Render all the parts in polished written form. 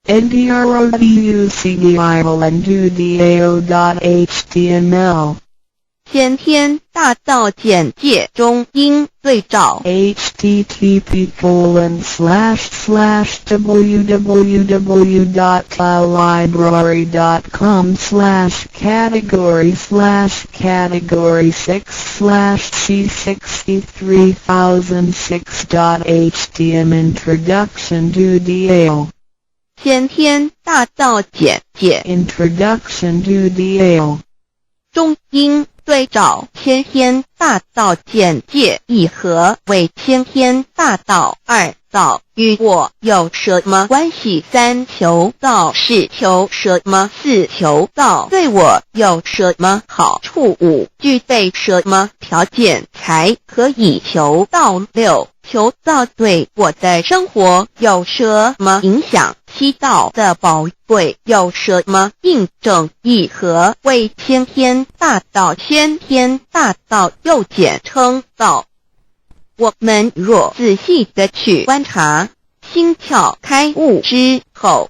Introducing.html 先天大道簡介中應對照 http://www.library.com/category/category6/c63006.htm Introduction to Dao. 先天大道簡介 Introduction to Dao. 中應對照先天大道簡介一何為先天大道？二道與我有什麼關係？三求道是求什麼？四求道對我有什麼好處？五具備什麼條件才可以求道？六求道對我的生活有什麼影響？七道的寶貴有什麼印證？一何為先天大道？先天大道又簡稱道。我們若仔細的去觀察，心竅開悟之後，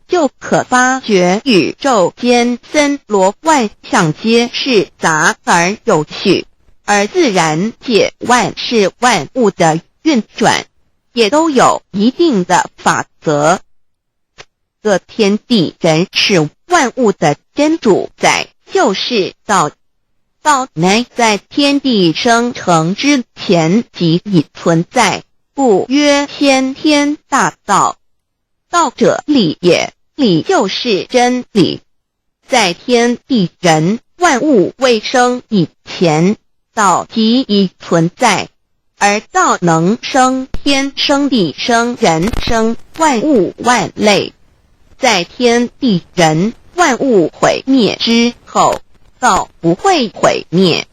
就可發覺宇宙間森羅萬象皆是雜而有序，而自然界萬事萬物的運轉，也都有一定的法則。這天地人事萬物的真主宰就是道。道乃在天地生成之前即已存在，故曰先天大道。道者理也，理就是真理。在天地人萬物未生以前，道即已存在，而道能生天、生地、生人、生萬物萬類。在天地人萬物毀滅之後，道不會毀滅，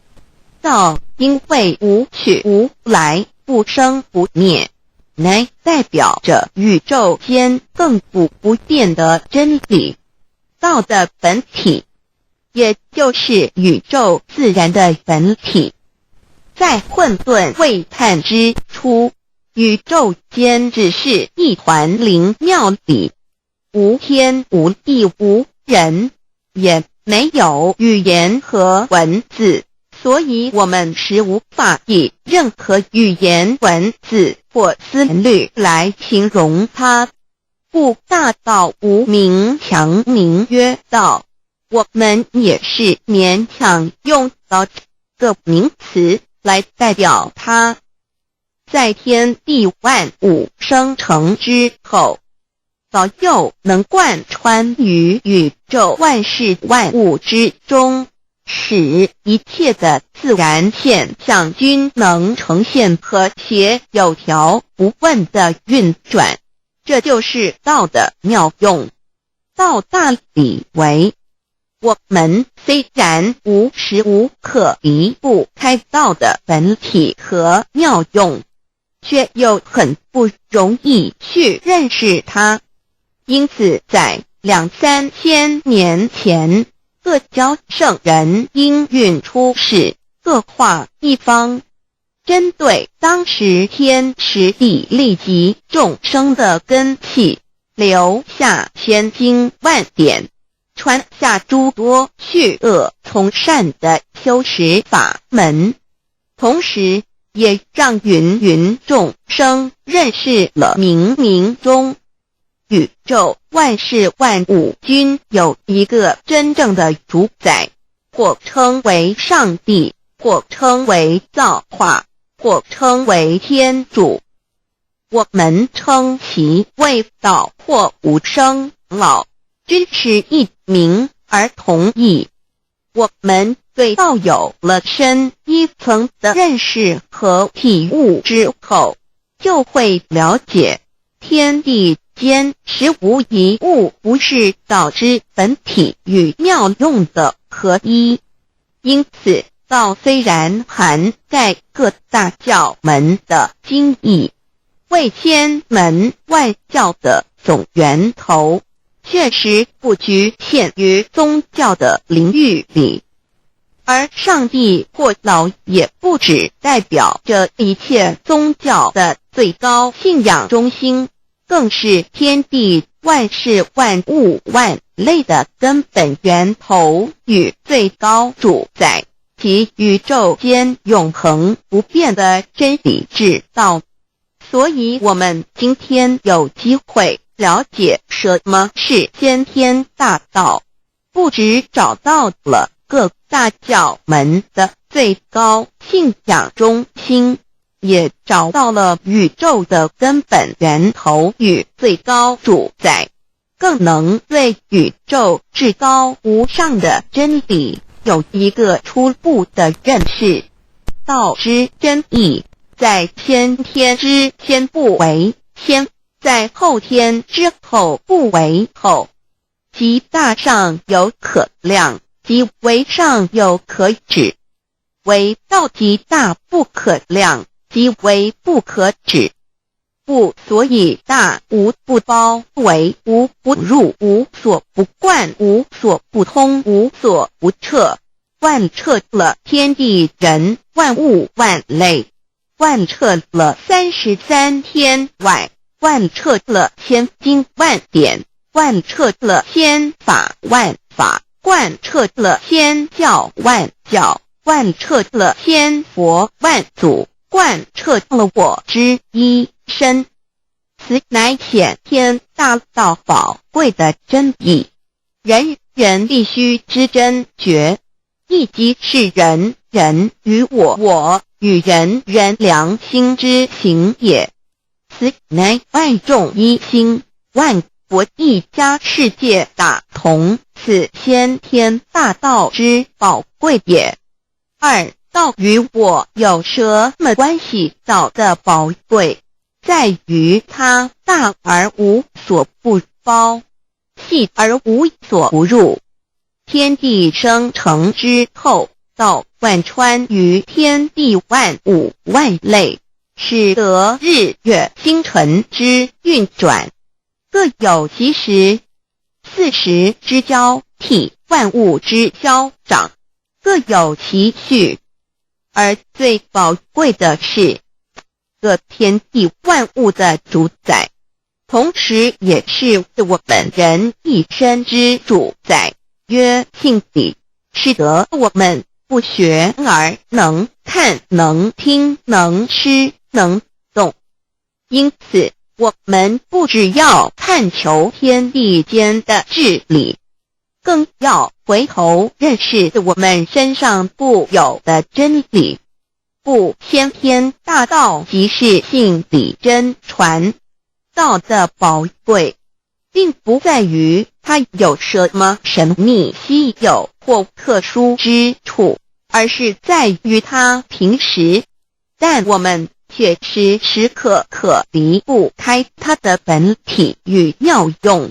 道因為無去無來，不生不滅，乃代表着宇宙間亙古不變的真理。道的本體，也就是宇宙自然的本體，在混沌未判之初，宇宙間只是一團靈妙理，無天無地無人，也沒有語言和文字，所以我們是無法以任何語言、文字或思慮來形容它。故大道無名，強名曰道。我們也是勉強用道這個名詞來代表它。在天地萬物生成之後，道又能貫穿於宇宙萬事萬物之中，使一切的自然現象均能呈現和諧有條不紊的運轉。這就是道的妙用。道大理為，我們雖然無時無刻離不開道的本體和妙用，卻又很不容易去認識它。因此，在兩三千年前，各教聖人應運出世，各化一方，針對當時天時地利及眾生的根器，留下千經萬典，傳下諸多去惡從善的修持法門，同時也讓芸芸眾生認識了冥冥中宇宙萬事萬物均有一個真正的主宰，或稱為上帝，或稱為造化，或稱為天主。我們稱其為道或無生老，均是異名而同義。我們對道有了深一層的認識和體悟之後，就會了解天地間實無一物不是道之本體與妙用的合一。因此，道雖然涵蓋各大教門的精義，為千門萬教的總源頭，確實不局限於宗教的領域裡。而上帝或老也不只代表着一切宗教的最高信仰中心，更是天地萬事萬物萬類的根本源頭與最高主宰，及宇宙間永恆不變的真理之道。所以，我們今天有機會了解什麼是先天大道，不只找到了各大教門的最高信仰中心，也找到了宇宙的根本源頭與最高主宰，更能對宇宙至高無上的真理有一個初步的認識。道之真義，在先天之先不為先，在後天之後不為後。極大上有可量，極微上有可指。惟道極大不可量，極微不可指。故所以大無不包圍，無不入，無所不貫，無所不通，無所不徹，貫徹了天地人萬物萬類，貫徹了33天外，貫徹了千經萬典，貫徹了千法萬法，貫徹了千教萬教，貫徹了千佛萬祖，貫徹了我之一身。此乃先天大道寶貴的真義，人人必須知真覺，亦即是人人與我我與人人良心之行也。此乃萬眾一心，萬國一家，世界大同，此先天大道之寶貴也。二，道與我有什麼關係？道的寶貴在於它大而無所不包，細而無所不入。天地生成之後，道貫穿於天地萬物萬類，使得日月星辰之運轉各有其時，四時之交替，萬物之消長，各有其序。而最寶貴的是，個天地萬物的主宰，同時也是我們人一身之主宰，曰性理，使得我們不學而能看、能聽、能吃、能動。因此，我們不只要探求天地間的治理，更要回頭認識我們身上固有的真理。故先天大道即是性理真傳。道的寶貴，並不在於它有什麼神秘稀有或特殊之處，而是在於它平實。但我們卻時時刻刻離不開它的本體與妙用。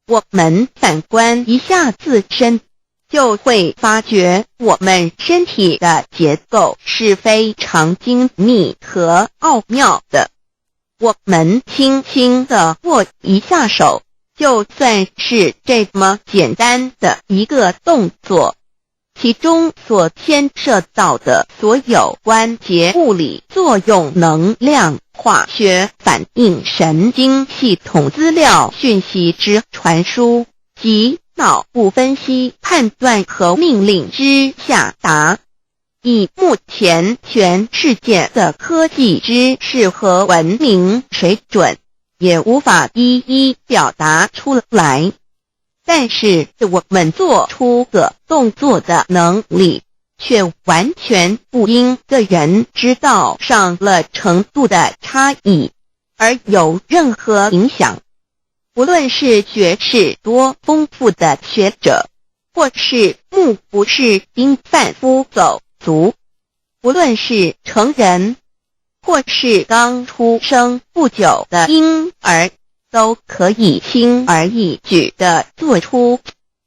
我們反觀一下自身，就會發覺我們身體的結構是非常精密和奧妙的。我們輕輕地握一下手，就算是這麼簡單的一個動作，其中所牽涉到的所有關節物理作用、能量、化學反應、神經系統資料訊息之傳輸及腦部分析判斷和命令之下達，以目前全世界的科技知識和文明水準，也無法一一表達出來。但是我們做出個動作的能力，卻完全不因個人知道上了程度的差異而有任何影響。無論是學識多豐富的學者，或是目不識丁販夫走卒，無論是成人，或是剛出生不久的嬰兒，都可以輕而易舉地做出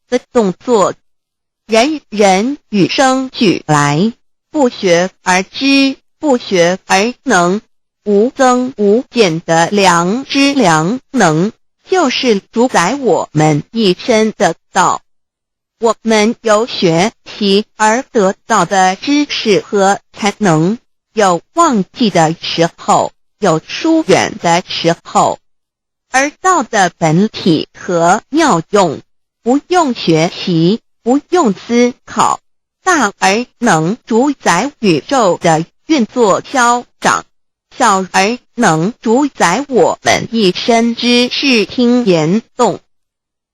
的動作。人人與生俱來，不學而知，不學而能，無增無減的良知良能，就是主宰我們一身的道。我們由學習而得到的知識和才能，有忘記的時候，有疏遠的時候。而道的本體和妙用，不用學習，不用思考，大而能主宰宇宙的運作消長，小而能主宰我們一身之視聽言動。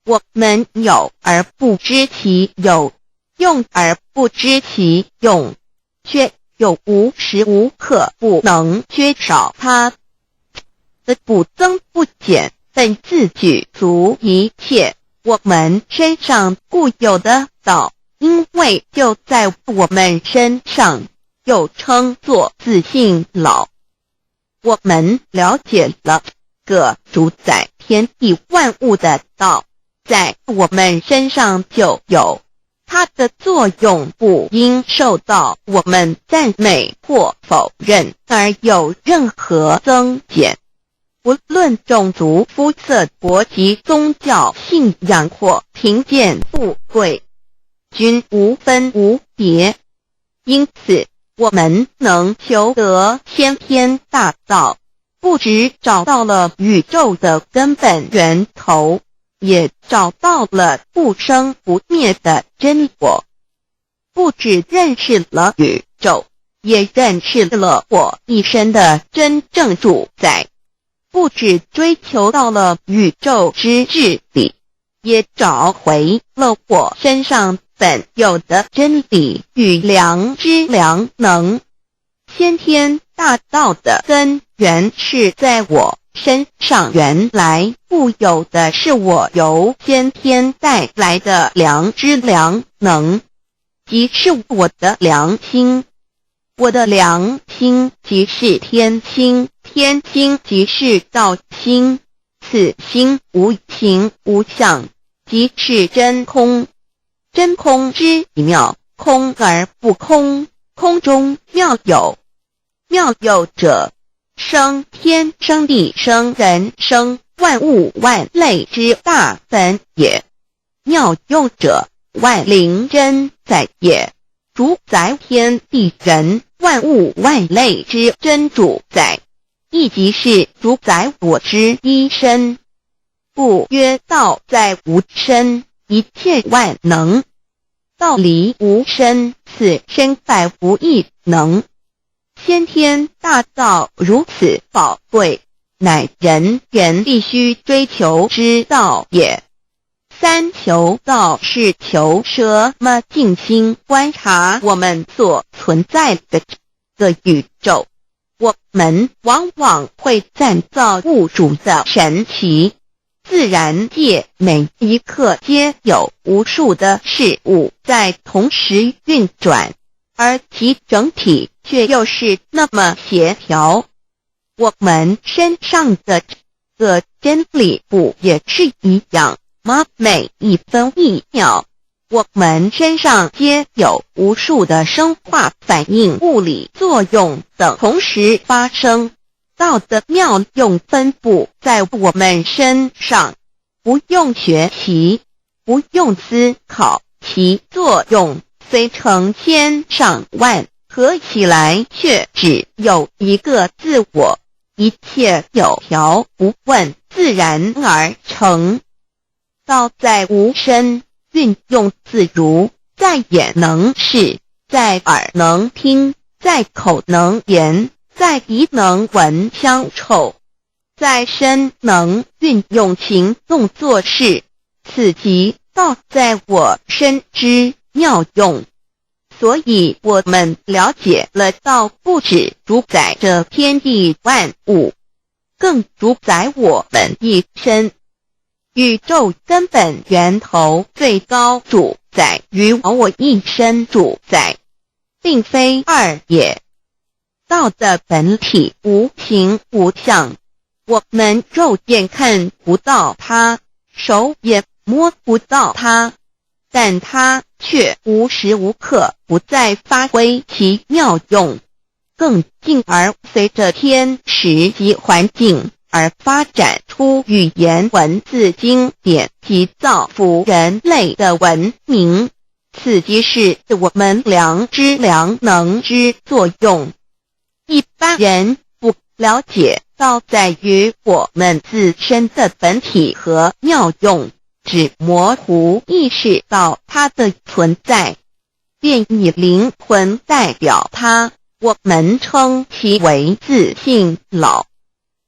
我們有而不知其有，用而不知其用，卻又無時無刻不能缺少它。的不增不減，本自具足一切。我們身上固有的道，因為就在我們身上，又稱作自性老。我們了解了個主宰天地萬物的道，在我們身上就有。它的作用不因受到我們讚美或否認而有任何增減。不論種族、膚色、國籍、宗教信仰或貧賤富貴，均無分無別。因此，我們能求得先天大道，不只找到了宇宙的根本源頭，也找到了不生不滅的真我。不只認識了宇宙，也認識了我一身的真正主宰。不只追求到了宇宙之至理，也找回了我身上本有的真理與良知良能。先天大道的根源是在我身上原來固有的，是我由先天帶來的良知良能，即是我的良心。我的良心即是天心，天心即是道心，此心無形無相，即是真空。真空之妙，空而不空，空中妙有。妙有者，生天生地生人生萬物萬類之大本也。妙用者，萬靈真在也。主宰天地人萬物萬類之真主宰，亦即是主宰我之一身。故曰道在吾身，一切萬能。道離吾身，此身百無一能。先天大道如此寶貴，乃人人必須追求之道也。三求道是求什麼？靜心觀察我們所存在的這個宇宙，我們往往會讚造物主的神奇。自然界每一刻皆有無數的事物在同時運轉，而其整體卻又是那麼協調。我們身上的這個真理不也是一樣嗎？每一分一秒，我們身上皆有無數的生化反應、物理作用等同時發生。道的妙用分布在我們身上，不用學習，不用思考，其作用雖成千上萬，合起來卻只有一個自我，一切有條不紊，自然而成。道在吾身，運用自如，在眼能視，在耳能聽，在口能言，在鼻能聞香臭，在身能運用行動做事，此即道在我身之妙用。所以，我們了解了道不止主宰着天地萬物，更主宰我們一身。宇宙根本源頭最高主宰與我一身主宰，並非二也。道的本體無形無相，我們肉眼看不到它，手也摸不到它，但它卻無時無刻不在發揮其妙用，更進而隨着天時及環境而發展出語言文字經典及造福人類的文明。此即是我們良知良能之作用。一般人不了解到在於我們自身的本體和妙用，只模糊意識到它的存在，便以靈魂代表它。我們稱其為自性老，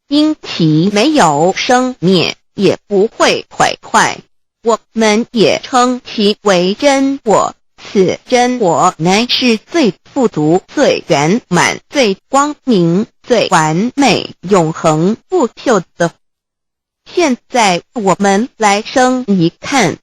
因其沒有生滅，也不會毀壞。我們也稱其為真我。此真我乃是最富足、最圓滿、最光明、最完美、永恆不朽的。現在我們來生一看，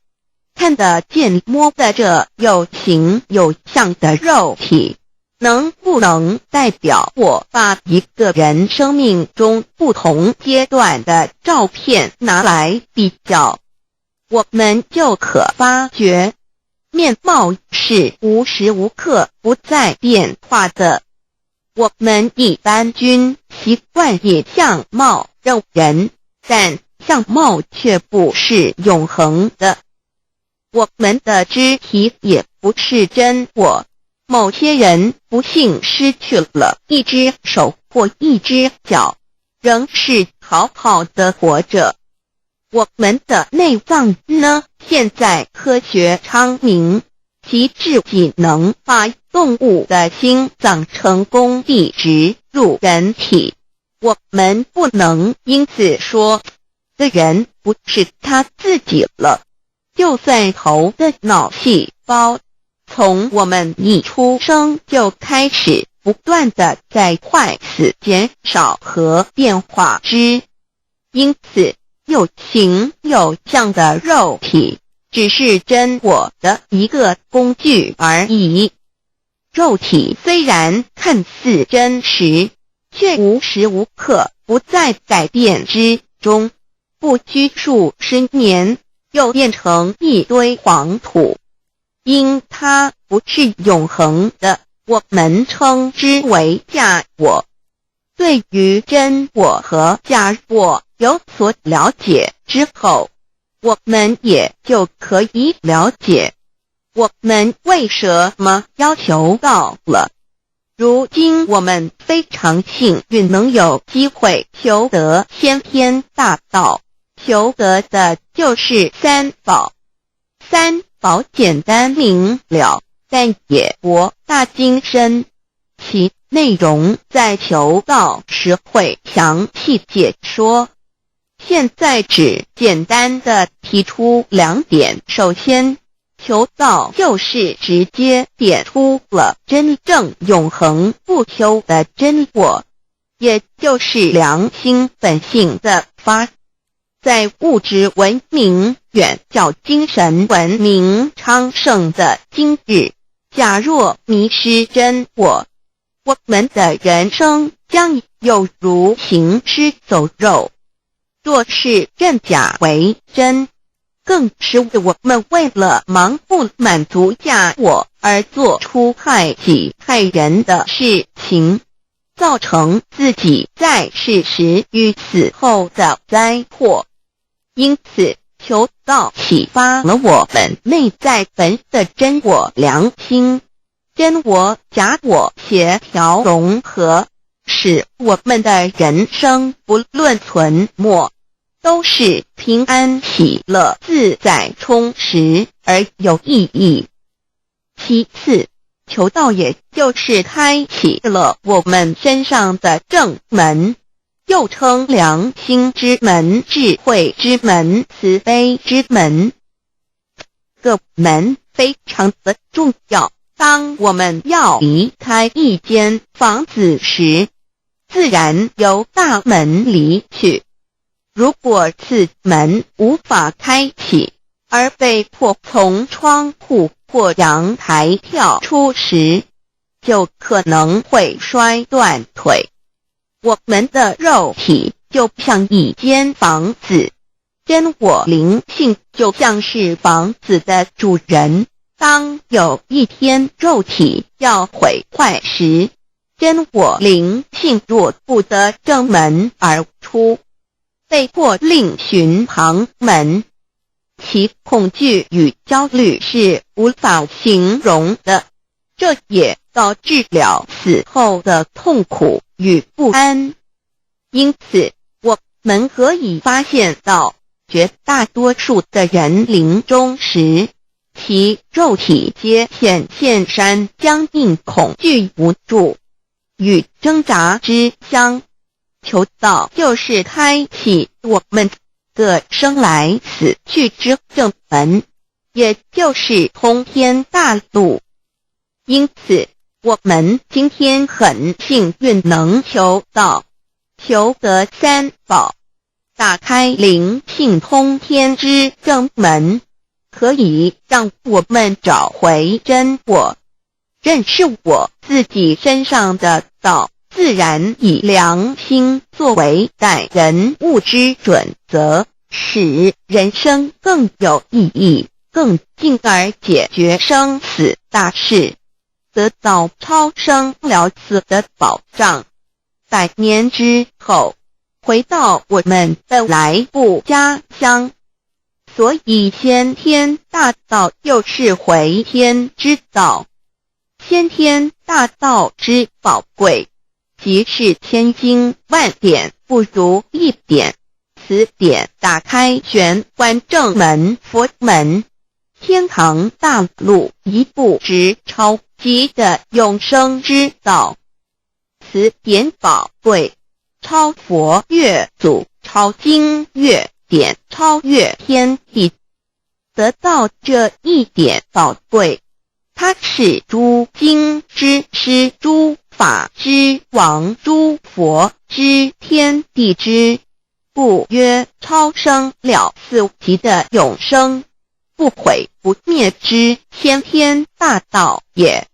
看得見、摸得著有形有相的肉體，能不能代表我？把一個人生命中不同階段的照片拿來比較，我們就可發覺，面貌是無時無刻不在變化的。我們一般均習慣以相貌認人，但相貌卻不是永恆的。我們的肢體也不是真我。某些人不幸失去了一隻手或一隻腳，仍是好好的活着。我們的內臟呢？現在科學昌明，其至僅能把動物的心臟成功地植入人體。我們不能因此說，這人不是他自己了。就算頭的腦細胞，從我們一出生就開始不斷地在壞死、減少和變化之，因此，有形有相的肉體只是真我的一個工具而已。肉體雖然看似真實，卻無時無刻不在改變之中。不拘數十年，又變成一堆黃土。因它不是永恆的，我們稱之為假我。對於真我和假我有所了解之後，我們也就可以了解我們為什麼要求道了。如今我們非常幸運能有機會求得先天大道，求得的就是三寶。三寶簡單明了，但也博大精深，其內容在求道時會詳細解說。現在只簡單的提出兩點。首先，求道就是直接點出了真正永恆不朽的真我，也就是良心本性的發。在物質文明遠較精神文明昌盛的今日，假若迷失真我，我們的人生將猶如行屍走肉。若是認假為真，更是我們為了盲目滿足假我而做出害己害人的事情，造成自己在世時與死後的災禍。因此，求道啟發了我們內在本的真我良心，真我假我協調融合，使我們的人生不論存沒，都是平安喜樂、自在充實而有意義。其次，求道也就是開啟了我們身上的正門，又稱良心之門、智慧之門、慈悲之門。這個門非常的重要。當我們要離開一間房子時，自然由大門離去。如果此門無法開啟，而被迫從窗戶或陽台跳出時，就可能會摔斷腿。我們的肉體就像一間房子，真我靈性就像是房子的主人。當有一天肉體要毀壞時，真我靈性若不得正門而出，被迫另尋旁門，其恐懼與焦慮是無法形容的。這也導致了死後的痛苦與不安。因此，我們可以發現到，絕大多數的人臨終時，其肉體皆顯現山僵硬、恐懼、無助與掙扎之相。求道就是開啟我們的生來死去之正門，也就是通天大路。因此，我們今天很幸運能求道，求得三寶，打開靈性通天之正門，可以讓我們找回真我，認識我自己身上的道，自然以良心作為待人物之準則，使人生更有意義，更進而解決生死大事，得到超生了死的保障。百年之後，回到我們的來故家鄉。所以先天大道又是回天之道。先天大道之寶貴，即是千經萬典不如一點。此點打開玄關正門佛門，天堂大路一步之超級的永生之道。此點寶貴，超佛越祖，超經越典，超越天地。得到這一點寶貴，它是諸經之師，諸法之王，諸佛之天地之，故曰超生了死級的永生，不毀不滅之先天大道也。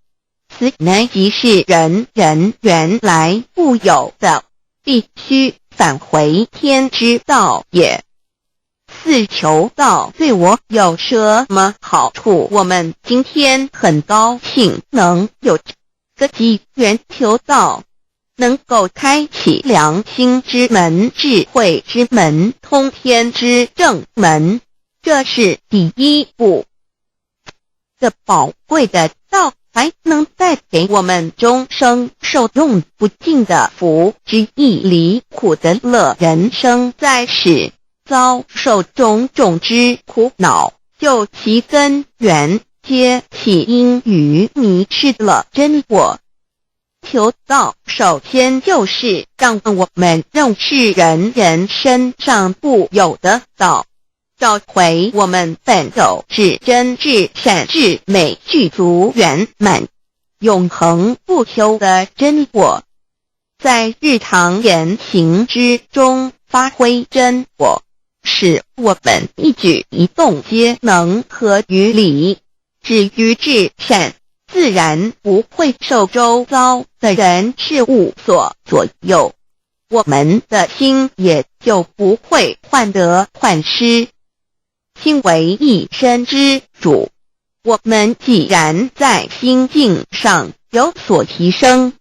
此乃即是人人原來固有的，必須返回天之道也。四求道對我有什麼好處？我們今天很高興能有這個機緣求道，能夠開啟良心之門、智慧之門、通天之正門，這是第一步。這寶貴的道還能帶給我們終生受用不盡的福之義離苦得樂。人生在世，遭受種種之苦惱，究其根源，皆起因於迷失了真我。求道首先就是讓我們認識人人身上固有的道，找回我們本有至真至善至美具足圓滿、永恆不朽的真我，在日常言行之中發揮真我，使我們一舉一動皆能合於理，止於至善，自然不會受周遭的人事物所左右，我們的心也就不會患得患失。心為一身之主，我們既然在心境上有所提升，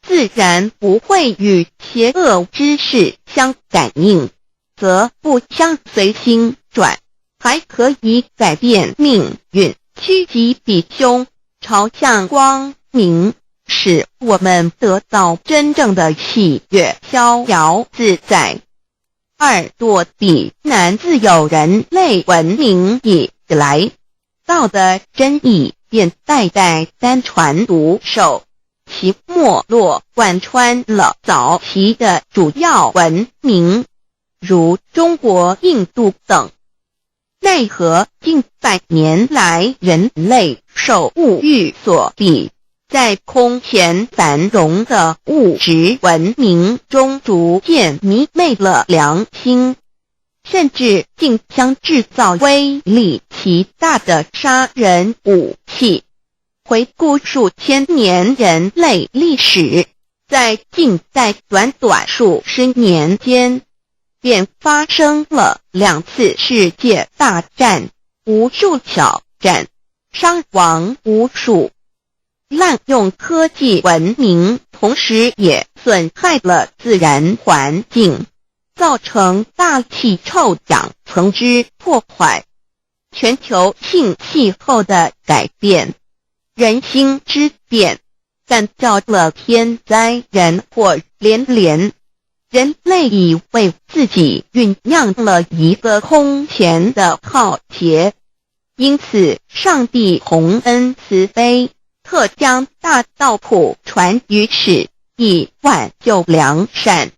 自然不會與邪惡之事相感應，則不相隨心轉，還可以改變命運，趨吉避凶，朝向光明，使我們得到真正的喜悅、逍遙自在。二躲避難自有人類文明以來，道的真義便代代單傳獨授，其脈絡貫穿了早期的主要文明，如中國、印度等。奈何近百年來，人類受物欲所蔽，在空前繁榮的物質文明中，逐漸迷昧了良心，甚至競相製造威力極大的殺人武器。回顧數千年人類歷史，在近代短短數十年間，便發生了兩次世界大戰，無數小戰，傷亡無數。濫用科技文明，同時也損害了自然環境，造成大氣臭氧層之破壞，全球性氣候的改變，人心之變，感召了天災人禍連連。人類已為自己醞釀了一個空前的浩劫。因此，上帝宏恩慈悲，特將大道普傳於世，以挽救良善。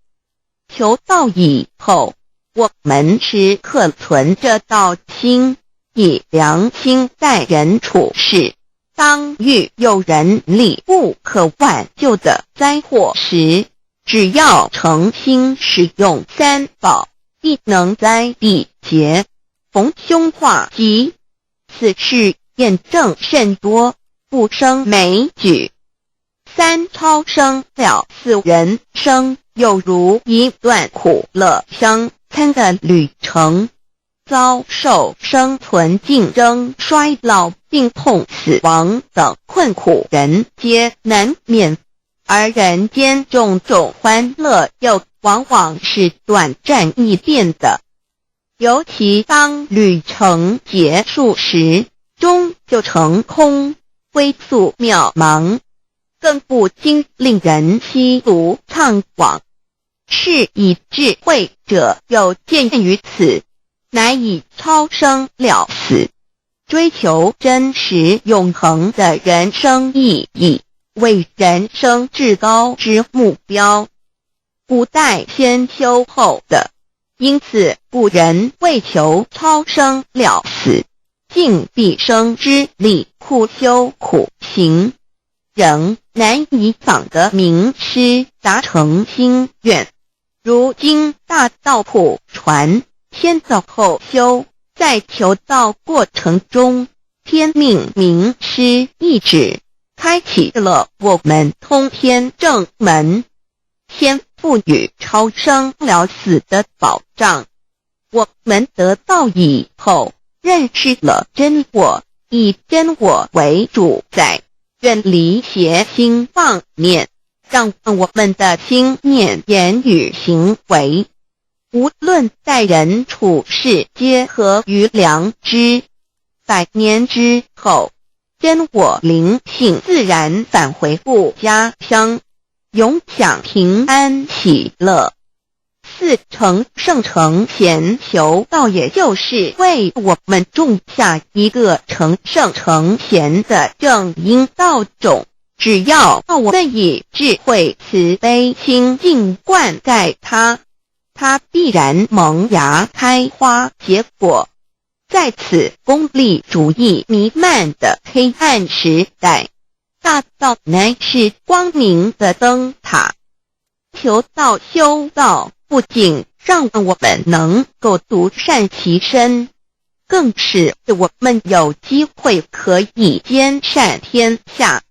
求道以後，我們時刻存着道心，以良心待人處事。當遇有人力不可挽救的災禍時，只要誠心使用三寶，必能災避劫，逢凶化吉。此事驗證甚多，不勝枚舉。三超生了死人生，猶如一段苦樂相參的旅程，遭受生存競爭、衰老、病痛、死亡等困苦，人皆難免。而人間種種歡樂，又往往是短暫易變的。尤其當旅程結束時，終究成空，歸宿渺茫，更不禁令人唏噓悵惘。是以智慧者有見於此，乃以超生了死，追求真實永恆的人生意義，為人生至高之目標。古代先修後得，因此古人為求超生了死，盡畢生之力苦修苦行，仍難以訪得明師，達成心願。如今大道普傳，先道後修，在求道過程中，天命明師一指，開啟了我們通天正門，先賦予超生了死的保障。我們得道以後，認識了真我，以真我為主宰，遠離邪心妄念，讓我們的心念、言語、行為，無論待人處事，皆合於良知。百年之後，真我靈性自然返回故家鄉，永享平安喜樂。四成聖成賢求道，也就是為我們種下一個成聖成賢的正因道種。只要我們以智慧、慈悲、清淨灌溉它，它必然萌芽、開花、結果。在此功利主義彌漫的黑暗時代，大道乃是光明的燈塔。求道修道，不僅讓我們能夠獨善其身，更使我們有機會可以兼善天下。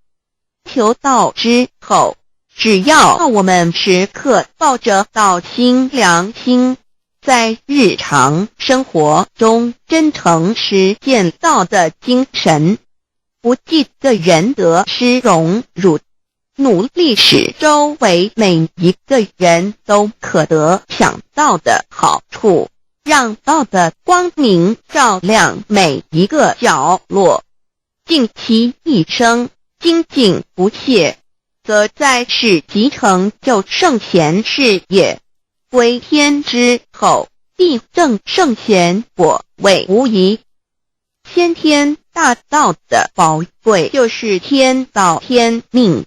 求道之後，只要我們時刻抱着道心良心，在日常生活中真誠實踐道的精神，不計個人得失榮辱，努力使周圍每一個人都可得享道的好處，讓道的光明照亮每一個角落，盡其一生，精進不懈，則在世即成就聖賢事業。歸天之後，必證聖賢果位無疑。先天大道的寶貴就是天道天命，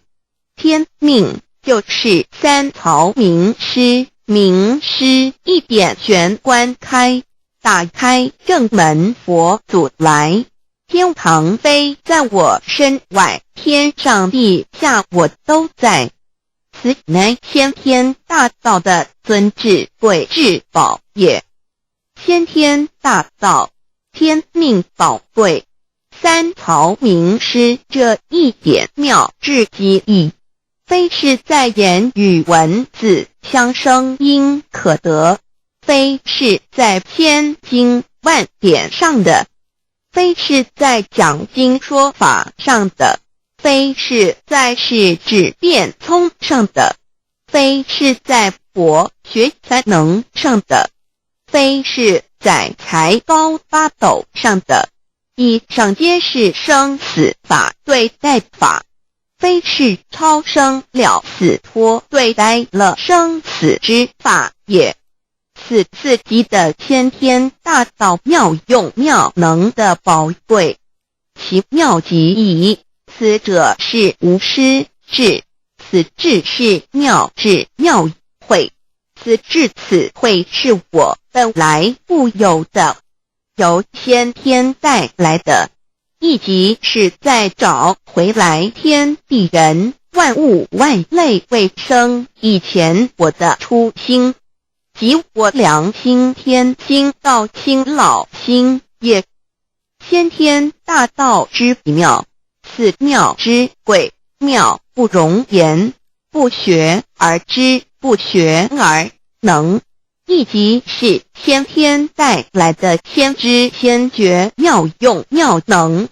天命就是三曹明師，明師一點玄關開，打開正門佛祖來。天堂非在我身外，天上地下我都在。此乃先天大道的尊至貴至寶也。先天大道，天命寶貴，三曹明師這一點妙至極意，非是在言語文字相聲音可得，非是在千經萬典上的，非是在講經說法上的，非是在世智辯聰上的，非是在博學才能上的，非是在才高八斗上的。以上皆是生死法對待法。非是超生了死脫對待了生死之法也。此自己的先天大道妙用妙能的寶貴，其妙極矣。此者是無師智，此智是妙智妙慧，此智此慧是我本來固有的，由先天帶來的，亦即是在找回來天地人萬物萬類未生以前我的初心，即我良心天心道心老心也。先天大道之妙，此妙之貴，妙不容言，不學而知，不學而能，亦即是先天帶來的先知先覺妙用妙能。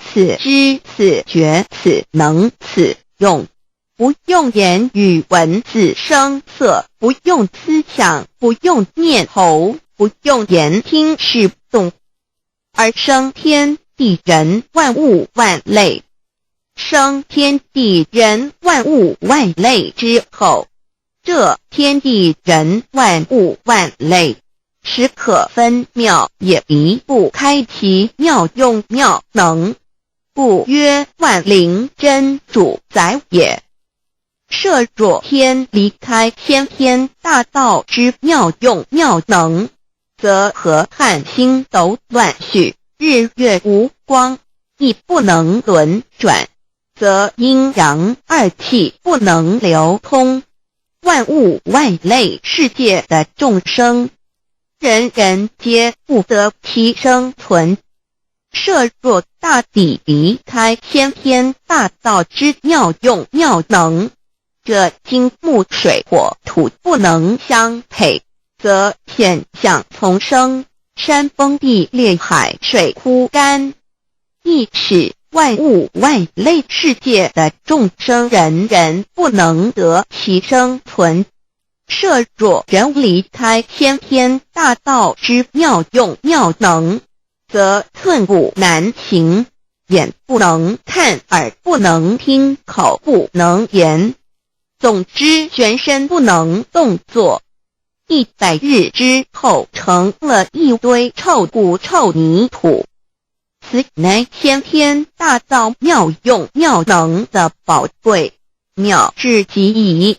此知此覺此能此用，不用言語文字聲色，不用思想，不用念頭，不用言聽視動，而生天地人萬物萬類。生天地人萬物萬類之後，這天地人萬物萬類，時刻分秒也離不開其妙用妙能，故曰萬靈真主宰也。設若天離開先天大道之妙用妙能，則河漢星斗亂序，日月無光，亦不能輪轉，則陰陽二氣不能流通，萬物萬類世界的眾生，人人皆不得其生存。設若大地離開先天大道之妙用妙能，這金木水火土不能相配，則現象叢生，山崩地裂，海水枯乾，亦使萬物萬類世界的眾生人人不能得其生存。設若人離開先天大道之妙用妙能，則寸步難行，眼不能看，耳不能聽，口不能言。總之，全身不能動作。100日之後，成了一堆臭骨臭泥土。此乃先天大道妙用妙能的寶貴，妙至極矣。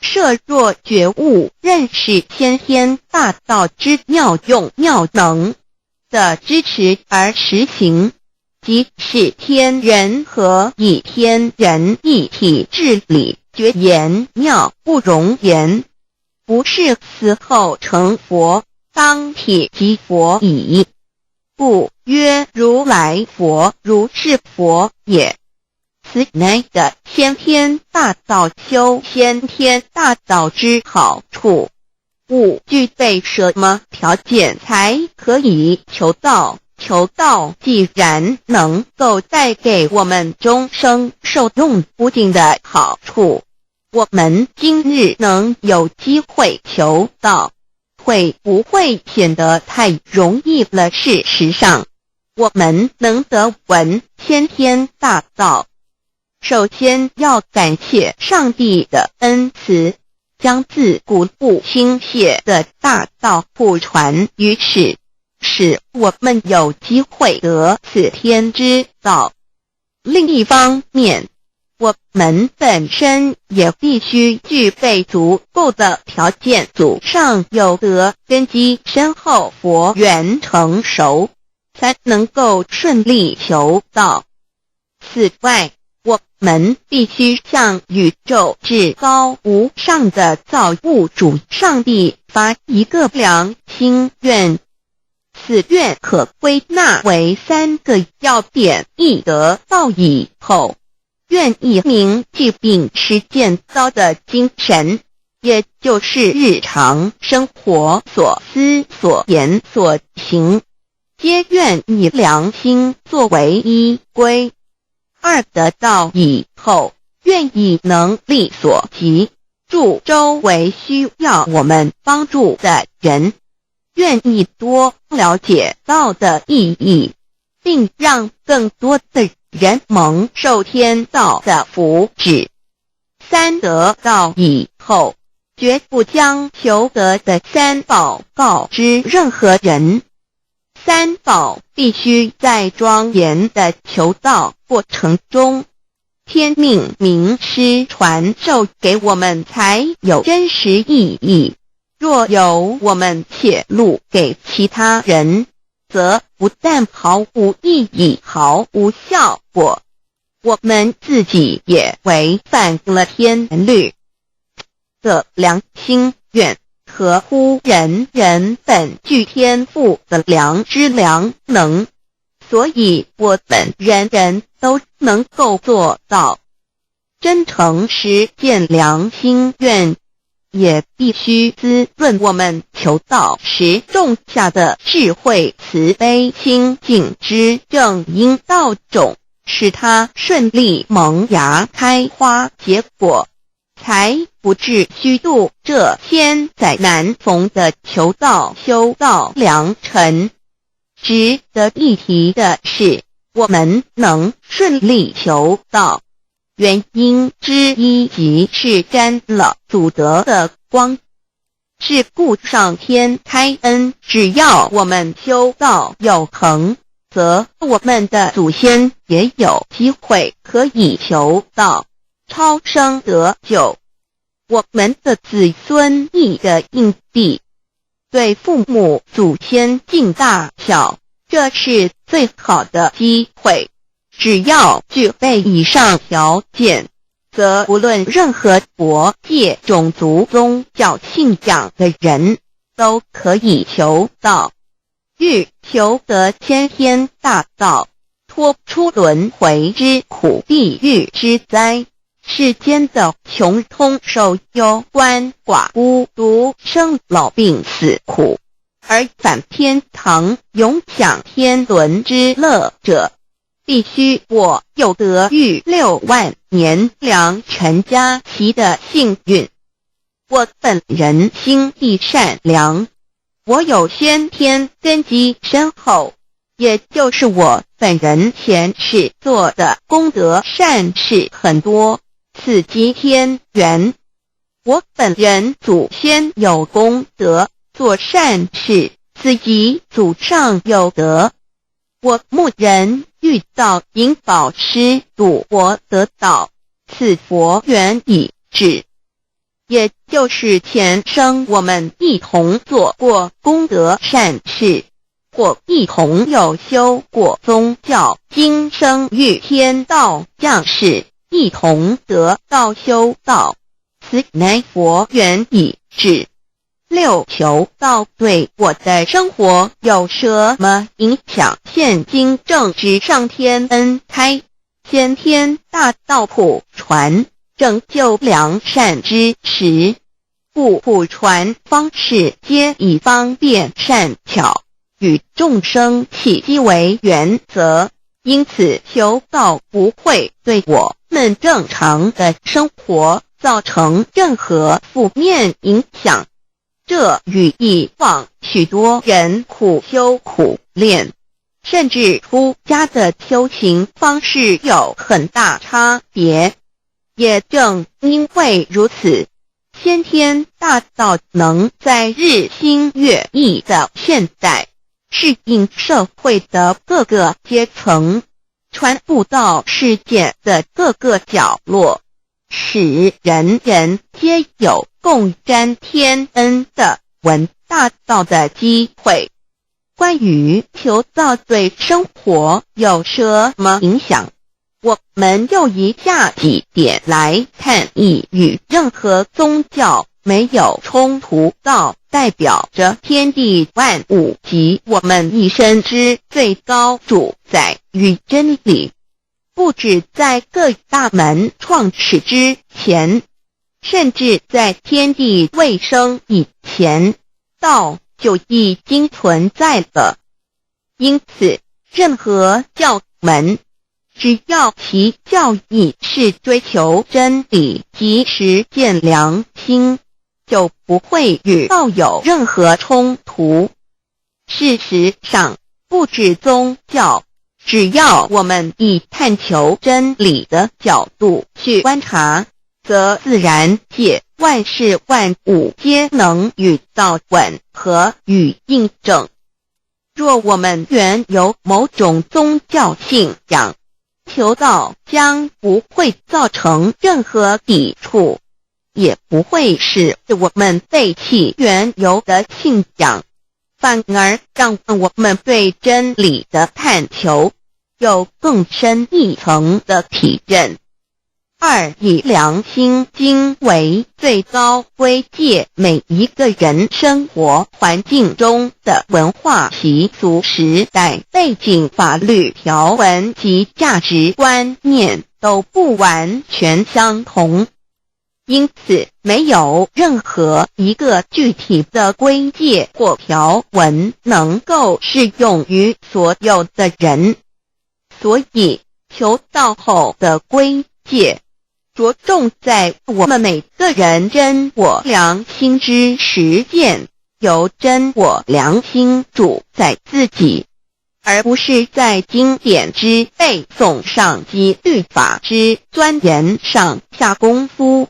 設若覺悟認識先天大道之妙用妙能的支持而實行，即是天人合一，天人一體之理。絕言妙不容言，不是死後成佛，當體即佛矣。故曰如來佛，如是佛也。此乃的先天大道修先天大道之好處。五具備什麼條件才可以求道？求道既然能夠帶給我們終生受用不盡的好處，我們今日能有機會求道，會不會顯得太容易了？事實上，我們能得聞先天大道，首先要感謝上帝的恩慈，將自古不傾瀉的大道普傳於世，使我們有機會得此天之道。另一方面，我們本身也必須具備足夠的條件，祖上有德，根基深厚，佛緣成熟，才能夠順利求道。此外，我們必須向宇宙至高無上的造物主上帝發一個良心願。此願可歸納為三個要點：一得道以後，願意銘記並實踐道的精神，也就是日常生活所思所言所行，皆願以良心作為依歸；二得道以後，願以能力所及，助周圍需要我們幫助的人。願意多了解道的意義，並讓更多的人蒙受天道的福祉。三得道以後，絕不將求得的三寶告知任何人。三寶必須在莊嚴的求道過程中，天命明師傳授給我們，才有真實意義。若由我們泄露給其他人，則不但毫無意義、毫無效果，我們自己也違反了天律的良心願，合乎人人本具天賦的良知良能，所以我們人人都能夠做到真誠實踐良心願，也必須滋潤我們求道時種下的智慧、慈悲、清淨之正因道種，使它順利萌芽、開花、結果，才不致虛度這千載難逢的求道修道良辰。值得一提的是，我們能順利求道，原因之一即是沾了祖德的光。是故上天開恩，只要我們修道有恆，則我們的祖先也有機會可以求道，超生得救。我們的子孫亦得應庇，對父母祖先盡大孝，這是最好的機會。只要具備以上條件，則無論任何國界、種族、宗教信仰的人，都可以求道，欲求得先天大道，脫出輪迴之苦、地獄之災。世間的窮通受憂鰥寡孤獨生老病死苦，而返天堂永享天倫之樂者，必須我有得遇6萬年良辰佳期的幸運。我本人心地善良，我有先天根基深厚，也就是我本人前世做的功德善事很多，此即天緣。我本人祖先有功德，做善事，此即祖上有德。我牧人遇到引寶師度我得道，此佛緣已至，也就是前生我們一同做過功德善事，或一同有修過宗教，今生遇天道降世，一同得道修道，此乃佛緣已至。六求道對我的生活有什麼影響？現今正值上天恩開，先天大道普傳，拯救良善之時，故普傳方式皆以方便善巧與眾生契機為原則，因此求道不會對我們正常的生活造成任何負面影響。這與以往許多人苦修苦練，甚至出家的修行方式有很大差別。也正因為如此，先天大道能在日新月異的現代，適應社會的各個階層，傳布到世界的各個角落，使人人皆有共沾天恩的聞大道的機會。關於求道對生活有什麼影響，我們就以下幾點來看：一與任何宗教沒有衝突，道代表着天地萬物及我們一生之最高主宰與真理。不止在各大門創始之前，甚至在天地未生以前，道就已經存在了。因此，任何教門，只要其教義是追求真理及實踐良心，就不會與道有任何衝突。事實上，不止宗教，只要我們以探求真理的角度去觀察，則自然界萬事萬物皆能與道吻合與印證。若我們原有某種宗教信仰，求道將不會造成任何抵觸，也不會使我們背棄原有的信仰，反而讓我們對真理的探求有更深一層的體認。二、以良心經為最高規誡，每一個人生活環境中的文化習俗、時代背景、法律條文及價值觀念都不完全相同，因此沒有任何一個具體的規誡或條文能夠適用於所有的人。所以，求道後的規誡著重在我們每個人真我良心之實踐，由真我良心主宰自己，而不是在經典之背誦上及律法之鑽研上下功夫。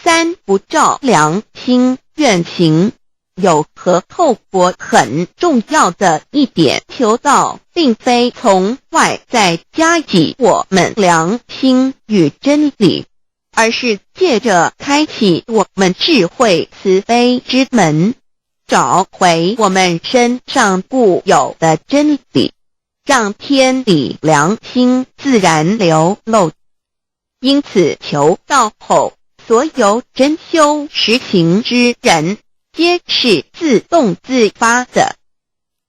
三、不照良心願行，有何後果？很重要的一點，求道並非從外在加給我們良心與真理，而是藉著開啟我們智慧慈悲之門，找回我們身上固有的真理，讓天理良心自然流露。因此，求道後，所有真修實行之人，皆是自動自發的。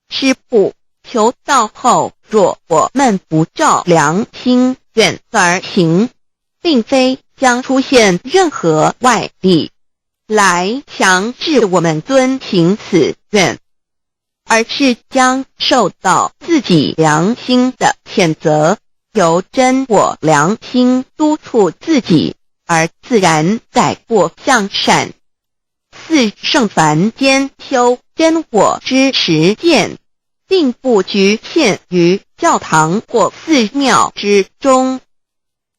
是故，求道後，若我們不照良心願而行，並非將出現任何外力來強制我們遵行此願，而是將受到自己良心的譴責，由真我良心督促自己，而自然改過向善。四、聖凡間修真我之實踐，並不局限於教堂或寺廟之中，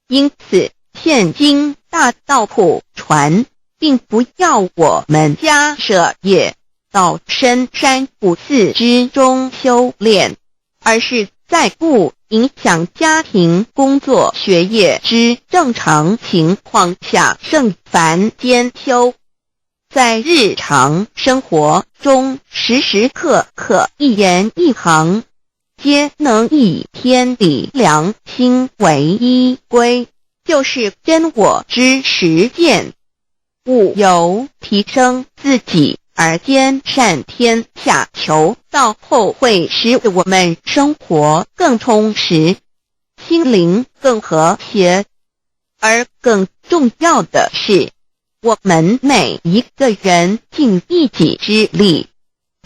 因此現今大道普傳，並不要我們家捨業到深山古寺之中修煉，而是在不影響家庭、工作、學業之正常情況下，聖凡間修。在日常生活中，時時刻刻一言一行，皆能以天理良心為依歸，就是真我之實踐。五、由提升自己而兼善天下，求道後會使我們生活更充實，心靈更和諧，而更重要的是，我們每一個人盡一己之力，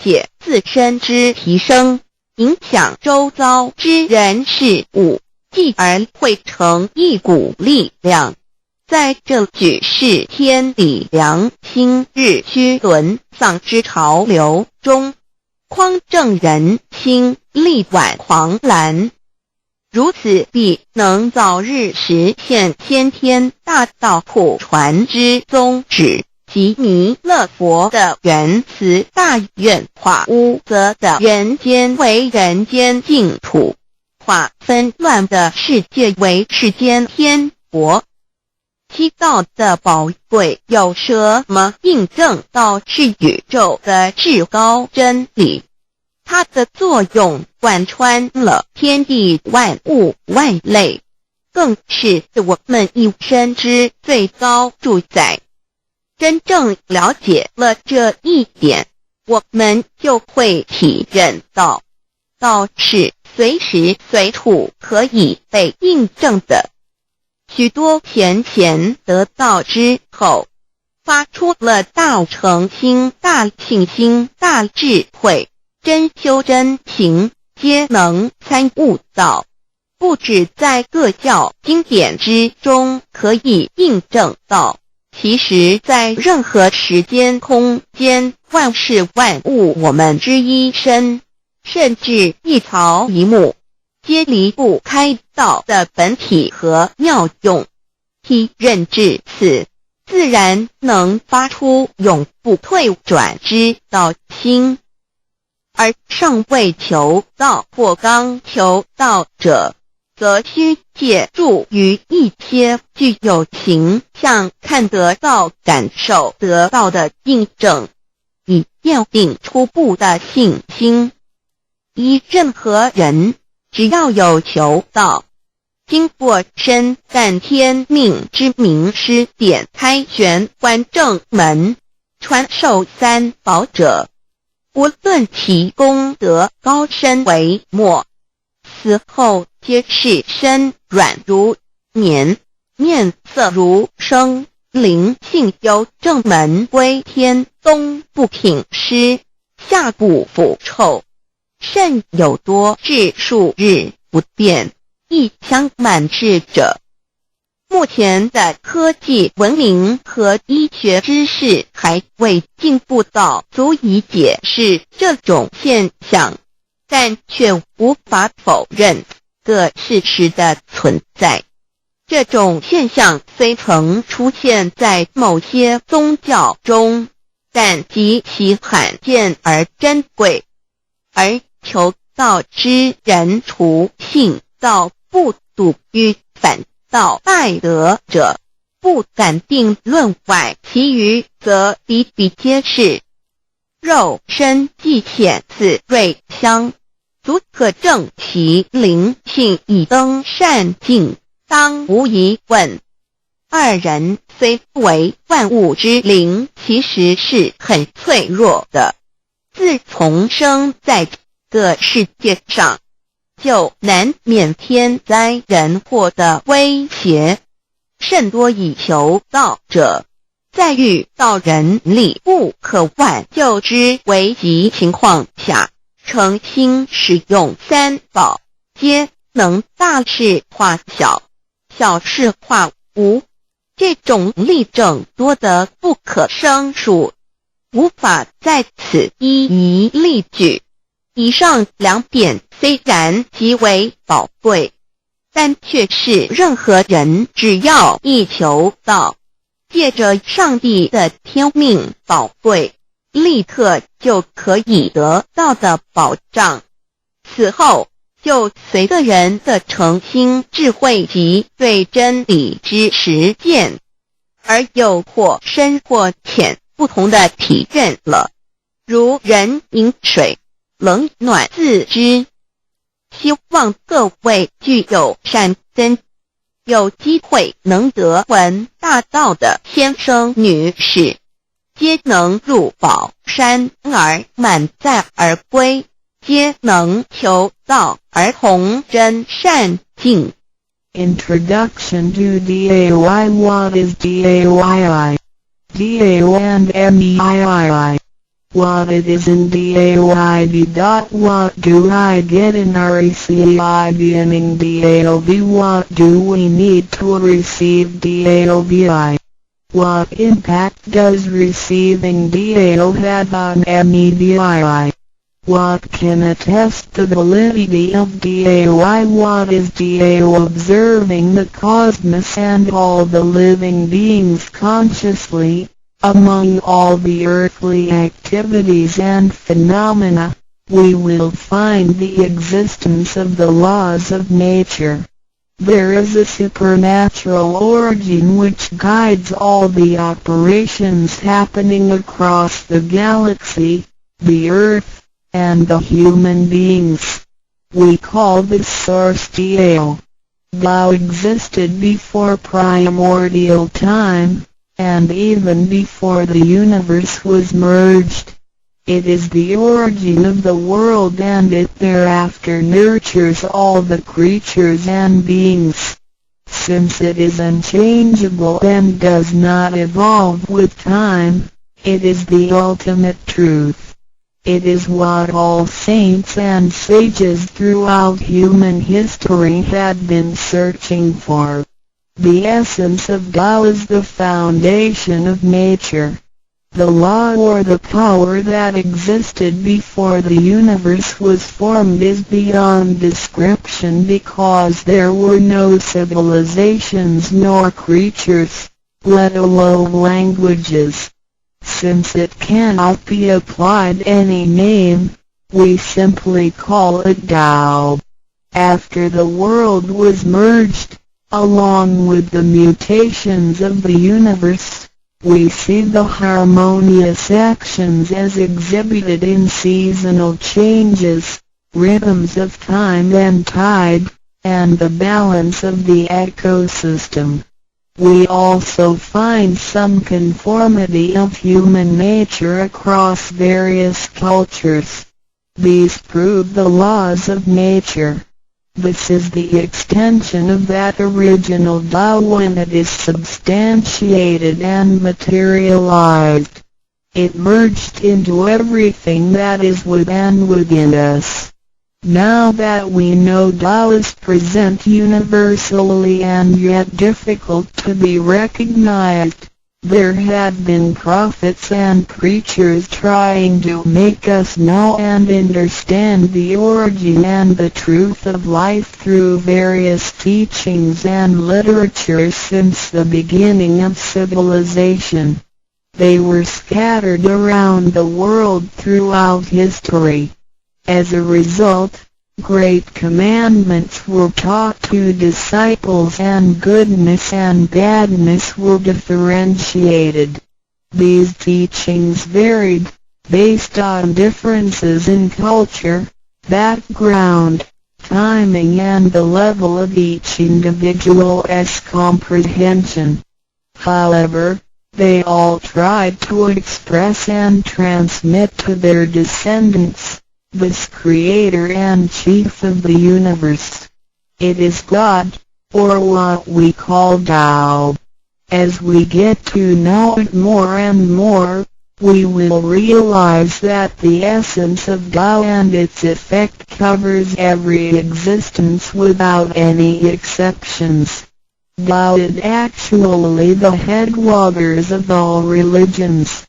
借自身之提升，影響周遭之人事物，繼而匯成一股力量，在這舉世天理良心日趨淪喪之潮流中，匡正人心，力挽狂瀾。如此必能早日實現先天大道普傳之宗旨及彌勒佛的仁慈大願，化污濁的人間為人間淨土，化紛亂的世界為世間天國。七、道的寶貴有什麼印證？道是宇宙的至高真理。它的作用貫穿了天地萬物萬類，更是我們一生之最高主宰。真正了解了這一點，我們就會體認到，道是隨時隨處可以被印證的。許多前賢得道之後，發出了大誠心、大信心、大智慧，真修真行，皆能參悟道。不止在各教經典之中可以印證道，其實在任何時間空間、萬事萬物，我們之一身，甚至一草一木，皆離不開道的本體和妙用。體認至此，自然能發出永不退轉之道心。而尚未求道或剛求道者，則須借助於一些具有形象看得到、感受得到的印證，以奠定初步的信心。依任何人，只要有求道，經過深感天命之明師點開玄關正門，傳授三寶者，無論其功德高深微末，死後皆是身軟如棉，面色如生，靈性由正門歸天，冬不挺屍，夏不腐臭，甚有多至數日不便，一相滿世者。目前的科技文明和醫學知識還未進步到足以解釋這種現象，但卻無法否認這事實的存在。這種現象雖曾出現在某些宗教中，但極其罕見而珍貴。而求道之人，除信道不篤與反道敗德者，不敢定論外，其餘則比比皆是。肉身既顯似瑞相，足可證其靈性已登善境，當無疑問。二人雖為萬物之靈，其實是很脆弱的。自從生在這個世界上，就難免天災人禍的威脅。甚多已求道者，在遇到人力不可挽救之危急情況下，誠心使用三寶，皆能大事化小，小事化無。這種例證多得不可勝數，無法在此一一例舉。以上兩點雖然極為寶貴，但卻是任何人只要一求道，借着上帝的天命寶貴，立刻就可以得到的保障。此後就隨個人的誠心智慧及對真理之實踐，而有或深或淺不同的體認了。如人飲水，冷暖自知。希望各位具有善根，有機會能得聞大道的先生女士，皆能入寶山而滿載而歸，皆能求道而同真善境。 Introduction to DAOI. What is DAOII? DAO and MEIII. What it is in DAOID. Dot. What do I get in RECEIVing DAOV? What do we need to receive DAOVI? What impact does receiving DAO have on MEVII? What can attest the validity of DAOI? What is DAO? Observing the cosmos and all the living beings consciously, among all the earthly activities and phenomena, we will find the existence of the laws of nature. There is a supernatural origin which guides all the operations happening across the galaxy, the earth, and the human beings. We call this source Tao. Tao existed before primordial time, and even before the universe was merged. It is the origin of the world, and it thereafter nurtures all the creatures and beings. Since it is unchangeable and does not evolve with time, it is the ultimate truth. It is what all saints and sages throughout human history had been searching for. The essence of Tao is the foundation of nature. The law or the power that existed before the universe was formed is beyond description because there were no civilizations nor creatures, let alone languages. Since it cannot be applied any name, we simply call it Tao. After the world was merged, along with the mutations of the universe, we see the harmonious actions as exhibited in seasonal changes, rhythms of time and tide, and the balance of the ecosystem. We also find some conformity of human nature across various cultures. These prove the laws of nature. This is the extension of that original Tao when it is substantiated and materialized. It merged into everything that is with and within us. Now that we know Tao is present universally and yet difficult to be recognized, there have been prophets and preachers trying to make us know and understand the origin and the truth of life through various teachings and literature since the beginning of civilization. They were scattered around the world throughout history. As a result, great commandments were taught to disciples and goodness and badness were differentiated. These teachings varied, based on differences in culture, background, timing and the level of each individual's comprehension. However, they all tried to express and transmit to their descendants this creator and chief of the universe. It is God, or what we call Tao. As we get to know it more and more, we will realize that the essence of Tao and its effect covers every existence without any exceptions. Tao is actually the headwaters of all religions.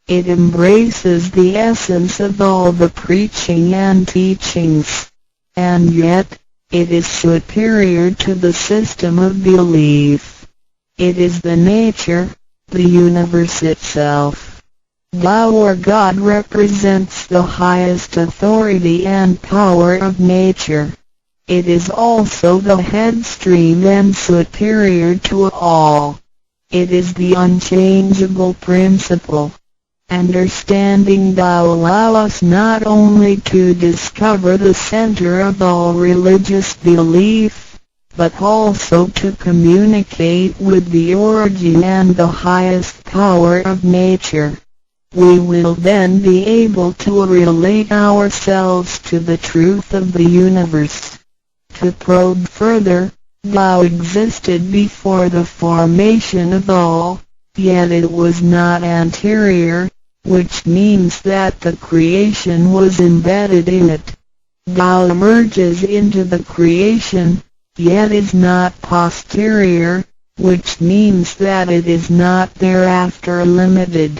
It embraces the essence of all the preaching and teachings. And yet, it is superior to the system of belief. It is the nature, the universe itself. Tao or God represents the highest authority and power of nature. It is also the headstream and superior to all. It is the unchangeable principle. Understanding Tao allow us not only to discover the center of all religious belief, but also to communicate with the origin and the highest power of nature. We will then be able to relate ourselves to the truth of the universe. To probe further, Tao existed before the formation of all, yet it was not anterior, which means that the creation was embedded in it. Tao emerges into the creation, yet is not posterior, which means that it is not thereafter limited.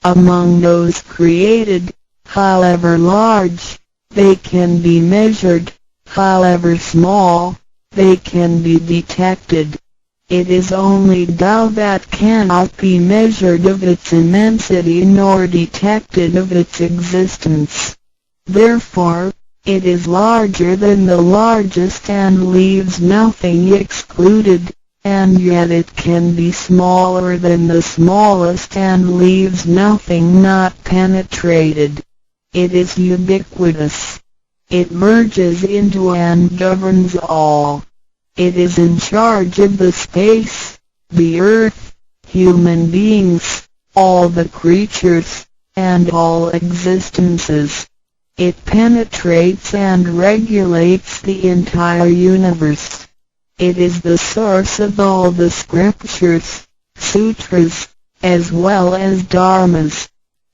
Among those created, however large, they can be measured, however small, they can be detected. It is only Tao that cannot be measured of its immensity nor detected of its existence. Therefore, it is larger than the largest and leaves nothing excluded, and yet it can be smaller than the smallest and leaves nothing not penetrated. It is ubiquitous. It merges into and governs all. It is in charge of the space, the earth, human beings, all the creatures, and all existences. It penetrates and regulates the entire universe. It is the source of all the scriptures, sutras, as well as dharmas.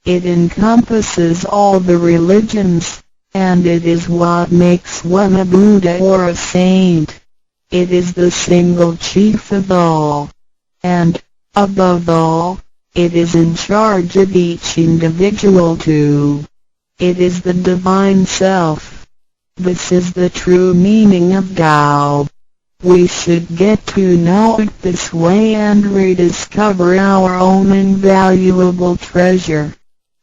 It encompasses all the religions, and it is what makes one a Buddha or a saint. It is the single chief of all. And, above all, It is in charge of each individual too. It is the divine self. This is the true meaning of Tao. We should get to know it this way and rediscover our own invaluable treasure.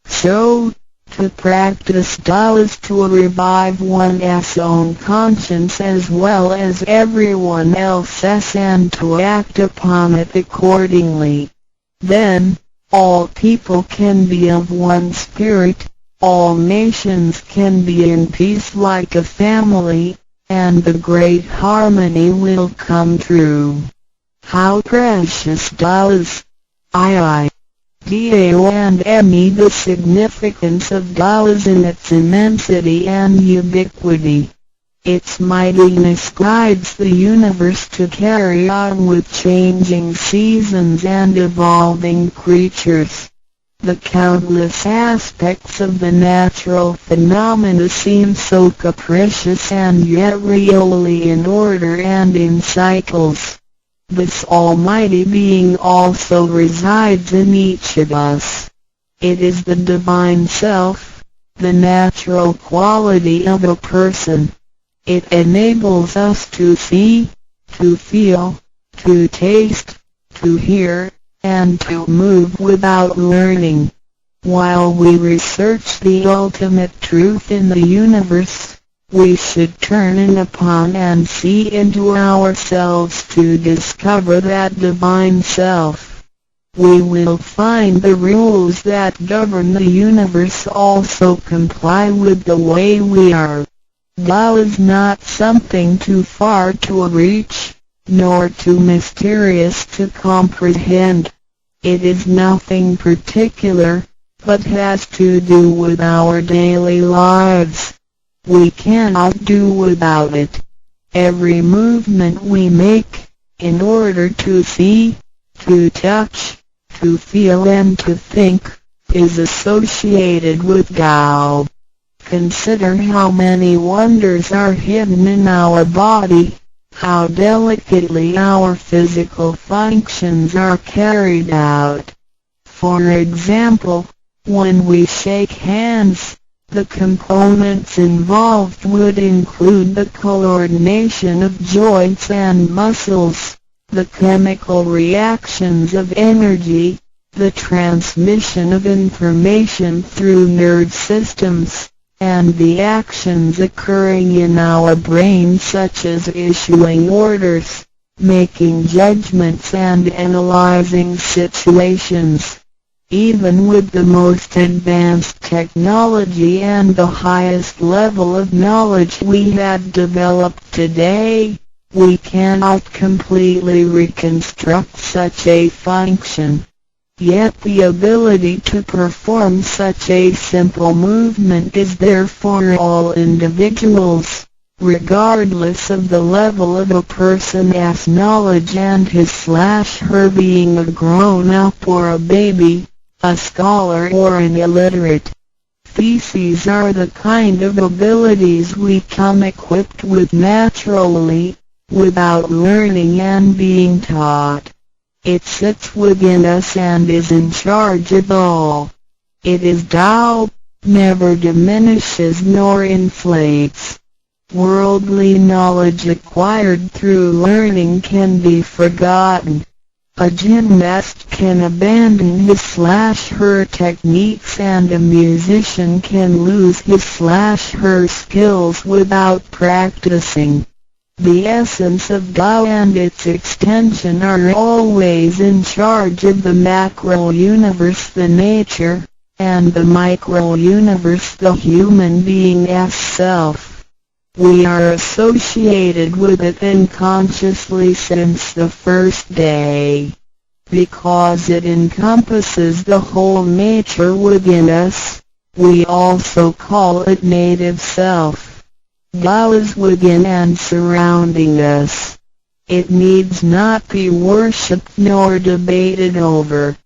So, to practice Tao is to revive one's own conscience as well as everyone else's and to act upon it accordingly. Then, all people can be of one spirit, all nations can be in peace like a family, and the great harmony will come true. How precious Tao is! I. Dao and Me. The significance of Tao is in its immensity and ubiquity. Its mightiness guides the universe to carry on with changing seasons and evolving creatures. The countless aspects of the natural phenomena seem so capricious and yet really in order and in cycles. This Almighty Being also resides in each of us. It is the divine self, the natural quality of a person. It enables us to see, to feel, to taste, to hear, and to move without learning. While we research the ultimate truth in the universe, we should turn in upon and see into ourselves to discover that divine self. We will find the rules that govern the universe also comply with the way we are. Tao is not something too far to reach, nor too mysterious to comprehend. It is nothing particular, but has to do with our daily lives. We cannot do without it. Every movement we make, in order to see, to touch, to feel and to think, is associated with Tao. Consider how many wonders are hidden in our body, how delicately our physical functions are carried out. For example, when we shake hands, the components involved would include the coordination of joints and muscles, the chemical reactions of energy, the transmission of information through nerve systems, and the actions occurring in our brain such as issuing orders, making judgments and analyzing situations. Even with the most advanced technology and the highest level of knowledge we have developed today, we cannot completely reconstruct such a function. Yet the ability to perform such a simple movement is there for all individuals, regardless of the level of a person's knowledge and his/her being a grown-up or a baby, a scholar or an illiterate. Theses are the kind of abilities we come equipped with naturally, without learning and being taught. It sits within us and is in charge of all. It is Tao, never diminishes nor inflates. Worldly knowledge acquired through learning can be forgotten. A gymnast can abandon his/her techniques and a musician can lose his/her skills without practicing. The essence of Tao and its extension are always in charge of the macro universe, the nature, and the micro universe, the human being's self. We are associated with it unconsciously since the first day. Because it encompasses the whole nature within us, we also call it native self. Tao is within and surrounding us. It needs not be worshipped nor debated over,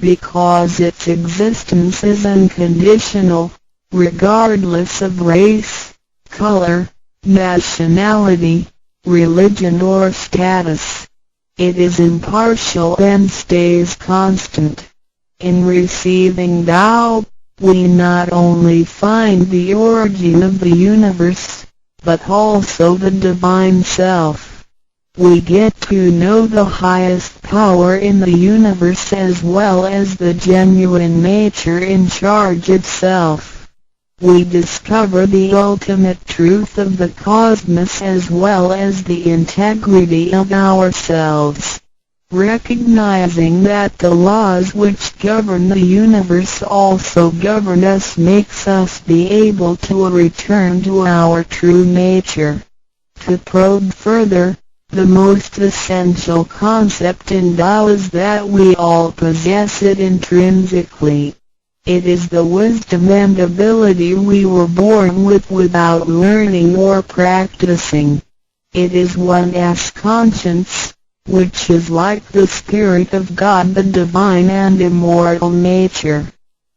because its existence is unconditional, regardless of race, color, nationality, religion or status. It is impartial and stays constant. In receiving Tao, we not only find the origin of the universe, but also the divine self. We get to know the highest power in the universe as well as the genuine nature in charge itself. We discover the ultimate truth of the cosmos as well as the integrity of ourselves. Recognizing that the laws which govern the universe also govern us makes us be able to return to our true nature. To probe further, the most essential concept in Tao is that we all possess it intrinsically. It is the wisdom and ability we were born with without learning or practicing. It is one's conscience, which is like the Spirit of God, the divine and immortal nature.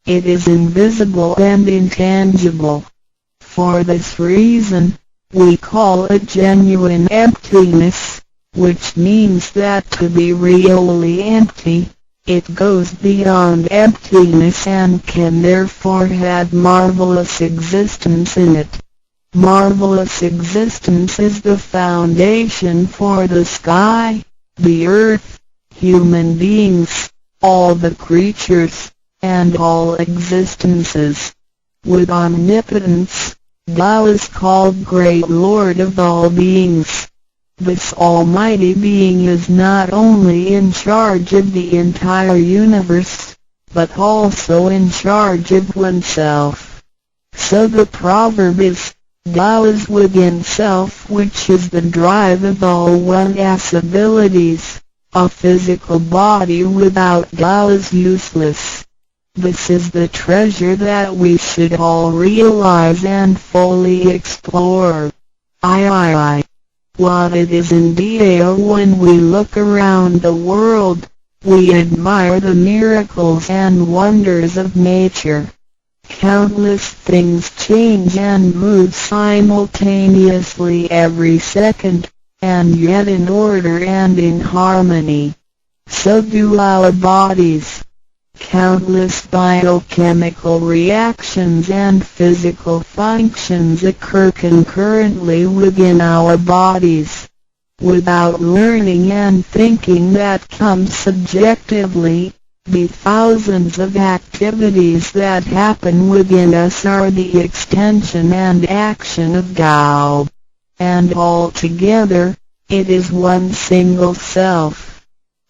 It is invisible and intangible. For this reason, we call it genuine emptiness, which means that to be really empty, it goes beyond emptiness and can therefore have marvelous existence in it. Marvelous existence is the foundation for the sky, the earth, human beings, all the creatures, and all existences. With omnipotence, Tao is called Great Lord of all beings. This almighty being is not only in charge of the entire universe, but also in charge of oneself. So the proverb is, Tao is within self, which is the drive of all one's abilities. A physical body without Tao is useless. This is the treasure that we should all realize and fully explore. I I I. What it is in Dao. When we look around the world, we admire the miracles and wonders of nature. Countless things change and move simultaneously every second, and yet in order and in harmony. So do our bodies. Countless biochemical reactions and physical functions occur concurrently within our bodies. Without learning and thinking that comes subjectively, the thousands of activities that happen within us are the extension and action of Tao. And all together, it is one single self.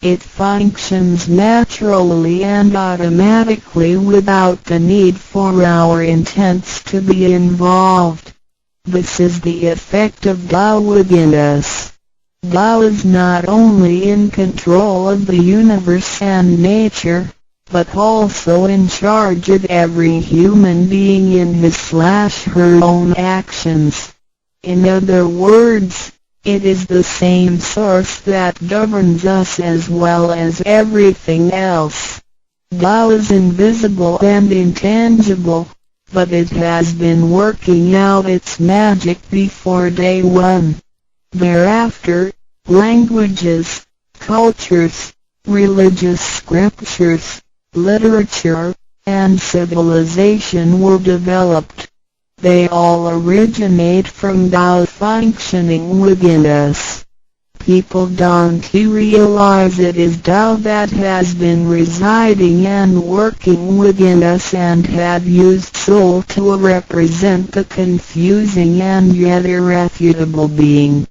It functions naturally and automatically without the need for our intents to be involved. This is the effect of Tao within us. Tao is not only in control of the universe and nature, but also in charge of every human being in his/her own actions. In other words, it is the same source that governs us as well as everything else. Tao is invisible and intangible, but it has been working out its magic before day one. Thereafter, languages, cultures, religious scriptures, literature, and civilization were developed. They all originate from Tao functioning within us. People don't realize it is Tao that has been residing and working within us and have used soul to represent the confusing and yet irrefutable being.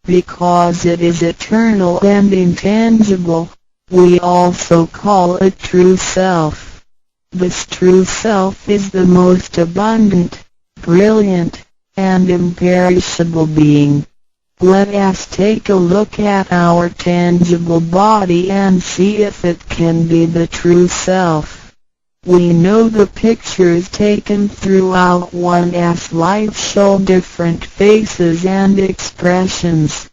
Because it is eternal and intangible, we also call it true self. This true self is the most abundant, brilliant, and imperishable being. Let us take a look at our tangible body and see if it can be the true self. We know the pictures taken throughout one's life show different faces and expressions.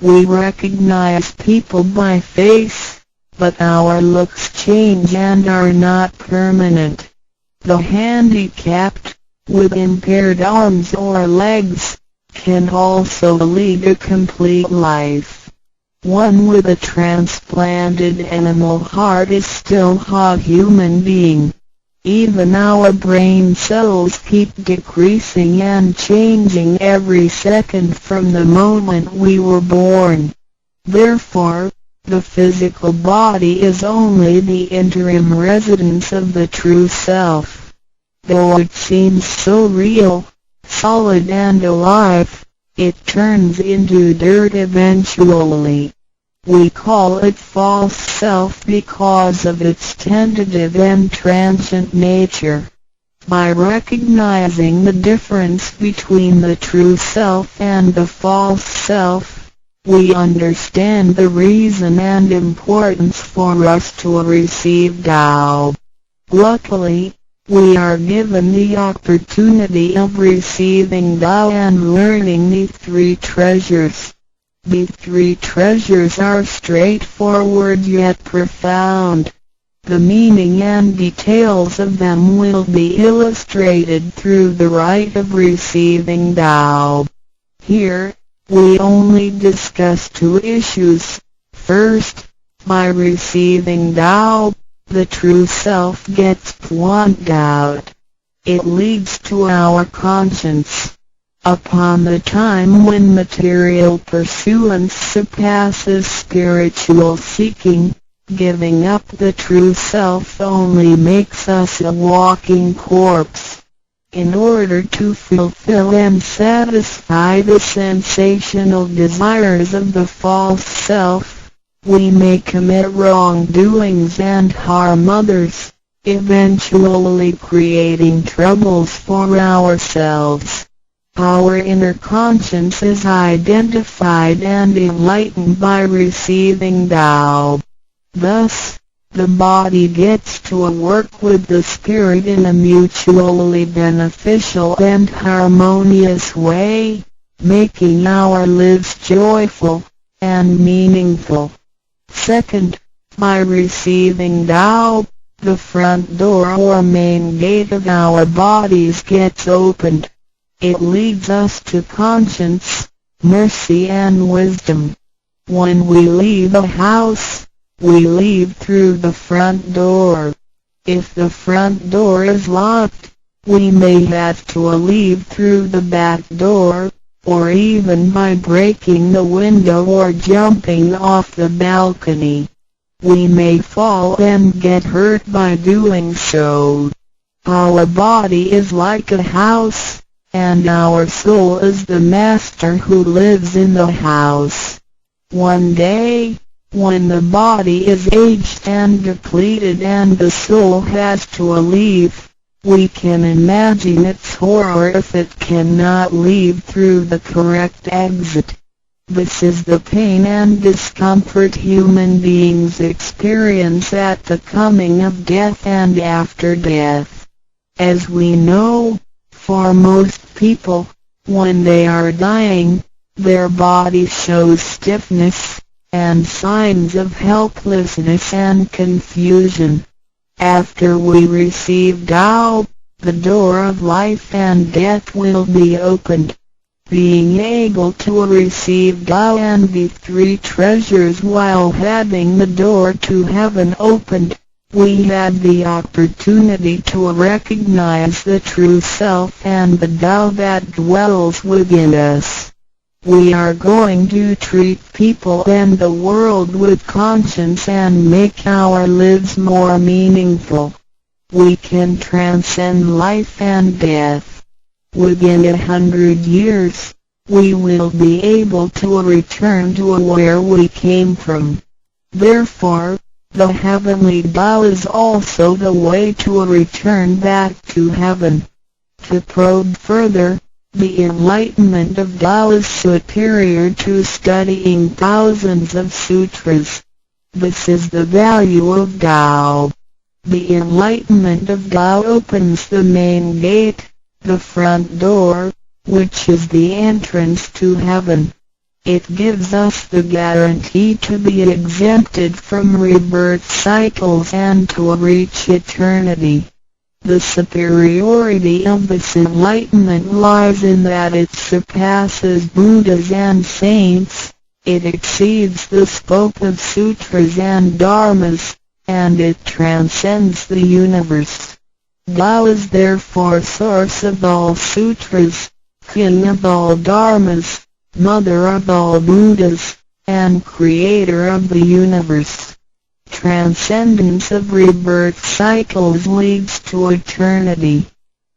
We recognize people by face, but our looks change and are not permanent. The handicapped, with impaired arms or legs, can also lead a complete life. One with a transplanted animal heart is still a human being. Even our brain cells keep decreasing and changing every second from the moment we were born. Therefore, the physical body is only the interim residence of the true self. Though it seems so real, solid and alive, it turns into dirt eventually. We call it false self because of its tentative and transient nature. By recognizing the difference between the true self and the false self, we understand the reason and importance for us to receive Tao. Luckily, we are given the opportunity of receiving Tao and learning the three treasures. The three treasures are straightforward yet profound. The meaning and details of them will be illustrated through the rite of receiving Tao. Here, we only discuss two issues. First, by receiving Tao, the true self gets pointed out. It leads to our conscience. Upon the time when material pursuance surpasses spiritual seeking, giving up the true self only makes us a walking corpse. In order to fulfill and satisfy the sensational desires of the false self, we may commit wrongdoings and harm others, eventually creating troubles for ourselves. Our inner conscience is identified and enlightened by receiving Tao. Thus, the body gets to work with the spirit in a mutually beneficial and harmonious way, making our lives joyful and meaningful. Second, by receiving Tao, the front door or main gate of our bodies gets opened. It leads us to conscience, mercy and wisdom. When we leave a house, we leave through the front door. If the front door is locked, we may have to leave through the back door, or even by breaking the window or jumping off the balcony. We may fall and get hurt by doing so. Our body is like a house, and our soul is the master who lives in the house. One day, when the body is aged and depleted and the soul has to leave, we can imagine its horror if it cannot leave through the correct exit. This is the pain and discomfort human beings experience at the coming of death and after death. As we know, for most people, when they are dying, their body shows stiffness and signs of helplessness and confusion. After we receive Tao, the door of life and death will be opened. Being able to receive Tao and the three treasures while having the door to heaven opened, we had the opportunity to recognize the true self and the Tao that dwells within us. We are going to treat people and the world with conscience and make our lives more meaningful. We can transcend life and death. Within 100 years, we will be able to return to where we came from. Therefore, the heavenly Tao is also the way to return back to heaven. To probe further, the enlightenment of Tao is superior to studying thousands of sutras. This is the value of Tao. The enlightenment of Tao opens the main gate, the front door, which is the entrance to heaven. It gives us the guarantee to be exempted from rebirth cycles and to reach eternity. The superiority of this enlightenment lies in that it surpasses Buddhas and saints, It exceeds the scope of sutras and dharmas, and it transcends the universe. Tao is therefore source of all sutras, king of all dharmas, mother of all Buddhas, and creator of the universe. Transcendence of rebirth cycles leads to eternity.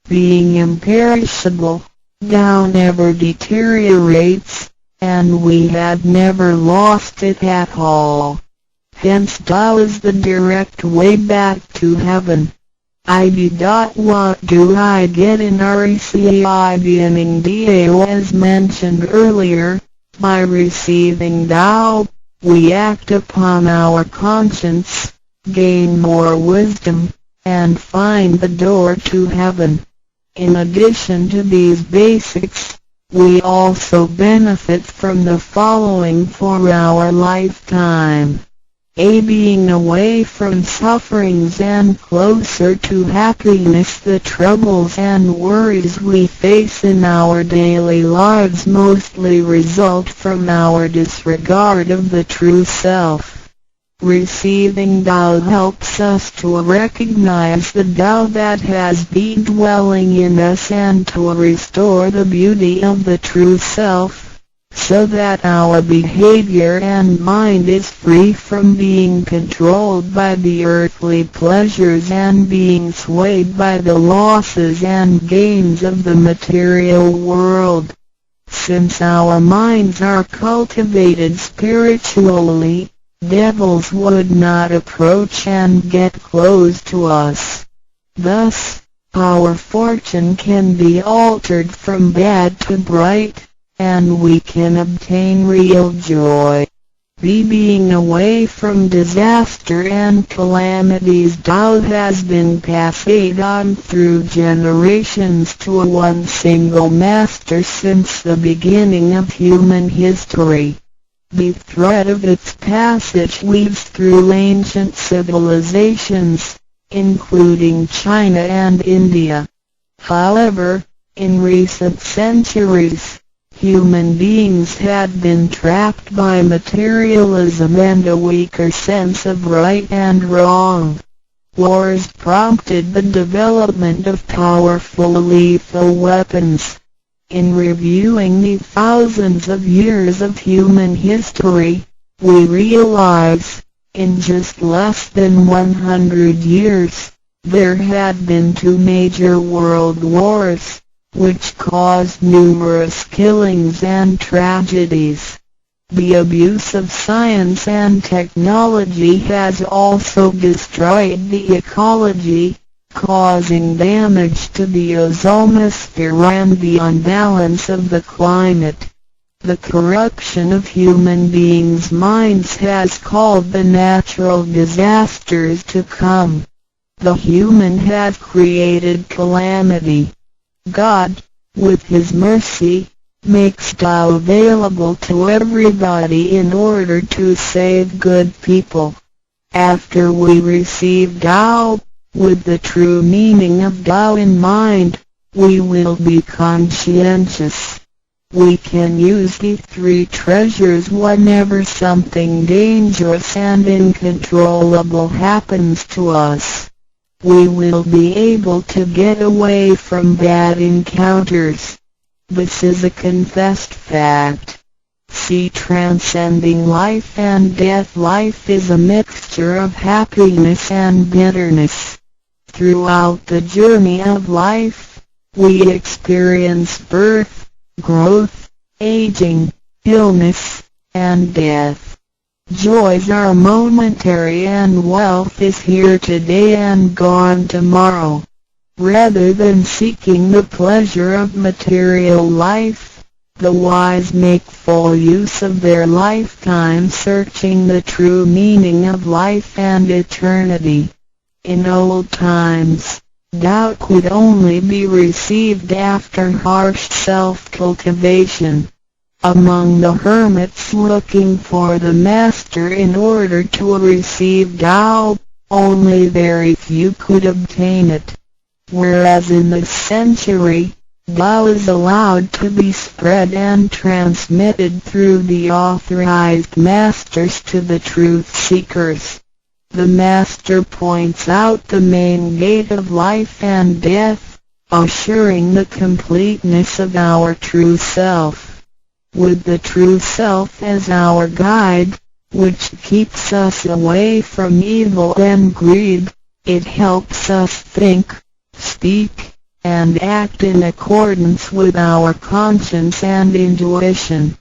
Being imperishable, Tao never deteriorates, and we have never lost it at all. Hence Tao is the direct way back to heaven. ID. What do I get in receiving Dao? As mentioned earlier, by receiving Tao, we act upon our conscience, gain more wisdom, and find the door to heaven. In addition to these basics, we also benefit from the following for our lifetime. A. Being away from sufferings and closer to happiness. The troubles and worries we face in our daily lives mostly result from our disregard of the true self. Receiving Tao helps us to recognize the Tao that has been dwelling in us and to restore the beauty of the true self, so that our behavior and mind is free from being controlled by the earthly pleasures and being swayed by the losses and gains of the material world. Since our minds are cultivated spiritually, devils would not approach and get close to us. Thus, our fortune can be altered from bad to bright, and we can obtain real joy. B. Being away from disaster and calamities. Tao has been passed on through generations to one single master since the beginning of human history. The thread of its passage weaves through ancient civilizations, including China and India. However, in recent centuries, human beings had been trapped by materialism and a weaker sense of right and wrong. Wars prompted the development of powerful lethal weapons. In reviewing the thousands of years of human history, we realize, in just less than 100 years, there had been two major world wars, which caused numerous killings and tragedies. The abuse of science and technology has also destroyed the ecology, causing damage to the ozonosphere and the unbalance of the climate. The corruption of human beings' minds has called the natural disasters to come. The human has created calamity. God, with His mercy, makes Tao available to everybody in order to save good people. After we receive Tao, with the true meaning of Tao in mind, we will be conscientious. We can use the three treasures whenever something dangerous and uncontrollable happens to us. We will be able to get away from bad encounters. This is a confessed fact. See Transcending Life and Death. Life is a mixture of happiness and bitterness. Throughout the journey of life, we experience birth, growth, aging, illness, and death. Joys are momentary and wealth is here today and gone tomorrow. Rather than seeking the pleasure of material life, the wise make full use of their lifetime searching the true meaning of life and eternity. In old times, Tao could only be received after harsh self-cultivation. Among the hermits looking for the master in order to receive Tao, only very few could obtain it. Whereas in this century, Tao is allowed to be spread and transmitted through the authorized masters to the truth seekers. The master points out the main gate of life and death, assuring the completeness of our true self. With the true self as our guide, which keeps us away from evil and greed, it helps us think, speak, and act in accordance with our conscience and intuition.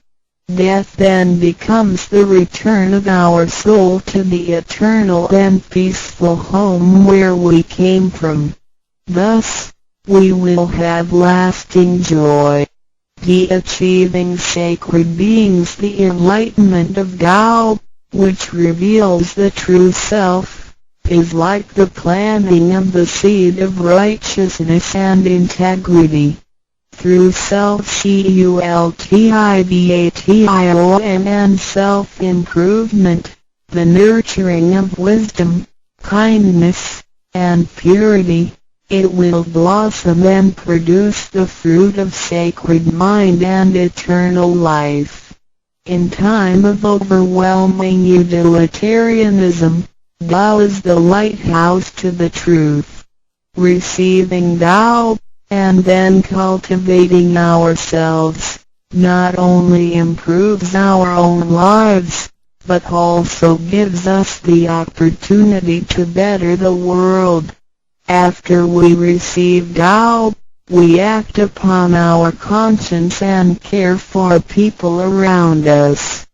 Death then becomes the return of our soul to the eternal and peaceful home where we came from. Thus, we will have lasting joy. The achieving sacred beings. The enlightenment of Tao, which reveals the true self, is like the planting of the seed of righteousness and integrity. Through self-cultivation and self-improvement, the nurturing of wisdom, kindness, and purity, it will blossom and produce the fruit of sacred mind and eternal life. In time of overwhelming utilitarianism, Tao is the lighthouse to the truth. Receiving Tao, and then cultivating ourselves, not only improves our own lives, but also gives us the opportunity to better the world. After we receive Tao, we act upon our conscience and care for people around us.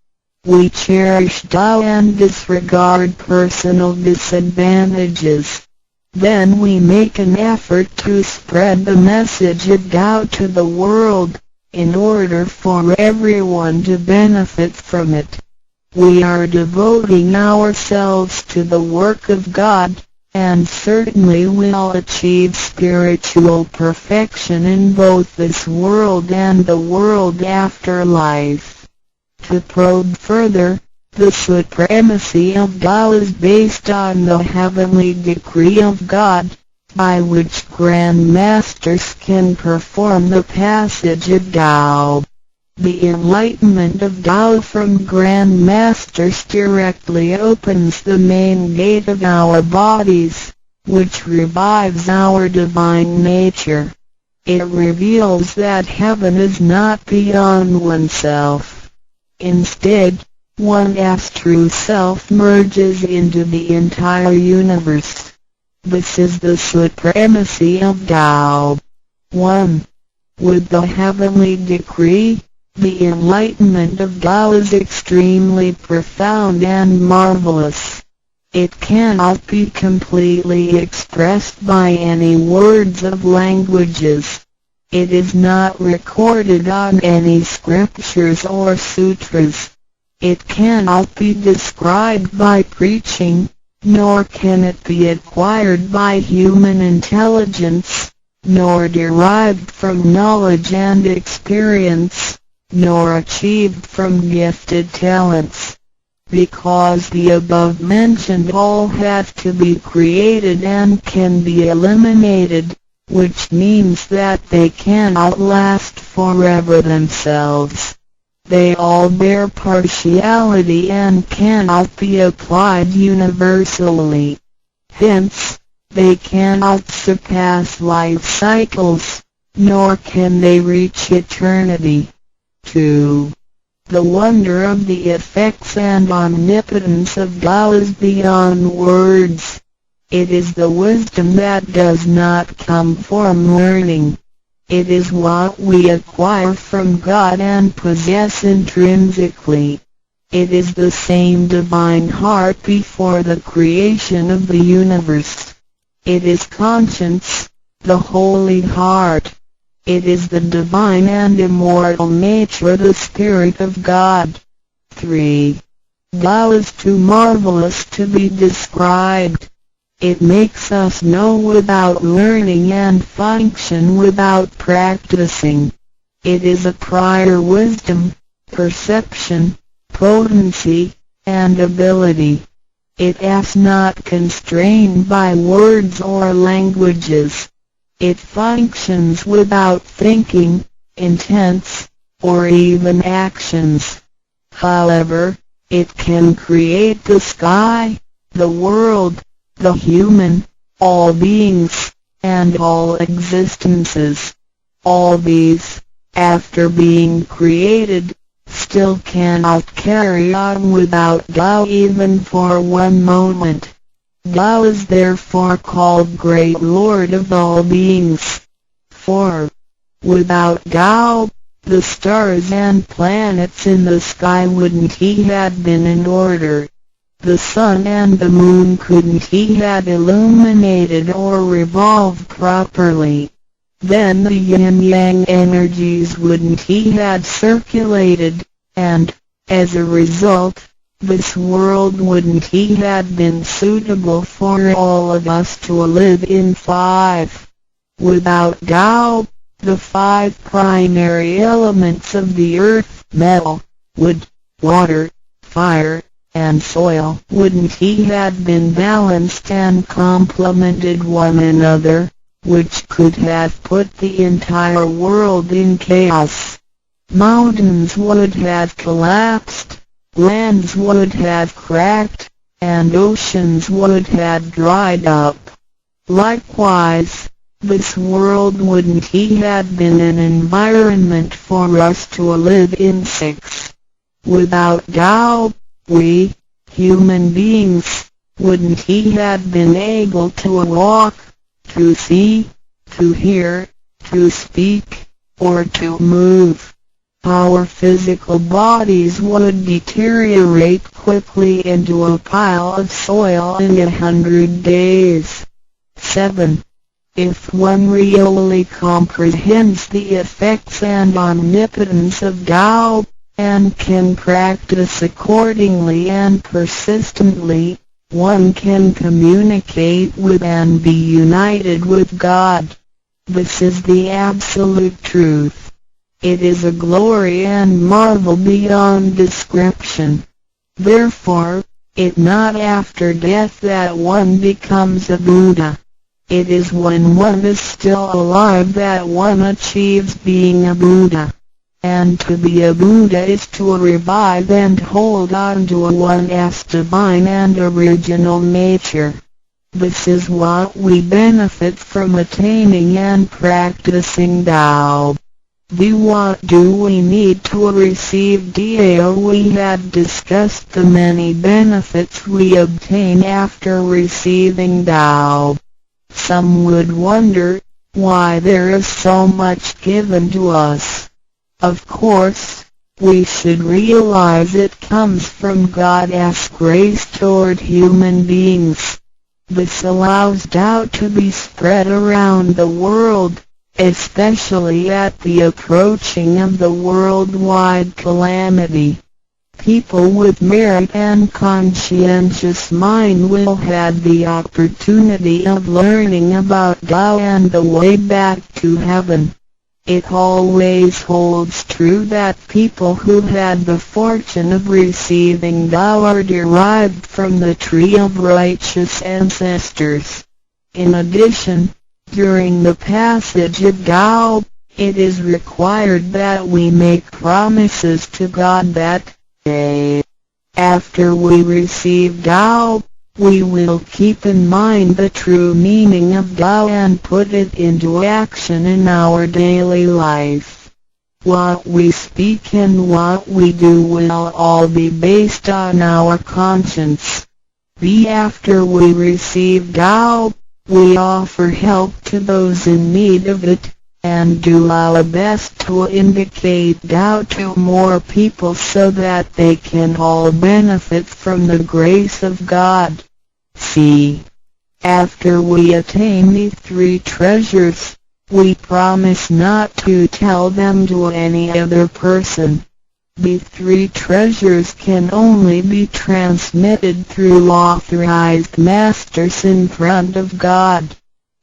We cherish Tao and disregard personal disadvantages. Then we make an effort to spread the message of Tao to the world, in order for everyone to benefit from it. We are devoting ourselves to the work of God, and certainly will achieve spiritual perfection in both this world and the world after life. To probe further, the supremacy of Tao is based on the heavenly decree of God, by which Grand Masters can perform the passage of Tao. The enlightenment of Tao from Grand Masters directly opens the main gate of our bodies, which revives our divine nature. It reveals that heaven is not beyond oneself. Instead, one's true self merges into the entire universe. This is the supremacy of Tao. 1. With the heavenly decree, the enlightenment of Tao is extremely profound and marvelous. It cannot be completely expressed by any words of languages. It is not recorded on any scriptures or sutras. It cannot be described by preaching, nor can it be acquired by human intelligence, nor derived from knowledge and experience, nor achieved from gifted talents. Because the above mentioned all have to be created and can be eliminated, which means that they cannot last forever themselves. They all bear partiality and cannot be applied universally. Hence, they cannot surpass life cycles, nor can they reach eternity. 2. The wonder of the effects and omnipotence of Tao is beyond words. It is the wisdom that does not come from learning. It is what we acquire from God and possess intrinsically. It is the same divine heart before the creation of the universe. It is conscience, the holy heart. It is the divine and immortal nature, the Spirit of God. 3. Tao is too marvelous to be described. It makes us know without learning and function without practicing. It is a prior wisdom, perception, potency, and ability. It is not constrained by words or languages. It functions without thinking, intents, or even actions. However, it can create the sky, the world, the human, all beings, and all existences. All these, after being created, still cannot carry on without Tao even for one moment. Tao is therefore called Great Lord of all beings. 4. Without Tao, the stars and planets in the sky wouldn't have been in order. The sun and the moon couldn't have illuminated or revolved properly. Then the yin-yang energies wouldn't have circulated, and, as a result, this world wouldn't have been suitable for all of us to live in. 5. Without Tao, the five primary elements of the earth, metal, wood, water, fire, and soil, wouldn't have been balanced and complemented one another, which could have put the entire world in chaos. Mountains would have collapsed, lands would have cracked, and oceans would have dried up. Likewise, this world wouldn't have been an environment for us to live in. 6. Without Tao, we, human beings, wouldn't have been able to walk, to see, to hear, to speak, or to move. Our physical bodies would deteriorate quickly into a pile of soil in 100 days. 7. If one really comprehends the effects and omnipotence of Tao, and can practice accordingly and persistently, one can communicate with and be united with God. This is the absolute truth. It is a glory and marvel beyond description. Therefore, it not after death that one becomes a Buddha. It is when one is still alive that one achieves being a Buddha. And to be a Buddha is to revive and hold on to one's divine and original nature. This is what we benefit from attaining and practicing Tao. The what do we need to receive Dao? We have discussed the many benefits we obtain after receiving Tao. Some would wonder why there is so much given to us. Of course, we should realize it comes from God's grace toward human beings. This allows Tao to be spread around the world, especially at the approaching of the worldwide calamity. People with merit and conscientious mind will have the opportunity of learning about Tao and the way back to heaven. It always holds true that people who had the fortune of receiving Tao are derived from the tree of righteous ancestors. In addition, during the passage of Tao, it is required that we make promises to God that, A. After we receive Tao, we will keep in mind the true meaning of Tao and put it into action in our daily life. What we speak and what we do will all be based on our conscience. B. After we receive Tao, we offer help to those in need of it, and do our best to indicate Tao to more people so that they can all benefit from the grace of God. C. After we attain the three treasures, we promise not to tell them to any other person. The three treasures can only be transmitted through authorized masters in front of God.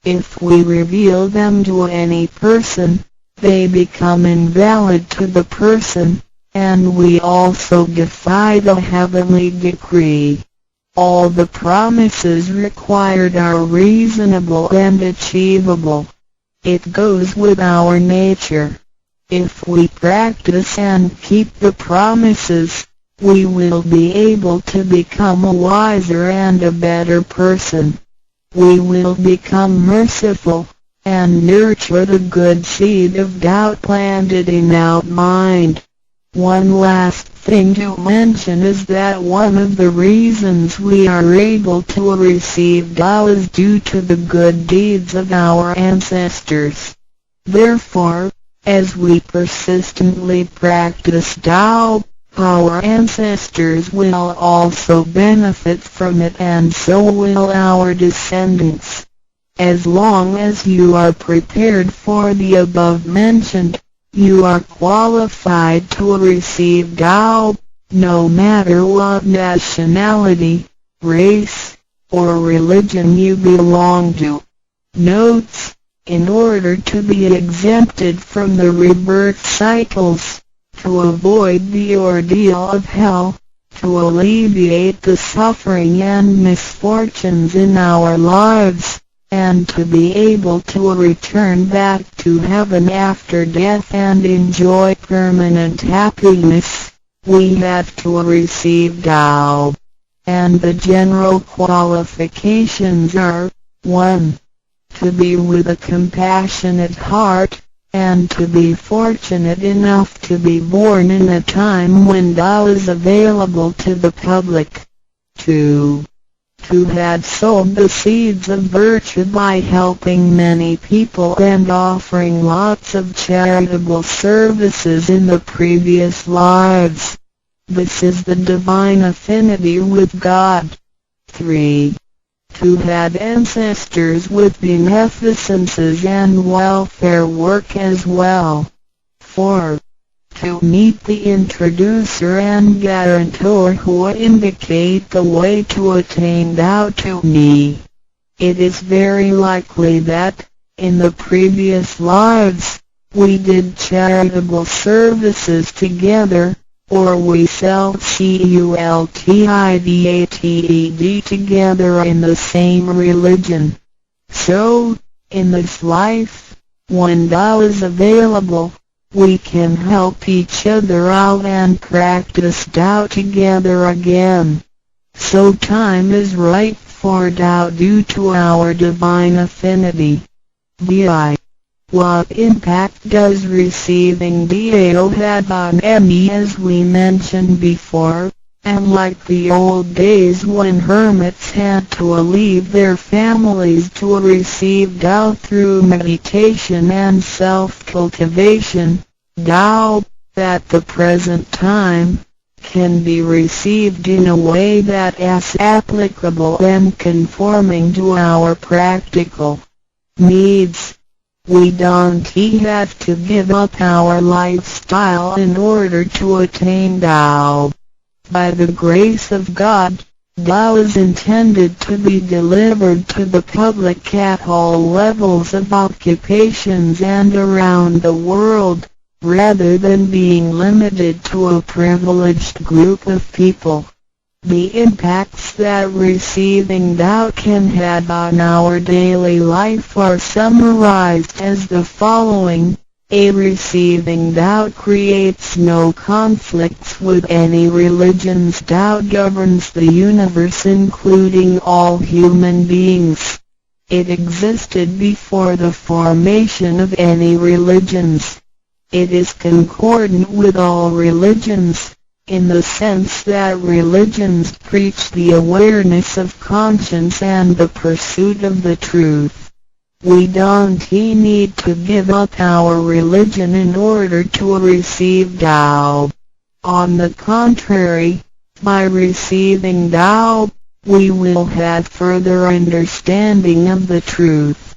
If we reveal them to any person, they become invalid to the person, and we also defy the heavenly decree. All the promises required are reasonable and achievable. It goes with our nature. If we practice and keep the promises, we will be able to become a wiser and a better person. We will become merciful, and nurture the good seed of Tao planted in our mind. One last thing to mention is that one of the reasons we are able to receive Tao is due to the good deeds of our ancestors. Therefore, as we persistently practice Tao, our ancestors will also benefit from it, and so will our descendants. As long as you are prepared for the above mentioned, you are qualified to receive Tao, no matter what nationality, race, or religion you belong to. Notes: In order to be exempted from the rebirth cycles, to avoid the ordeal of hell, to alleviate the suffering and misfortunes in our lives, and to be able to return back to heaven after death and enjoy permanent happiness, we have to receive Tao. And the general qualifications are: 1. To be with a compassionate heart, and to be fortunate enough to be born in a time when Tao is available to the public. 2. To have sowed the seeds of virtue by helping many people and offering lots of charitable services in the previous lives. This is the divine affinity with God. 3. To have ancestors with beneficences and welfare work as well. 4. To meet the introducer and guarantor who indicate the way to attain Tao to me. It is very likely that, in the previous lives, we did charitable services together, or we self-cultivated together in the same religion. So, in this life, when Tao is available, we can help each other out and practice Tao together again. So time is right for Tao due to our divine affinity. VI. What impact does receiving Tao have on me? As we mentioned before, unlike the old days when hermits had to leave their families to receive Tao through meditation and self-cultivation, Tao, at the present time, can be received in a way that is applicable and conforming to our practical needs. We don't have to give up our lifestyle in order to attain Tao. By the grace of God, Tao is intended to be delivered to the public at all levels of occupations and around the world, rather than being limited to a privileged group of people. The impacts that receiving Tao can have on our daily life are summarized as the following. A. Receiving Tao creates no conflicts with any religions. Tao governs the universe, including all human beings. It existed before the formation of any religions. It is concordant with all religions, in the sense that religions preach the awareness of conscience and the pursuit of the truth. We don't need to give up our religion in order to receive Tao. On the contrary, by receiving Tao, we will have further understanding of the truth.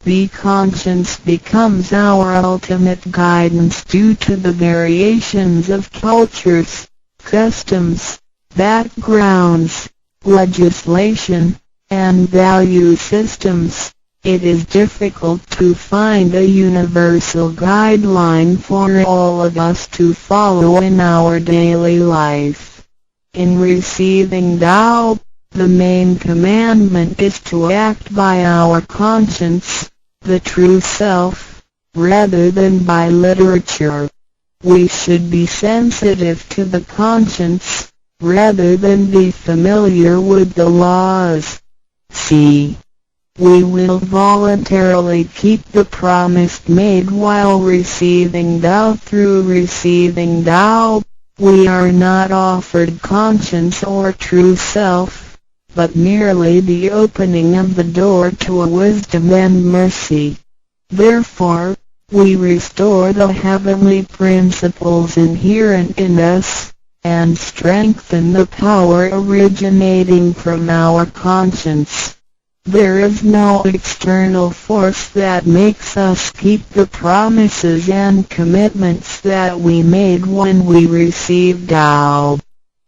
The conscience becomes our ultimate guidance. Due to the variations of cultures, customs, backgrounds, legislation, and value systems, it is difficult to find a universal guideline for all of us to follow in our daily life. In receiving Tao, the main commandment is to act by our conscience, the true self, rather than by literature. We should be sensitive to the conscience, rather than be familiar with the laws. C. We will voluntarily keep the promise made while receiving Tao. Through receiving Tao, we are not offered conscience or true self, but merely the opening of the door to a wisdom and mercy. Therefore, we restore the heavenly principles inherent in us, and strengthen the power originating from our conscience. There is no external force that makes us keep the promises and commitments that we made when we received Tao.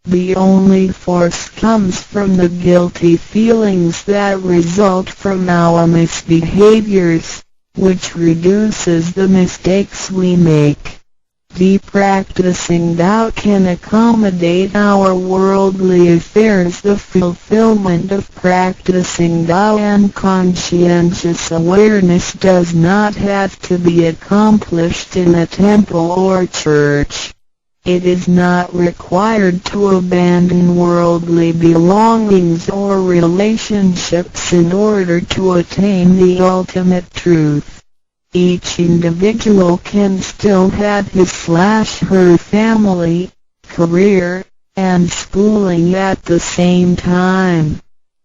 The only force comes from the guilty feelings that result from our misbehaviors, which reduces the mistakes we make. The practicing Tao can accommodate our worldly affairs. The fulfillment of practicing Tao and conscientious awareness does not have to be accomplished in a temple or church. It is not required to abandon worldly belongings or relationships in order to attain the ultimate truth. Each individual can still have his/her family, career, and schooling at the same time.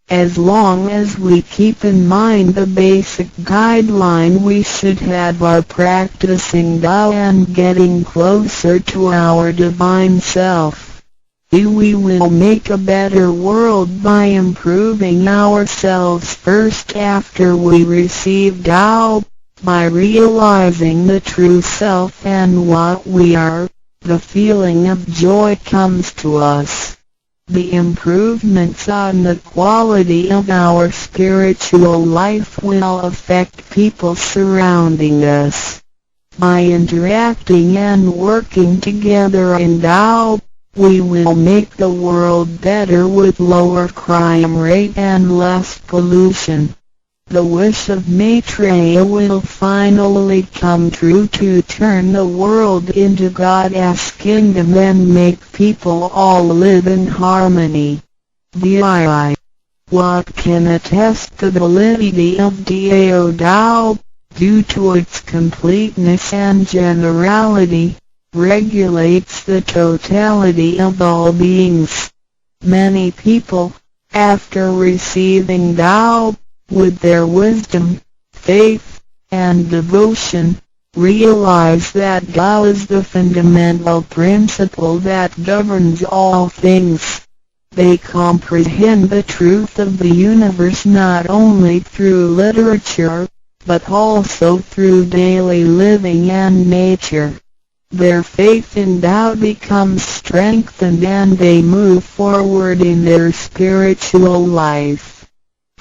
As long as we keep in mind the basic guideline, we should have our practicing Tao and getting closer to our divine self. We will make a better world by improving ourselves first after we receive Tao. By realizing the true self and what we are, the feeling of joy comes to us. The improvements on the quality of our spiritual life will affect people surrounding us. By interacting and working together in Tao, we will make the world better with lower crime rate and less pollution. The wish of Maitreya will finally come true to turn the world into God's kingdom and make people all live in harmony. VII. What can attest the validity of Dao Tao, due to its completeness and generality, regulates the totality of all beings. Many people, after receiving Tao, with their wisdom, faith, and devotion, realize that Tao is the fundamental principle that governs all things. They comprehend the truth of the universe not only through literature, but also through daily living and nature. Their faith in Tao becomes strengthened and they move forward in their spiritual life.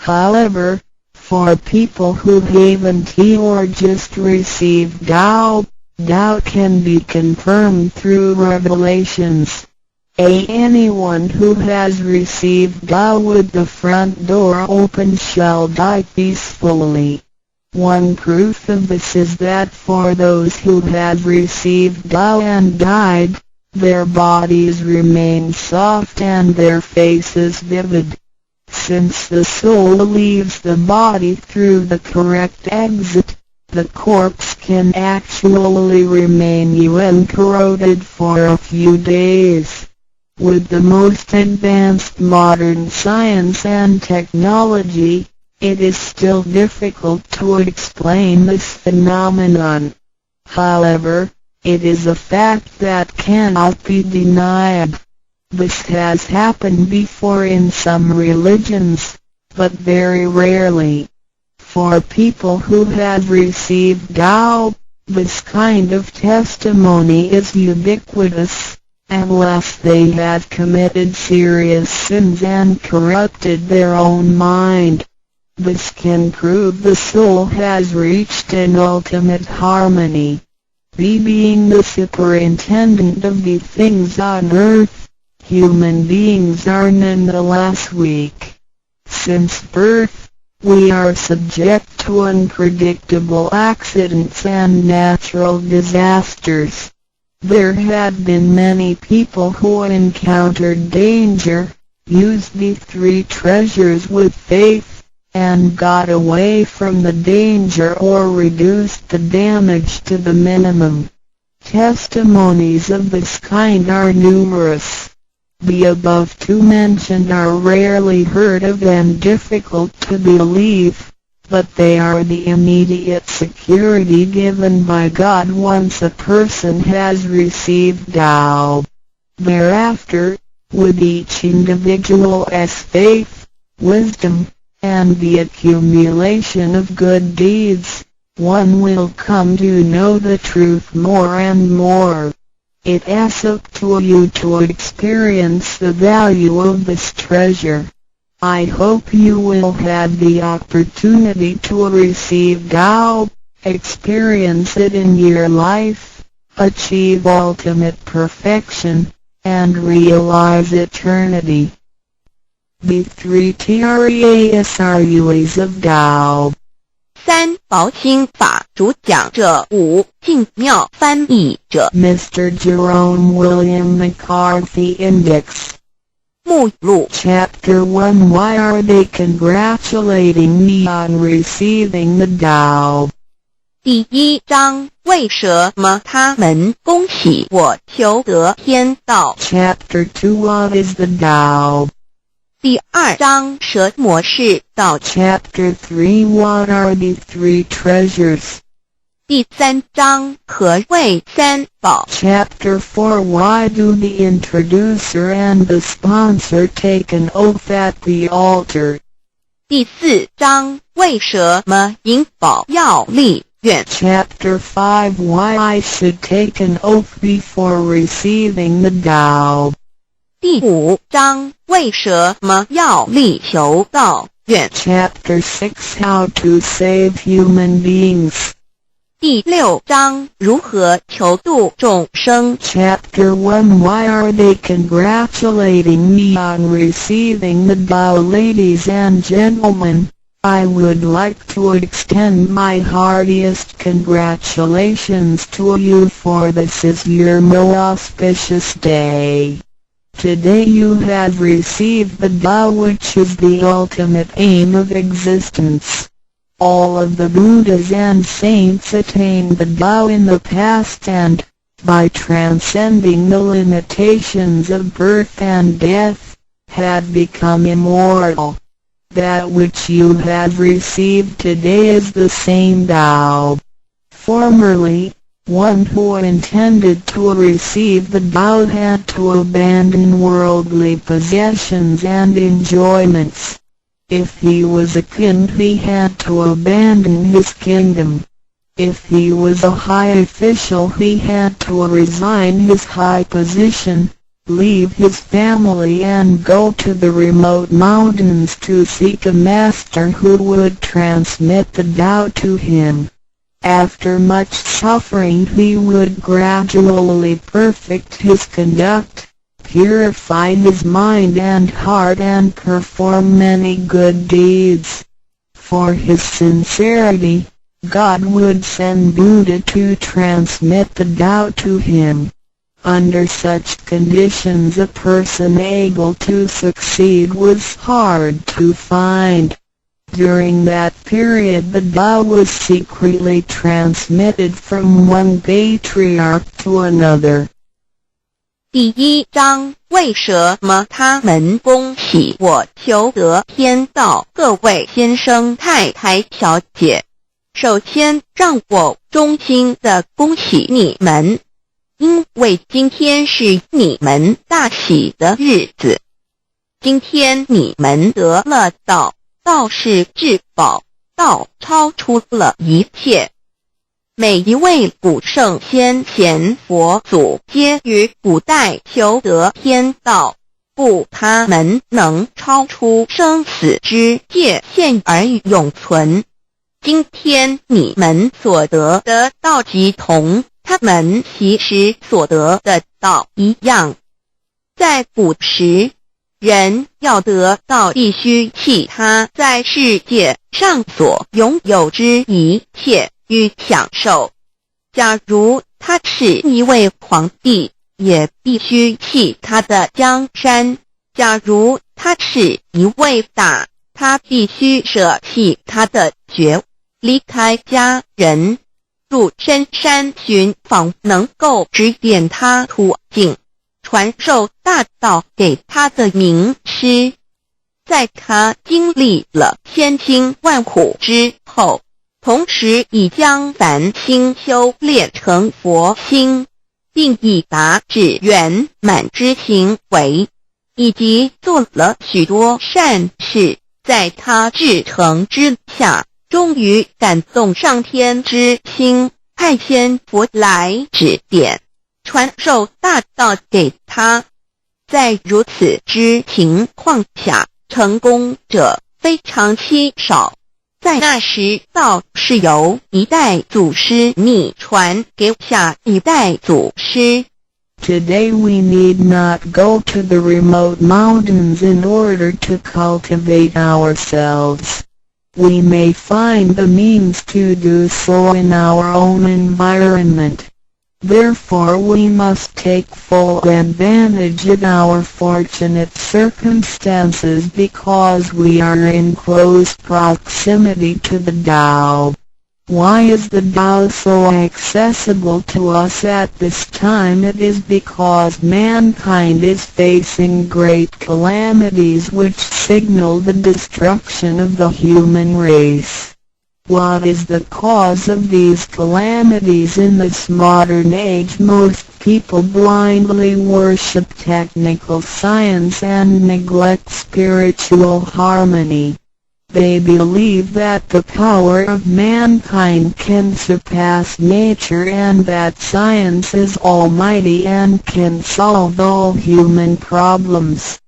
However, for people who haven't or just received Tao, Tao can be confirmed through revelations. A. Anyone who has received Tao with the front door open shall die peacefully. One proof of this is that for those who have received Tao and died, their bodies remain soft and their faces vivid. Since the soul leaves the body through the correct exit, the corpse can actually remain uncorroded for a few days. With the most advanced modern science and technology, it is still difficult to explain this phenomenon. However, it is a fact that cannot be denied. This has happened before in some religions, but very rarely. For people who have received Tao, this kind of testimony is ubiquitous, unless they have committed serious sins and corrupted their own mind. This can prove the soul has reached an ultimate harmony. B. Being the superintendent of the things on earth, human beings are nonetheless weak. Since birth, We are subject to unpredictable accidents and natural disasters. There have been many people who encountered danger, used the three treasures with faith, and got away from the danger or reduced the damage to the minimum. Testimonies of this kind are numerous. The above two mentioned are rarely heard of and difficult to believe, but they are the immediate security given by God once a person has received Tao. Thereafter, with each individual's faith, wisdom, and the accumulation of good deeds, one will come to know the truth more and more. It's up to you to experience the value of this treasure. I hope you will have the opportunity to receive Tao, experience it in your life, achieve ultimate perfection, and realize eternity. The three treasures of Tao. 三寶心法主講者吳淨妙翻譯者 Mr. Jerome William McCarthy. Index. 目錄。 Chapter 1. Why are they congratulating me on receiving the Tao? 第一章，為什麼他們恭喜我求得天道？ Chapter 2. What is the Tao? 第二章，什麼是道？ Chapter 3. What are the three treasures? 第三章，何謂三寶？ Chapter 4. Why do the introducer and the sponsor take an oath at the altar? 第四章，為什麼引保要立願？ Chapter 5. Why I should take an oath before receiving the Tao. 第五章，為什麼要立求道願？ Chapter 6. How to save human beings. 第六章，如何求度眾生？ Chapter 1. Why are they congratulating me on receiving the Tao? Ladies and gentlemen, I would like to extend my heartiest congratulations to you, for this is your most auspicious day. Today you have received the Tao, which is the ultimate aim of existence. All of the Buddhas and saints attained the Tao in the past and, by transcending the limitations of birth and death, had become immortal. That which you have received today is the same Tao. Formerly, one who intended to receive the Tao had to abandon worldly possessions and enjoyments. If he was a king, he had to abandon his kingdom. If he was a high official, he had to resign his high position, leave his family and go to the remote mountains to seek a master who would transmit the Tao to him. After much suffering, he would gradually perfect his conduct, purify his mind and heart and perform many good deeds. For his sincerity, God would send Buddha to transmit the Tao to him. Under such conditions, a person able to succeed was hard to find. During that period, the Tao was secretly transmitted from one patriarch to another. 第一章，為什麼他們恭喜我求得天道？各位先生、太太、小姐，首先讓我衷心的恭喜你們，因為今天是你們大喜的日子。今天你們得了道，道是至寶，道超出了一切。每一位古聖先賢佛祖皆於古代求得天道，故他們能超出生死之界限而永存。今天你們所得的道即同他們昔時所得的道一樣。在古時，人要得道，必須棄他在世界上所擁有之一切與享受。假如他是一位皇帝，也必須棄他的江山；假如他是一位大，他必須捨棄他的爵，離開家人，入深山尋訪能夠指點他途徑、傳授大道給他的明師。在他經歷了千辛萬苦之後，同時已將凡心修煉成佛心，並已達至圓滿之行為，以及做了許多善事，在他至誠之下，終於感動上天之心，派遣佛來指點、傳授大道給他。在如此之情況下，成功者非常稀少。在那時，道是由一代祖師秘傳給下一代祖師。 Today we need not go to the remote mountains in order to cultivate ourselves. We may find the means to do so in our own environment. Therefore, we must take full advantage of our fortunate circumstances because we are in close proximity to the Tao. Why is the Tao so accessible to us at this time? It is because mankind is facing great calamities which signal the destruction of the human race. What is the cause of these calamities in this modern age? Most people blindly worship technical science and neglect spiritual harmony. They believe that the power of mankind can surpass nature and that science is almighty and can solve all human problems.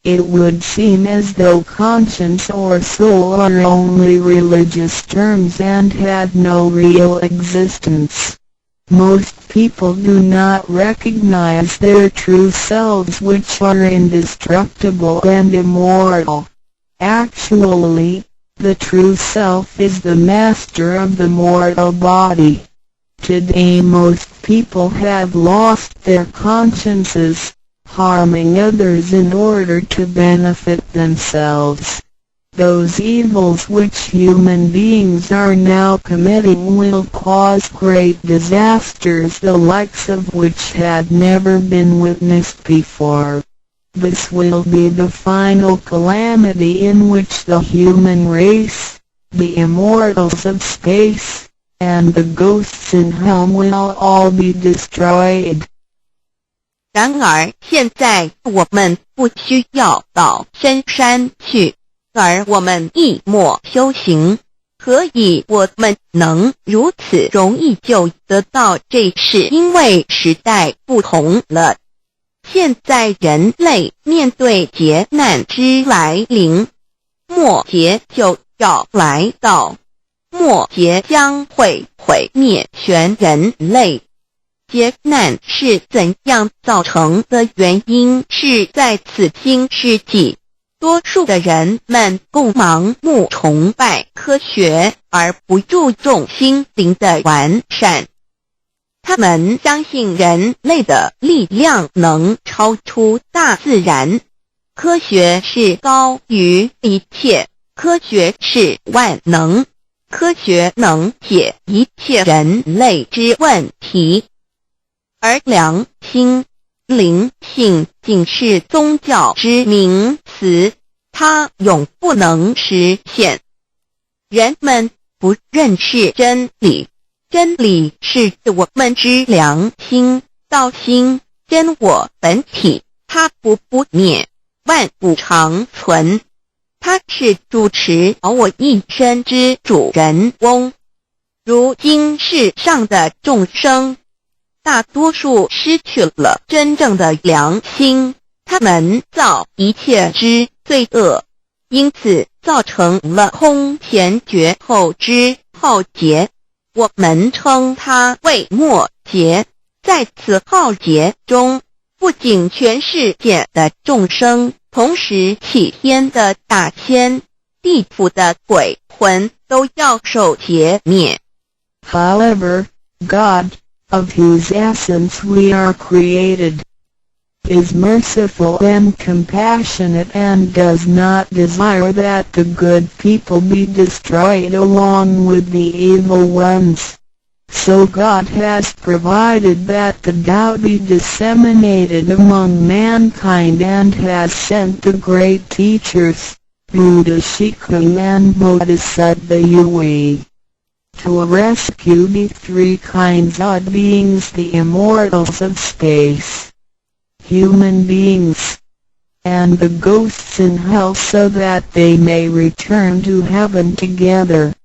It would seem as though conscience or soul are only religious terms and have no real existence. Most people do not recognize their true selves, which are indestructible and immortal. Actually, the true self is the master of the mortal body. Today most people have lost their consciences, harming others in order to benefit themselves. Those evils which human beings are now committing will cause great disasters, the likes of which have never been witnessed before. This will be the final calamity in which the human race, the immortals of space, and the ghosts in hell will all be destroyed. 然而，現在我們不需要到深山去，而我們一默修行。何以我們能如此容易就得道？這是因為時代不同了。現在人類面對劫難之來臨，末劫就要來到，末劫將會毀滅全人類。劫難是怎樣造成的？原因是在此新世紀，多數的人們共盲目崇拜科學，而不注重心靈的完善。他們相信人類的力量能超出大自然，科學是高於一切，科學是萬能，科學能解一切人類之問題。而良心、靈性僅是宗教之名詞，它永不能實現。人們不認識真理，真理是我們之良心、道心、真我本體，它不不滅，萬古長存。它是主持我一身之主人翁。如今世上的眾生，大多數失去了真正的良心，他們造一切之罪惡，因此造成了空前絕後之浩劫。我們稱它為末劫。在此浩劫中，不僅全世界的眾生同時氣天的大仙、地府的鬼魂都要受劫滅。 However, God, of whose essence we are created, is merciful and compassionate and does not desire that the good people be destroyed along with the evil ones. So God has provided that the Tao be disseminated among mankind and has sent the great teachers, Buddha Shikung and Bodhisattva Yui, to rescue the three kinds of beings: the immortals of space, human beings, and the ghosts in hell, so that they may return to heaven together.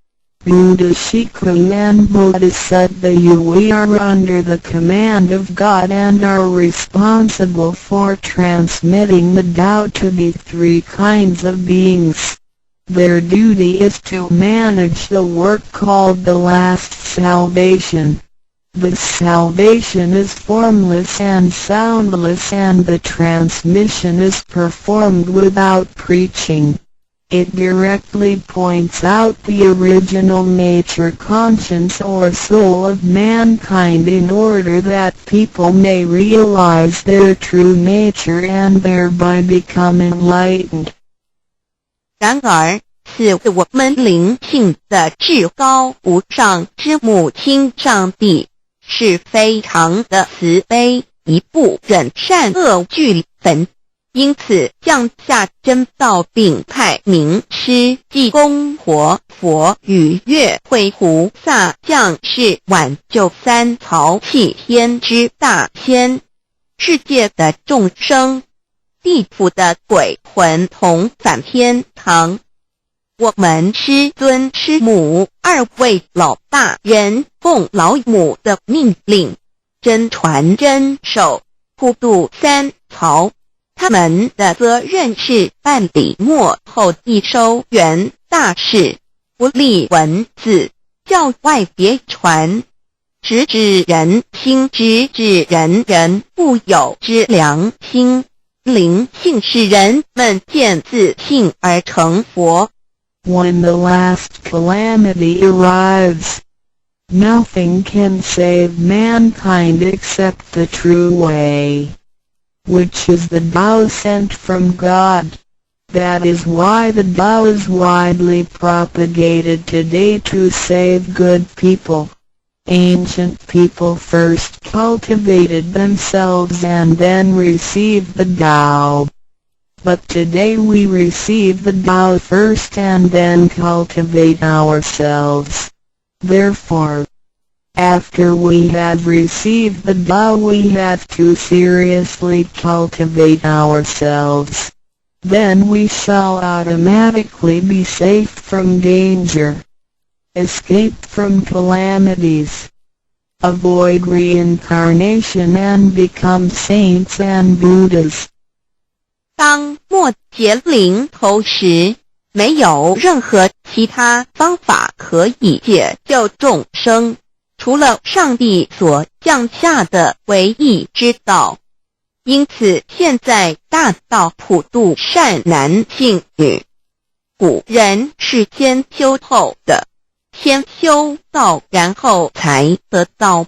Buddha Shikung and Bodhisattva Yui are under the command of God and are responsible for transmitting the Tao to the three kinds of beings. Their duty is to manage the work called the last salvation. This salvation is formless and soundless, and the transmission is performed without preaching. It directly points out the original nature, conscience or soul of mankind in order that people may realize their true nature and thereby become enlightened. 然而，賜我們靈性的至高無上之母親上帝是非常的慈悲，亦不忍善惡俱焚，因此降下真道，並派明師濟公活佛與月慧菩薩降世挽救三曹氣天之大仙、世界的眾生、地府的鬼魂同返天堂。我們師尊師母二位老大人奉老母的命令，真傳真授，普度三曹。他們的責任是辦理末後一收圓大事，不立文字，教外別傳，直指人心，直指人人固有之良心，靈性使人們見自性而成佛。 When the last calamity arrives, nothing can save mankind except the true way, which is the Tao sent from God. That is why the Tao is widely propagated today to save good people. Ancient people first cultivated themselves and then received the Tao. But today we receive the Tao first and then cultivate ourselves. Therefore, after we have received the Tao, we have to seriously cultivate ourselves. Then we shall automatically be safe from danger, escape from calamities, avoid reincarnation and become saints and Buddhas. 當末劫臨頭時，沒有任何其他方法可以解救眾生，除了上帝所降下的唯一之道。因此，現在大道普度善男信女。古人是先修後得，先修道，然後才得道。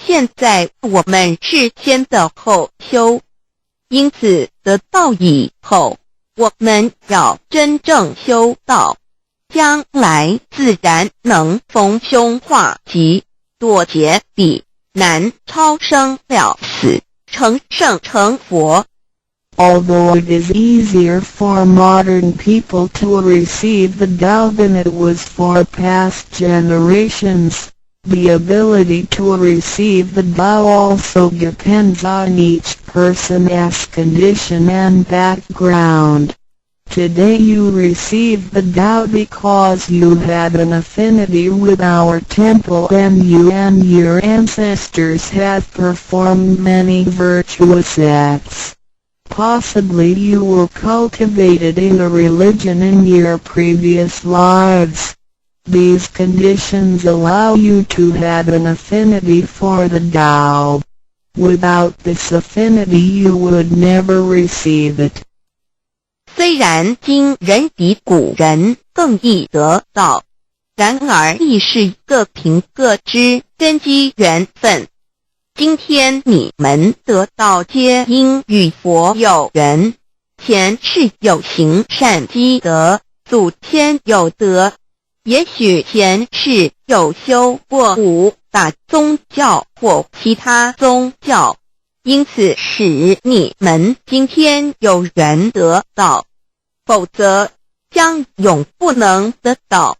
現在我們是先得後修。因此，得道以後，我們要真正修道，將來自然能逢凶化吉，躲劫避難，超生了死，成聖成佛。 Although it is easier for modern people to receive the Tao than it was for past generations, the ability to receive the Tao also depends on each person's condition and background. Today you receive the Tao because you have an affinity with our temple and you and your ancestors have performed many virtuous acts. Possibly you were cultivated in a religion in your previous lives. These conditions allow you to have an affinity for the Tao. Without this affinity, you would never receive it. 雖然今人比古人更易得道，然而亦是各憑各之根機緣分。今天你們得道，皆因與佛有緣，前世有行善積德，祖先有德，也許前世有修過五大宗教或其他宗教，因此使你們今天有緣得道，否則將永不能得道。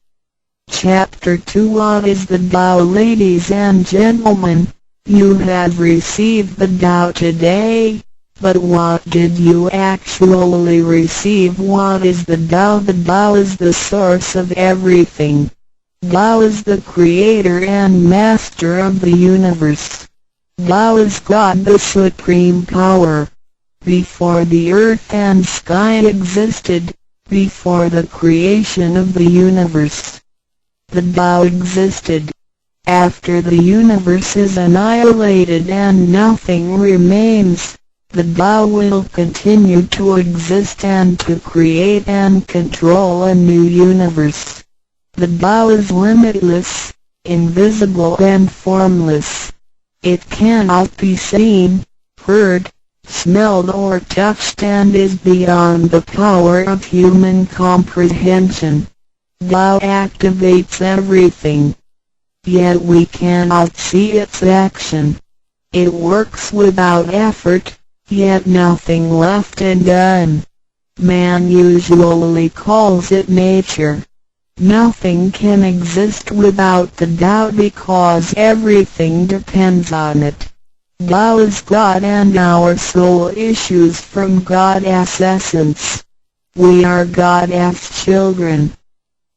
Chapter 2. What is the Tao? Ladies and gentlemen, you have received the Tao today, but what did you actually receive? What is the Tao? The Tao is the source of everything. Tao is the creator and master of the universe. Tao is God, the supreme power. Before the earth and sky existed, before the creation of the universe, the Tao existed. After the universe is annihilated and nothing remains, the Tao will continue to exist and to create and control a new universe. The Tao is limitless, invisible and formless. It cannot be seen, heard, smelled or touched and is beyond the power of human comprehension. Tao activates everything. Yet we cannot see its action. It works without effort, yet nothing left undone. Man usually calls it nature. Nothing can exist without the Tao because everything depends on it. Tao is God and our soul issues from God's essence. We are God's children.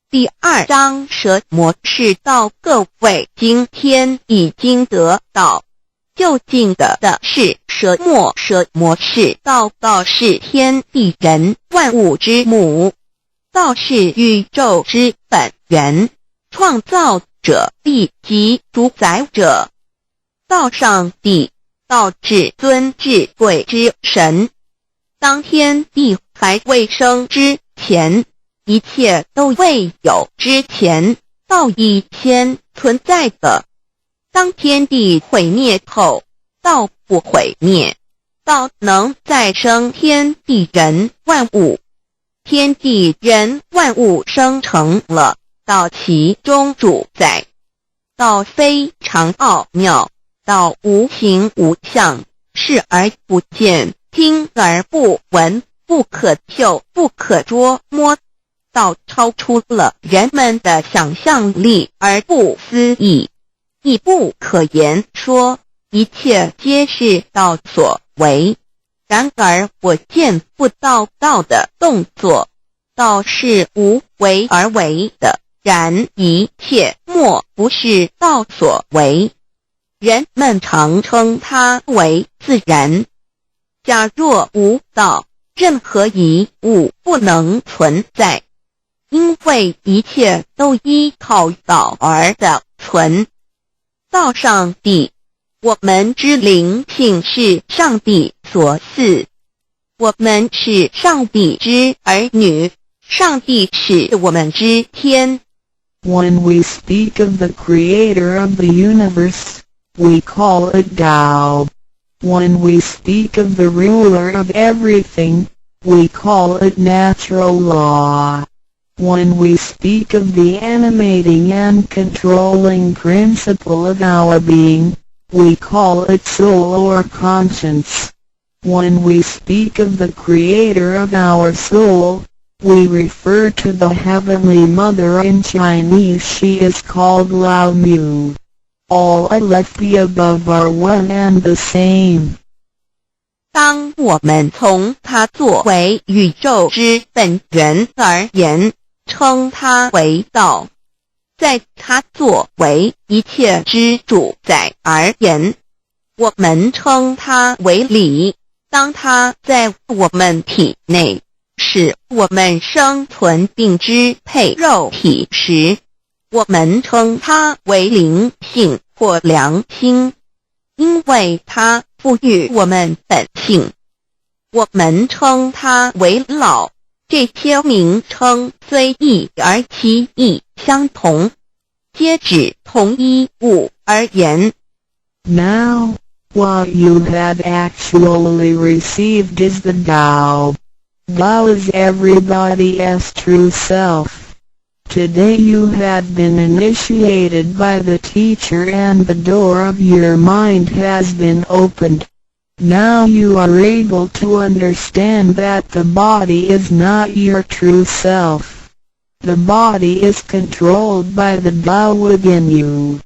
第二章什麼是道？各位今天已經得道，究竟得的是什麼？什麼是道？道是天地人萬物之母，道是宇宙之本源，創造者以及主宰者。道上帝，道至尊至貴之神。當天地還未生之前，一切都未有之前，道已先存在的。當天地毀滅後，道不毀滅，道能再生天地人萬物。天地人萬物生成了，道其中主宰。道非常奧妙，道無形無相，視而不見，聽而不聞，不可嗅，不可捉摸。道超出了人們的想象力而不思議，亦不可言說，一切皆是道所為。然而我見不到道的動作，道是無為而為的，然一切莫不是道所為。人們常稱它為自然。假若無道，任何一物不能存在，因為一切都依靠道而得存。道上帝，我們之靈性是上帝所賜，我們是上帝之兒女，上帝是我們之天。 When we speak of the creator of the universe, we call it Tao. When we speak of the ruler of everything, we call it natural law. When we speak of the animating and controlling principle of our being, we call it soul or conscience. When we speak of the creator of our soul, we refer to the Heavenly Mother. In Chinese, she is called Lao Mu. All of the above are one and the same. 當我們從它作為宇宙之本源而言，稱它為道；在它作為一切之主宰而言，我們稱它為理。當它在我們體內，使我們生存並支配肉體時，我們稱它為靈性或良心，因為它賦予我們本性。我們稱它為老。這些名稱雖異而其義相同，皆指同一物而言。 Now, what you have actually received is the Tao. Tao is everybody's true self. Today you have been initiated by the teacher and the door of your mind has been opened. Now you are able to understand that the body is not your true self. The body is controlled by the Tao within you.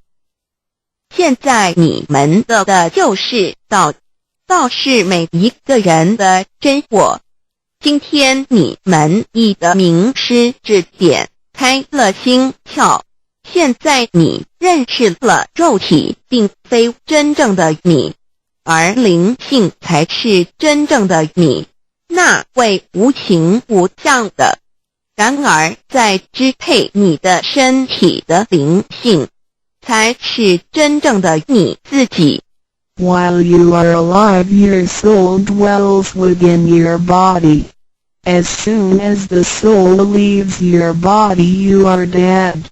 現在你們得的就是道，道是每一個人的真我。今天你們已得明師指點，開了心竅。現在你認識了肉體並非真正的你，而靈性才是真正的你，那位無形無相的。然而，在支配你的身體的靈性，才是真正的你自己。 While you are alive, your soul dwells within your body. As soon as the soul leaves your body, you are dead.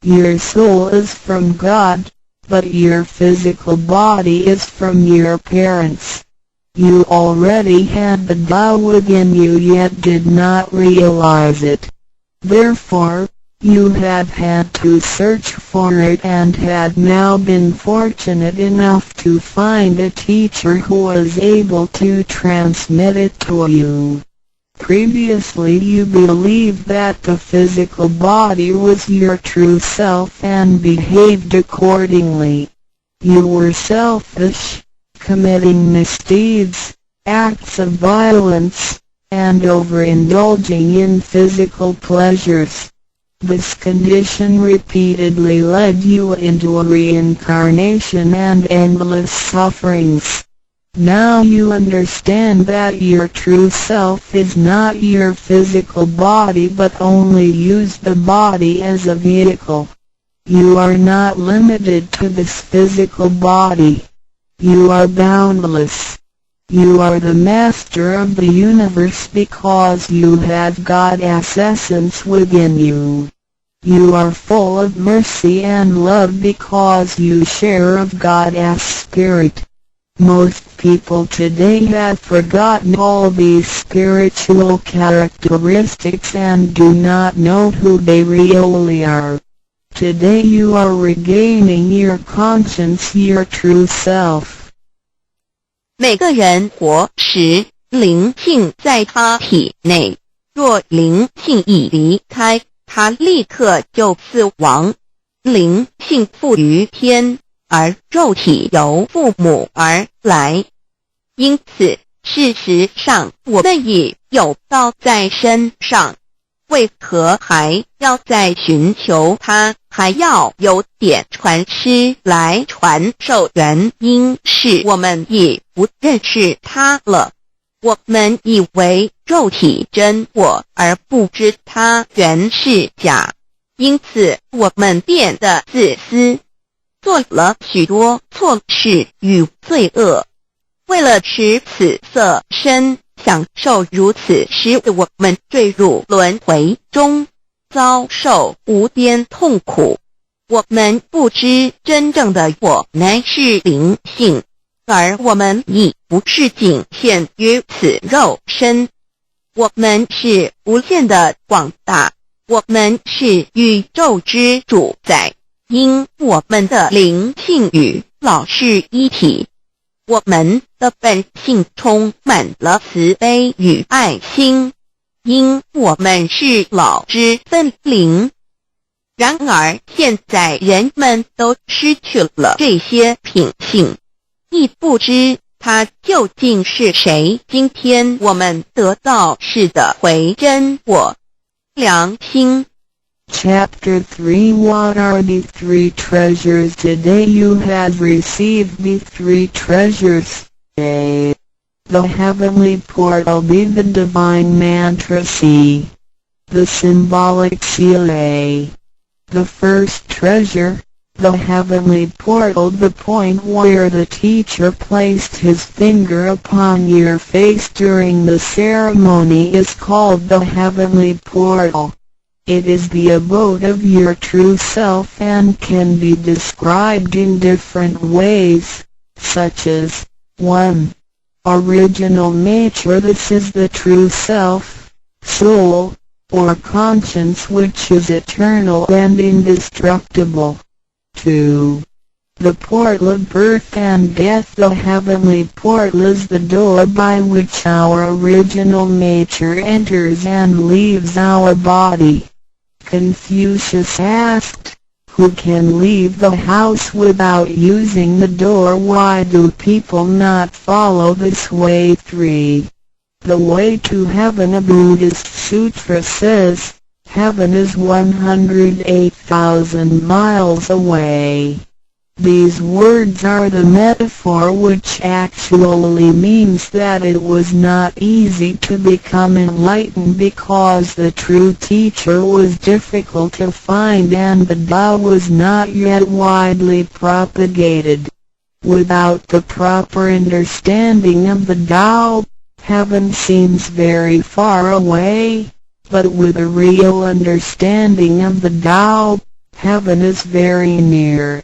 Your soul is from God, but your physical body is from your parents. You already had the Tao within you, yet did not realize it. Therefore, you have had to search for it and have now been fortunate enough to find a teacher who was able to transmit it to you. Previously, you believed that the physical body was your true self and behaved accordingly. You were selfish, committing misdeeds, acts of violence, and overindulging in physical pleasures. This condition repeatedly led you into a reincarnation and endless sufferings. Now you understand that your true self is not your physical body, but only use the body as a vehicle. You are not limited to this physical body. You are boundless. You are the master of the universe because you have God's essence within you. You are full of mercy and love because you share of God's spirit. Most people today have forgotten all these spiritual characteristics and do not know who they really are. Today you are regaining your conscience, your true self. 每個人活時，靈性在他體內。若靈性一離開，他立刻就死亡。靈性附於天，而肉體由父母而來。因此，事實上，我們已有道在身上，為何還要再尋求它？還要有點傳師來傳授？原因是我們已不認識它了。我們以為肉體真我，而不知它原是假，因此我們變得自私，做了許多錯事與罪惡。為了持此色身，享受如此，使我們墜入輪迴中，遭受無邊痛苦。我們不知真正的我乃是靈性，而我們已不是僅限於此肉身。我們是無限的廣大，我們是宇宙之主宰，因我們的靈性與老是一體。我們的本性充滿了慈悲與愛心，因我們是老之分靈。然而現在人們都失去了這些品性，亦不知他究竟是誰。今天我們得到是得回真我良心。 Chapter 3. What are the three treasures? Today you have received the three treasures. A. The heavenly portal. B. The divine mantra. C. The symbolic seal. A. The first treasure, The heavenly portal. The point where the teacher placed his finger upon your face during the ceremony is called the heavenly portal. It is the abode of your true self and can be described in different ways, such as 1. Original nature. This is the true self, soul, or conscience, which is eternal and indestructible. 2. The portal of birth and death. The heavenly portal is the door by which our original nature enters and leaves our body. Confucius asked, "Who can leave the house without using the door? Why do people not follow this way?" 3. The way to heaven. A Buddhist sutra says, "Heaven is 108,000 miles away." These words are the metaphor, which actually means that it was not easy to become enlightened because the true teacher was difficult to find and the Tao was not yet widely propagated. Without the proper understanding of the Tao, heaven seems very far away, but with a real understanding of the Tao, heaven is very near.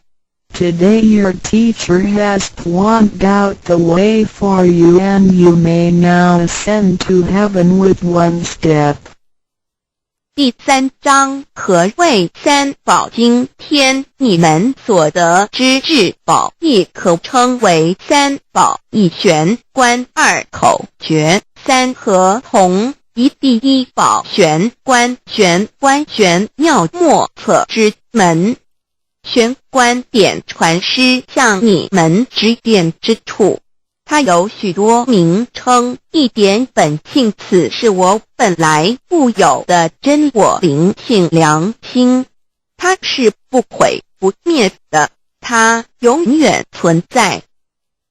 Today your teacher has pointed out the way for you, and you may now ascend to heaven with one step. 第三章何謂三寶？今天你們所得之至寶，亦可稱為三寶。一玄關，二口訣，三合同。一第一寶玄關，玄關玄妙莫測之門。玄關點傳師向你們指點之處，它有許多名稱。一點本性，此是我本來固有的真我靈性良心，它是不毀不滅的，它永遠存在。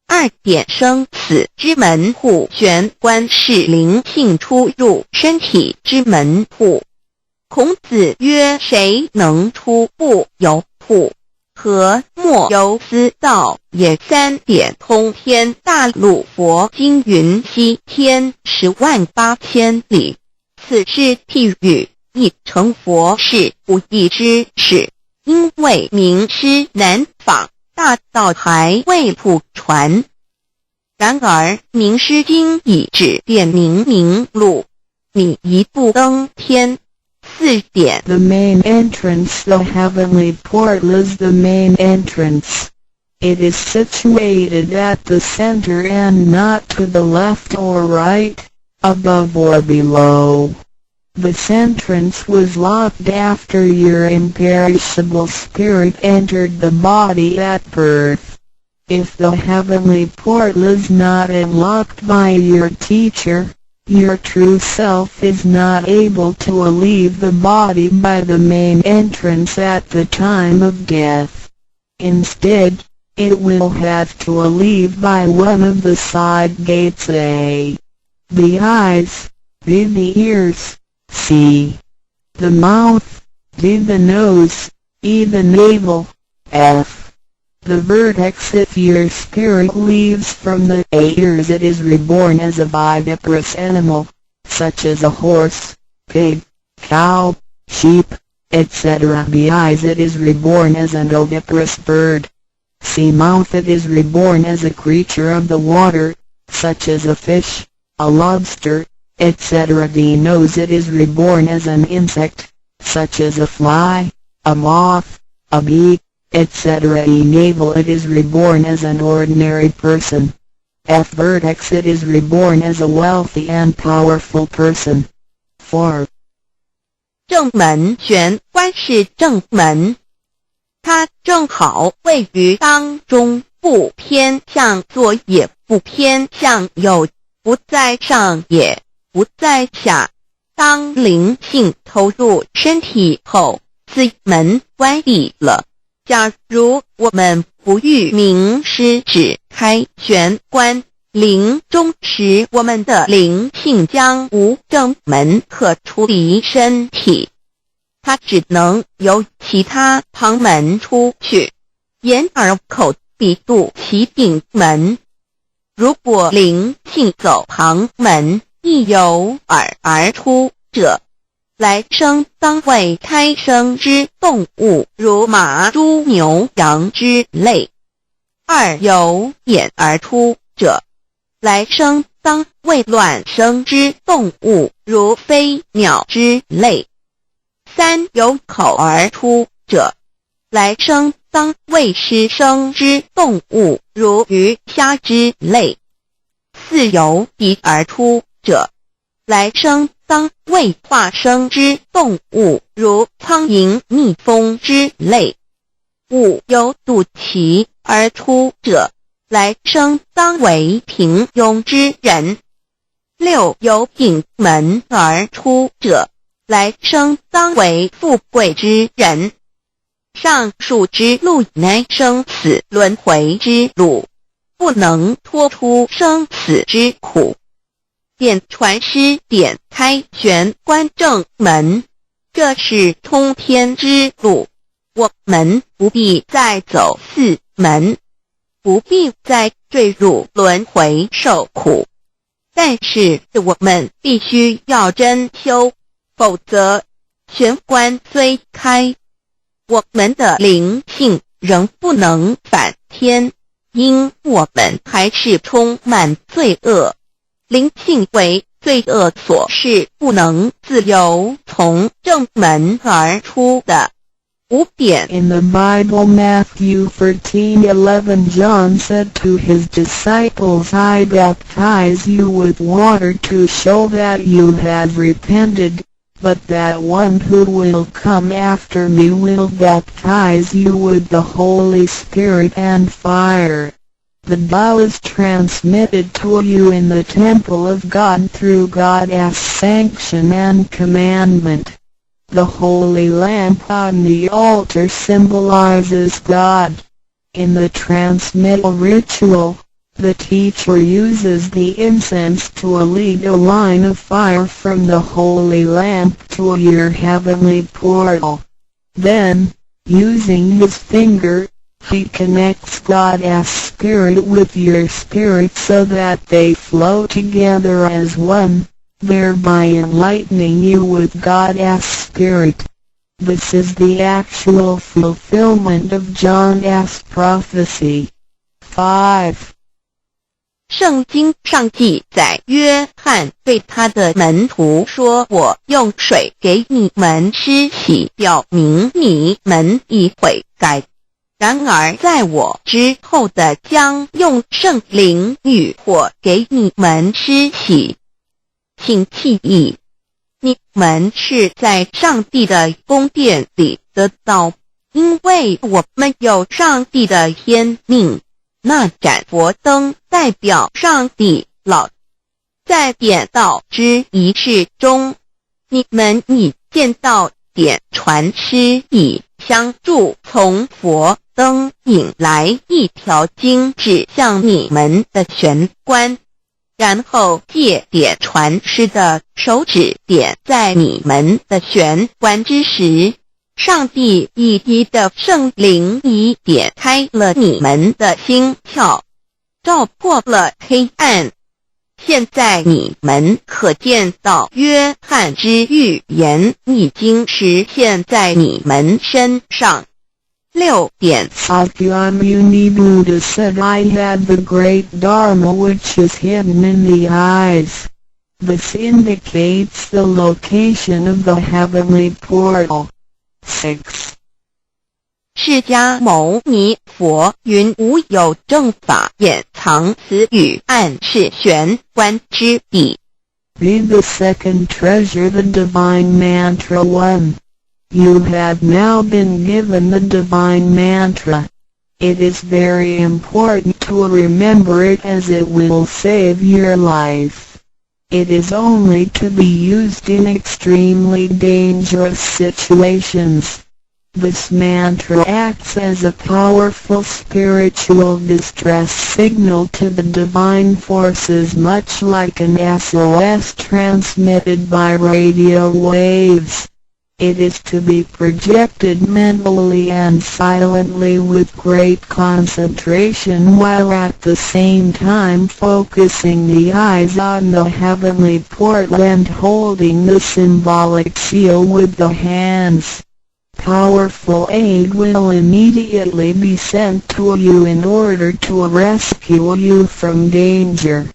二點生死之門戶，玄關是靈性出入身體之門戶。孔子曰：誰能出不由戶？何莫由斯道也？三點通天大路佛經云：西天10萬八千里。此是譬喻，意成佛是不易之事，因為明師難訪，大道還未普傳。然而明師今已指點明明路，你一步登天。四點。 The main entrance. The heavenly portal is the main entrance. It is situated at the center and not to the left or right, above or below. This entrance was locked after your imperishable spirit entered the body at birth. If the heavenly portal is not unlocked by your teacher, your true self is not able to leave the body by the main entrance at the time of death. Instead, it will have to leave by one of the side gates: A. The eyes, B. The ears, C. The mouth, D. The nose, E. The navel, F. The vertex. If your spirit leaves from the A. ears, it is reborn as a viviparous animal, such as a horse, pig, cow, sheep, etc. B. eyes, it is reborn as an oviparous bird. C. mouth, it is reborn as a creature of the water, such as a fish, a lobster, etc. D. nose, it is reborn as an insect, such as a fly, a moth, a bee, etc. E. navel, it is reborn as an ordinary person. F. vertex, it is reborn as a wealthy and powerful person. 4. 正門玄關是正門，它正好位於當中，不偏向左也不偏向右，不在上也不在下。當靈性投入身體後，此門關閉了。假如我們不遇明師指開玄關，臨終時我們的靈性將無正門可出離身體。他只能由其他旁門出去，眼耳口鼻肚臍頂門。如果靈性走旁門，亦由耳而出者，來生當為胎生之動物，如馬、豬、牛、羊之類；二由眼而出者，來生當為卵生之動物，如飛鳥之類；三由口而出者，來生當為濕生之動物，如魚蝦之類；四由鼻而出者，來生當為化生之動物，如蒼蠅、蜜蜂之類；五由肚臍而出者，來生當為平庸之人；六由頂門而出者，來生當為富貴之人。上述之路乃生死輪迴之路，不能脫出生死之苦。點傳師點開玄關正門，這是通天之路。我們不必再走四門，不必再墜入輪迴受苦。但是我們必須要真修，否則玄關雖開，我們的靈性仍不能返天，因我們還是充滿罪惡。靈性為罪惡所噬，不能自由從正門而出的。五點。 In the Bible, Matthew 13:11, John said to his disciples, "I baptize you with water to show that you have repented, but that one who will come after me will baptize you with the Holy Spirit and fire." The Tao is transmitted to you in the temple of God through God's sanction and commandment. The holy lamp on the altar symbolizes God. In the transmittal ritual, the teacher uses the incense to lead a line of fire from the holy lamp to your heavenly portal. Then, using his finger, he connects God's spirit with your spirit so that they flow together as one, thereby enlightening you with God's spirit. This is the actual fulfillment of John's prophecy. 5. 聖經上記載，約翰對他的門徒說：“我用水給你們施洗，表明你們已悔改。然而在我之後的將用聖靈與火給你們施洗。請記憶，你們是在上帝的宮殿裡得道，因為我們有上帝的天命。那盞佛燈代表上帝老。在點道之儀式中，你們已見到點傳師以香炷從佛燈引來一條經指向你們的玄關，然後借點傳師的手指點在你們的玄關之時，上帝一一的聖靈已點開了你們的心竅，照破了黑暗。現在你們可見到約翰之預言已經實現在你們身上。六點。 Sakyamuni Buddha said, "I have the great Dharma which is hidden in the eyes." This indicates the location of the heavenly portal. 6. 釋迦牟尼佛云無有正法掩藏，此語暗示玄關之地。 Be the second treasure, the divine mantra 1. You have now been given the divine mantra. It is very important to remember it, as it will save your life. It is only to be used in extremely dangerous situations. This mantra acts as a powerful spiritual distress signal to the divine forces, much like an SOS transmitted by radio waves. It is to be projected mentally and silently with great concentration, while at the same time focusing the eyes on the heavenly portal and holding the symbolic seal with the hands. Powerful aid will immediately be sent to you in order to rescue you from danger.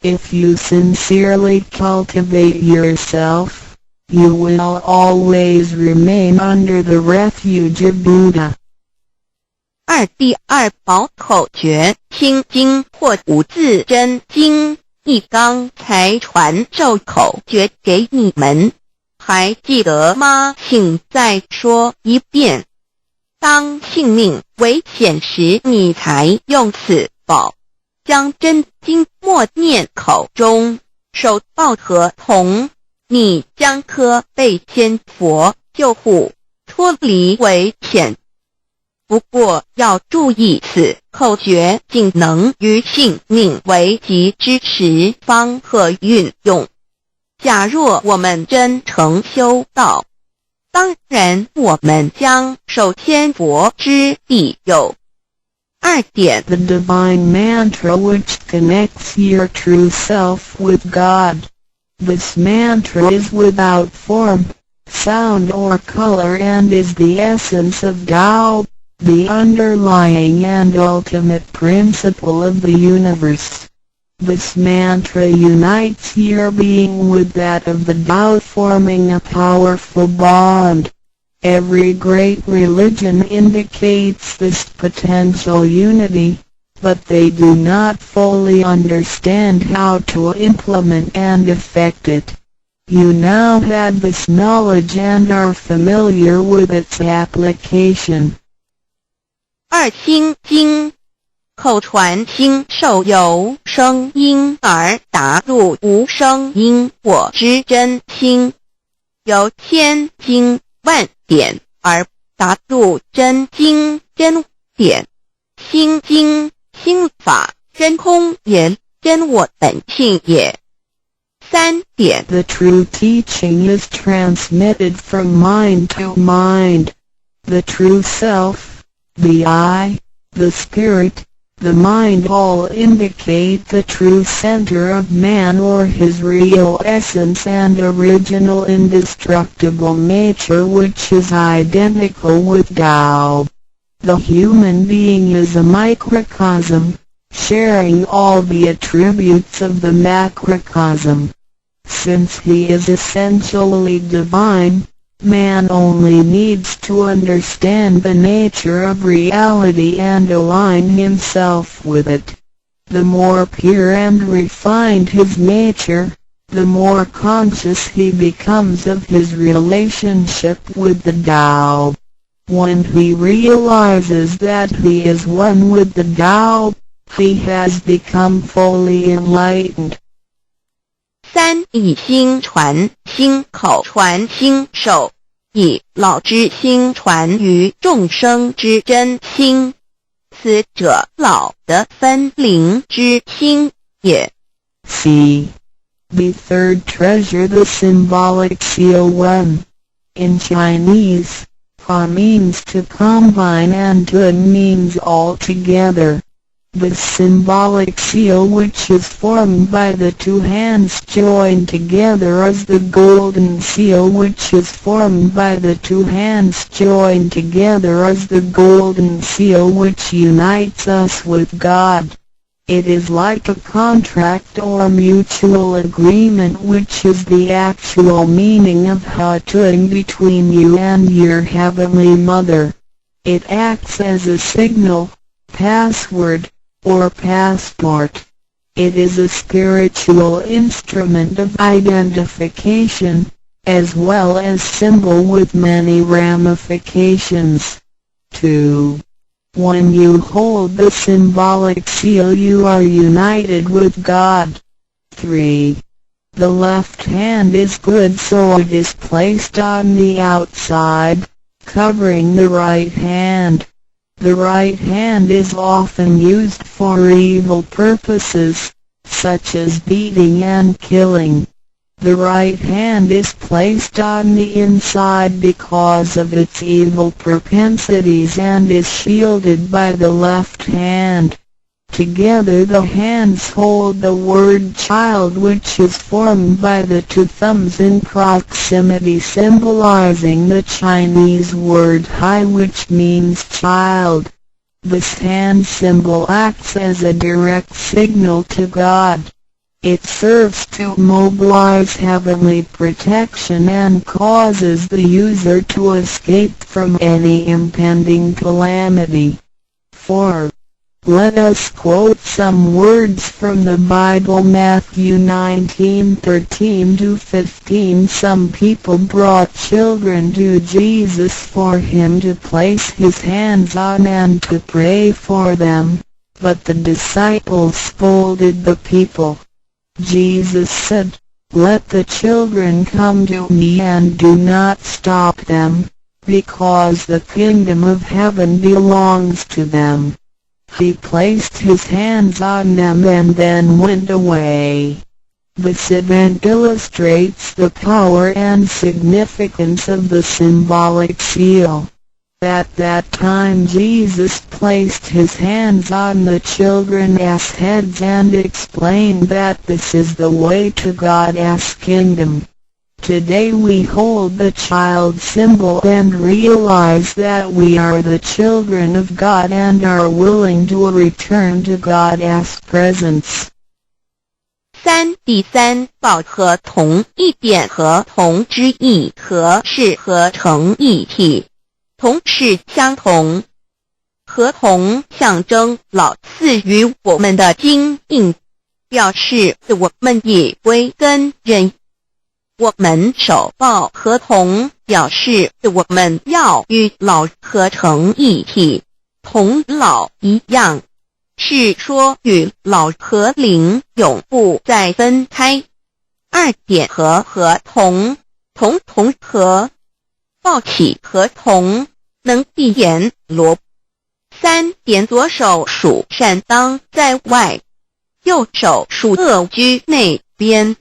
If you sincerely cultivate yourself, you will always remain under the refuge of Buddha. 二第二宝口诀，心经或五字真经，一刚才传授口诀给你们，还记得吗？请再说一遍。当性命危险时，你才用此宝，将真经默念口中，手抱合同。你将可被千佛救护，脱离危险。不过要注意，此口诀仅能于性命危急之时方可运用。假若我们真诚修道，当然我们将受千佛之庇佑。二点。 The divine mantra which connects your true self with God. This mantra is without form, sound or color and is the essence of Tao, the underlying and ultimate principle of the universe. This mantra unites your being with that of the Tao, forming a powerful bond. Every great religion indicates this potential unity, but they do not fully understand how to implement and effect it. You now have this knowledge and are familiar with its application. 二心经，口传心授由声音而达入无声音我之真心，由千经万典而达入真经真典。心经心法真空也，真我本性也。三点。 The true teaching is transmitted from mind to mind. The true self, the I, the spirit, the mind all indicate the true center of man or his real essence and original indestructible nature, which is identical with Tao. The human being is a microcosm, sharing all the attributes of the macrocosm. Since he is essentially divine, man only needs to understand the nature of reality and align himself with it. The more pure and refined his nature, the more conscious he becomes of his relationship with the Tao. When he realizes that he is one with the Tao, he has become fully enlightened. 三以心传心，口传心授，以老之心传于众生之真心。此者老的分灵之心也。 C. The third treasure, the symbolic seal 1. In Chinese, Ha means to combine and Tun means all together. The symbolic seal which is formed by the two hands joined together is the golden seal which is formed by the two hands joined together is the golden seal which unites us with God. It is like a contract or mutual agreement, which is the actual meaning of Hatun between you and your Heavenly Mother. It acts as a signal, password, or passport. It is a spiritual instrument of identification, as well as symbol with many ramifications. 2. When you hold the symbolic seal, you are united with God. 3. The left hand is good, so it is placed on the outside, covering the right hand. The right hand is often used for evil purposes, such as beating and killing. The right hand is placed on the inside because of its evil propensities and is shielded by the left hand. Together the hands hold the word "child", which is formed by the two thumbs in proximity, symbolizing the Chinese word "hai", which means child. This hand symbol acts as a direct signal to God. It serves to mobilize heavenly protection and causes the user to escape from any impending calamity. 4. Let us quote some words from the Bible. Matthew 19:13-15. Some people brought children to Jesus for him to place his hands on and to pray for them, but the disciples scolded the people. Jesus said, "Let the children come to me and do not stop them, because the kingdom of heaven belongs to them." He placed his hands on them and then went away. This event illustrates the power and significance of the symbolic seal. At that time Jesus placed his hands on the children's heads and explained that this is the way to God's kingdom. Today we hold the child symbol and realize that we are the children of God and are willing to return to God's presence. 三第三保合同一点合同之意和是合成一体，同是相同。合同象征老赐予我們的金印，表示我們已歸跟認。我們手抱合同，表示我們要與老合成一體，同老一樣，是說與老和靈永不再分開。二點和合同，同同合，抱起合同，能避閻羅。三點左手屬善當在外，右手屬惡居內邊。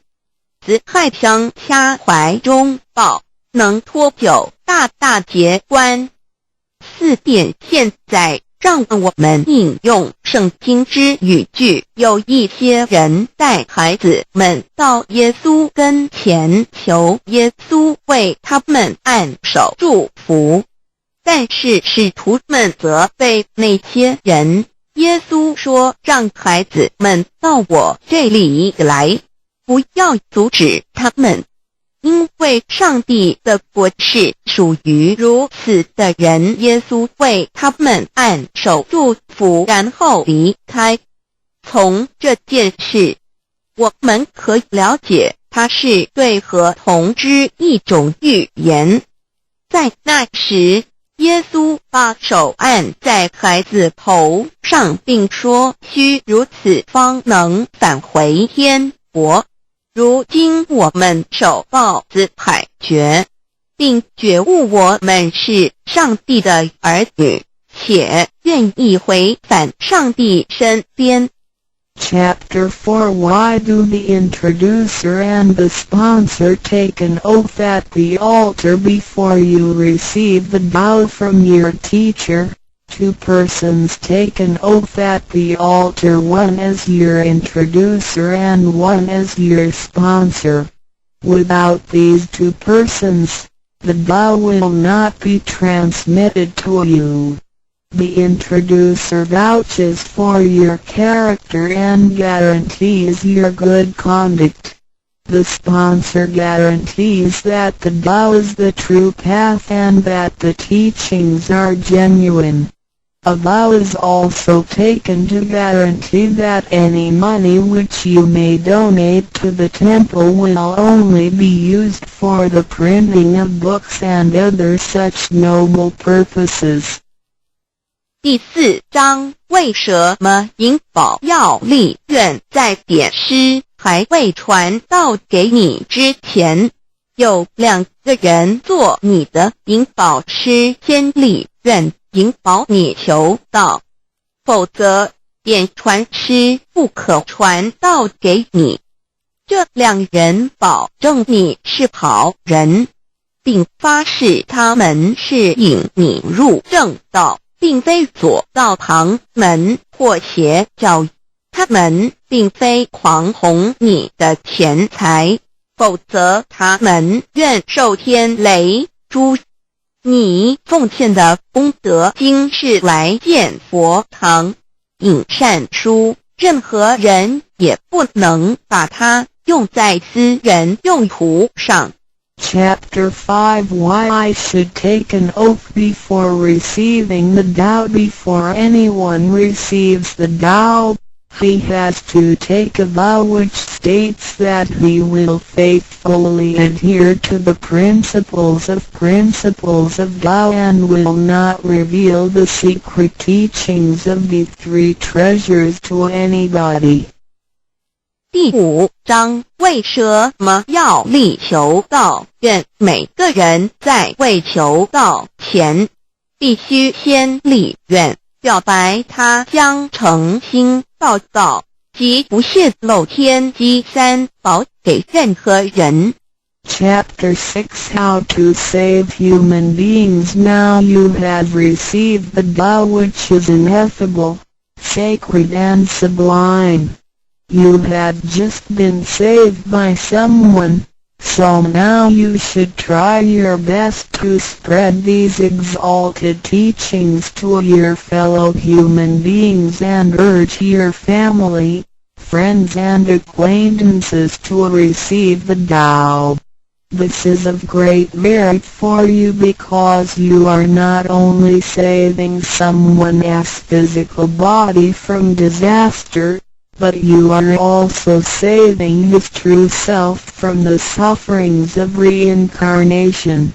子亥相掐懷中抱，能脫九大大劫關。四點現在讓我們引用聖經之語句。有一些人帶孩子們到耶穌跟前，求耶穌為他們按手祝福。但是使徒們責備那些人。耶穌說：“讓孩子們到我這裡來，不要阻止他們，因為上帝的國是屬於如此的人。”耶穌為他們按手祝福，然後離開。從這件事，我們可以了解，它是對合同之一種預言。在那時，耶穌把手按在孩子頭上，並說：“須如此方能返回天國。”如今我們手抱子海訣，並覺悟我們是上帝的兒女，且願意回返上帝身邊。 Chapter 4. Why do the introducer and the sponsor take an oath at the altar before you receive the Tao from your teacher? Two persons take an oath at the altar, one as your introducer and one as your sponsor. Without these two persons, the Tao will not be transmitted to you. The introducer vouches for your character and guarantees your good conduct. The sponsor guarantees that the Tao is the true path and that the teachings are genuine. A vow is also taken to guarantee that any money which you may donate to the temple will only be used for the printing of books and other such noble purposes. 第四章，為什麼引保要立願在典師還未傳道給你之前，有兩個人做你的引保師，先立願引保你求道，否則點傳師不可傳道給你。這這兩人保證你是好人，並發誓他們是引你入正道，並非左道旁門或邪教。他們並非狂哄你的錢財，否則他們願受天雷誅。你奉獻的功德金是來建佛堂、印善書，任何人也不能把它用在私人用途上。 Chapter 5. Why I should take an oath before receiving the Tao. Before anyone receives the Tao, he has to take a vow which states that he will faithfully adhere to the principles of Tao and will not reveal the secret teachings of the three treasures to anybody. 第五章，為什麼要力求道？願每個人在未求道前，必須先立願，表白他將誠心報道，及不洩露天機三寶給任何人。 Chapter 6. How to save human beings. Now you have received the Tao, which is ineffable, sacred and sublime. You have just been saved by someone, so now you should try your best to spread these exalted teachings to your fellow human beings and urge your family, friends and acquaintances to receive the Tao. This is of great merit for you because you are not only saving someone's physical body from disaster, but you are also saving his true self from the sufferings of reincarnation.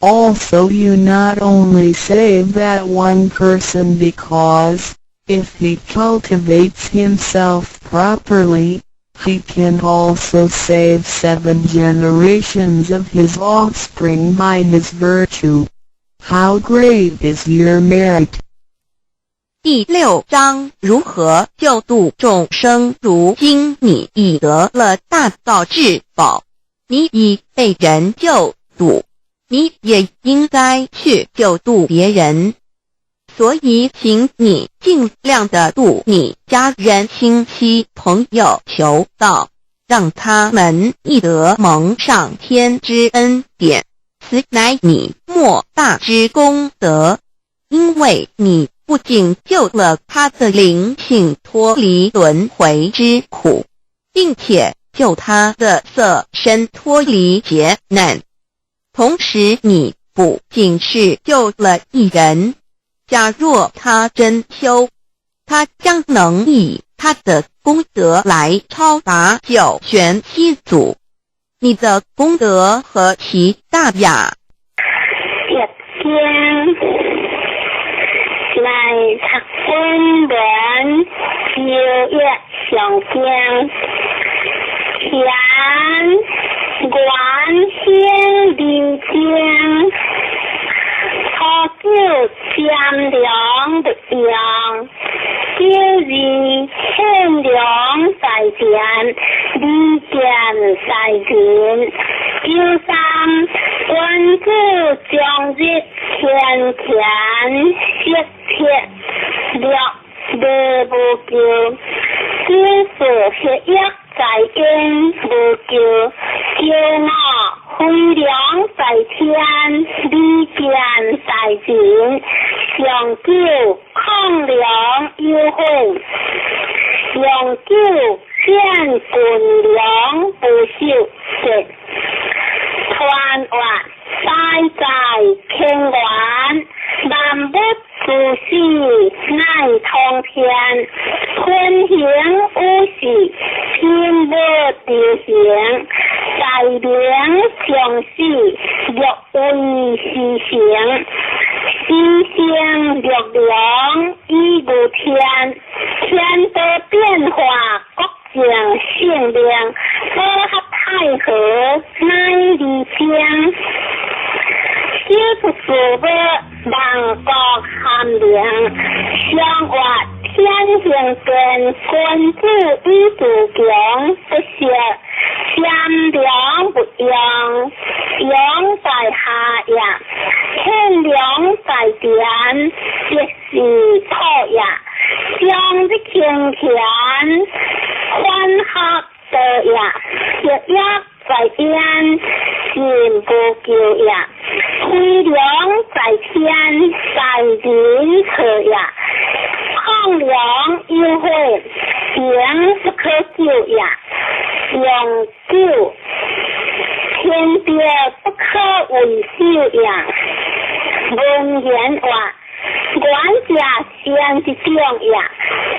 Also, you not only save that one person because, if he cultivates himself properly, he can also save seven generations of his offspring by his virtue. How great is your merit? 第六章，如何救度眾生？如今你已得了大道至寶，你已被人救度，你也應該去救度別人。所以，請你盡量的度你家人、親戚、朋友求道，讓他們亦得蒙上天之恩典。此乃你莫大之功德，因為你不僅救了他的靈性脫離輪迴之苦，並且救他的色身脫離劫難。同時，你不僅是救了一人，假若他真修，他將能以他的功德來超拔九玄七祖。你的功德何其大呀！易經來讀本文，舊約上經，乾元興二章，初九占量勿用，九二獻糧在殿，禮見在人，九三君子終日天乾色鐵，六禮無咎，九四血液在陰無咎，九五飛龍在天，禮見在人，上九亢龍有悔，陽九見軍糧不受節，團月大在乾元，萬物諸死乃通天，天行五時，天無流行，在明上死，六位時成，四生六龍以無天，天道變化國淨性命，和合太和乃離經。小出事物萬國含靈，相月天行變，君子以自強不息。善良不用，用在下也；天良在田，即是土也。将日清田，欢合道也；日夜在天，心不求也。飞龙在天，在人错也。抗梁有悔，情不可救也。永久，天地不可为首也。文言话，愿者先一种也，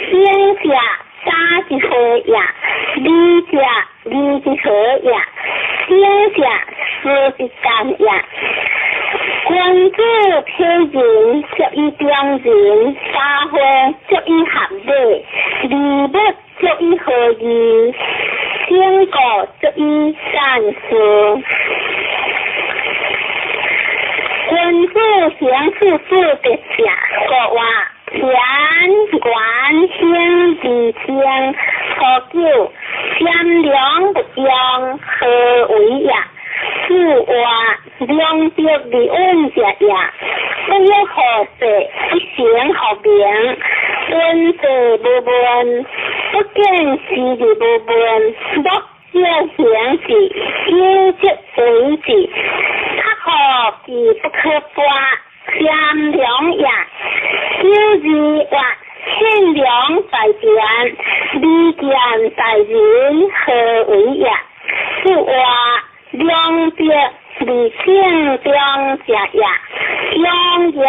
先者打一回也，二者二一回也，三者四一干也。君子体人，足以中人；大会足以合礼，礼物足以合义，整个足以善事。君子行处事德者，国话田元兴而清，初九，善良不用，何为也？自话良德而稳者也，不欲好势，不成学名，闻者无问，不见时而无问，莫少行事，有则为之，较好其不可拨，善良也。九二话，天良在田，利见在人，何为也？自话良德而正中者也，良言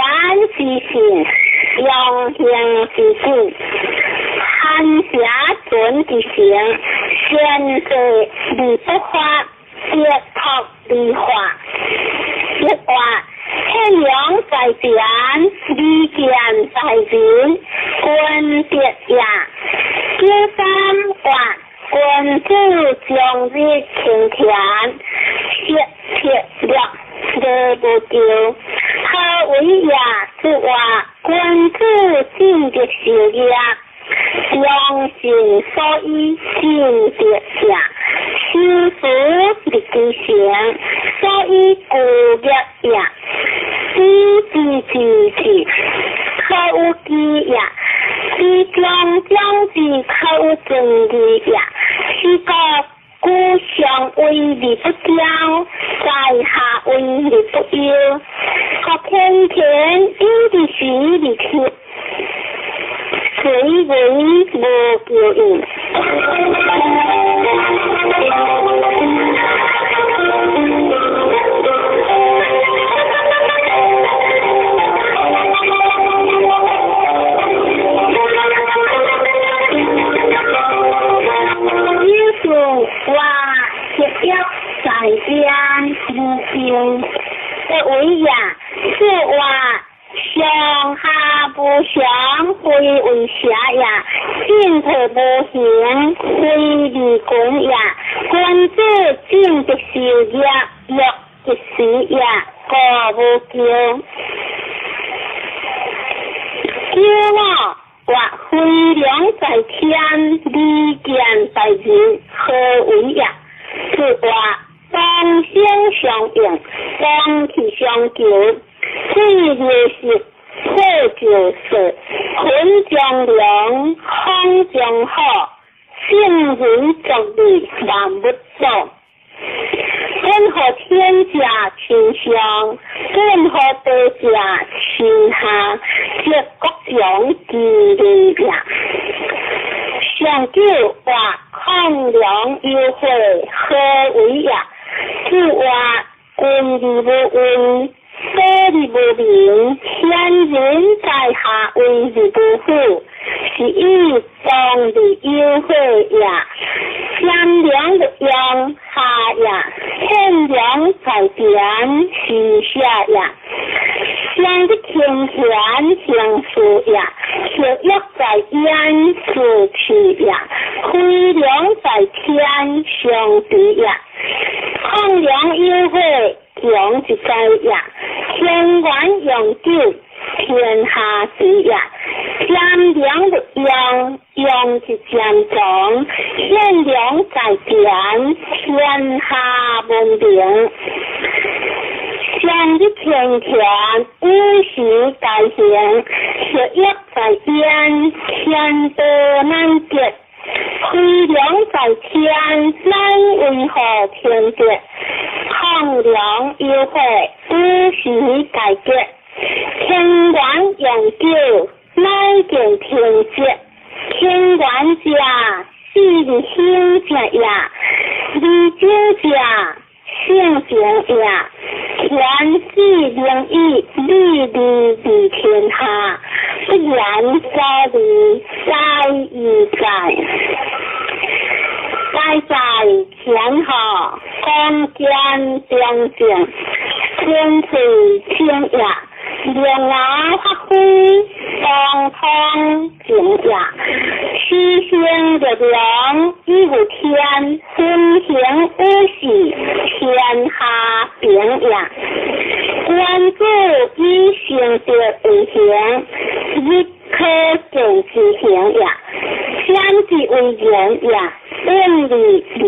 之信，良行之信，寒邪存之行，善事而不发，德托而化。一话，天良在田，利见在人，君德也。九三话，君子将日清田，色切略礼无咎。何为也？是话君子进德修业，良心所以进德也。修辞立其行，所以固业也。知之知之，可有知也；知将将之，可有正义也。是故故上为而不骄，在下为而不忧。可天天有的时而听，随为无求应。我学业在边无穷，不为也。是话上下不相，非为邪也；进退无形，非利君也。君子进则修业，欲则死也，故无咎。九五话，飞龙在天，利剑在人，何为也？是话同声相应，同气相求，水流石，火就色，云将凉，风将好，圣人作利，万物造。本予天者亲上，本予地者亲下，则国强其利也。上九话，抗梁有悔，何为也？是话君而无威，德而无名，贤人在下威而不虎，是以当而有悔也。善良的用下也，天良在田是下也。上的清闲行事也，学业在焉是气也，飞龙在天上地也。抗梁有悔，强一在也；天元永久，天下治也。善良的用，用上是渐长，贤良在前，天下文明。上日天田，五时大行，学业在边，天道难得。飞龙在天，乃为何天德？抗梁优惠，五时大吉。天元永久，乃见天节。天元者，四日兴者也；二九者，性情也。天子灵义，利利利天下，不言所利，在于在。在在天下，光见中正，天垂天也。两牙发挥，当通正也。七星力量，以有天，分行五事，天下平也。君子以成德为行，日可见之行也。先之为人也，远离离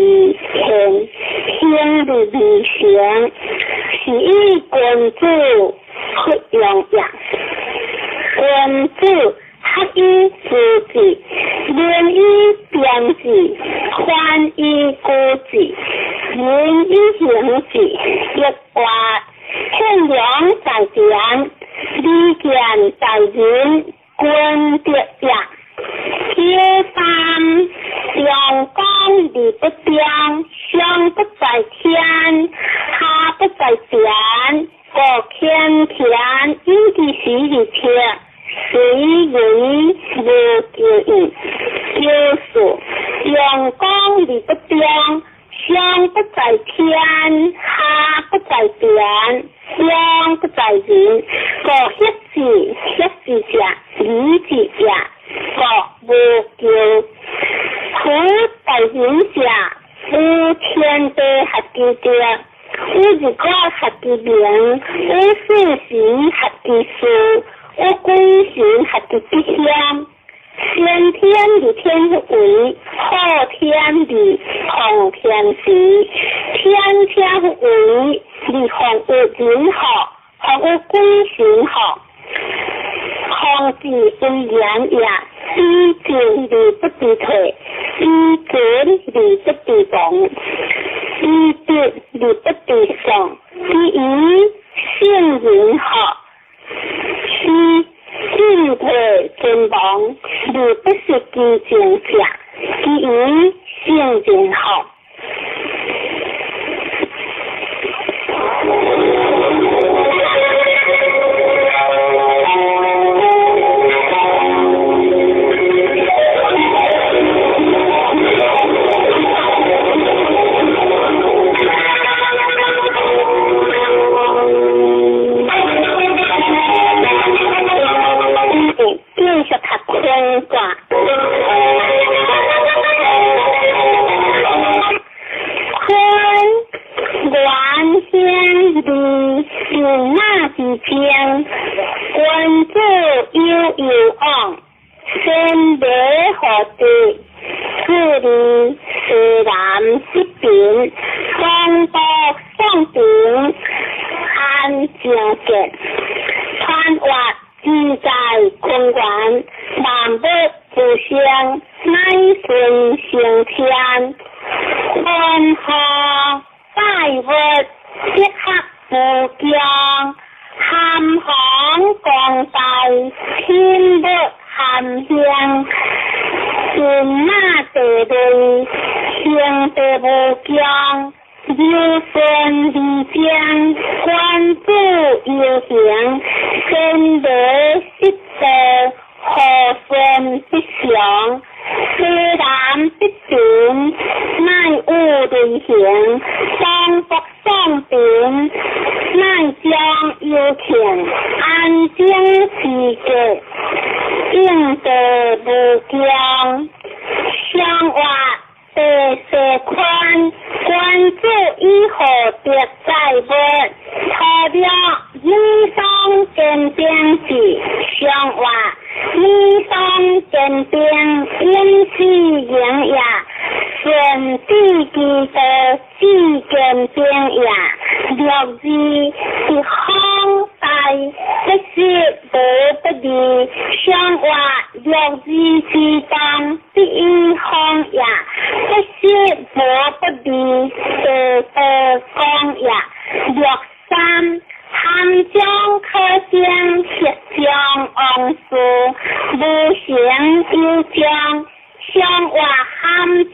天，行离离行，是以君子不用也。君子学以致志，仁以辨志，宽以固志，仁以行志。一话贤良在前，利见在人，君德也。九三，阳光而不中，上不在天，下不在田，国天田，以其时而天，随为无求义。九四，阳光而不中，上不在天，下不在田，中不在人，国协志，协志者，理智也。国无求，苦在人者，有天地合其德，有日月合其明，有四时合其事，有鬼神合其吉祥。先天而天为，后天而奉天时，天天为而奉有人学，奉有鬼神学。奉之为言也，以进而不知退，以进而不知亡，以德而不知丧，以以圣人学，是进退存亡而不失其正者，以以圣人学。君子有有往，先礼后德，自利西南北平，东北宋平，安正杰，川越自在坤元，万物之生，乃顺成天，天下百物，德合无疆。含风光大，天物含香，天马地雷，行地无疆，流顺而将，君子游行，先礼失道，和顺必祥，西南必平，乃有雷行，东北宋平，乃将有庆，安静时节，应地无疆，相活地势宽，君子以厚德载物，土了女双坚定志，相活女双坚兵永世营也，顺治之道至坚兵也。六字一方大，不是无不利，相话六字之当第一方也，不是无不利，得得讲也。六三。汉将可将，浙江王事，无形有将，相话汉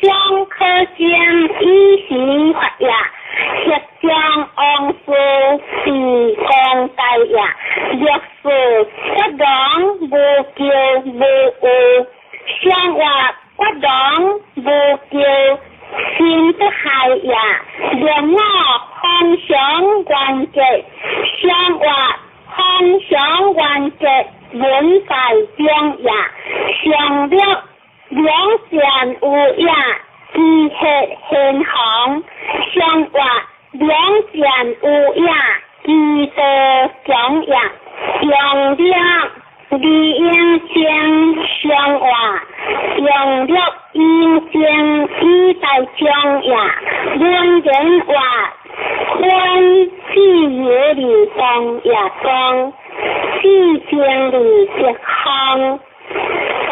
将可将，以时发也。浙江王事是公大也。六四国王无求无有，相话国王无求。心不害也，六五方向完结，相话方向完结，文在中也，上六两线有也，机械现行，相话两线有也，机道强也，用六李应清相话，用六应清以代将也，文人话，分自由的当也讲，自经的吉方，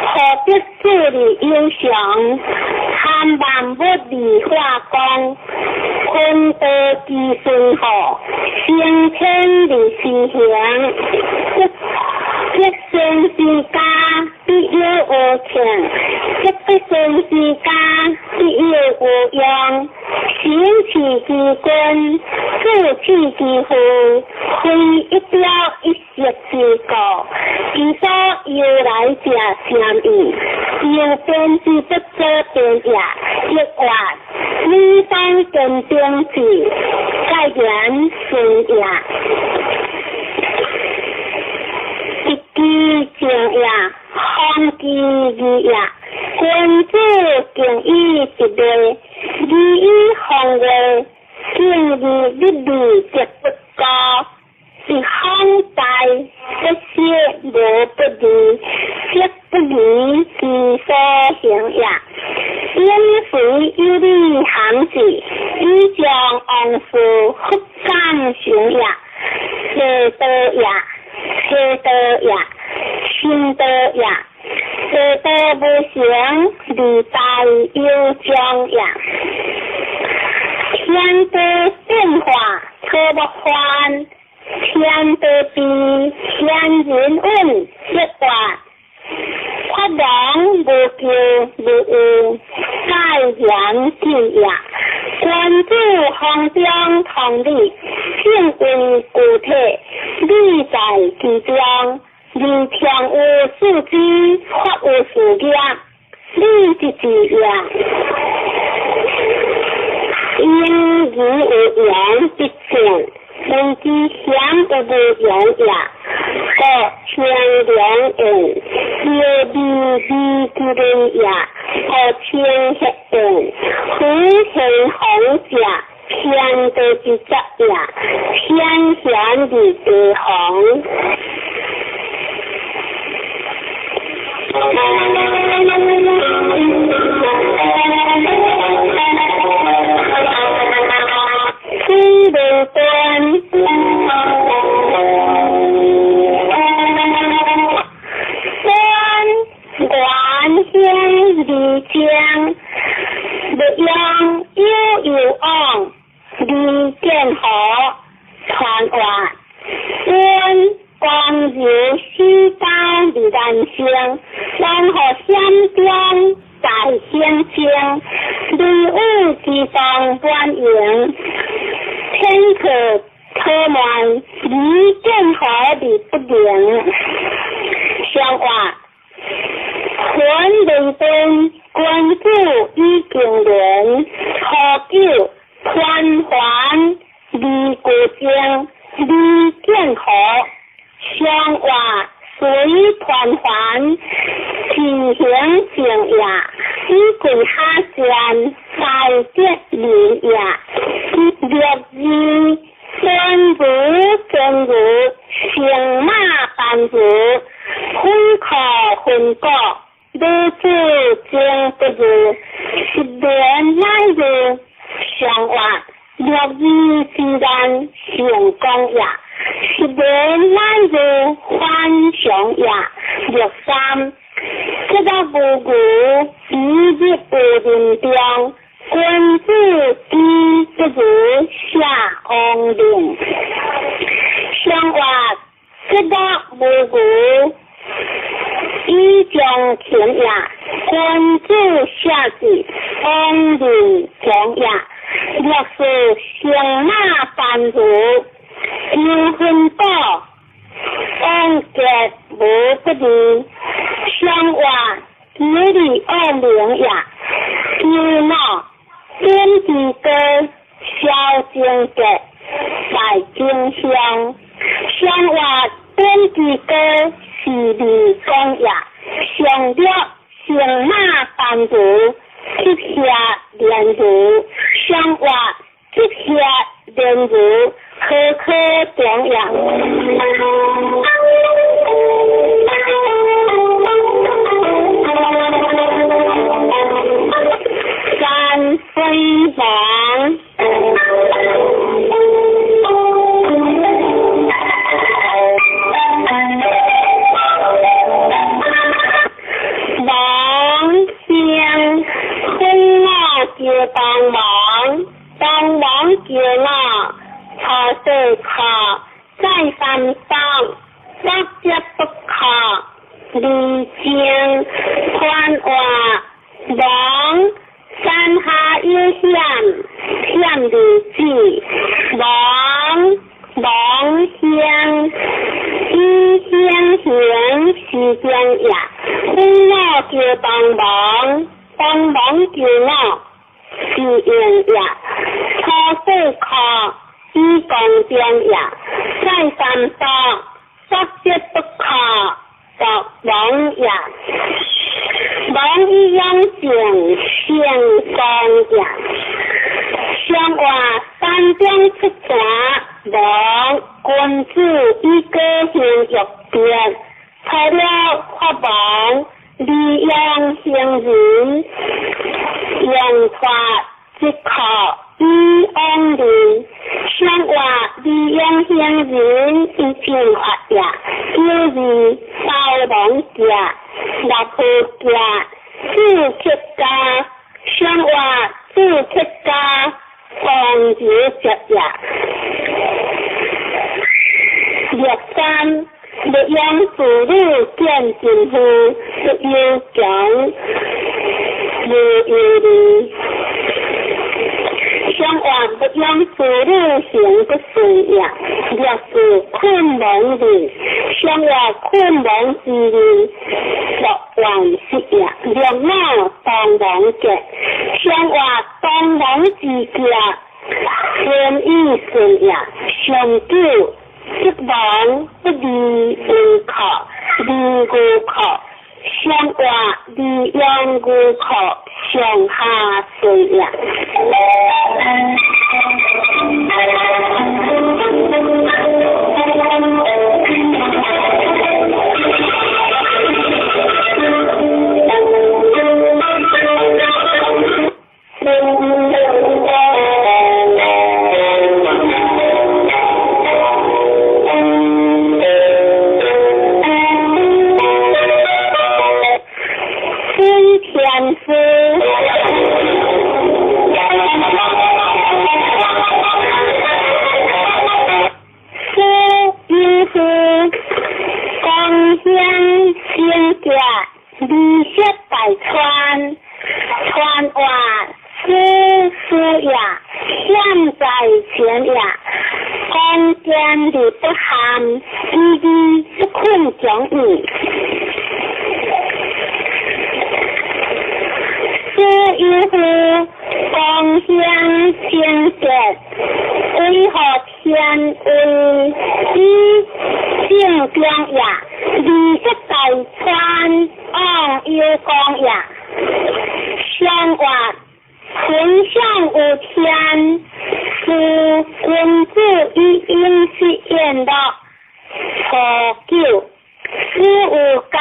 何必做的有常，参万物的化光，坤道之顺好，先天的思想。一生之家必有无情，一不生之家必有无用。行气之君，志气之父，非一朝一夕之故。其所由来者善意，由边之不做边也，亦或女方坚定志，盖言顺也。一机正也，方机义也，君子敬以直礼，礼以方位，敬义立礼则不高。一方大，不是无不利，则不利其所行也。因随有理行事，以将王事复感行也，邪道也。邪道也，心道也，邪道无形，利大有将也。天地变化可不翻，天地变，天人运一化，发王无求无有，盖言之也。君子方中同理，正为具体，理在其中，而常有四肢，法有四业，理即是也。因义有言必正，人之险有无言也。故天良言，六义义之人也。故天黑言，虎天红者，天道之则也。天贤而地红。水无端，端原兴而将，欲用悠悠往，而见何传话，阮光柔四交而难成，然后险中在险中，雷雨之当满营，天可可慢，而见何而不灵。相话，魂未断，君子以敬人，何久团环而过正，而见何相话随团环，其行正也，以贵下善，在德人也。六字天如天如，乘马班如，分可分国，女子情不如，十年乃如相活，六二之难成功也。十年乃如反常也。六三，这个无牛一日有人中，君子之不如下王令。相活，这个无牛以将勤也。君子下智，王令强也。六四，乘马繁如，求分宝，王杰无不利。相活，吉利恶名也。求闹，点之高，萧正杰，在荆乡。相活，点之高，是利公也。上六，乘马繁如，吉下连如。相活，吉下连如，科科中也。三飞王。王先分我叫帮忙，帮忙叫我，初四课再三当，不接不可，离情宽话王山下有险，险如子，王王乡以乡贤是中也。分我叫帮忙，帮忙叫我是用也。初四课以公中也。再三当，不接不可，作王也。王以养正，成功也。相活山中出泉，王君子以高兴欲变，除了法王，利用行人，用法即可以往人。相活利用行人以进法也，就是包王家、六婆家、四客家，相活四客家，王子节也。六三，六养子女见真夫，不忧强，无忧虑。相活不养子女行不顺也，六四困亡人，相活困亡之人，六万失也。六五当亡者，相活当亡之家，天意顺也。上九，即亡不离无靠，离无靠，相活离养无靠，上下顺也。初九，四有高，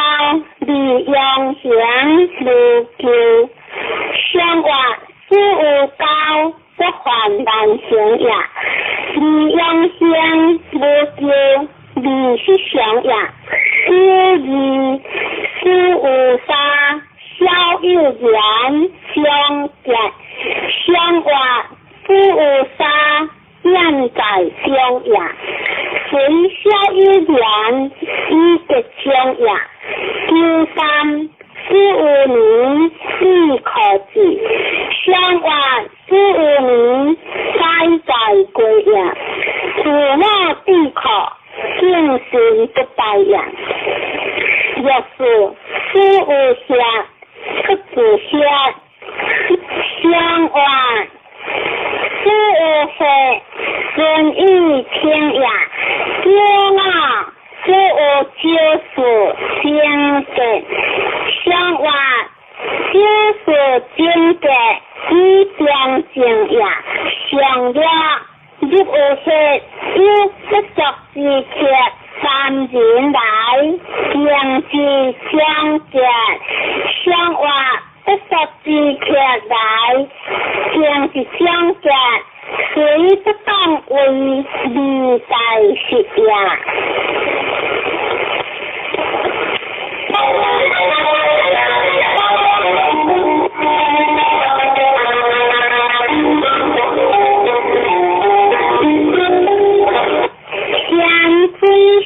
利用上行無咎，上月四有九不犯難行也。二陽行無咎，二失常也。九二四有三小有言相結，上月四有三現在中也。隨小有言以結中也。九三四有年四可字，上月四有年災在歸也。父母必可，敬神不敗也。若是四有下，不自下，上月四有歲，順意聽也。九五四有九四正結，上月九四正結以中正也。上月入有歲有不足之客三人來，行之相結，上月不足之客來，行之相結，雖不當為二在實也。天水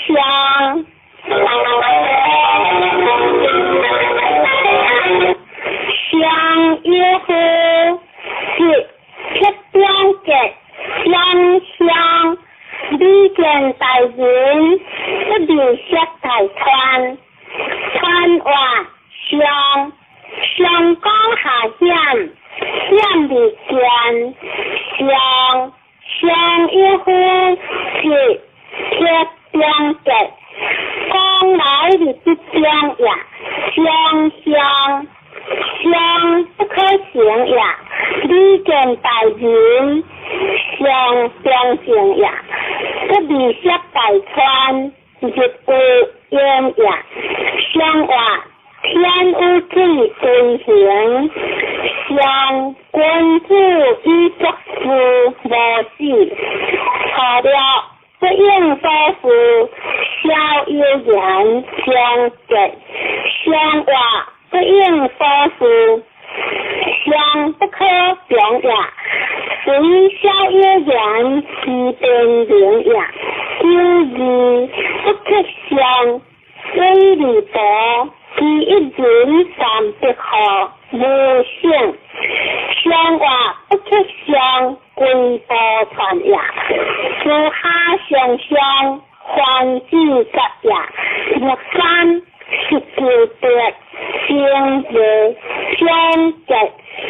上，上有夫是铁中結相相，李見大人不離色大川，川話上上江下險，險未見上上有夫是鐵中結，講來是不中也，相相相不可行也，李見大人上中正也，不離色大川日有焉也，上話天有水歸行，上君子以作事無死，錯了不應所事，小有言相結，上話不應所事，相不可中也，隨小有言其變明也。九二不可相，水利薄，其一人三百號無性，上話不可相，歸波傳也。四下相相，還子格也。六三十九得正月相結，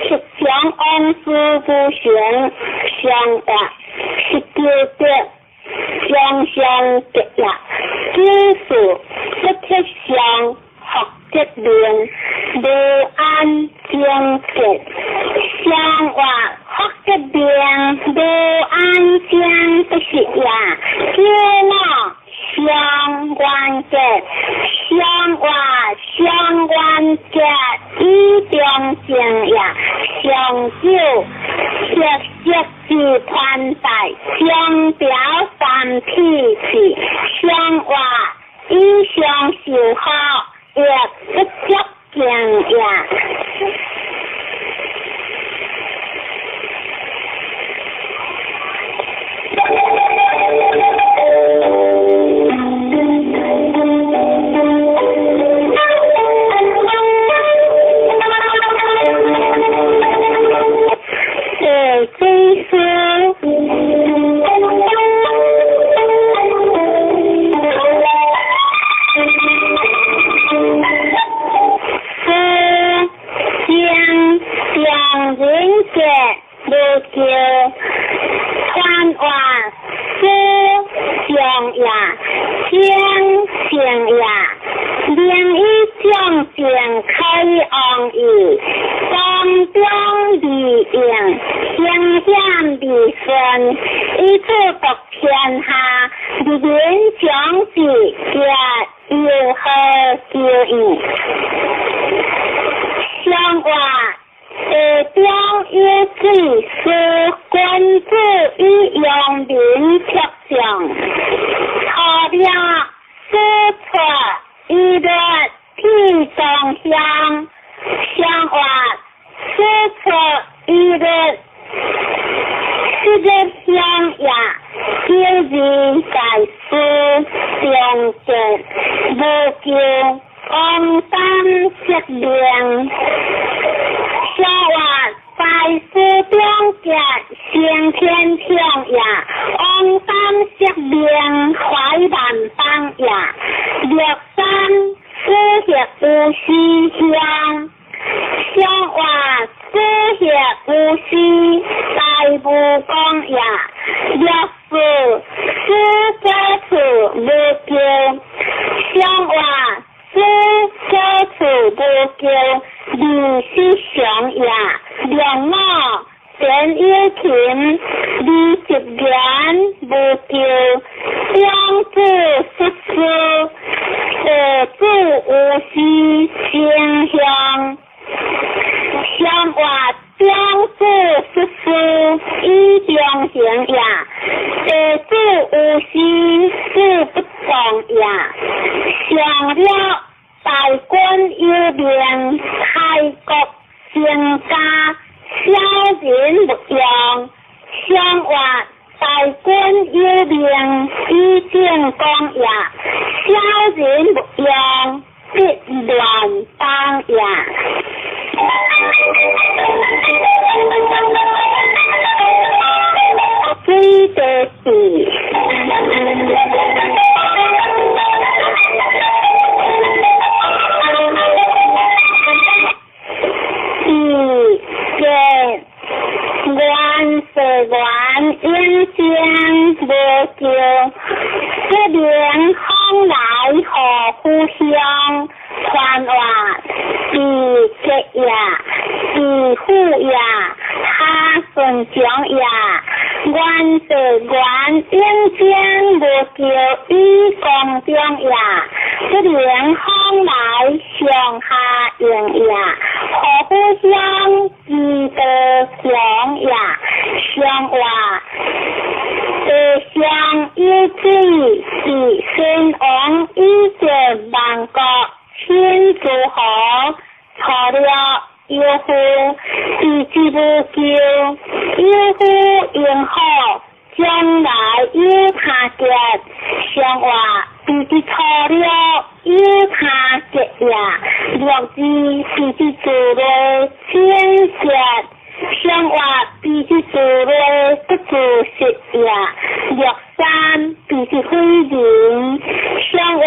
十相王事不成，相話十九得相相結也。九四不可相，學結命無安正結，相話學結命無安正不實也。九五相關結，相話相關結以中正也。上九色色之團帶，相表三體是，相話以相受好，亦不足敬也。地水師，師正上人傑無咎，傳話師上也，正正也，明以將正開王義，當中利用，興險利順，以此國天下，人民將之結有何救應？有水是君子以陽明特相，錯了四出一律天中香，相話四出一律四日香也，小人在書中間無求王三色命，相話在書中間先天強也，王三色命懷萬邦也，六三四葉有時香，相話四葉有時大無講也，六四四個處無求，相話四個處無求，二是常也，兩五田有琴，二十言無求，兩子十四，二子有時清香，相話兩子十四以中行也，地主有時事不動也，上了大官有命，開國成家，小人勿用，相話大官有命，以正講也，小人勿用，必亂當也。水地地，地见元世元永生无求，不明风来何故乡？传话地结也，地富也，哈顺强也。元世元永生无求，以公中也，不明风来上下应也，何故乡之德强也，上话地上有水，是先王以前万國親諸侯，錯了有夫，地之無求，有夫應好，將來有他結，上話地之錯了有他結也，六字地之做了清潔，相話地之做了不做實也，六三地之非人，相話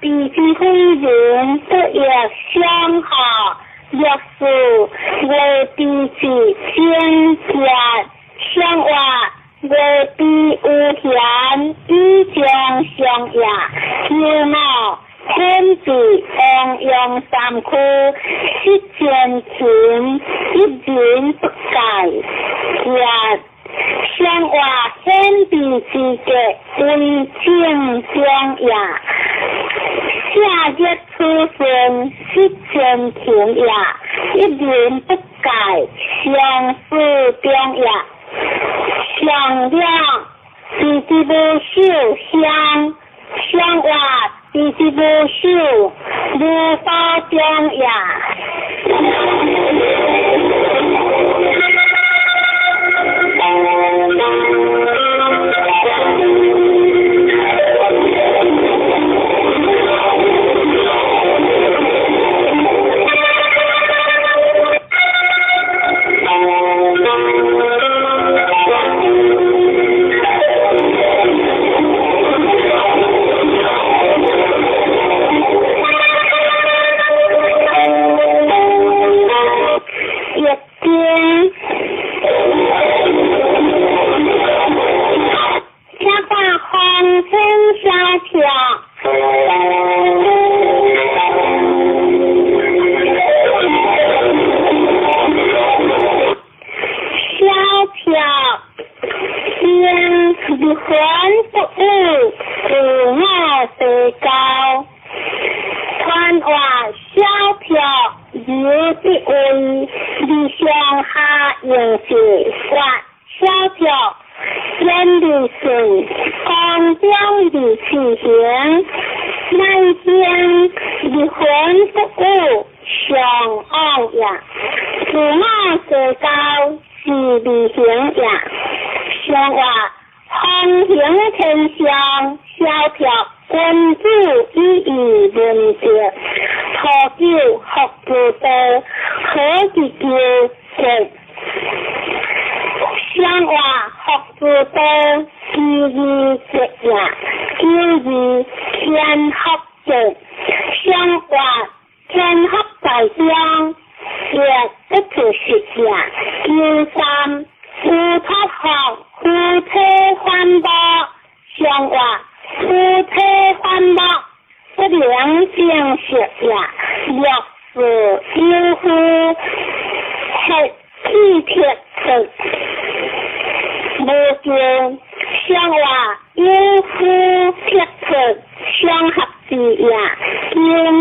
地之非人不亦相合，六四月地之清潔，相話月地有閒以將相也，九五天地王陽三區，失前勤，一人不改，也相話天地之格為正中也，夏日出生失前勤也，一人不改相思中也，相兩地之無秀香，相話地之無秀無法中也。是活小條，遠離順，光中離事行，乃經離魂不悟上往也，自我計較是離行也，上話風行天上蕭條。君子以義文德，土九福之道，何其求國？上話福之道，其義節也，九二天福節。上話天福在中，也不可失也。九三夫托福，夫妻反目，上話。夫妻反目，不良正色也。六是有夫，黑氣鐵色，無叫相話有夫鐵色相合之也。九五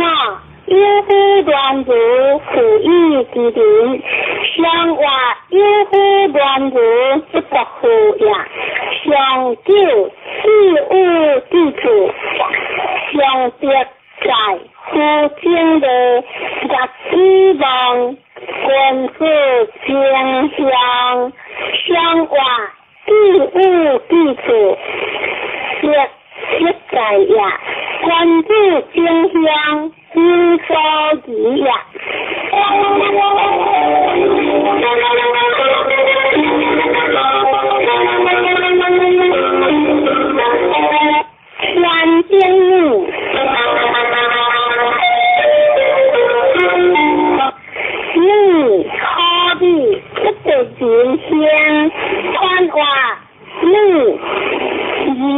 有夫亂如負義之人，相話有夫亂如不作婦也。上九四五之處，上德在夫正的日子望，君子正向，相話四五之處，德德在也。君子正向，有所疑也。天顶女，你可比不得人生，传话你由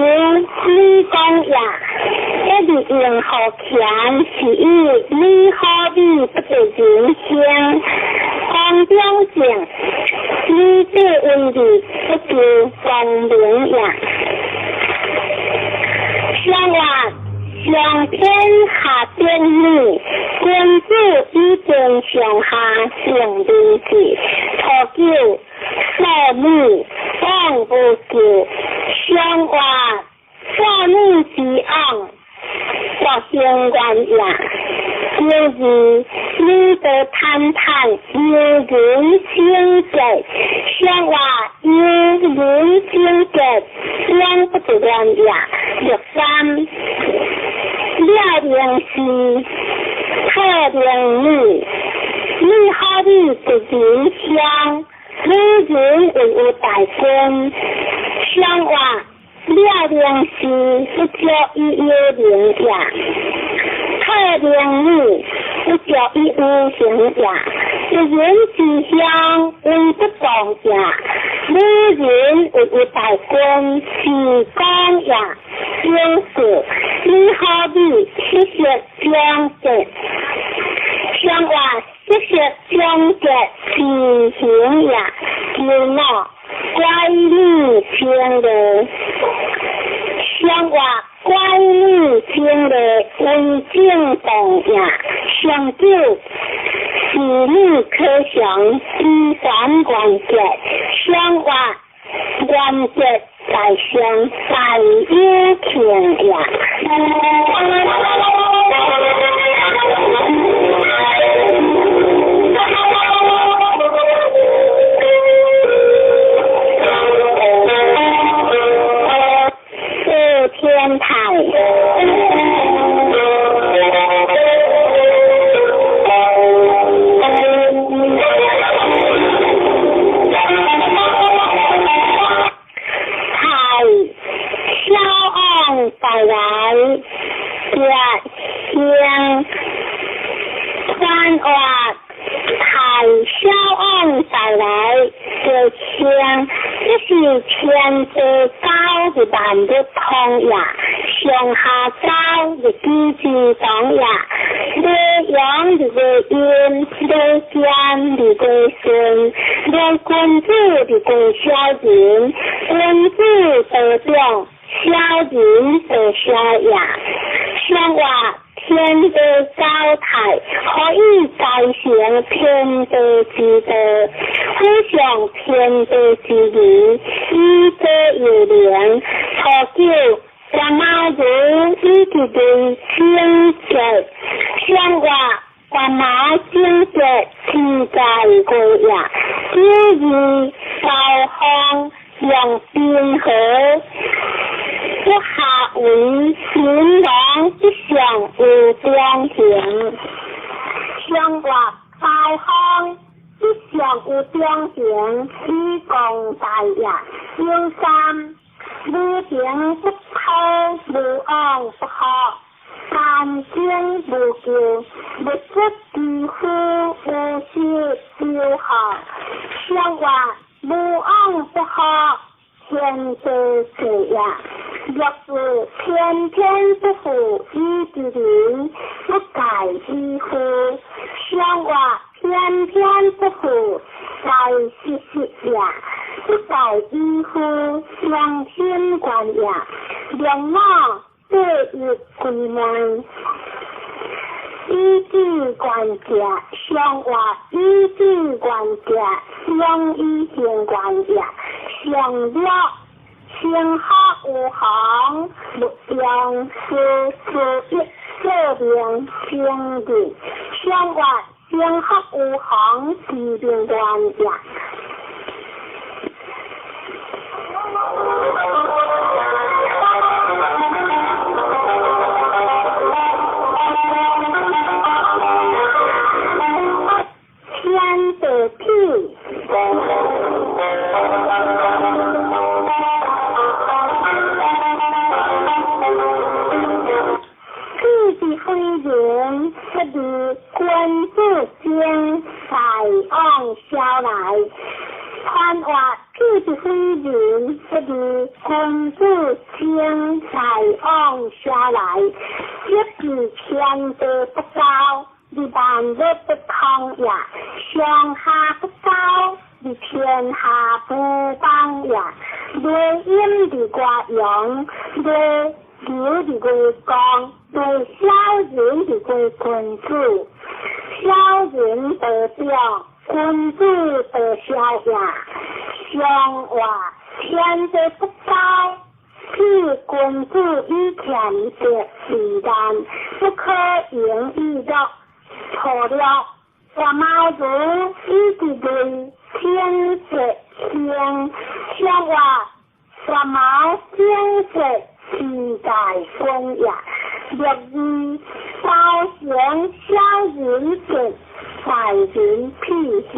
你讲也，一直用好钱是以你可比不得人生，讲中正，你这位置不求光明也。上话上天下天女，君子以天上下成为治，土九少女往无救，上话少女之往，国兴愿也。九二女得坦坦，有人生节，上话有人生节，两不得愿也。六三了明是特明女，你好比一人相，女人为有大官，相话了明是不叫伊有名也。特明女不叫伊有形也。一人之乡为不当也，女人为有大官是讲也。九四你好比七色相结，相话七色相结是形也。九五乖女情的，相话乖女情的为正当也。上九是女可想依三关节，相话关节在上大有情也。四天台。带来月星，传话太小王带来月星，这是天地高的万物通也，上下高的机之当也，雷阳的雷阴，雷天的雷顺，雷君子的雷小人，君子得中。小人得小也，上话天地高台，可以改成天地之道，互相天在過也。九二高方用冰河，不下為新郎吉祥有中行，相活高方吉祥有中行，以共大业。九三无情不可，無往不好。三生無救，物質之苦無失丟好，相活無往不好，天地歲也。若是偏偏不負以之人，不改以負，相活偏偏不負在實實也，不改以負良心觀也，兩老對日歸門，以智觀者，相活以智觀者，相以行觀也，相了生學有行，勿用事事一說明正義，相活生學有行，知明觀也。天地痞，痞是非人，不如君子精，大往小來。傳話痞是非人，不如君子精，大往小來。一是天地不高，你萬物不通也；上下不高，你天下不邦也。內陰佇外陽，內流佇外光，內小人佇外君子。小人得表，君子得小也。上話天地不高，譬君子以俭德為難，不可盈以樂。錯了，我貓如以之類，天色興，相活我貓天色之大君也。六二高行小人德，大人屁興。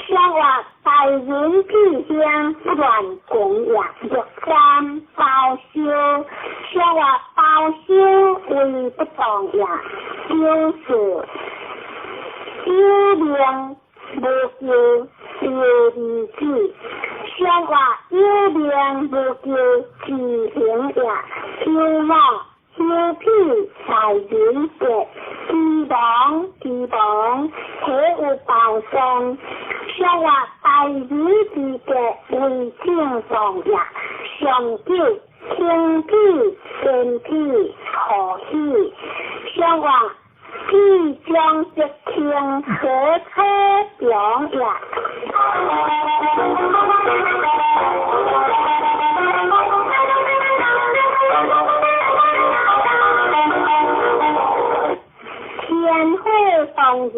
相活大人屁興不亂講也。六三包修，相活包修為不當也。九四有命無救丟兒子，相活有命無救自行也。九五休屁大人德，希望希望體有報送。相活大人之德為正當也。上九輕屁堅屁何喜，相活屁將則輕何可長也。天火當人。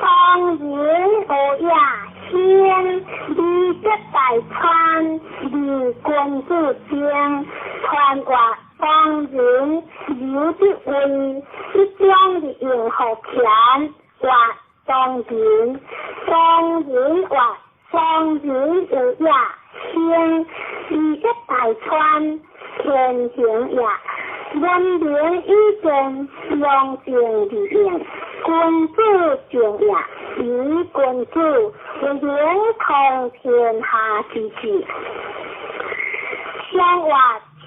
當人無也先，二則大川，二君子精，傳話當人有的位，一將的用好錢，話當人，當人話當人有也先，二則大川，天行也。文明以前，良政而用，君子正也。以君子為靈通天下之志。相活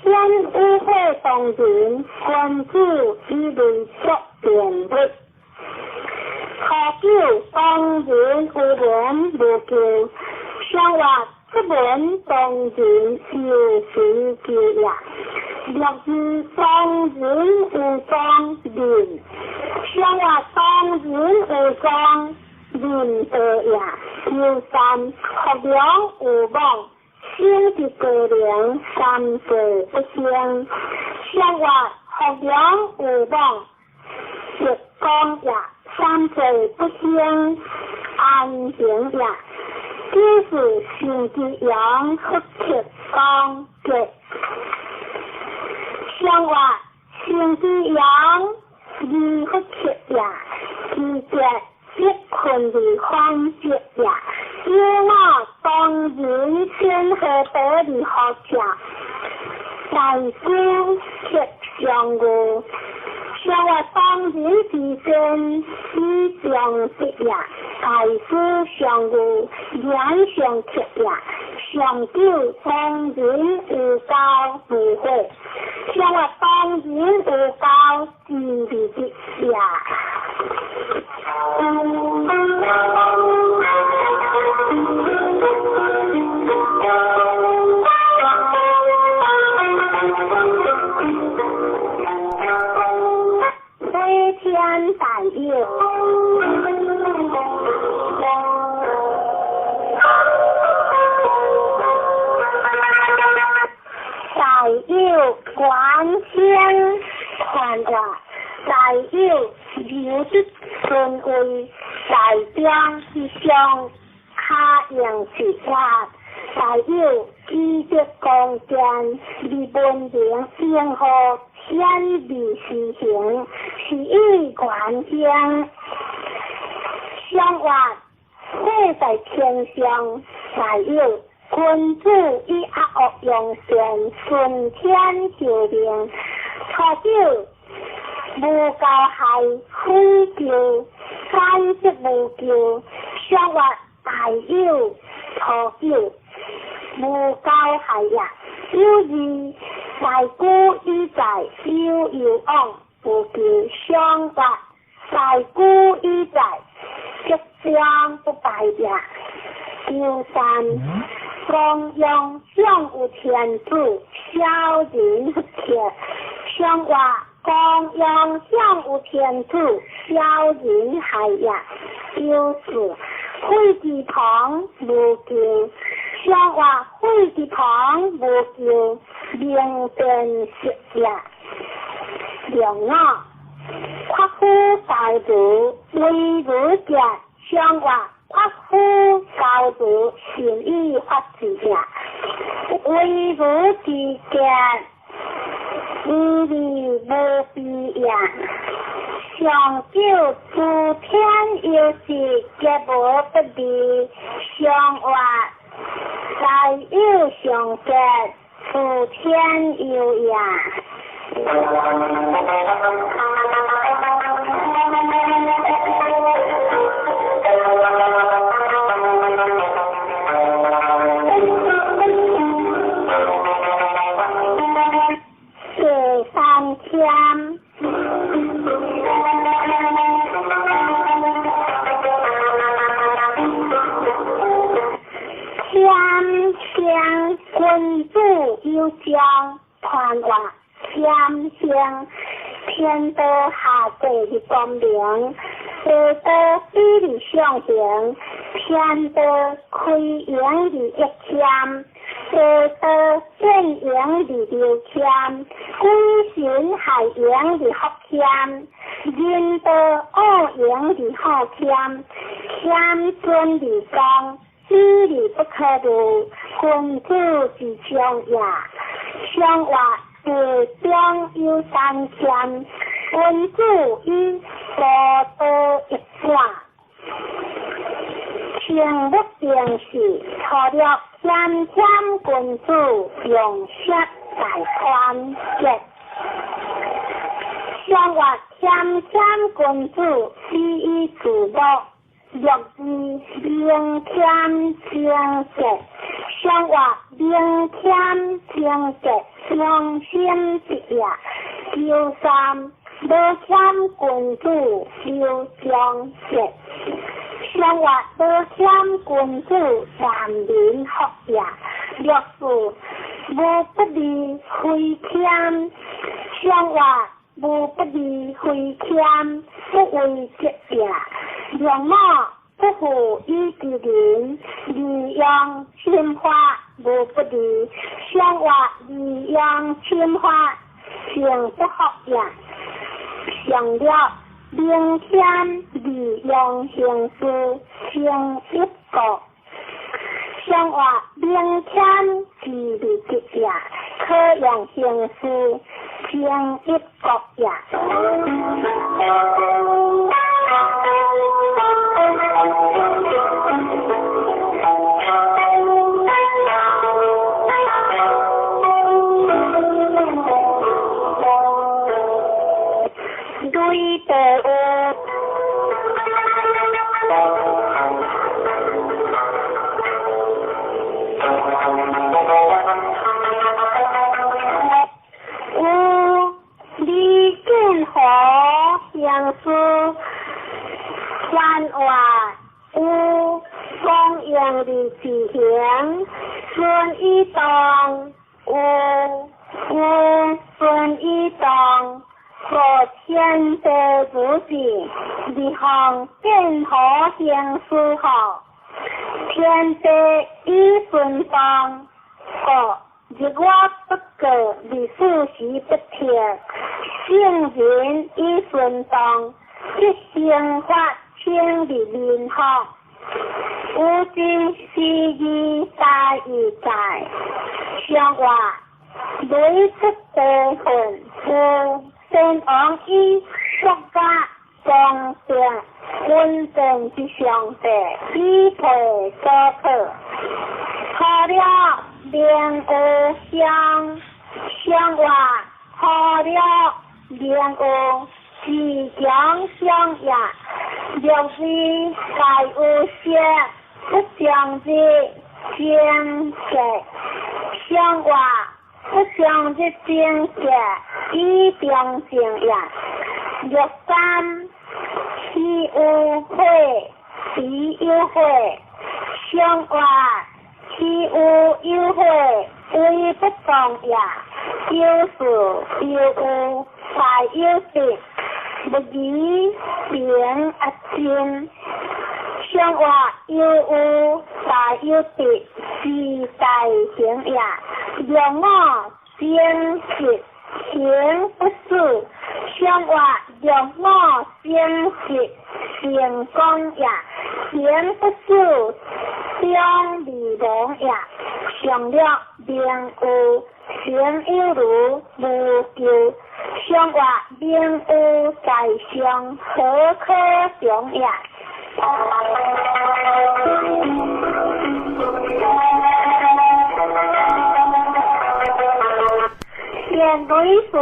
天有火當人，君子以類作辯論。初九當人有文無救，相活出門當人有隨救也。六二當人有當人，相活當人有當仁德也。求三福良有望，生伫高龄三岁不兴。相活福良有望，德光也三岁不兴，安平也。就是生之阳福克光结。相活生之阳二福克也，二结必困而反结也。有我当人先何得而何者？大师克上语，相活当人之身，以上德也。大师上语，言上克也。上九当人有交无悔，相活当人有交之利的也。飞天大有，大有观天传话，大有留得尊位，大中之上卡用之法，大有积德光剑，立文明平和天理施行，是以观天。相活火在天上，大有君子以阿恶用善，顺天受命。初九无交害，非求三则无求。相活大有初九无交害也。有二大古以在有有往无求。相活大古以在吉祥不败也。求三光阳上有天子，小人不克。相活光阳上有天子，小人害也。求四废之旁无求。相活废之旁无求，明辨色也。两五夸夫教主为如结。相活夸夫教主善以法治也。为如之结，无利无弊也。上九诸天有时皆无不利。相活大有上结，诸天有也。第三天，天生君子有将，传话天生天道下界的光明，地道比例上行，天道开源的一天，地道变形的流天，鬼神害形的福天，人道恶形的好天，天尊的光，比例不可入，君子之将也。相活地中有三天，君子以道德一转。清不定时，除了谦谦君子用色大团结。相活谦谦君子以以自乐，乐之明谦清洁。相活明谦清洁，良心之也。求三无谦君子留长节。相活无谦君子难民福也。六四无不利非谦。相活无不利非谦，不为节也。两五不負以之人，利用侵法無不利，相話利用侵法成不福也。上了明天利用行事成一国，相话明天之利吉也，可用行事成一国也。对的有，有李建和相思番话，有光荣的自行孙一东，有孙一东。和天地主子，立项建河行书号，天地以顺风，个日我不过历史时不停，圣人以顺风，即生发清的民福，有真是义大义在，相话雷出地份有。先王以国家庄定稳定之上帝，以配所可。除了明有相，相话除了明有自强相也，若非该有说不将之正格，相话不将之正格。以中正也，六三岂有悔，必有悔，相话岂有有悔，为不当也。有事有有，大有得，不义平阿真。相话有有，大有得，是大行也。两我正直。行不死，相话两我正直成功也；行不死，相利亡也。上了明有，行有如无咎。相话明有在上，何可常也？电泪水，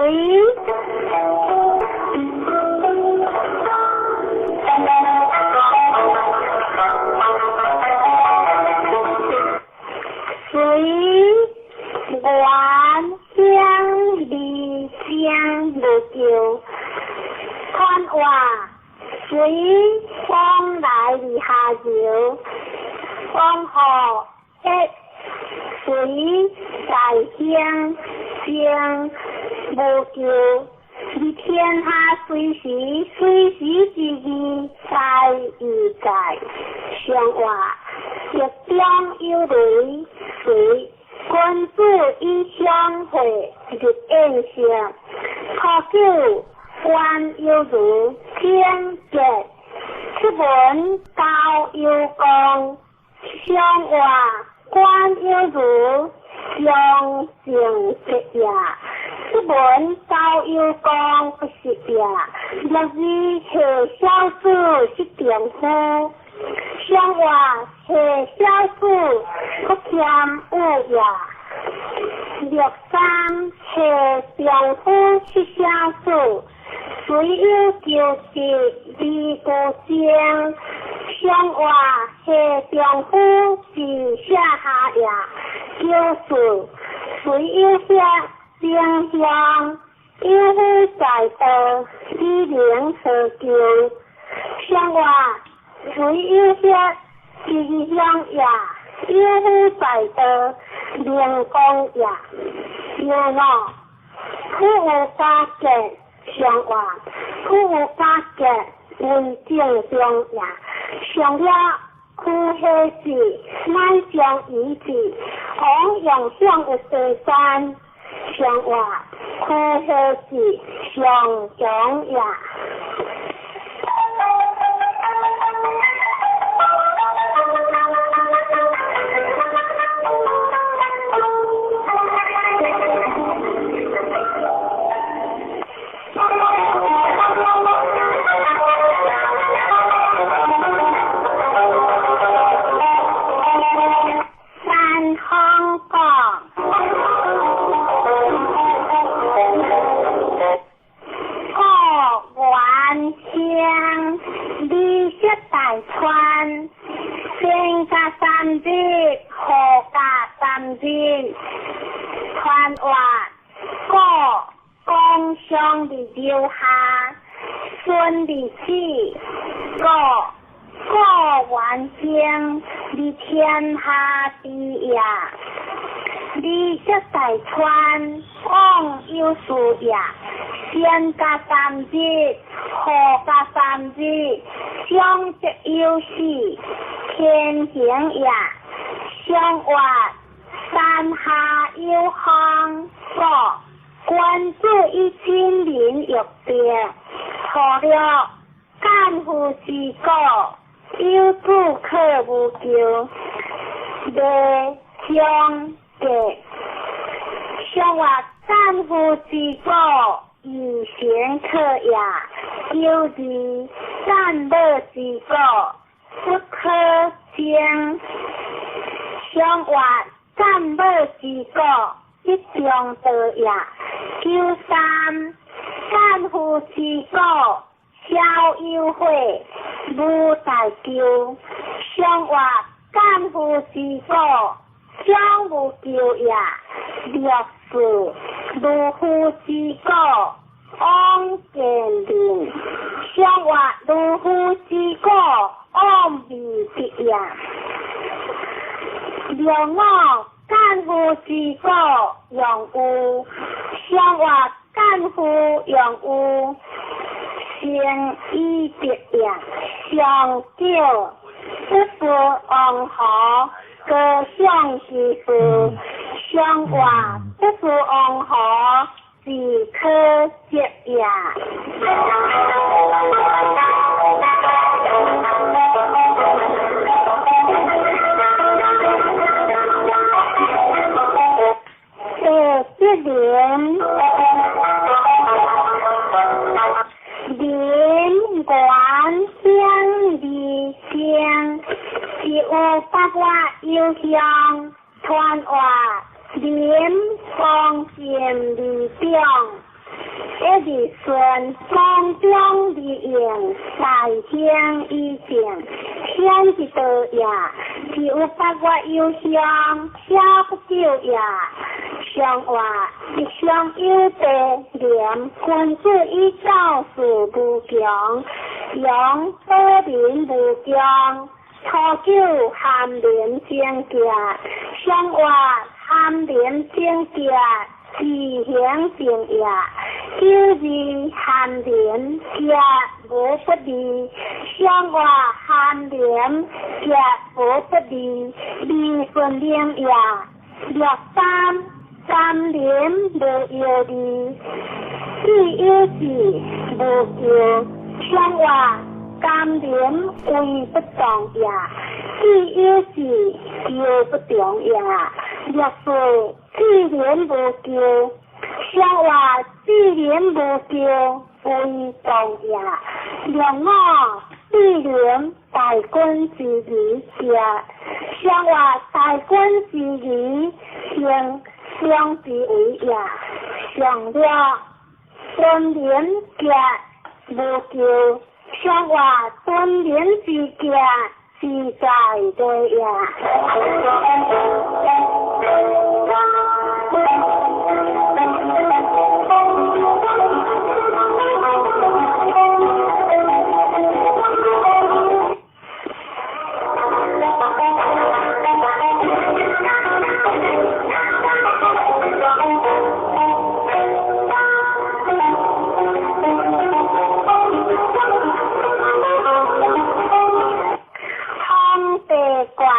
水源乡离乡无救，看话水往来的下游，往后一水在乡。将无救，你天下随时随时之义在义界，相话一中有雷水，君子以相会入宴席，可久官有如天杰，出门高有功，相话官有如。相正直也，出门高有功不是也，若是下小子是丈夫，相话下小子不谦有也。六三下丈夫是小子，虽有求得而无情，相话下丈夫是下下也。就是虽有些正向，有夫在道，你能何求？相话虽有些吉祥也，有夫在道，明光也。有我苦有加结，相话苦有加结为正中也。上了区下市乃将遗址，王永向的地山，上话区下市上强也。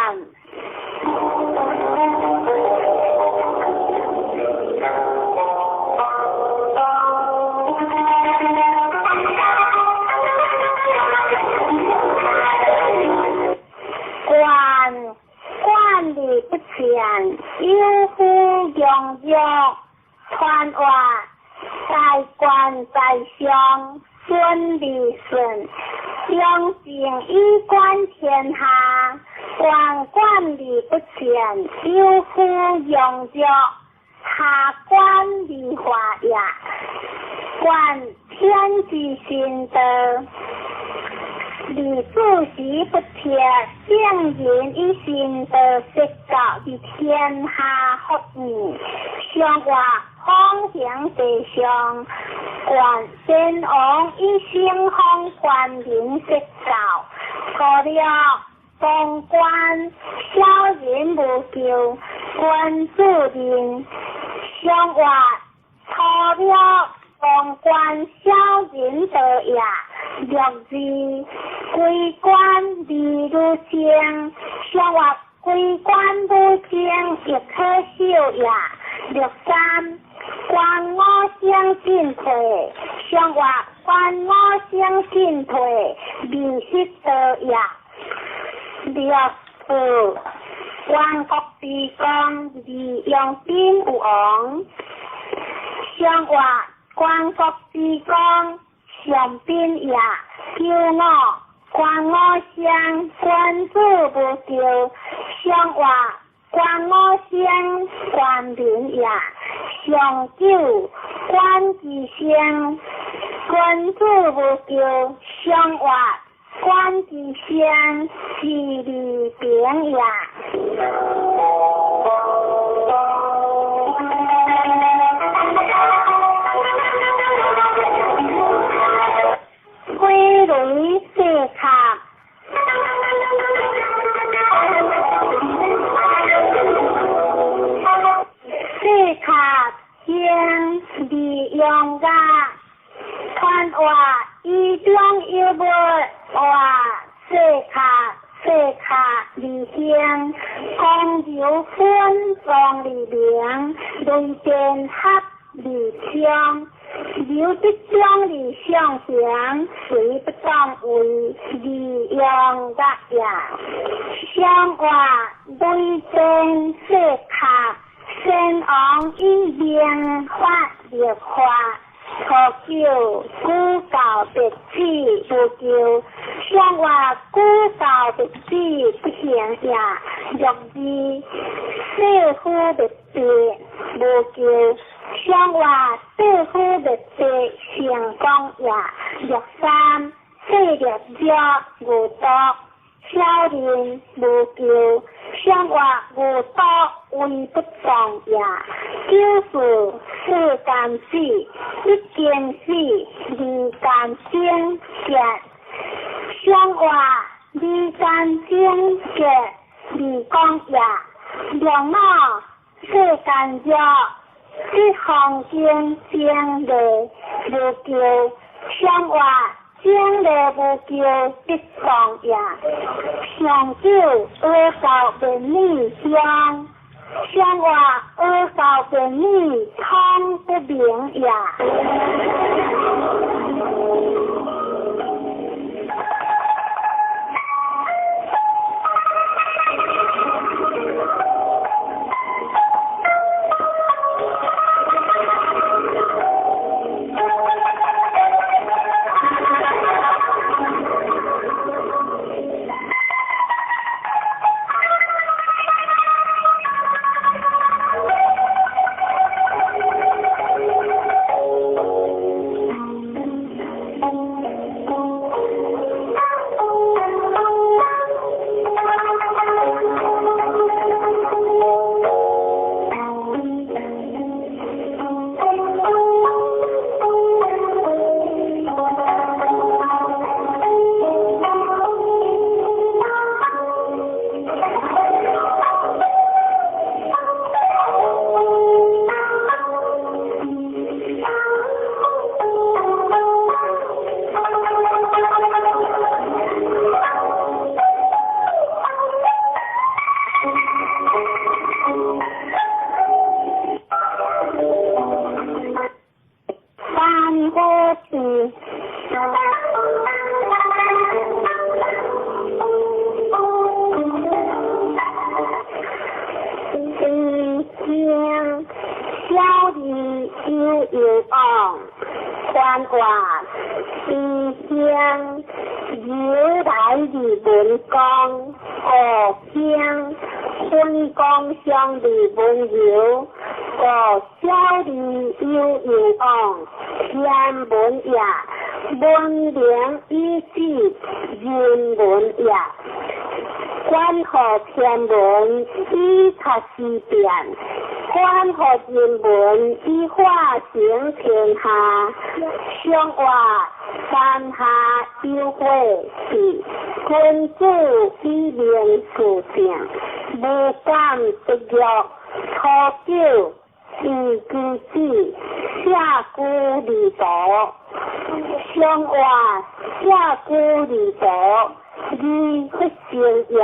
官管理不善，有负良药，传话在官在上，顺利顺，良政以观天下。官管理不善，有负良药，下官理化也。观天之心道。李主席不贴，圣人以心道说教的天下福义，上话方行地上，观先王以先锋官民说教，过了当官小人无救，君子人上话错了当官小人道也。六字归官而如精，上话归官如精亦可笑也。六三官我相进退，上话官我相进退，未失道也。六四官国之功，而用兵有王。上话官国之功。上宾也，九五官我相，君子无咎。上话官我相，官民也。上九官之相，君子无咎。上话官之相，是利平也。归类四卡，四卡先利用噶，传话以中有无话四卡四卡利兴，公牛分庄利明，雷电合利昌。刘德章的上行，谁不当为利用的呀？相话雷电四卡，先王以明法立法，初九古教别子无救，相话古教别子不行呀。六二四夫别子无救。上话四夫灭地成功也。六三四六鸟无毒，小人无救。上话无毒为不当也。九四四间死，一间死，二间精结。上话二间精结，二讲也。两五四间鸟。这方经经历无救，上话经历无救得当也。上九阿教便女相，上话阿教便女通不明也。悠往，宽活慈兴，由来二文公，五兴分光相二文游，五小二悠悠往，天文也，文明以止人文也。关乎天文以察时变，关乎人文以化成天下。上活三下有火是君子以明事正，无敢得欲，初九以其子，下居二途。上活下居二途。二不成也，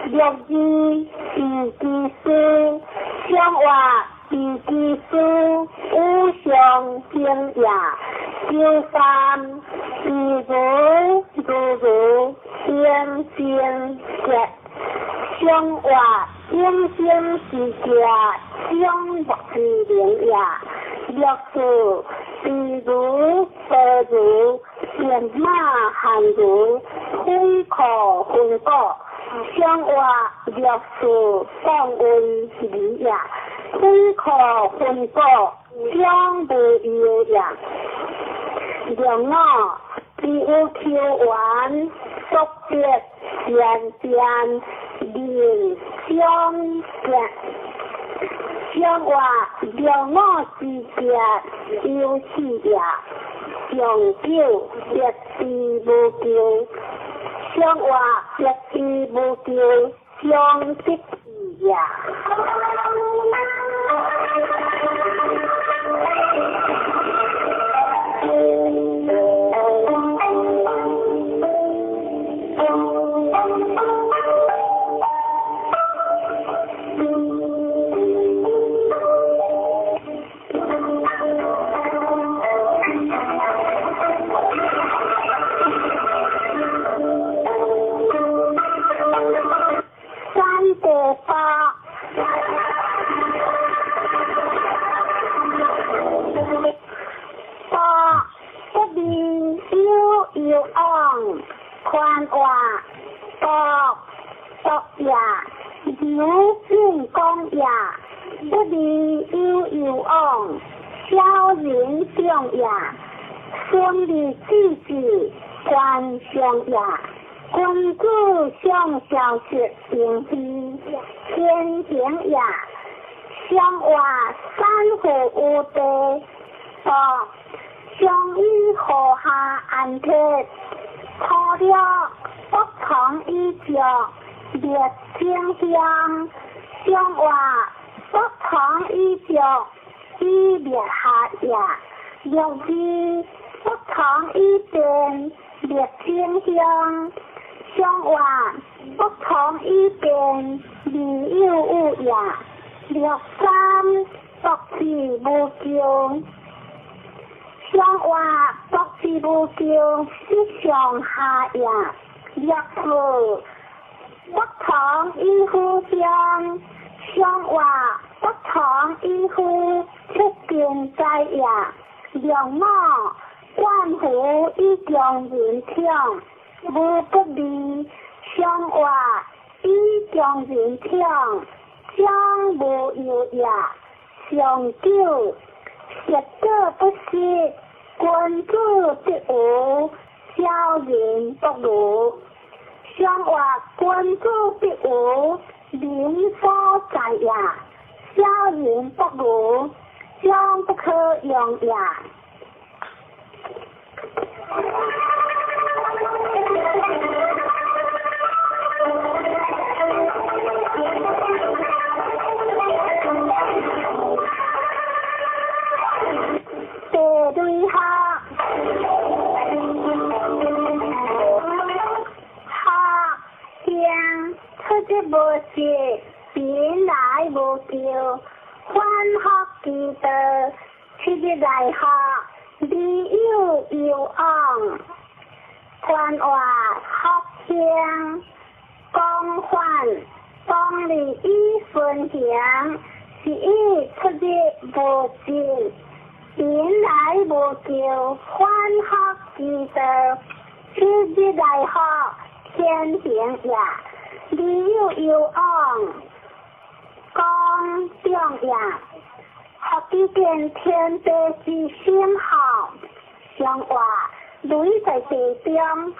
六二以其事，上活以其事，五上兴也。九三以如如如天生节，上活永生之家，永不之灵也。六四比如白如变马汉如分可分果，上活六四讲为理也，分可分果将无忧也。六五比有求缘，速别善变人相见。上活六五之节有气也，上九别之无求，上活别之无求，上得志也。宽活独独也，有进公也，不离悠悠往，小人长也，孙立子子官上也，君子上小学平非天行也，上活三户有地，独上以河下安铁。初六不从以脚列清香，上活不从以脚以列下也，六二不从以变列清香，上活不从以变理有有也，六三不是无穷。上活不是无穷，是上下也。六四不同以互相，上活不同以互出见在也。六五万福以强人强，无不利。上活以强人强，将无忧也。上九实果不失，君子得无，小人不如。上活君子得无，民所在也；小人不如，将不可用也。地对下，下乡出之无事，贫来无求，反复其道，七日来学，理有悠往，宽活福兴，广泛当利以顺行，是以出日无尽。人來無求，反復之道，此日來學天行也。理有攸往，講中也。復知見天地之心學，上話雷在地中學，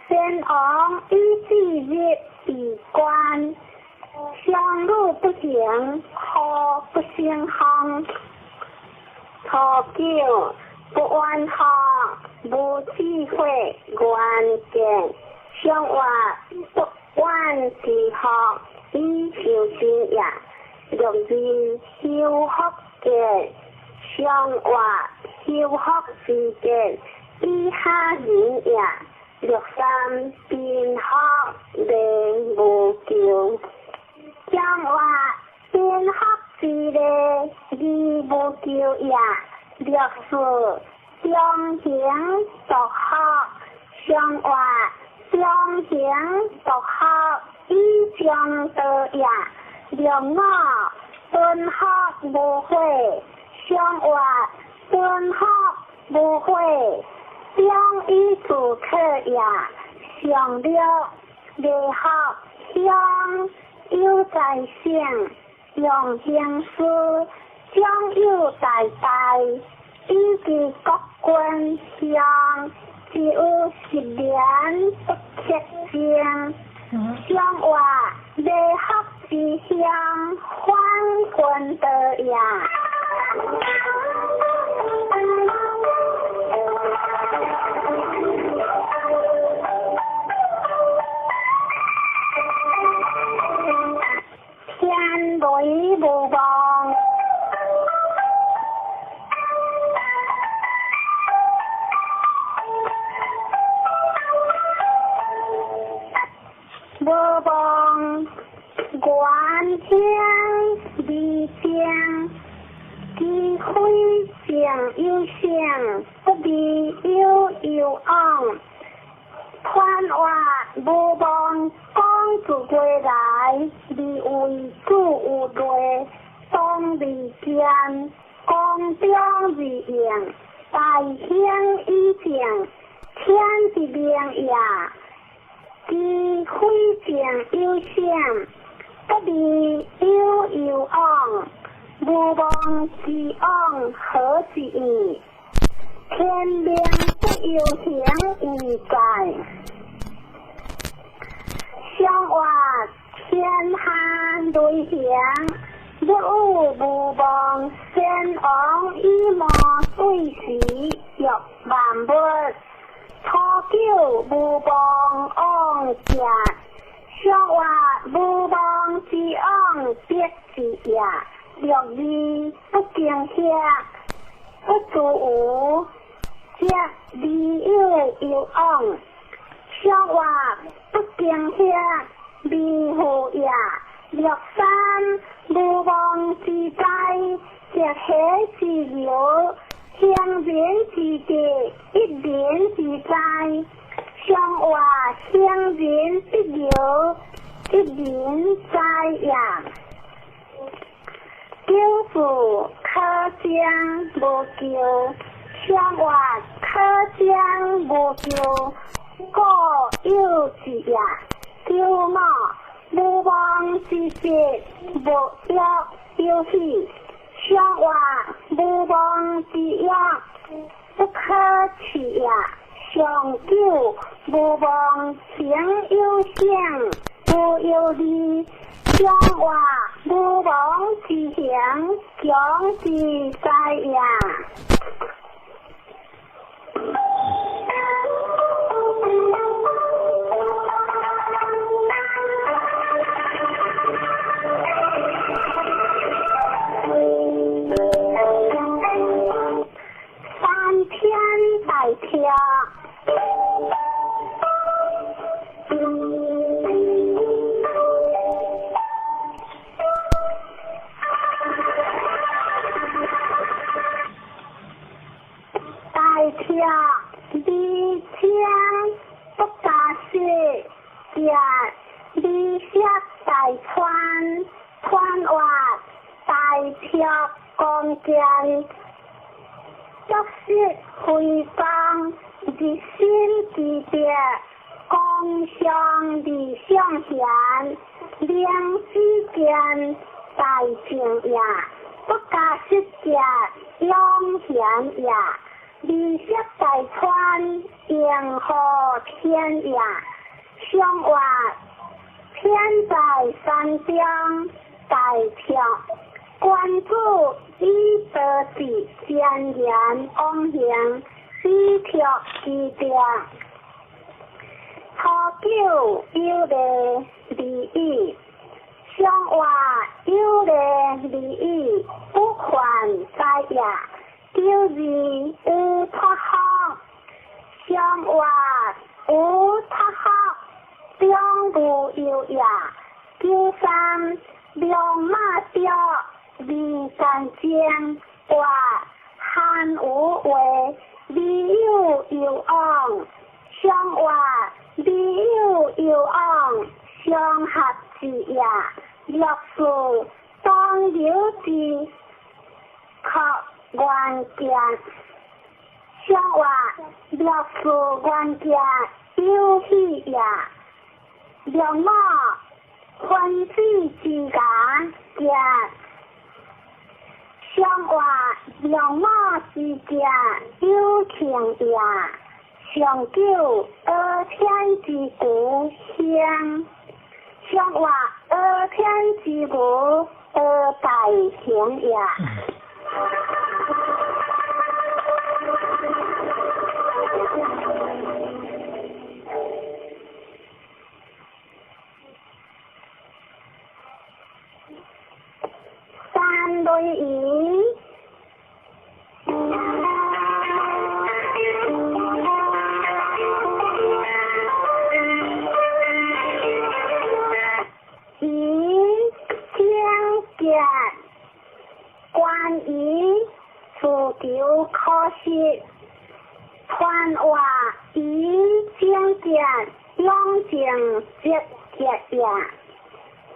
先王以至日為官，相與不行，何不成方？初九不怨學，無智慧，願見上話不怨之學，以修身也。六二修福見，上話修福之見，以下人也。六三貧福連無求，上話貧福之禮，而無求也。六四中行獨學，上話中行獨學，以中道也。六五敦福無悔，上話敦福無悔，中以自可也。上六禮學鄉有在性，用行事將有大大，以及國君鄉，只有十年不克正。上話禮學之鄉，反君道也。天雷無望，無望，願興而正，知非正有性，不離有攸往。傳話無望，講自歸來，而為主有類，當而見，公中而應，大興以正，天之命也。知非正有性，不離有攸往。無妄之往何之意？天命不由形而在。上話天下雷行，不有無望，先王以無對時，欲萬物。初九無望往者，上話無望之往必之也。六二不驚嚇，不自無，則理有攸往。上話不驚嚇，理乎也。六三無妄之災，則喜之由，行人之德，一人之災。上話行人必由，一人哉也。九四可將無求，上話可將無求，故有之也。九五無妄之節，無欲有喜。上話無妄之欲，不可取也。上九無妄行有性，無有利。上話無妄之行，強之哉也。三天大跳。大跳離清不加雪，食離色大川，川話大跳光見，足失非方，日新之德，光相理相贤，灵之见大正也，不加失者养贤也，利息大川迎合天也，相话天在山中大跳，关注以德智善言往行，以托之德。初九有礼利语，相话有礼利语，不犯灾也。九二有托福，相话有托福，中无忧也。九三龙马雕，二干净，话汉无话，利有有往，相话利有有往，相合之也。六四当有之，可愿见。相话六四愿见有喜也。六五分子之家见。相话六五之家有情也。上九阿天之故乡，相话阿天之故阿大行也。三类鱼。关于自求可惜，传话以经典养成积极也。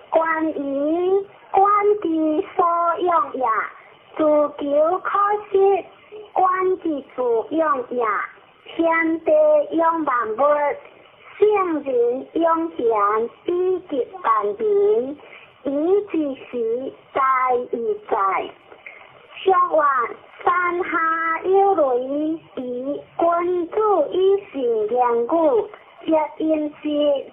关于关之所养也，自求可惜，关之自养也。天地养万物，圣人养贤以及万民，以之时在以在。相话山下有雷，以君子以信言语，接音节。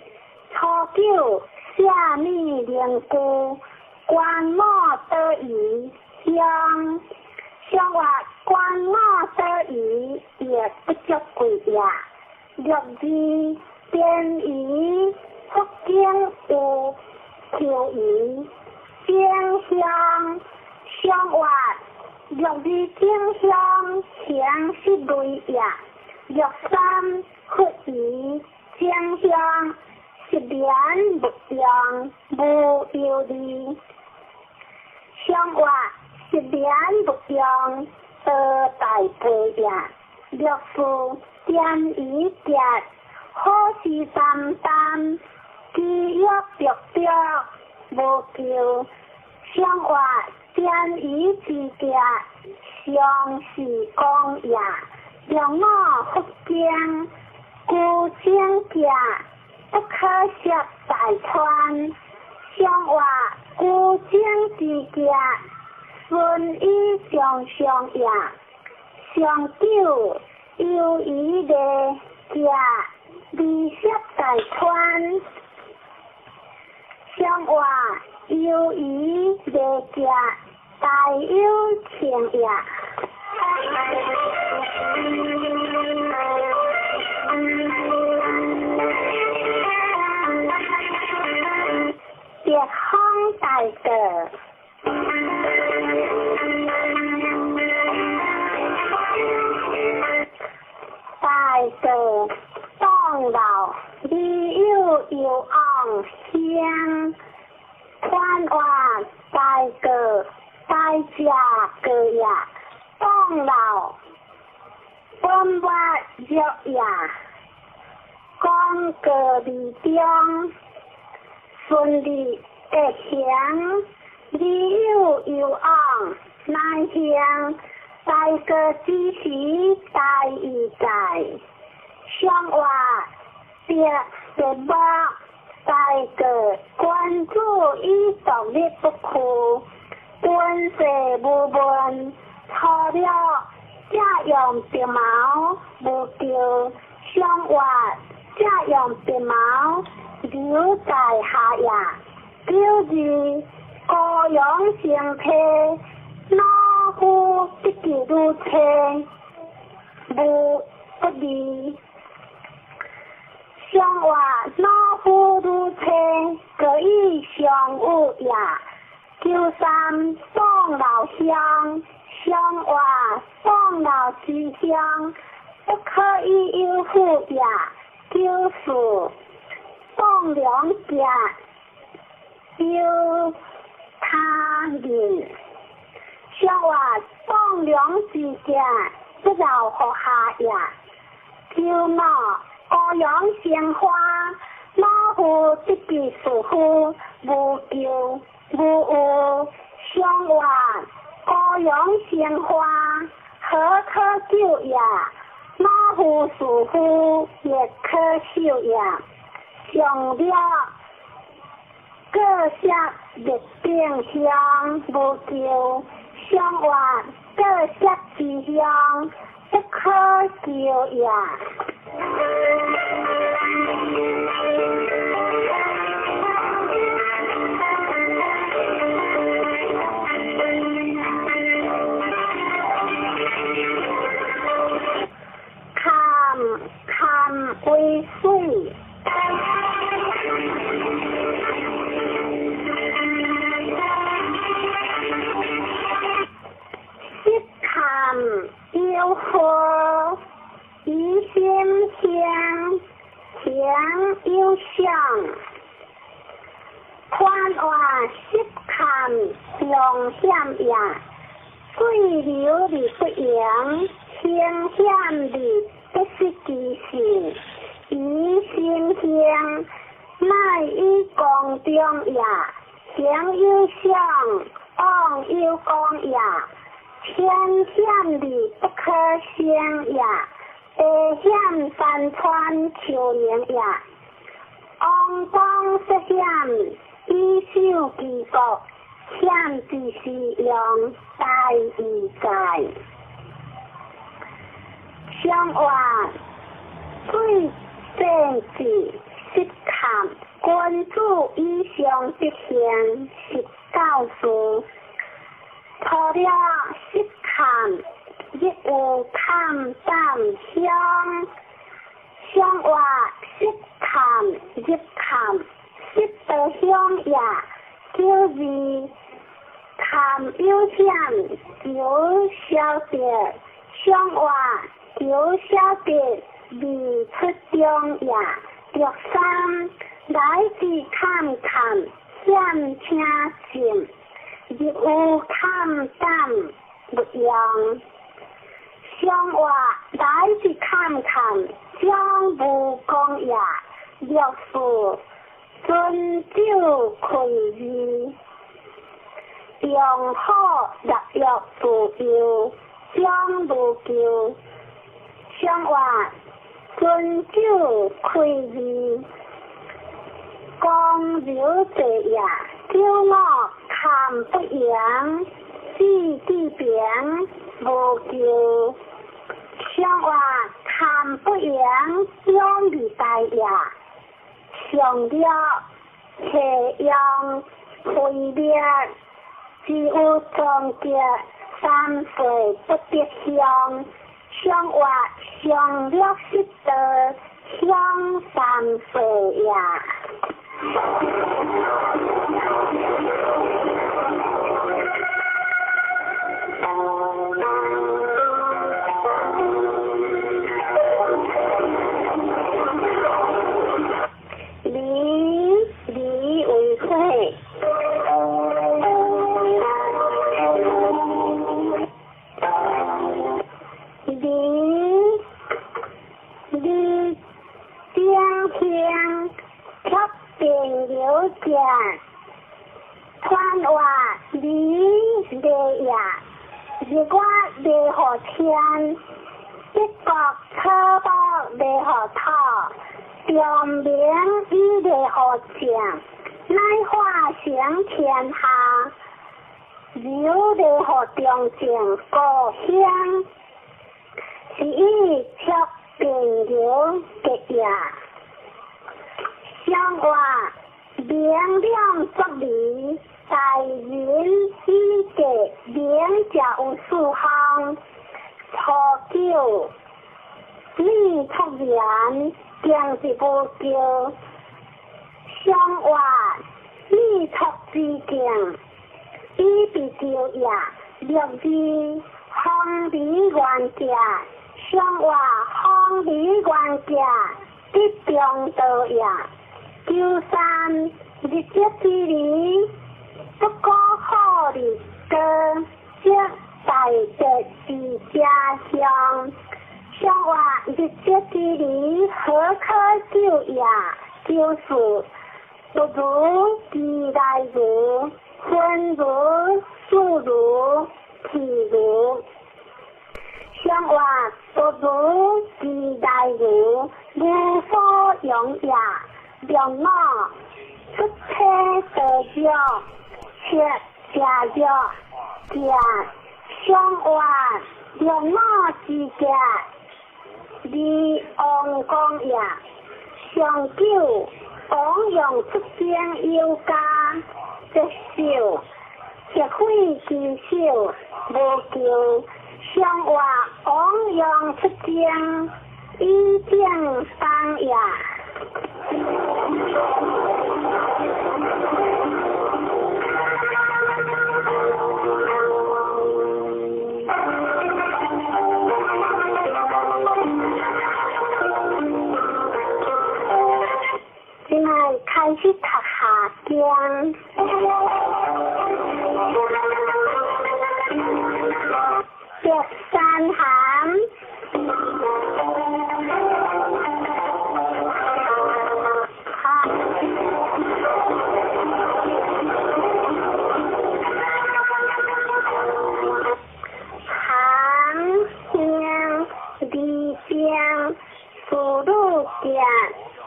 初九下米灵菇，官母得鱼香。相话官母得鱼，也不足贵也。六二边鱼，福建有秋鱼，正香。相话六二正香，形是类也。六三佛鱼，正香是莲不用，无忧虑。相话是莲不用，得大杯也。六四点一点，好事担当，饥饿着着无救。相话点鱼之家，相是公也。六五福经，孤精家，不可涉大川。相话孤精之家，顺以上上也。上九由于的家，离涉大川。相话由于的家，大有情也。别风大道，大道当老，你有有昂香，宽话大道大家个呀，当老本我弱呀，讲个理中。顺利的行，你有有往，难行，大過之時大義在，上話別別目大過君子以獨立不屈，敦世無問，初了這用白毛無救，上話這用白毛留在下也。九二高陽生體，老夫得其如車，無不利。上話老夫如車，可以相有也。九三宋老鄉，上話宋老之鄉，不可以有負也。九四宋良家，有他人。上話宋良之家，不饶乎下也。九五高陽生花，老夫得其士夫，無咎無有。上話高陽生花，何可救也？老夫士夫，亦可受也。上了各色日定香，無咎。上話各色之香，不可救也。坎坎為水。色坎有火，疑心香，香有相。宽话色坎常险也，水流而不盈，形险而不失其性。疑心香，乃以光中也。形有相，妄有光也。天险而不可胜也，地险山川丘陵也。王公涉险，以守其国，险之时用，大义在。上话水政治失坎，君子以上德行，是教示。除了失坎，亦有坎胆香。上话失坎入坎，失得香也。九二坎有险，有消得。上话有消得，未出中也。六三来自坎坎，险请进。入有坎胆不用。上话来自坎坎，将无功也。六四尊酒开义，用好六欲自由，将无咎。上话尊酒开义，公流者也。九五坎不盈，志地平，无咎。上话坎不盈，两未大也。上了斜阳灰灭，只有终结三岁不得相。上话上了失道，相三岁也。离离为火，离离顶香，贴电流者，传话离离也，日月袂予天，德国草木袂予土，长明伊袂予正，乃化成天下，柔袂予中正故乡，是以促变柔结也。上话明亮作理，大人以格明者有四项：初九，你出言，经是无叫；上话你出之境，以被叫也。六字方离原价，上话方离原价，得中道也。九三日节之理，不可好日高，则大德之家乡。上话日节之理，何可救也？就是不如其来如，分如数如譬如。上话不如其来如，无所用也。六五出体得药，七食药，食上话六五之价，二王公也。上九王用出征有加，接受协会之手无求。上话王用出征，以正当也。现在开始读下经。白山函。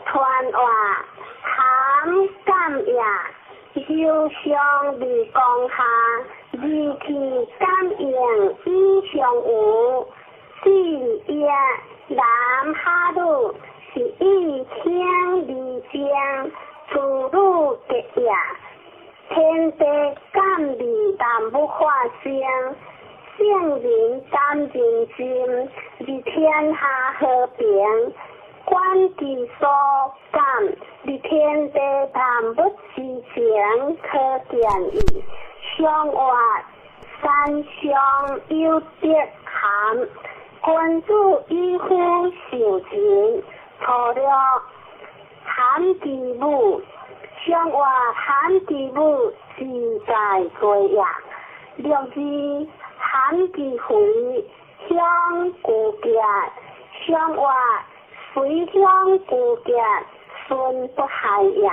传话含感也，受伤未讲下，二气感应以上有，四也南哈鲁是以听而正，处女结也。天地感味万物化生，圣人感人心，而天下和平。观其所感，而天地万物之情可见矣。上话三上有德含，君子以夫受人，除了含之母，上话含之母自在过也。六字含之肥，乡古结，上话随乡古结，孙不害也。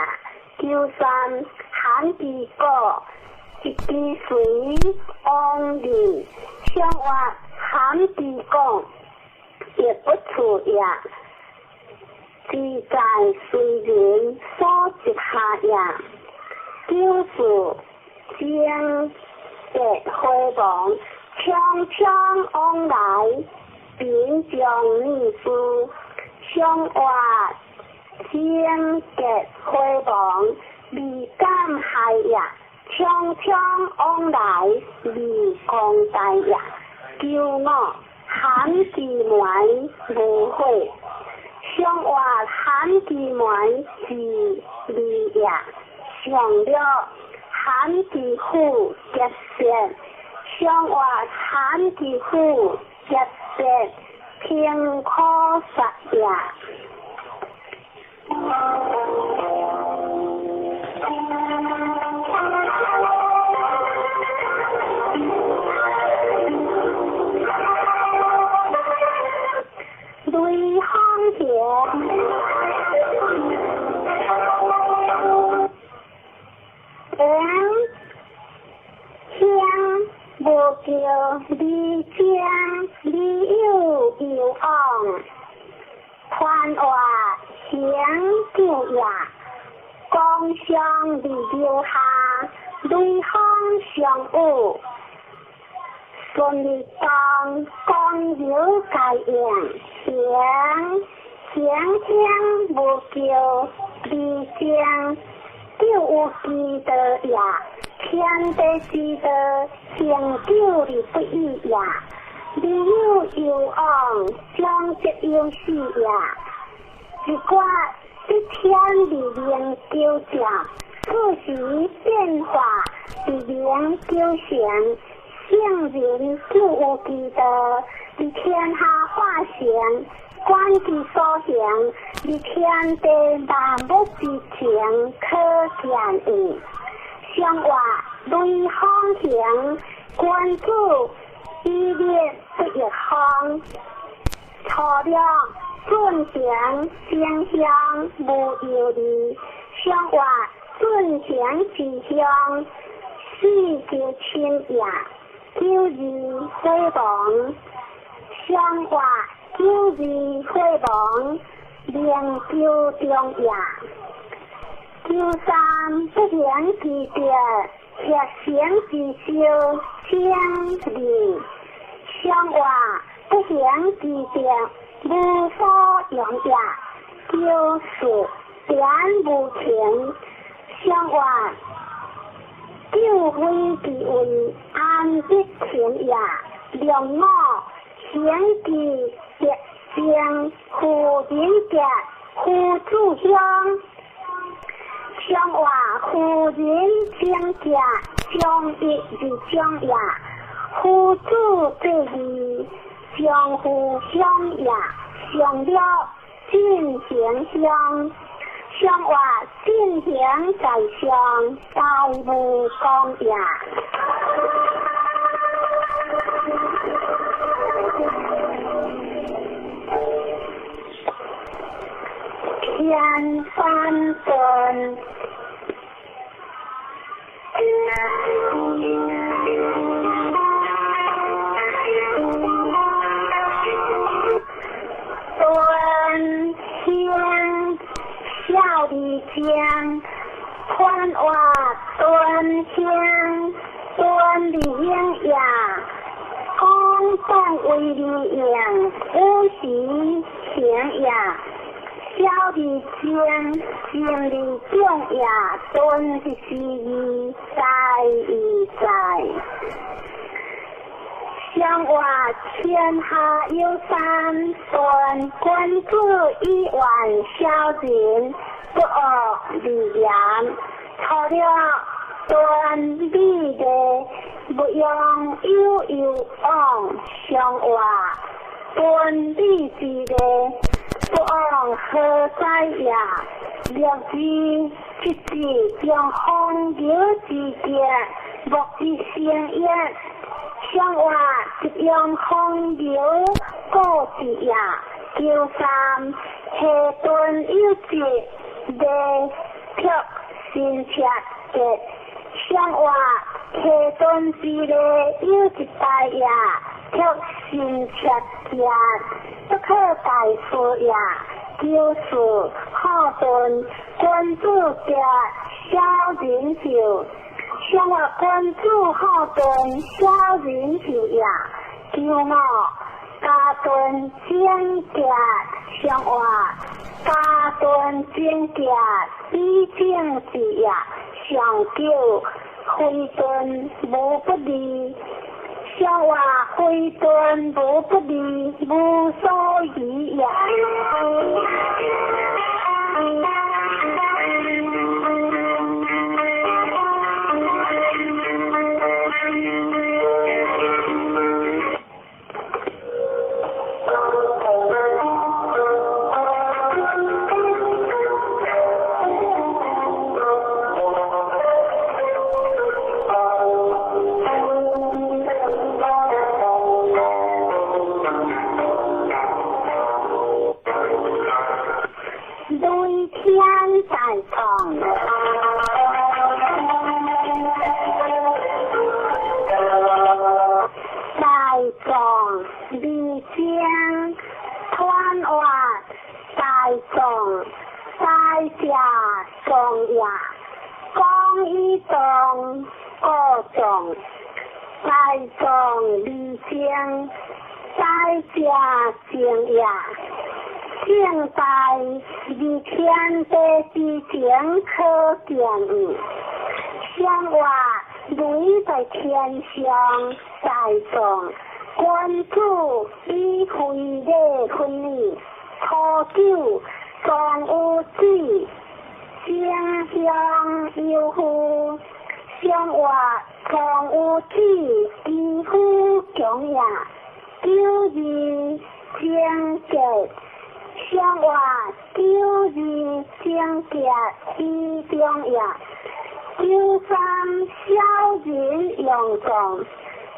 九三含之果，一支随往人，上话含之讲，亦不处也。自在随人所执下也。九四精结回亡，匆匆往来，贫将女士。上话精结回亡，未敢害也。匆匆往来，未公大也。九五含之门无悔，上话含之门是利也。上六含之虎结舌，上话含之虎结舌，平可杀也。雷锋桥，黄香文叫離正離有有往，傳話行救也，光相離留下，雷鋒相遇，順利當光流該應行行行無叫離正救有之道也。天地之道，行久而不已也；理有攸往，将則有始也。一卦一天而明究正，四時變化而明究成。聖人究有其道，而天下化成，觀其所行，而天地萬物之情可見矣。相話雷鋒行，君子以立不亦方。初六進行正向無憂慮，相話進行之向，四求親也。九二火亡，相話九二火亡，明求中也。九三不行之德，協成之修，正義。相話不行之德，無所用也。九四點無情，相話九非之位，安得情也？兩五行之德正，夫人德，夫子鄉。相話夫人正德，將一而將也；夫子之義，相夫相也。上了進行相，相話進行在上，大無功也。天翻頓。端天小李江，宽话端天端李英呀，公当为李英，五时行呀。小李江，经李中呀，端是义在义在。相话天下有三端，君子以远小人，不恶而言。除了端美的，不用有有往。相话端美之的，不往何在也？六字七字将风流之德，莫之成也。相话一用风流故事也。九三下顿有节，未却新切节。相话下顿之内有一大也，却新切节，不可大事也。九四好顿君子德，小人寿。相话君子好顿，小人寿也。九五家顿正德，相话家顿正德，以正治也。上九非顿无不利，相话非顿无不利，无所疑也。二正团活大众大者众也，讲以动故众，大众二正大者正也。正大二天地之前可见矣。相话雷在天上大众，君子以非礼分理，初九庄有子，正向有夫。相话庄有子，其夫强也。九二正结，相话九二正结以中也。九三小人用众，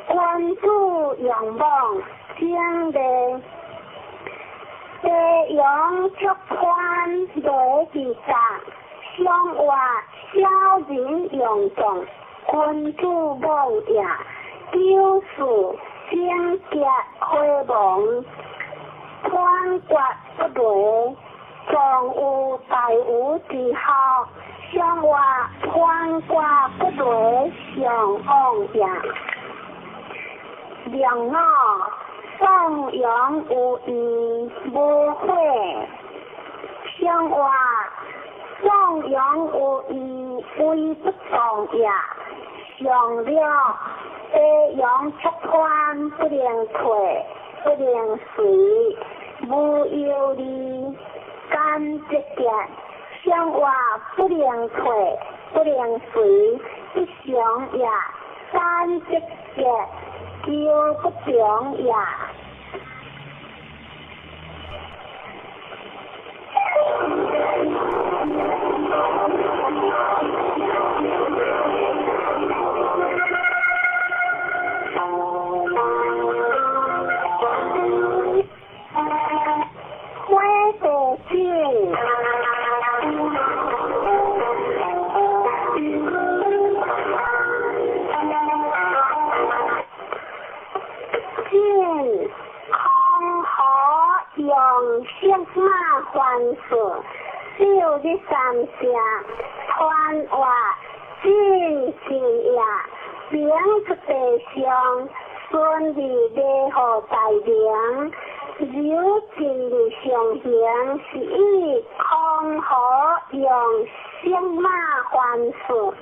君子用妄正礼。地阳出宽雷之甲，相话小人用众，君子妄也。九四正结火亡，团决不雷，壮有大无之孝。相话团决不雷，相往也。两五颂扬有义无悔，相话颂扬有义为不动也。上了地阳出宽不能退，不能随，无忧虑，甘节节。相话不能退，不能随，不祥也。甘节节，求不强也。火地井。晋空河用色马还数，六日三声，团话晋晋也，明出地上，顺利礼号大名，由晋的上行是以空河用色马还数，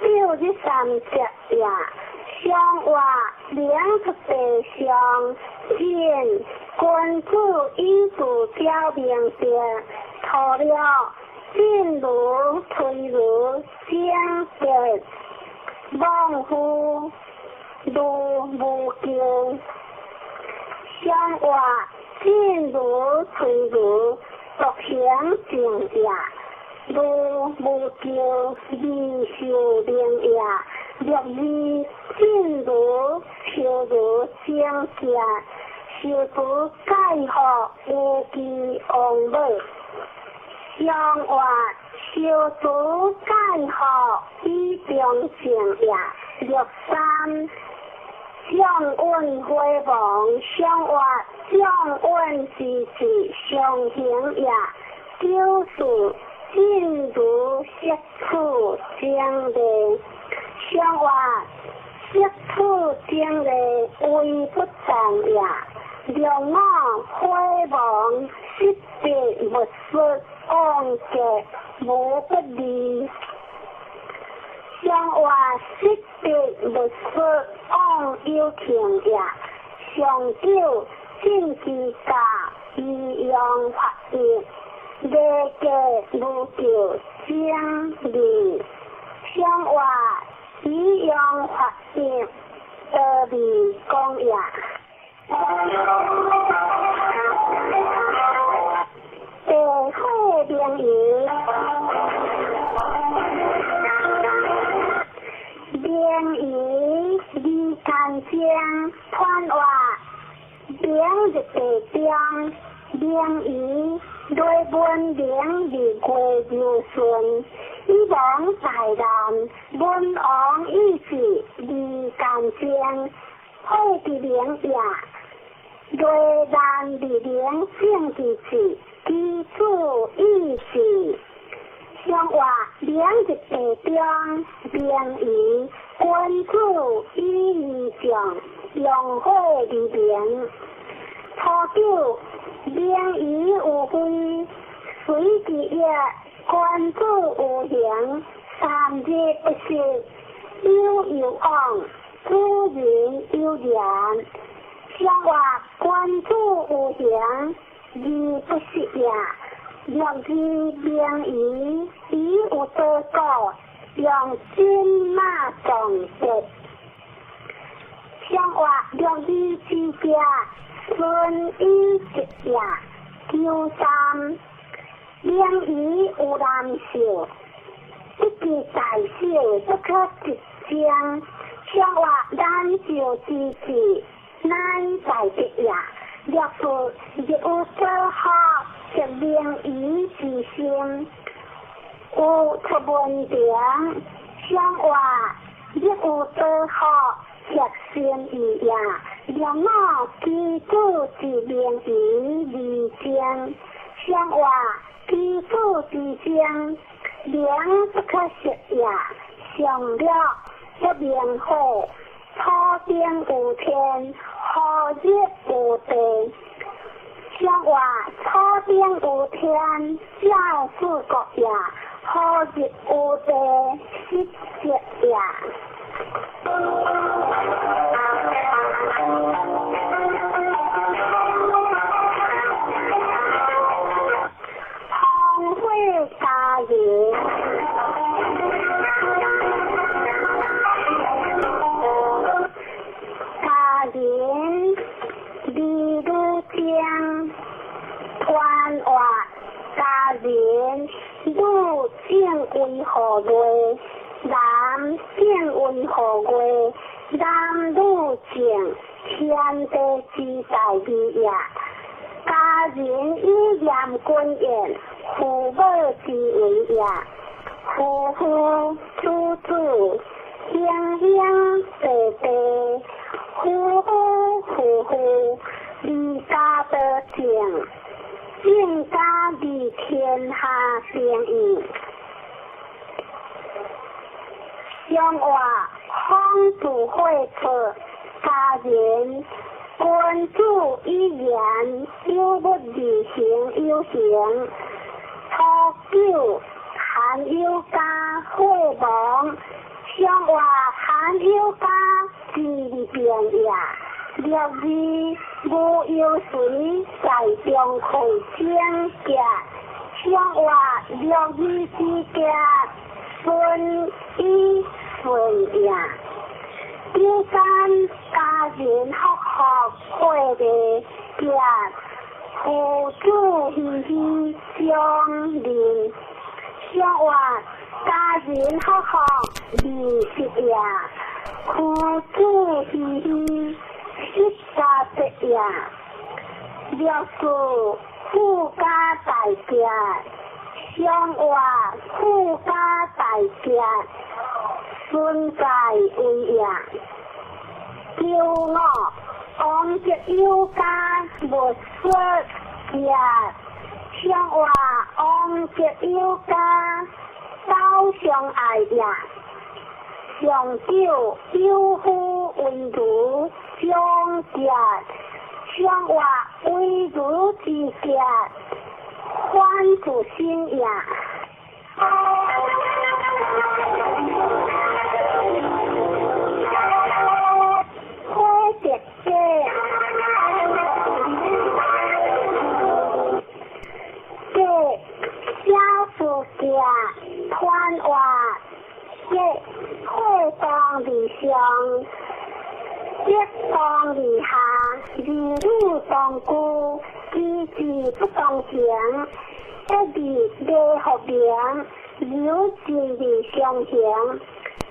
六日三节也。相话明出地上，晋君子以自表明德，除了进如推如正德，妄夫如无咎。相话进如推如独行正也，如无咎二受明也。六二进如求如正节，受除盖福无记王母。相话受除盖福以中正也。六三将运火亡，相话将运之志上行也。九四进如色处正礼，相话色处正礼为不动也。六五火亡，失别勿失，往结无不利。相话失别勿失，往有情也。上九进之家，以阳发育，礼节无咎正义。相话以阳发育，得利公也。地火明夷，明夷二干正，团话明日地中，明夷雷文明日月如顺，以王大难，文王意志二干正，火之明也。雷難二靈性之智，基礎意志。上話明日地中，明儀君子以義將，用火而明。初九，明儀有非，隨之業，君子有形，三日不食，有有往，主人有言。上話君子有形，而不食也。六字明儀，以有多果，用金馬撞德。上話六字之家，順以吉也。九三，明儀有難受，不知大小，不可一將。上話難受之至，乃在得也。六四日有所學，則明儀之心，有出文憑。上話日有所學，則心意也。六五基礎之明儀而精。上話基礎之精，明不可失也。上六不明火，土頂有天，何日有地？上話土頂有天，照四國也；何日有地，失職也。風火家人，家人李女将，团话家人女正为何月？男正为何月？男女正，天地之大义也。家人以严君言，父母之为也。夫妇子子，兄兄弟弟，夫夫妇妇，离家得正，正家离天下定义。上话方子会错，家人君子以言，有不而行有形。初九，含有家火亡，上话含有家之变也。六二无忧随在中会争结，上话六二之结，顺以顺也。九三家人福福会的结，父子喜喜相认。上话家人福福二十也，父子喜喜十家得也。六四富家大结，上话富家大结，顺在为也。九五王德有家无说也，上话王德有家走相爱也。上九有夫为如相结，上话为如之结，反自心也。火德家，家小事家，团话家火当而上，德当而下，儿女当顾，机智不当行，一字礼福名，流进而相行，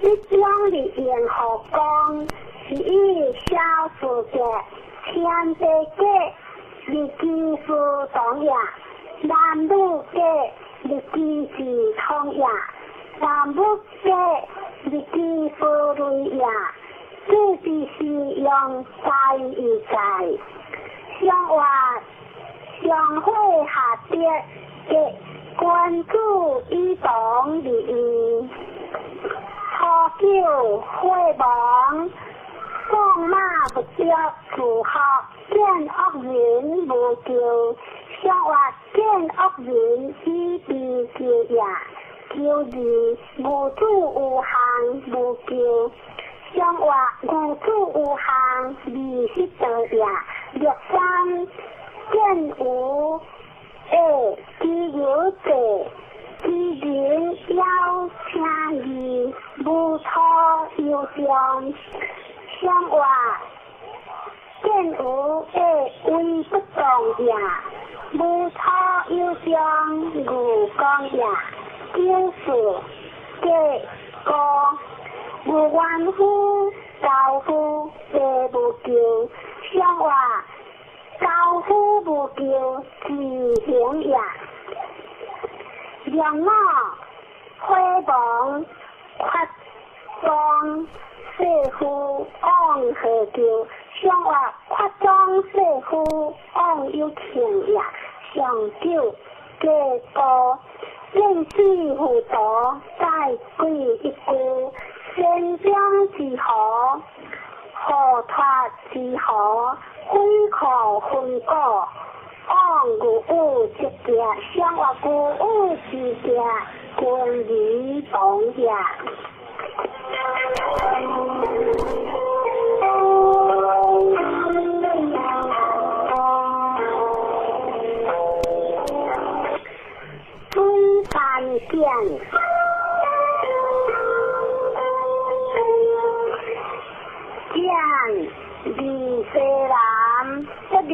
一将而言何光，是以小事家，天地家，日机事同也；男女家，日机事同也；男女家，日机事类也。这就是用在一在。上活上火下跌，结君子以同利义。初九火亡，放马不着，自学见恶人无咎。上活见恶人以悲救也。九二无主有项无咎。上活无主有项二十道也。六三见无下其有者，其人有请义，无土有上。上活见无下为不动也，无土有上无光也。九四结果无冤夫，高夫地无咎。上活高夫无咎，自行也。两五火亡，发庄世夫往何咎？上活发庄世夫往有庆也。上九结果见死糊涂，再鬼一句，先将之河，河脱之河，鬼可分果，往有有之行，上活有有之行，君离同也。水山见，见离西南，不离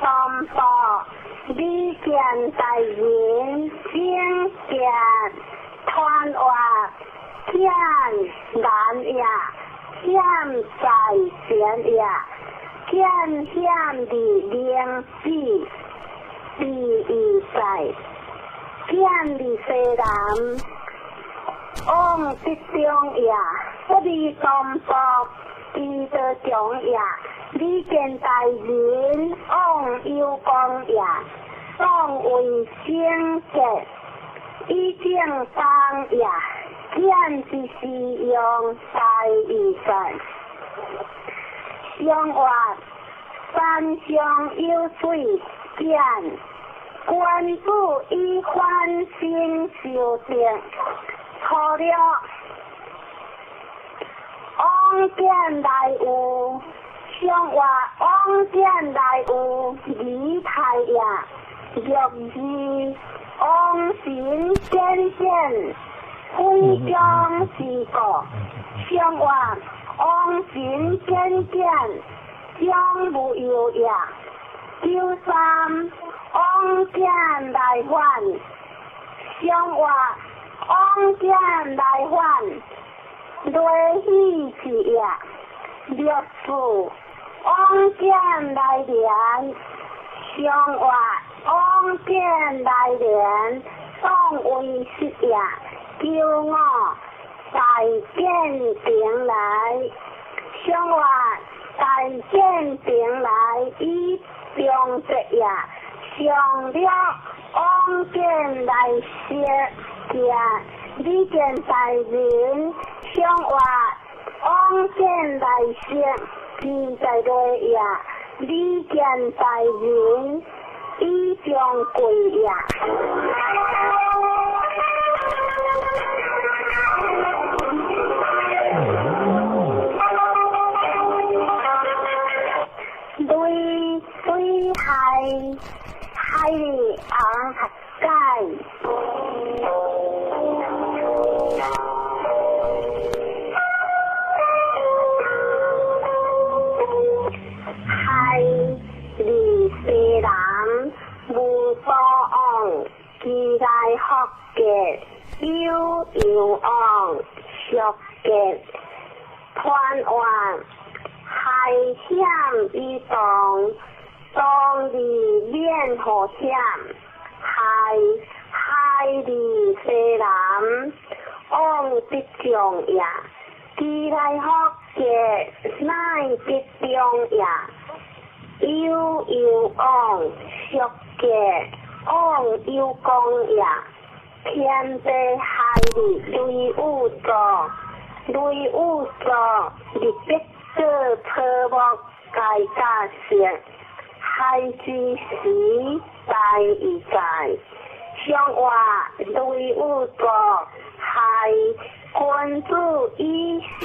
东部，离见大人，见见团活，见难也，见在前也，见险的灵子，第一在。见离西南，往得中也，不离东部，其得中也。离见大人，往有光也，当为圣洁，以正当也。见之是用大义在。上活山上有水，见君子以反省修正，初六往见来有，上活往见来有离太也。六二往神显现，非将之过。上活往神显现，将无忧也。九三往见来还，上活往见来还，雷喜之也。六四往见来连，上活往见来连，当为实也。九五大见平来，上活大见平来以中节也。上六往见来识见，你见大人，上活往见来识，自在内也。你见大人，以将贵也。对对海海昂盖。海离西南无所往，其来福结有有往，俗结团圆。海险以动，当日免祸险。海海离西南，往得中也。其来福结乃得中也。有有往俗结往有功也。天地海日雷有助，雷有助，日必过草木皆甲色，海之时大亦在。上话雷有助，害君子以下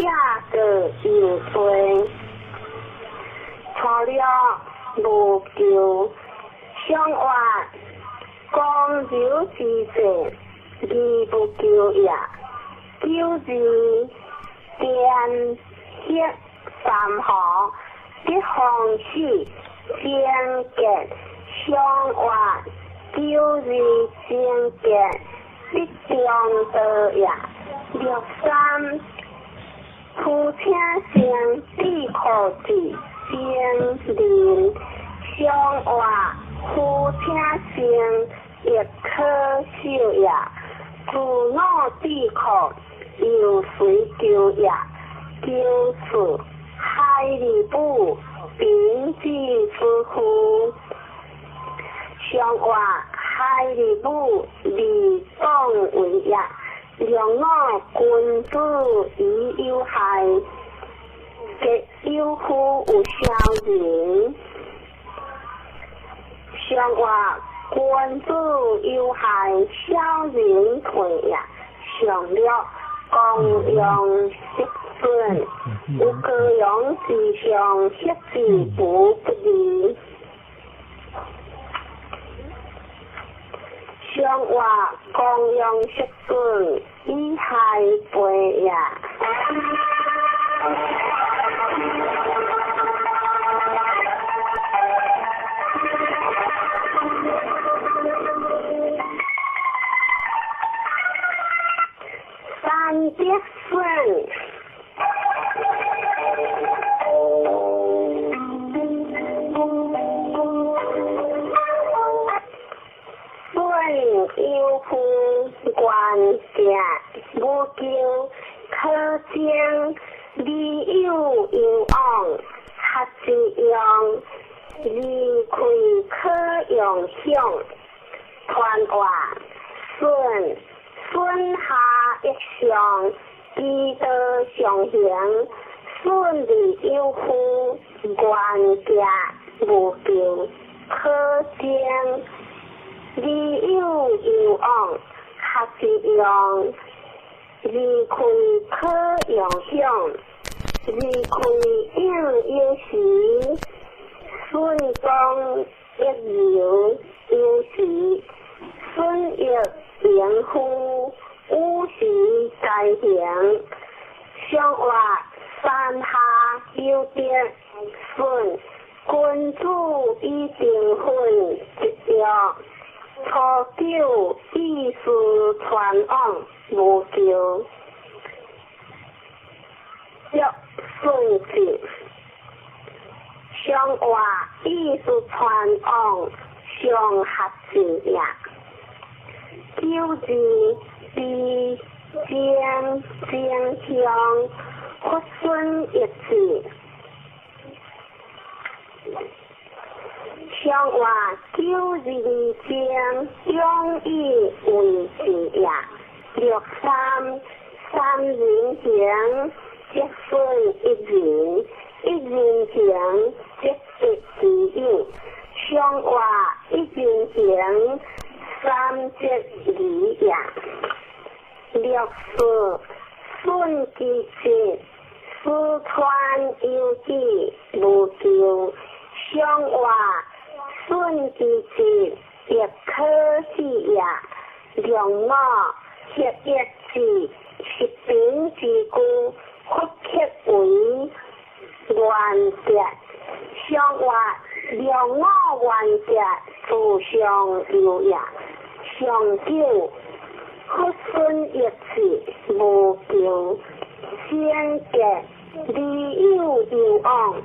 个有罪。初六无求，上话公牛之势，义不求也。九字电血三河，得风水贞洁，上话九字贞洁，得中道也。六三夫请生智库子精灵，上话夫请生亦可秀也。自我智库又随求也。九四海里部平之之夫，上话海里部利党为也。两我君子以有害，结有夫有小人。上话君子有害，小人退也。上六公羊失损，有高阳之上，失之不不利。上话公羊失损，以害背也。三得损。损有夫关行无求，可将理有有往，合之用，离开可用享。传话损损下一上，基道上行，损利有夫，关行无求，可将理有有往，合之用，离开可用享。离开应有时，损功一流有时，损益盈夫，五时在行。上话山下有德，损君子以定分一约。初九意思传往无求，六顺子。上话意思传往上合字也。九字比肩肩向佛孙一字。上话九字将永以为字也。六三三人行，积分一人，一人行积得之有。上话一人行，三积二也。六四顺其节，四川有志无求。上话顺其节，亦可喜也。两我合一字，十平之故，佛刻为原则。上话两我原则，自上有也。上九佛孙一字无求，先结理有有往，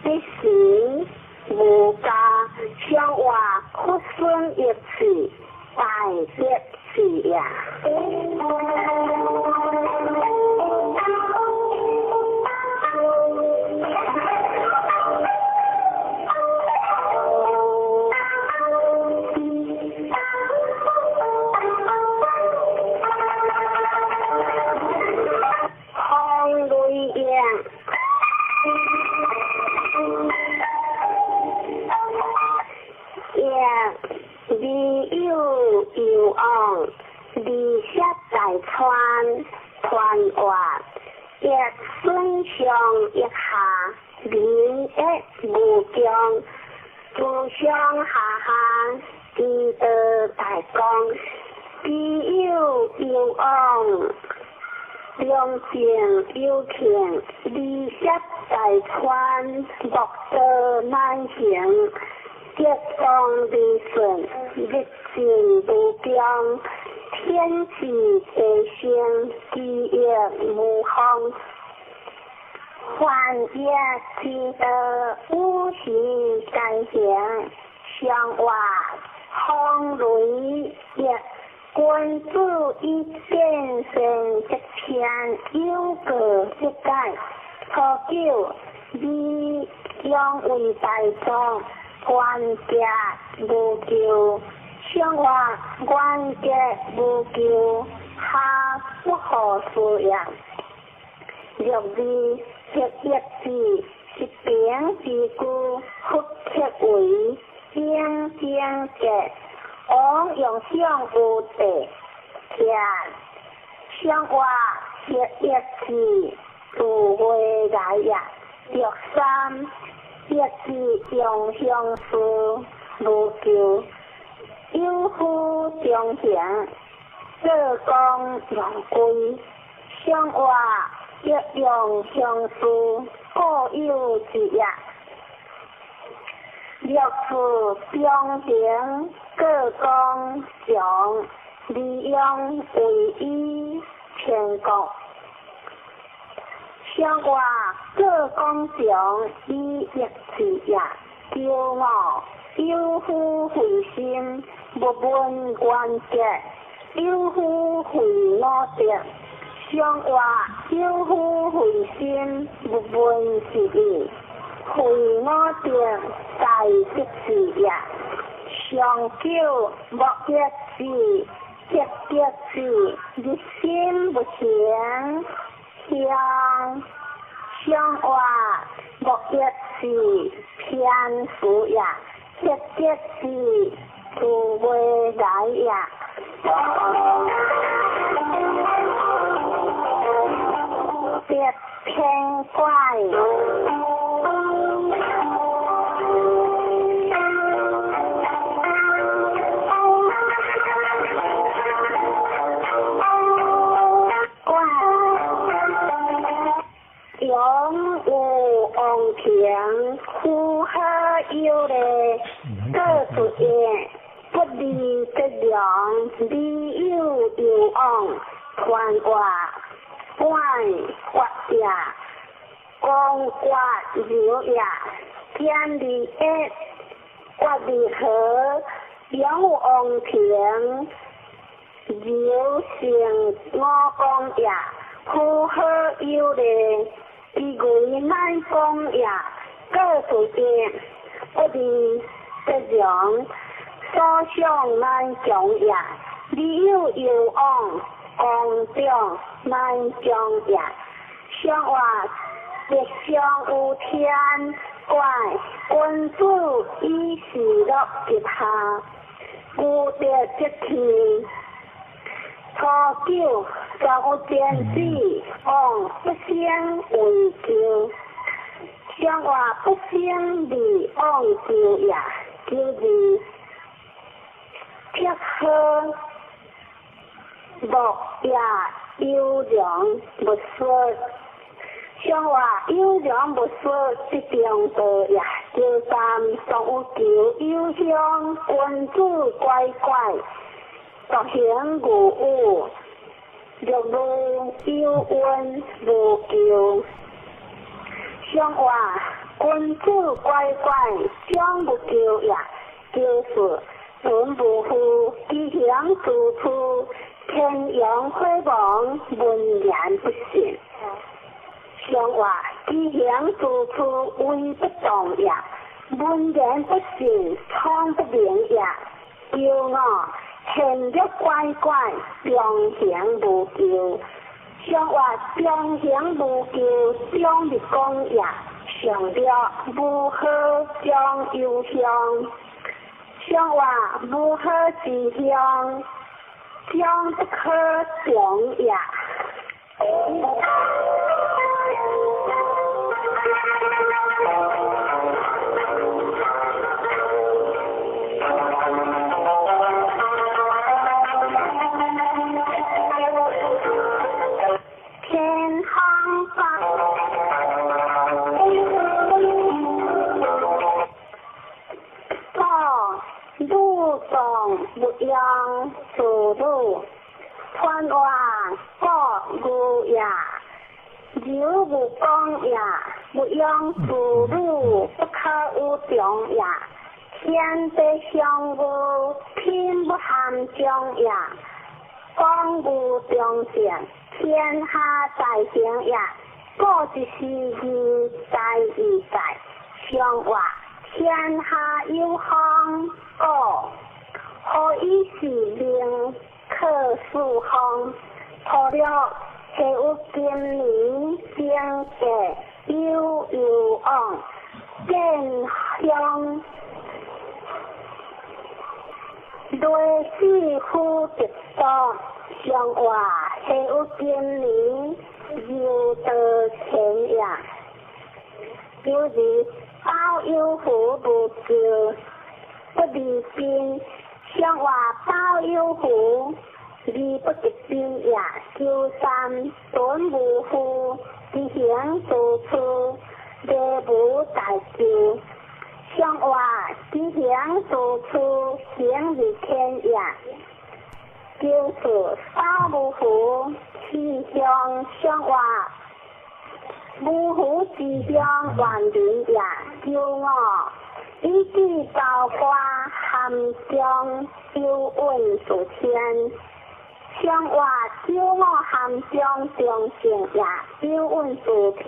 得神无加。上话佛孙一字，大德字也。川團活，欲損傷欲下，民益無窮，自上下下，之道大公，己有攸往，良政有慶，利涉大川，莫道難行，吉當利順，日進無窮，天時地生，其益無方。凡業之道，五行皆行，相活風雷業，君子以變善則天，有過則改。初九，你養為大眾，冤結無咎。相活冤結無咎，下不可思也。六二，黑一字，是平之故，复刻为正正结。王用相有地，徛相活黑一字，自未来也。六三，一字用相思无咎，有夫中行，做工用归，相活一用相思，各有之也。六四中行，各公强，利用为以天国。相活各公强，以一之也。九五，有夫慧心，勿问冤结；有夫慧五德。相活有夫慧心，勿问是义。慧五德，在得之也。上九，莫一字，得得字，日心不行。相相活莫一字，偏数也。得得字，自未来也。别偏怪。永有王庭，呼哈有礼，各不言，不利则良，利有攸往，团活管发也，公决流也，天利一，决利和，永有王庭，流成五公也，呼哈有礼。伊为乃公也，各不言，不利则良，所想难强也。利有攸往，公长难强也。相活吉祥有天，怪君子以事乐吉下，无德则天。初九，全有天子，王不生为咎。相活不生利往咎也。九二，铁好木也优良勿说。相活优良勿说，则中道也。九三，常有求有乡，君子乖乖。独行无有，六路有恩无咎。相活君子乖乖，将无咎也。九四，存无负，其行自处，天阳火亡，文言不信。相活其行自处，为不动也。文言不信，聪不明也。九五，现略乖乖，中行无咎。相活中行无咎，中日公也。上略无好中有乡，相活无好之乡，將不可長也。天空法。武藏无用自鲁，传话国牛也，柔无讲也，无用自鲁不可有长也。天地相无，天不含将也。讲无中正，天下大成也。故一时义在义在，相话天下有风，故何以是命可四方？除了下有今年经济有有往，见乡雷死夫得多，相话下有今年又得钱也。就是包有福无救，不离边，相话包有福，离不得边也。求三顿无福，执行多处，礼无大救。相话执行多处，行如天也。就是包无福，气象相话。无福之乡万人也，求我以至高歌含中有韵数天，相话九五含中中正也，有韵数天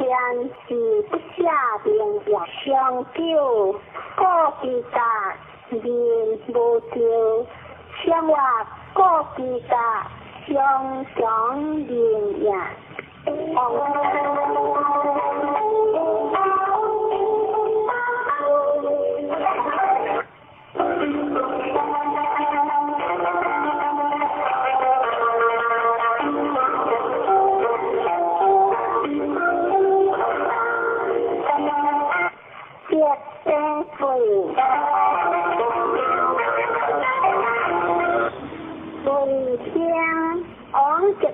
是不下明也。上九古之甲人无救，相话古之甲相强人也。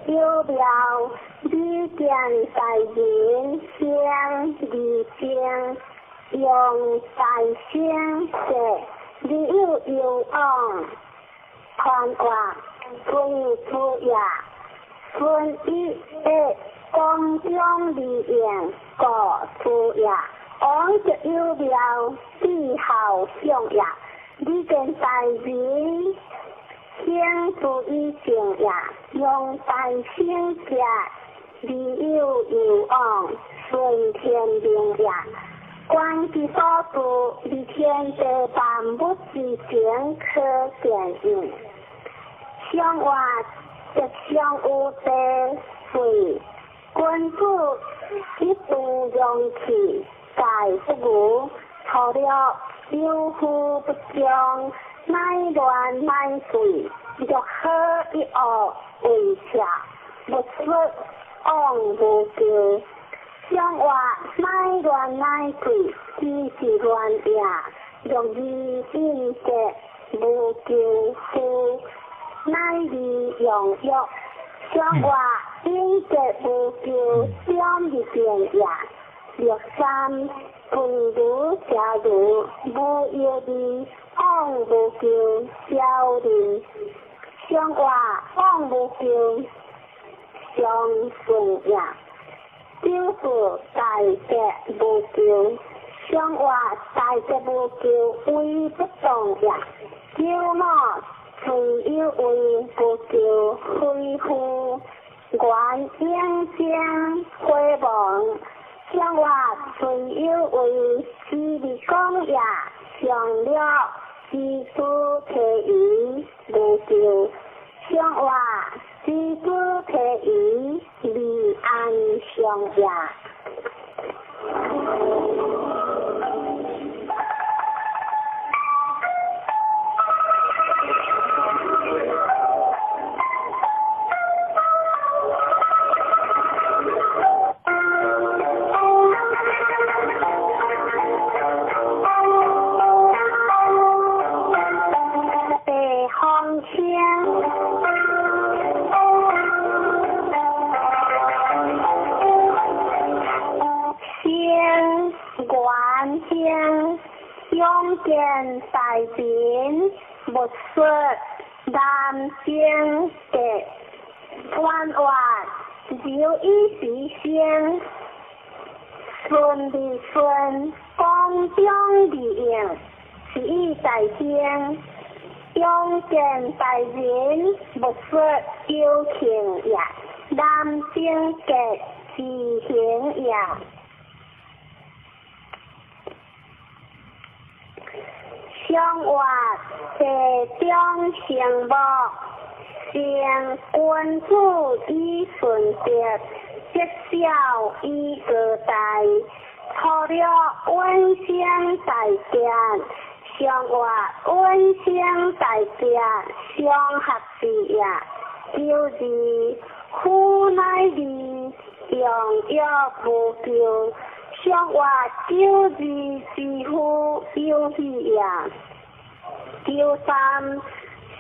有庙，李见大人先李正，用大声说，你有有往，传话孙出也，孙一的公中利用国出也，王就有庙，帝孝相也，李见大人。先注意正也，用大声者，理有有往，顺天命也。观其所住，离天地万物之情可见应。相话则相有地水，君子一度容器，盖不无，除了有福不将。乃乱乃水，若好一恶为邪，勿出往无救。相话乃乱乃水，只是乱也。若义应节无救夫，乃利用欲。相话应节无救，点入变也。六三君如家如无药味。往无救，小人相话往无救，相顺也。就是大德无救，相话大德无救，为不动也。九五存有为无救，恢复原应将回望，相话存有为之利讲也，上了。知主提鱼无救，相话知主提鱼离安上也。元兴，勇健大人，勿说南征格，团活留以时生，顺利顺，光中利用，是以大兴。勇健大人，勿说有庆也，南征格自行也。相活地中成木，成君子以顺德，积小以高大，粗略稳生大健，相活稳生大健，相合之也。九二夫乃二，用药无救。相活九二之夫有喜也。九三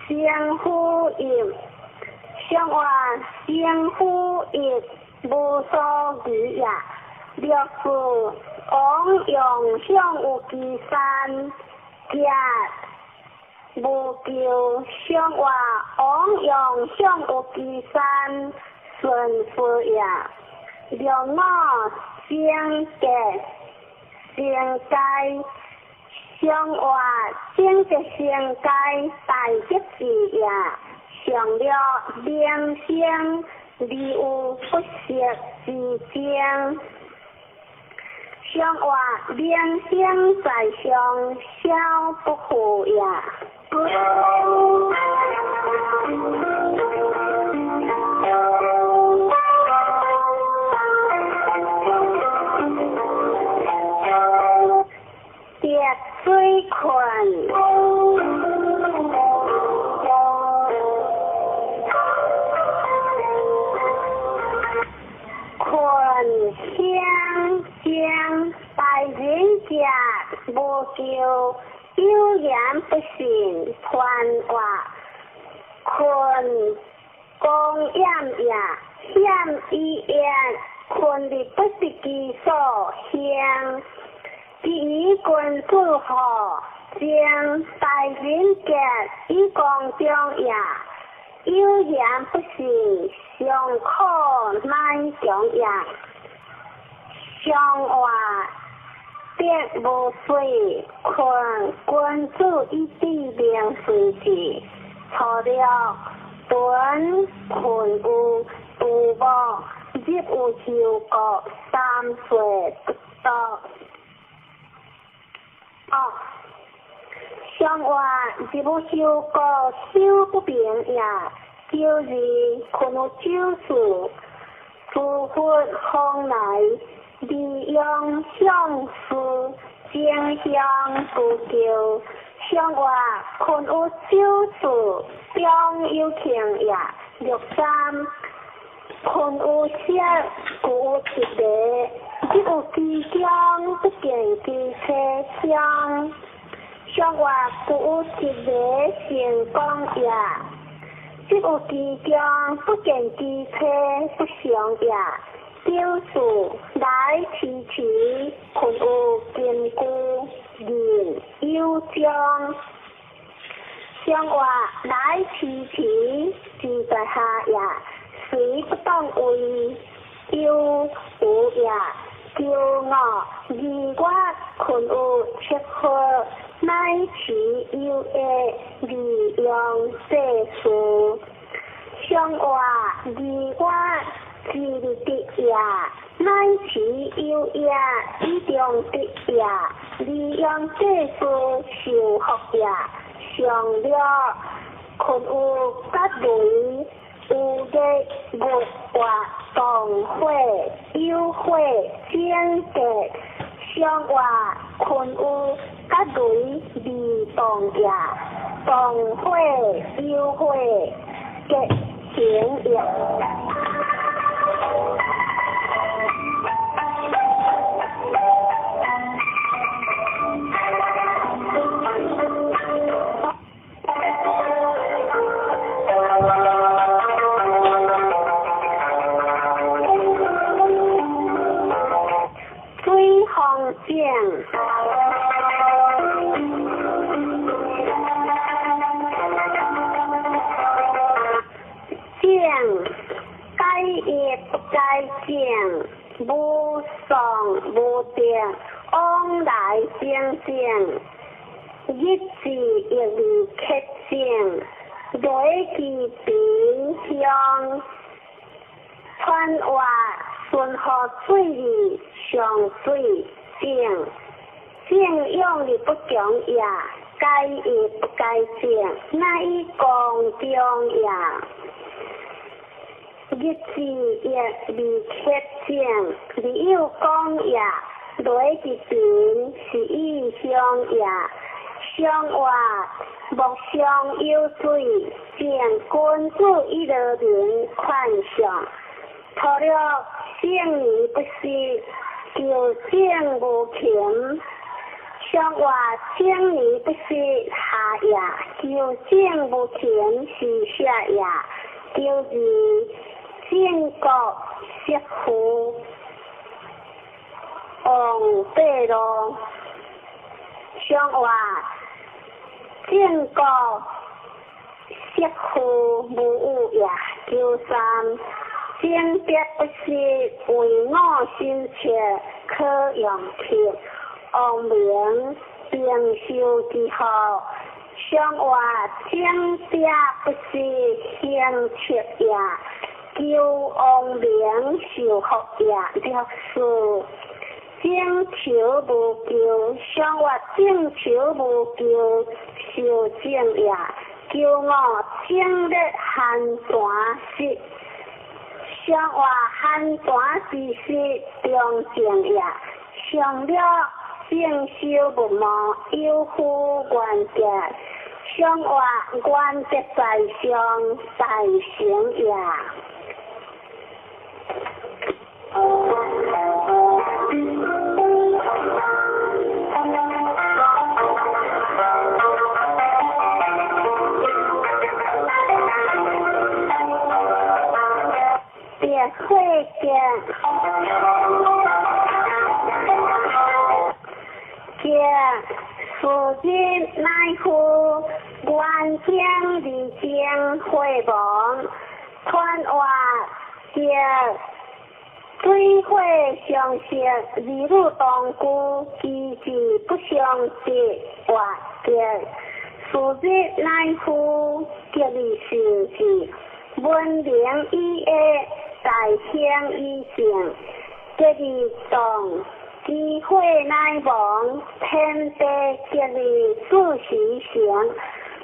生夫义，相活生夫义无所疑也。六四王用向有其山，甲无救。相活王用向有其山，顺夫也。六五正格成界，相活正格成界大吉字也。上略名声，而有不息之争。相活名声在上，小不负也。滴水困，困乡将大人者无救，有言不信，团活困公厌也，险以言，困的不是其所向。第一君子好，将大人格以公中也，有言不信，尚可乃强也。相活得无水，困君子以知明随之。粗略屯困有杜牧，入有修国，三岁不到。哦，相活入修国，修不平也。九二困有九事，诸佛方来，利用相思，争相不救。相活困有九事，中有庆也。六三困有色，故有一个，入有其中，不见其车厢。相活故有一个成功也，入有其中，不见其车不祥也。九四来迟迟，困有根据，人有将。相活来迟迟，自在下也，随不当为有无也。九五二月困有七号，乃持有的利用世事。相活二月之日的也，乃持有也，以中的也，利用世事受福也。上略困有甲雷，有日月活动火，有火整格。相活困有甲雷未动也，动火有火结成也。水风风景。正改业不改正，无丧无定，往来正正，日子亦未克正，雷其平乡，川活顺河水里上水正，正用的不强也，改业不改正，乃以公中也。日子亦未克正，理有讲也，雷其平是以乡也，相活莫相有水，正君子以乐民宽相，除了圣年不息，求正无勤，相活正年不息下也，求正无勤是下也，求二正国媳妇王八路，相活正国媳妇无有也，求三正德不息，为我心切可用克，王明平寿之后，相活正德不息行切也，求王明受福也，六四正求无求，相活正求无求受正也，求五正日寒泉时，相活寒泉之时中正也，上了正修无无有负原则，相活原则在上大成也。别会见，见此日乃夫愿将离间会亡，传话见水火相食，二女同居，其志不相得，活见此日乃夫吉利受事，文明以下，大兴以正，吉利动，机会乃亡，天地吉利自时成，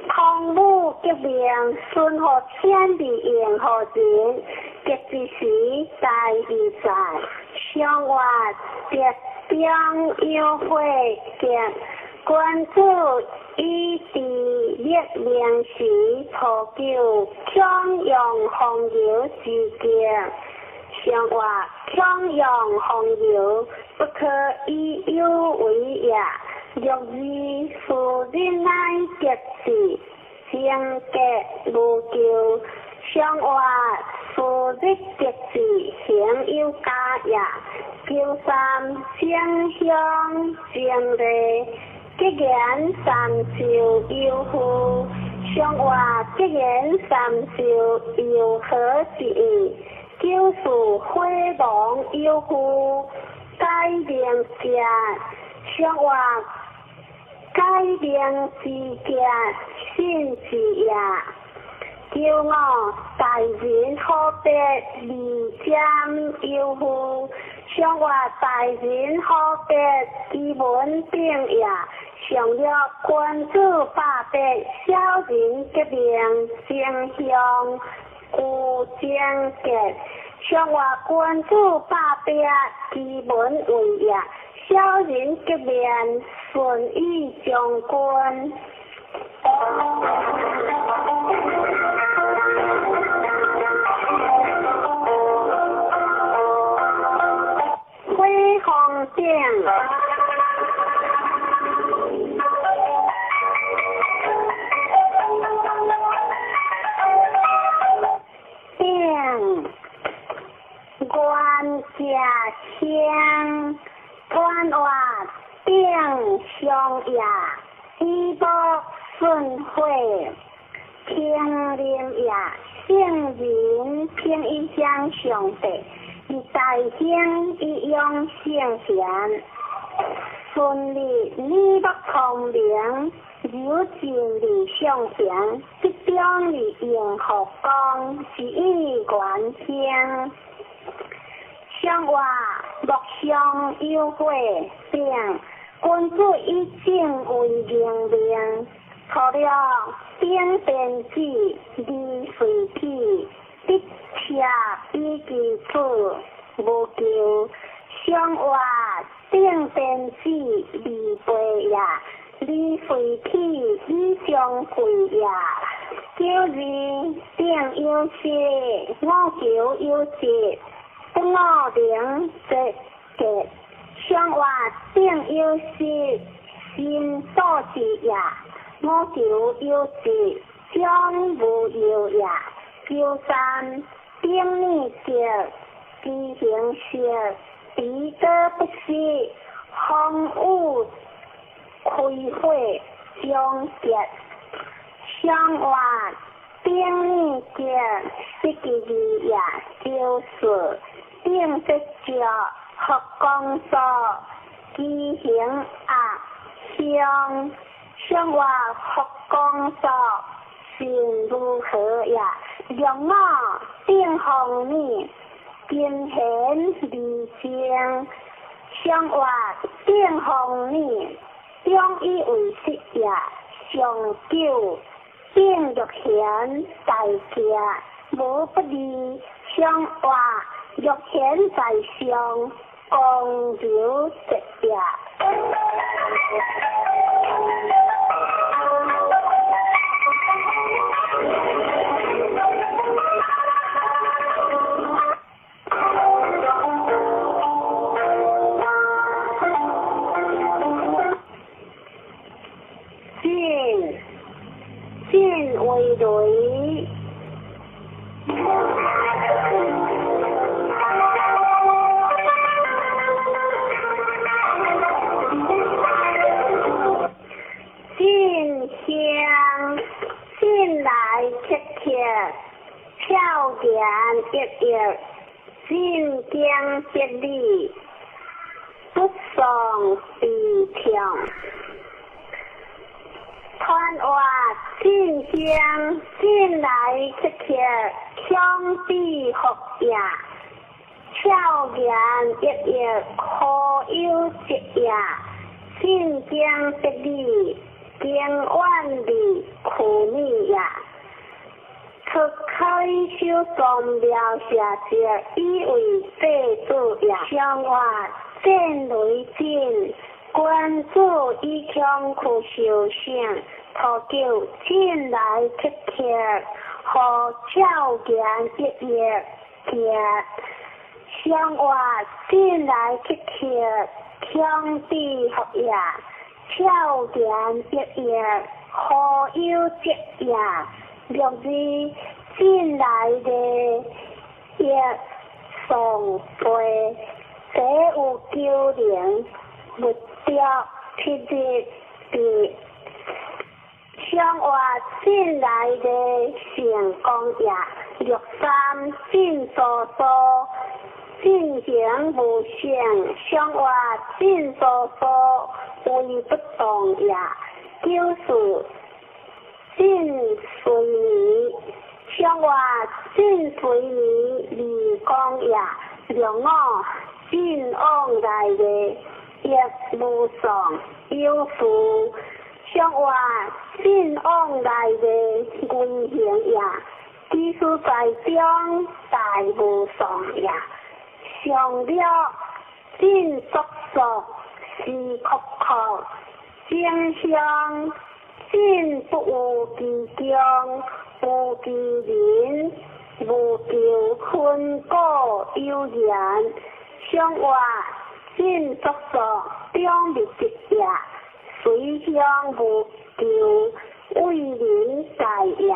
空母革命，顺乎天地应乎人，吉之时大义在，相活德中有火结，君子以治立命时，普救强扬风流之极，相活强扬风流，不可以有为也。若二夫人乃结志，正格无求，相活夫日结志，行有加也。求三正向正礼，吉言三寿有负，相活吉言三寿有何之意？九四火亡有负，改名家，相活改名之家信之也。求五大人好别二占有负，相活大人好别其文定也。上了君子百别小人革命正向有正格，上活君子百别其文为也。小人革命顺意将军。火风顶。顶愿食香，传话顶上也，以无损毁。平林也，圣人平一向上帝，以大兴以养圣贤。顺利你目聪明，柔尽理上贤，集中你应福光，是以元兴。上话莫相有悔，并君子以正为明命。除了顶电子，二随体，得车以其处，无求。上话顶电子，二背也，二随体以相会也。九二顶有时，五求有节，不五能则结。上话顶有时，心所至也。五求有节，将无忧也。九三顶念德，知行色，彼得不失，风雨开火终结。上话顶念德，失其二也。九四顶得觉，福光所，知行恶向。上话福光所，心如何也？两五顶风雨，金贤离情。上话顶风雨，中以为实也。上九顶玉贤在家，无不利。上话玉贤在上，光流直也。进进为雷。进香进来切切，俏言熠熠，进经别理，不丧悲痛。传话进香进来切切，强比福也，俏言熠熠，可有节也，进经别理，经万里苦米也。出开修宗庙下节，以为祭祖也。上话战雷震，君子以强苦修行，土九进来切切，和俏言熠熠结。上话进来切切，强比福也，俏言熠熠，何有节也？六二进来的一送背，这有九零，目标七日的。上话进来的成功也，六三进所所，进行无限。上话进所所，为不动也。九四进随你，上话进随你离光也。六五进往来的亦无丧有福。上话进往来的危行也，技术在中大无丧也。上了进速速是阔阔，正向进不有其中，无其人，无求分果有缘。上话进速速中密集也，随向无求为人在也。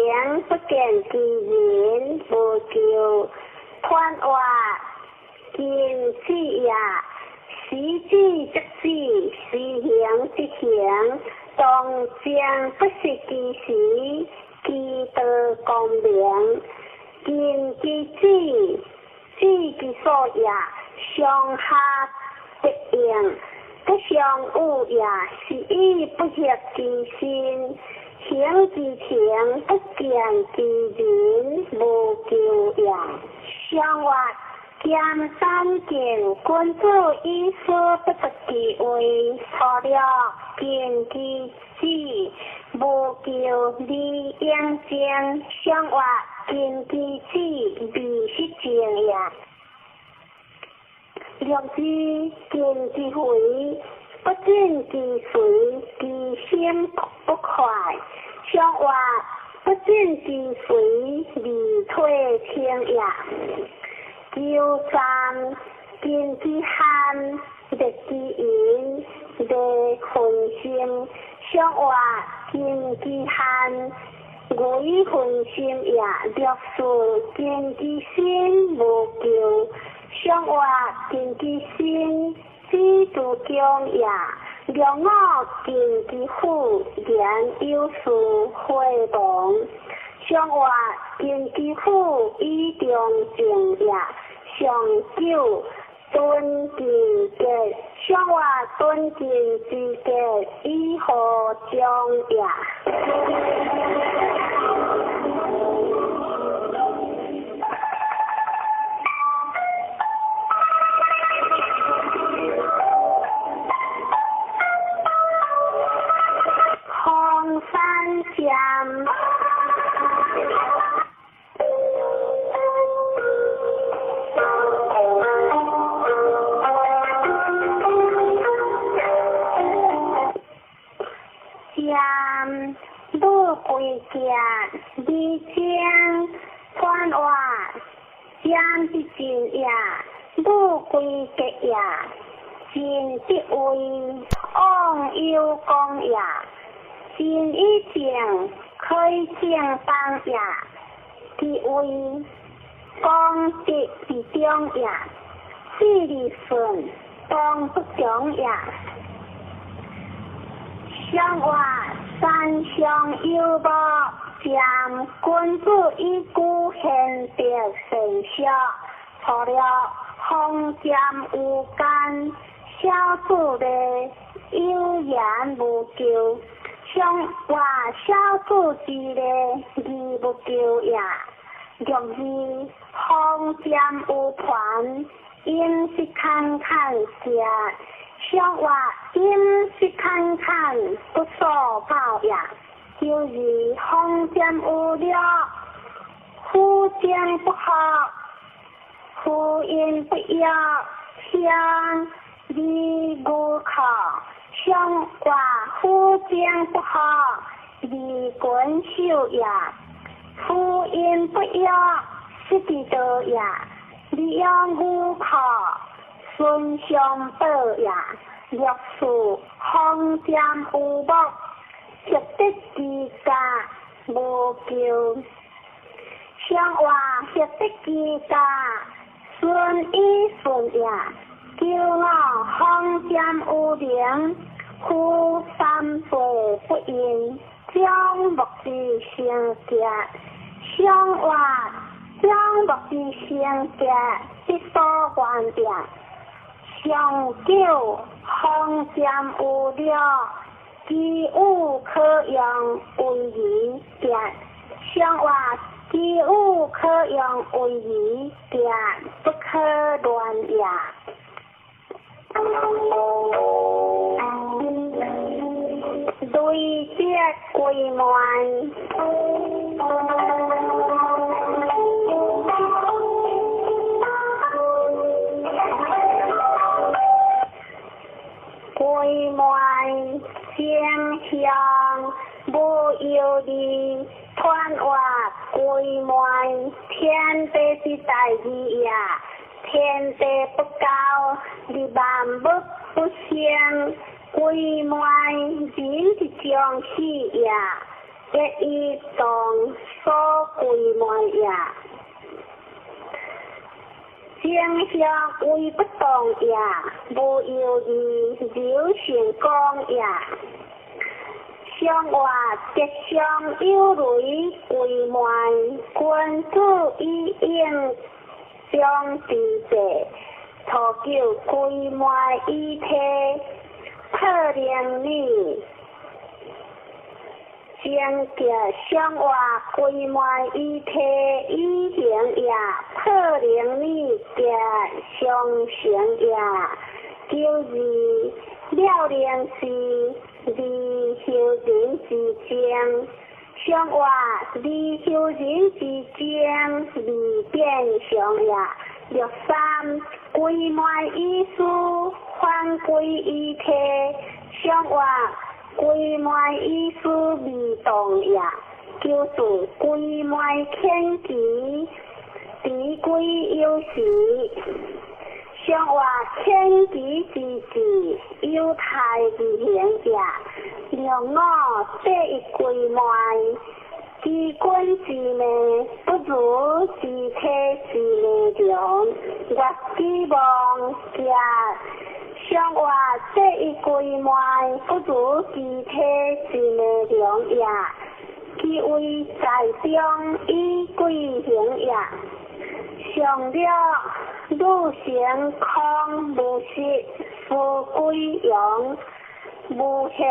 行不見其人，無求。傳話盡智也，時止則止，時行則行。當正不失其時，其道光明。盡其智，知其所也，上下得應，不相惡也。是以不協其心，行其情，不見其人，無求也。上話兼三見，君子以思不得其位，錯了見其智，無求而應正。上話見其智，未失正也。六字見其肥，不進其髓，其心不快。上話不進其髓，而退清也。九三見其寒，熱其陰，熱分心。上話見其寒，偽分心也。六四見其心，無求。上話見其心，知足強也。六五見其虎，言有事回亡。上話見其虎，以中正也。上九敦其格，上話敦敬之格，以何將也。空山禪。禪無貴格，二正傳話，禪之真也，無貴格也，真得位，往有功也。真以正，開正邦也，其位功德之中也，四利順，當不強也。上話三相有無，禪君子以古賢德善學，錯了風漸有間，小子的有言無求。上話小子之禮，義無求也。六二風漸有團，飲食坎坎食。上話飲食坎坎，不所報也。九二風漸有了，夫正不合，夫阴不要，相离无可。上话夫正不合，离君守也。夫阴不要，失其道也。利用无可，孙相报也。六四风渐有木，协得其家无求。上话协得其家，顺以顺也。九五风渐有灵，夫三岁不应，将木之成格。上话将木之成格，必所愿也。上九风渐有了，其有可用为儿格。上话其有可用为儿格，不可乱也。累积归满。归满正向无忧虑，传话归满天地之大义也。天地不交，利万物不生。归满人之将死也。一以當所歸賣也。正向為不動也，無猶豫流成功也。上話吉祥有雷歸賣，君子以應將之地，初九歸賣以體，破靈理。正吉上話歸賣以體以行也，破靈理吉上成也。九二了靈是離修人之正，上話離修人之正，未變常也。六三歸賣以思，反歸以體，上話歸賣以思未動也。九四歸賣天機，持歸有時。上話天機之志，有太而行也。六五第一歸賣，知君之命，不如知體之命長。月之望行，上話第一歸賣，不如知體之命長也。其為在中以貴行也。上了女成空無實，夫歸陽，無血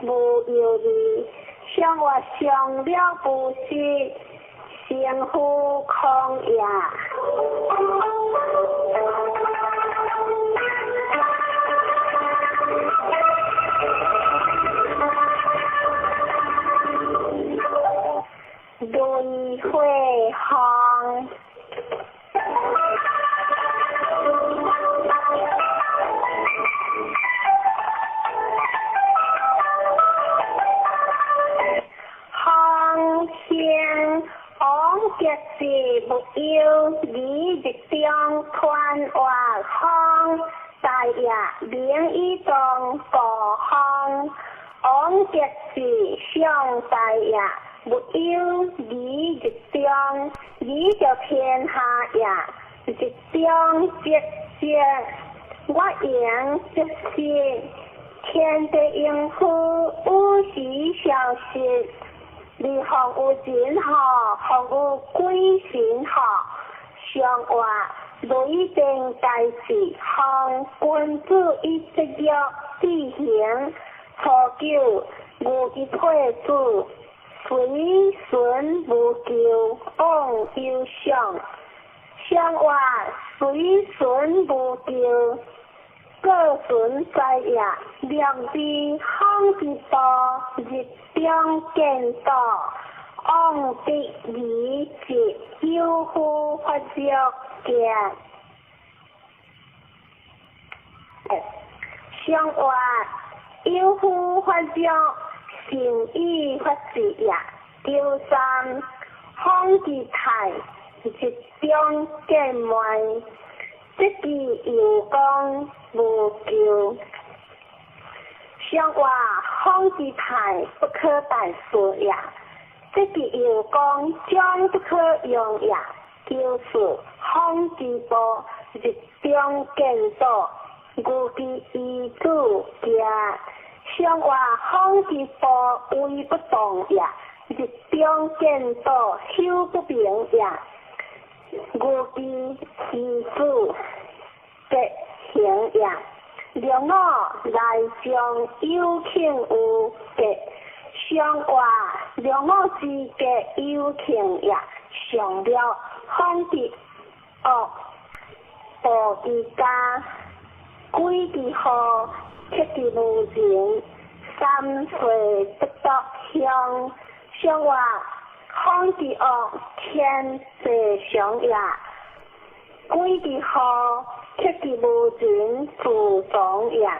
無猶豫。上話上了無實，成乎空也。雷火风。风行王吉是无忧，离日中团活风，大业名以当故风。王吉是上大业，无忧离日中，离着天下也。日中节节，我言节节，天地应付，有时消失。你风有人吼，风有鬼神吼，上话雷电大事，风君子以节约志行，初九牛之退子，随顺无咎，往有上。上话随顺无咎，各顺在也。两边风之道，日中见道，往得离节，有夫发作见。上话有夫发作，善意发志也。九三风之泰，日中见卖，这句又讲无咎。上话风之泰，不可代说也。这句又讲将不可用也。九四风之波，日中见道，牛之遗子行。上话风之波，为不动也。日中见道，修不明也。牛之遗子吉行也。六五来将有庆有吉，上话六五之吉有庆也。上了风之恶，暴之家，鬼之祸，克之无情，三岁不得乡。上话风之恶，天地常也。鬼之祸，克之无情，自从也。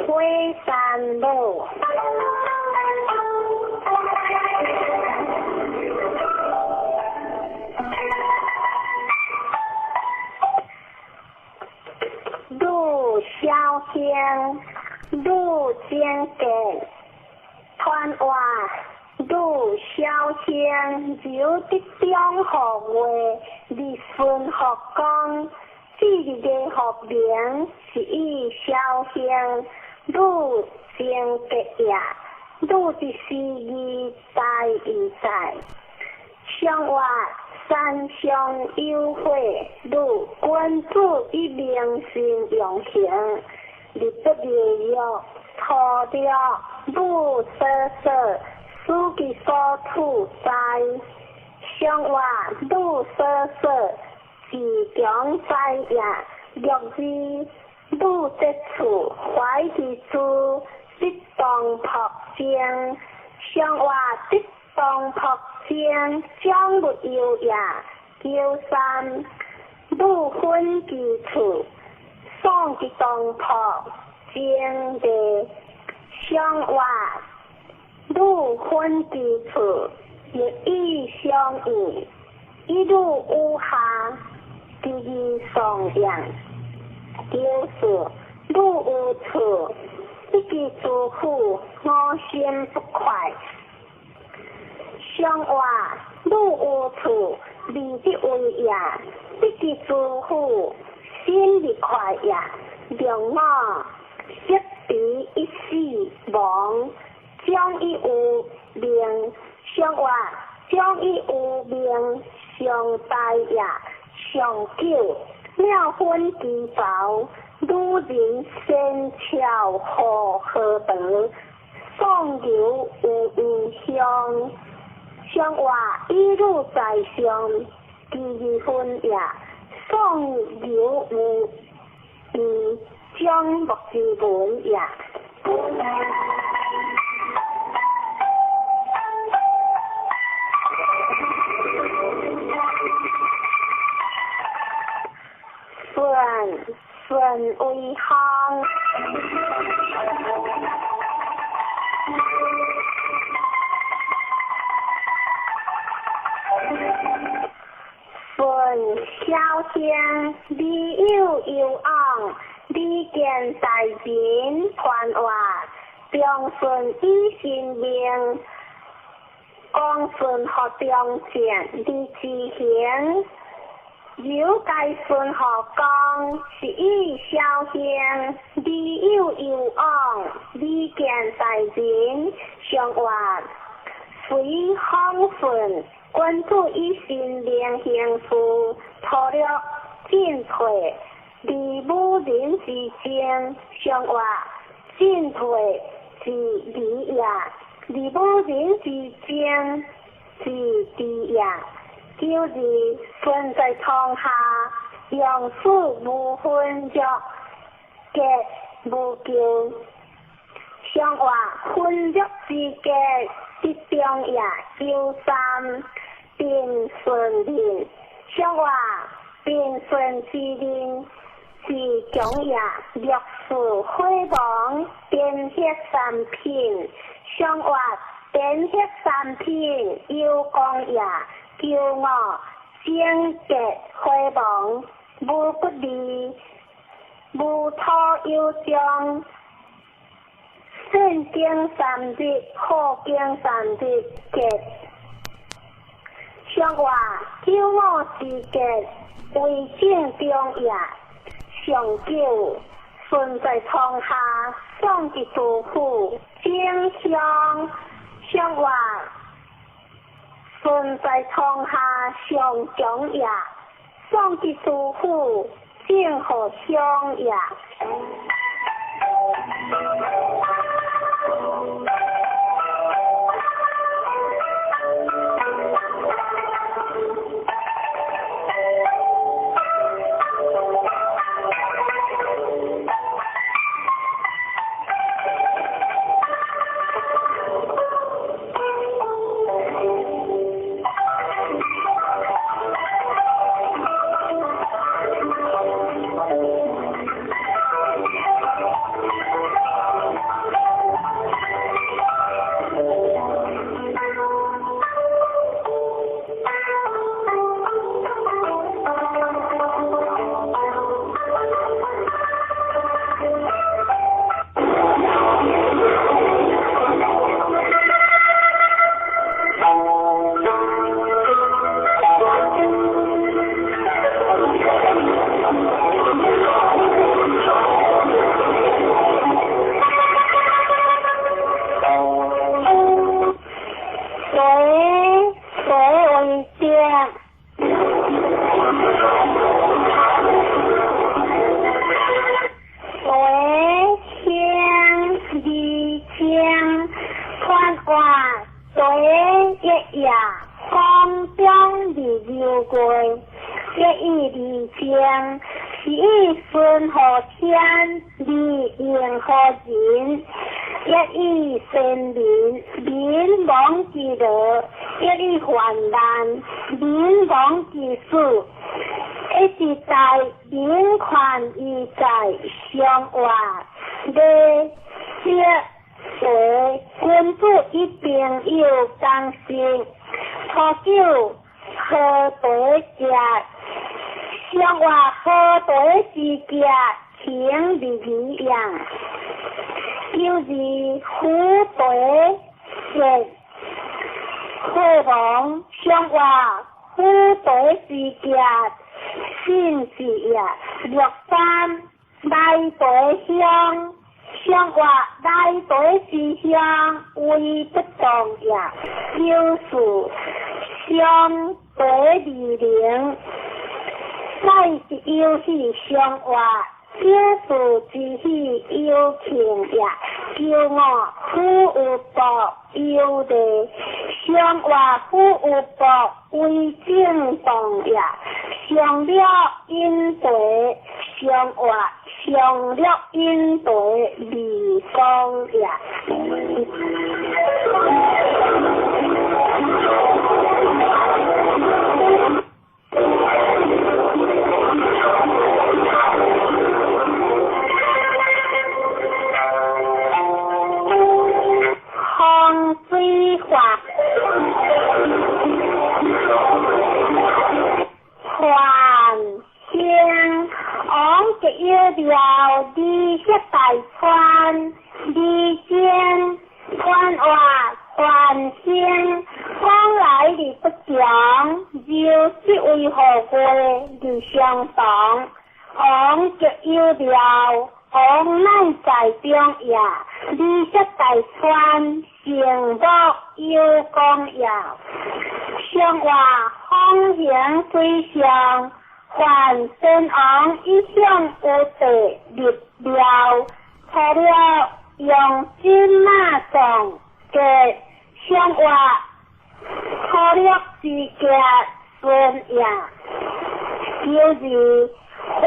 火山路。小興，女精格，傳話女小興由得中號月日順福公，至日的福名是以小興女精格也，女的是義在義在。上話山上有會，女君子以明心用行，日不日月，土著女所所，使其所處在。上話女所所，自強在也，六字女得處，懷其處，得當朴正。上話得當朴正，將勿憂也。九三女分其處，送其當朴正的。上話女分其處，日以相應，一路有下，第二送養。九四女有處，一其師傅，我心不快。上話女有處，未得為也，得其師傅，心不快也。兩我識彼一死亡，將以有命。上話將以有命，上大也。上九妙分其薄，女人仙巧何何德，送牛有异香。上話一路在上，第二分也。送牛有異將木之文也。順順為行。順小興，李有有昂，李見大人傳話，長順以神明，講順學中正，李之行，由該順學講是以小興，李有有昂，李見大人上話，隨風順。君子以神明行事，粗略進退，離武人之爭，上話進退之理也；離武人之爭之地也。九日順在堂下，用事無分約，格無咎。上話分約之格，得中也。九三。平順人，上話平順之人是強也。六四火亡，電血三品，上話電血三品有功也。九五整格火亡，無骨利，無土有章。聖經三日，好經三日格。上話九五之格為正中也。上九順在堂下，送其師傅正香。上話順在堂下上強也，送其師傅正好香也。兴，是以顺乎天，而应乎人，一以先民，民亡之乐；一以患难，民亡之死。一直在民权义在相活，礼节茶，君子以朋友共食，初九好茶食，相活好茶之食，情义义也。九二虎茶食，好王相活虎茶之食。信是也，六三来茶香，相活来茶之香，为不动也。九四相茶二零，乃是有喜相活，九四之喜有庆也。九五虎有薄有利，相活虎有薄为正动也。上了饮茶，相活上了饮茶未讲也。风水法，还兴王吉有庙，二色大川，二间宽活还兴，往来而不强，就是为何过而相同。王吉有庙，王乃在中也，二色大川，成木有功也。相活风行水上，凡先王一向有地立庙，除了用金马送给相活粗略之家孙也。就是凡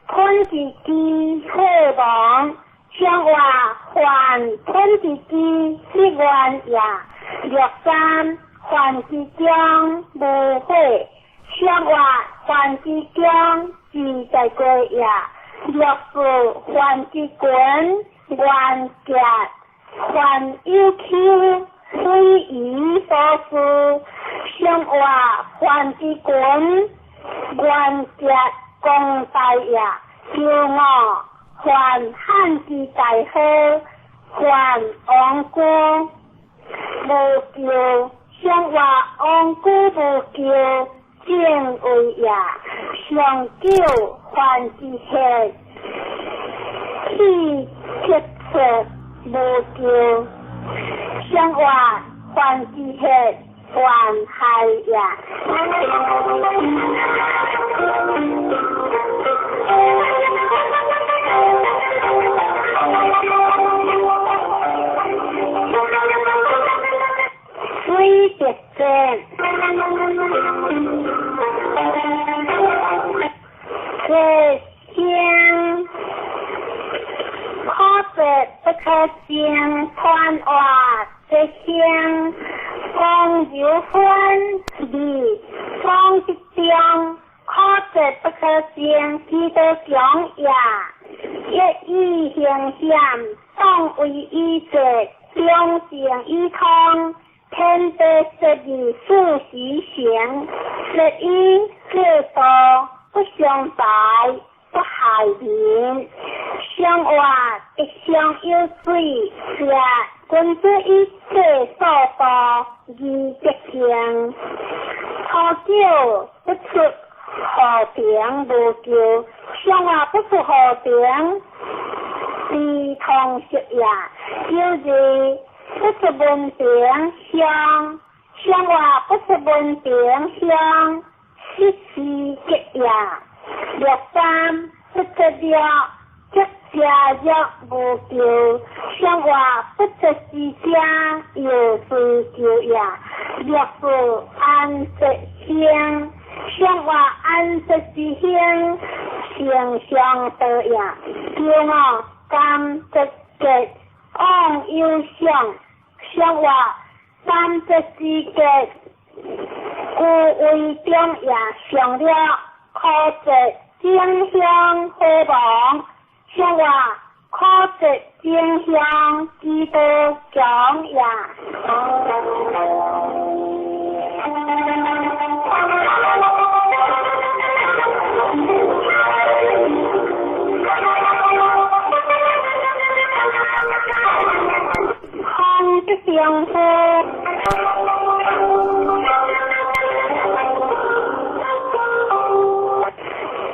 吞之机好王，相活凡吞之机立愿也。六三凡之中无悔，相活凡之中自在过也。六四凡之群愿结，凡有丘非夷所思，相活凡之群愿结公大也。九五凡汉之大好，凡王居无咎，相活王居无咎正位也。上九凡之血，气结出无咎，相活凡之血凡害也。水滴战，这声可说不可争，传话这声讲有分离，讲之中可说不可争，其道强也。一以行险，当为以节，两情以通。天地十二四时行，十一六道不相败，不害民。相活一相有水，是君子以节所道，而德行。初九不出河平无咎，相活不出河平，非通识也。九二不出门庭乡，相活不出门庭乡，失时吉也。六三不出了，即家若无咎，相活不出之家，又随咎也。六四安吉兴，上話安息之興，成上道也。叫我感得結往有想，上話感得之結，故為中也。上了可得正向何望？上話可得正向之道強也。空的相夫，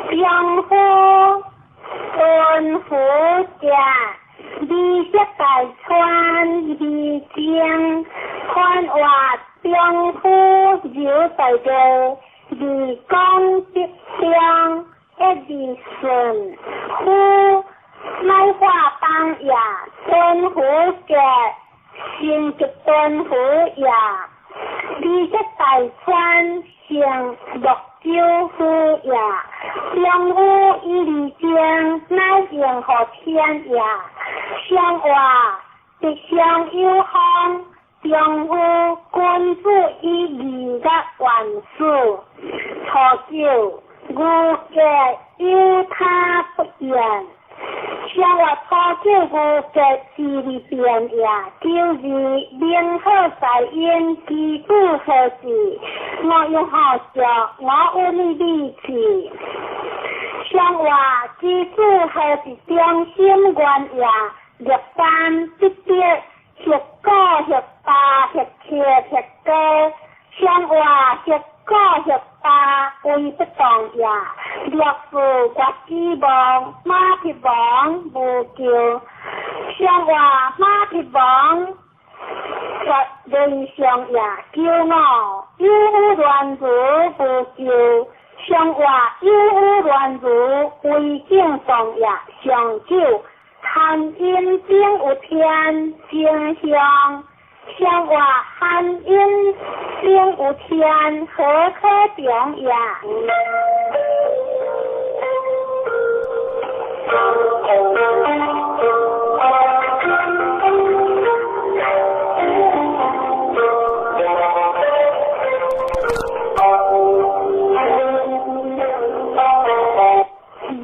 相夫敦福家，美色大川美景，宽话中夫有大个，二讲吉祥一二顺，夫乃化当也，敦福家。成吉敦福也，美色大川成泸州府也，中府以二正乃应和天也。上话吉祥有方，中府君子以二个元素，初九牛结有他不言。上话初九牛结之二变也，九二明好在因基础何事？我用好笑，我有你理气。上话基础何是中心原也？六三七八，十九十八十七十九。上话十九十八为不动也。六四月之望，马匹王无救。上话马匹王绝人上也，九五有乱如无救。上话有乱如为正动也。上九含阴顶有天正向。上话含阴顶有天何可中也？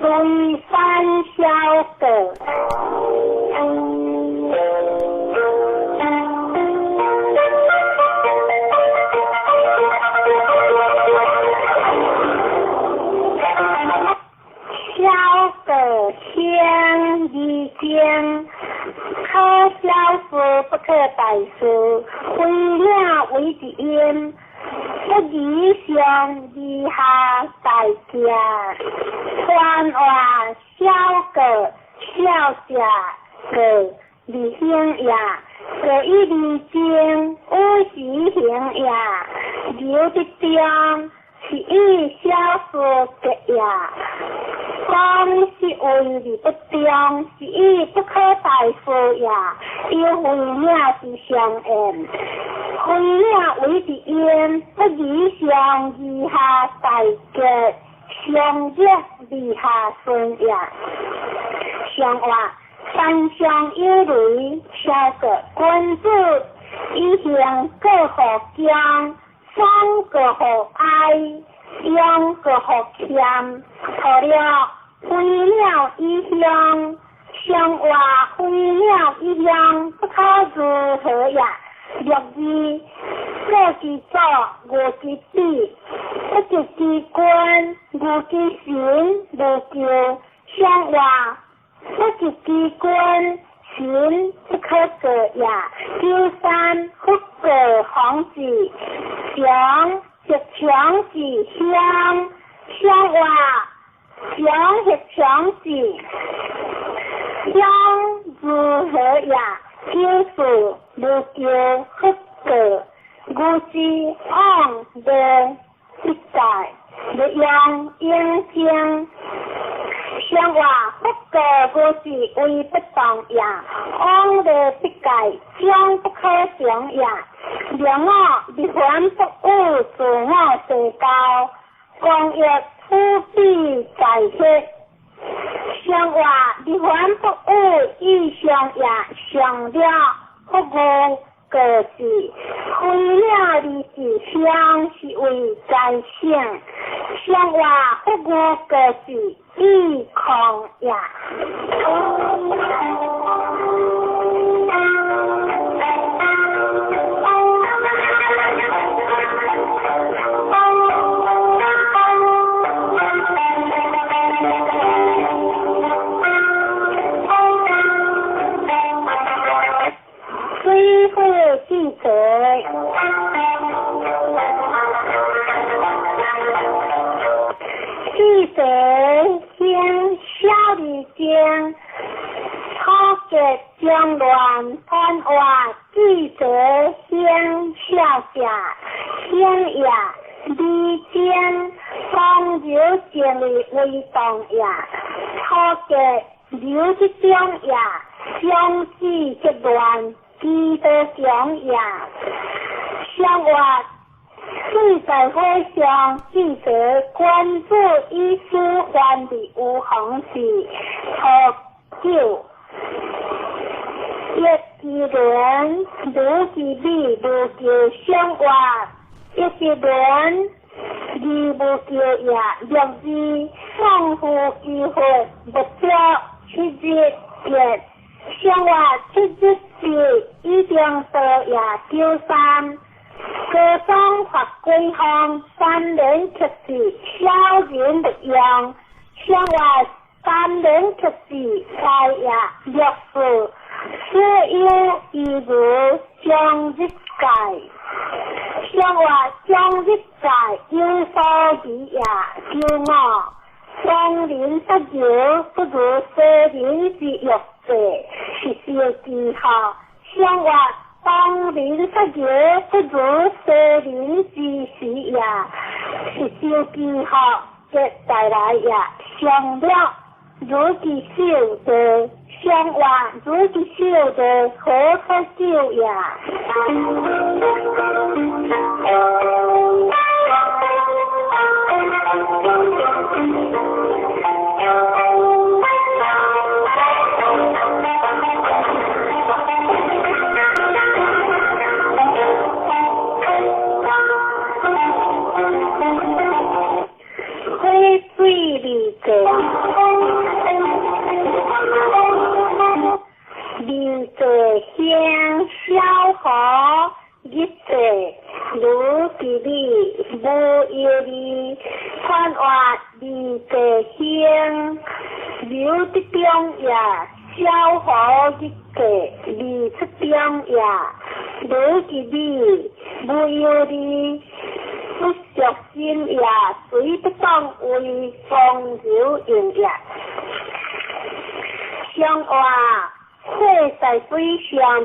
雷山小阁。小阁天二经，可小事不可大事，非领为一因，不以上以下大家。传话小阁小者阁二行也，阁以二经有时行也，留得中是以小事结也。讲是为而不中，是以不可大事也。有非领之相应，非领为之因，不以上以下大结，上热以下顺也。上话山上有雷，小个君子以行过乎江，双过乎哀，阳过乎谦，错了飞鸟一乡，上话飞鸟一乡，不可如何也？六二过其祖，无其子，不及其君，无其神，无救。上话不及其君，神不可过也。九三不过皇子，强是强子乡，上话强是强子，乡如何也？九四无救不过，牛之往无必在，欲用应经。上话不过牛是为不动也，往无必界，将不可成也。两我立凡不与自我地交，工业土地在血，上话立法不有意向也上了服务过是，非了二是乡是为财省，上话服务过是意控也。水火记者，记者先小二经，土结中乱贪话，记者先小者，先也二经，风流正义为动也，土结流之中也，相思结乱。基督强也，上月水在火上，记者关注医师患的有红是初九，一支轮，卢其美无叫上月，一支轮，二无叫也，六字送付机会目标七日结。上月七日是已经到也九三，高中发归方三连七是小人不用，上月三连七是开也六四，所有义如将日界，上月将日界有所疑也九五，双人不由不如西人之欲。是小记号，上月当人不由不如西人之时也，是小记号的带来也，上了如其手的，上月如其手的何可救也？二座乡小河日座卢吉里无忧虑，宽话二座乡刘德中也小河日座李出中也卢吉里无忧虑，不小心也随不当为风流应也，上话。火在水上二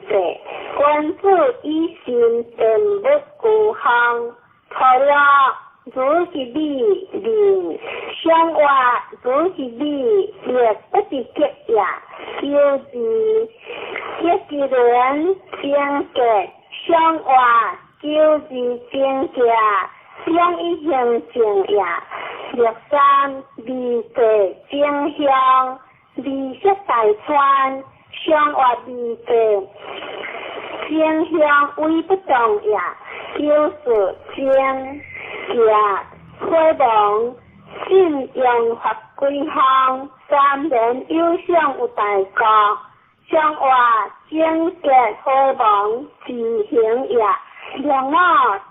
座，关注以心电物孤项，除了如是你二，上话如是你也不是结也，九字一支轮正结，上话九字正结，两一行正也，六三二座正向。二色大川，上月二座，正向为不动也，九四正也火亡，信用法规项，三年有赏有大国，上月正结火亡自行也，两五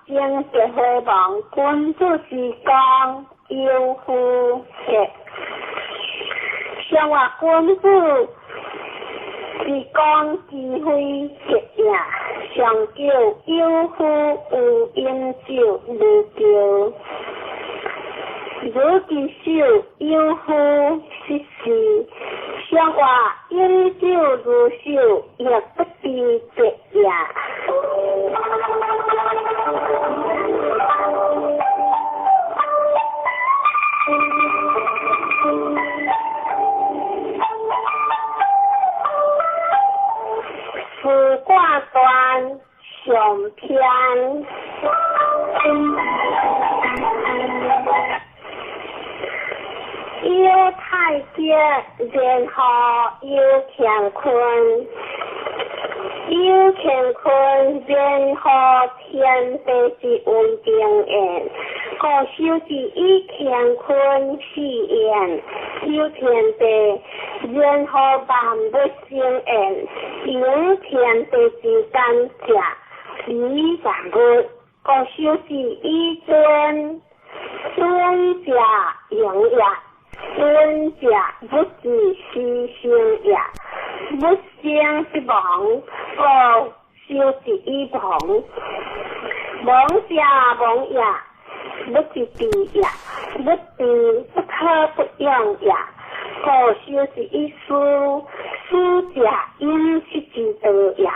正结火亡君子之功有夫结。上话君子是讲智慧结也，上叫有夫有饮酒无叫，如其手有夫失事，上话饮酒如手亦不知结也。四卦端上篇。有太極，然後有乾坤；有乾坤，然後天地之為定焉。故修之以乾坤四焉，有天地，然後萬物生焉。有天地之間者，理萬物。故修之以尊，尊者榮也。尊者物之始生也，物生必亡，故修之以亡。亡者亡也，物之治也，物治不可不用也。故修之以思，思者飲食之道也，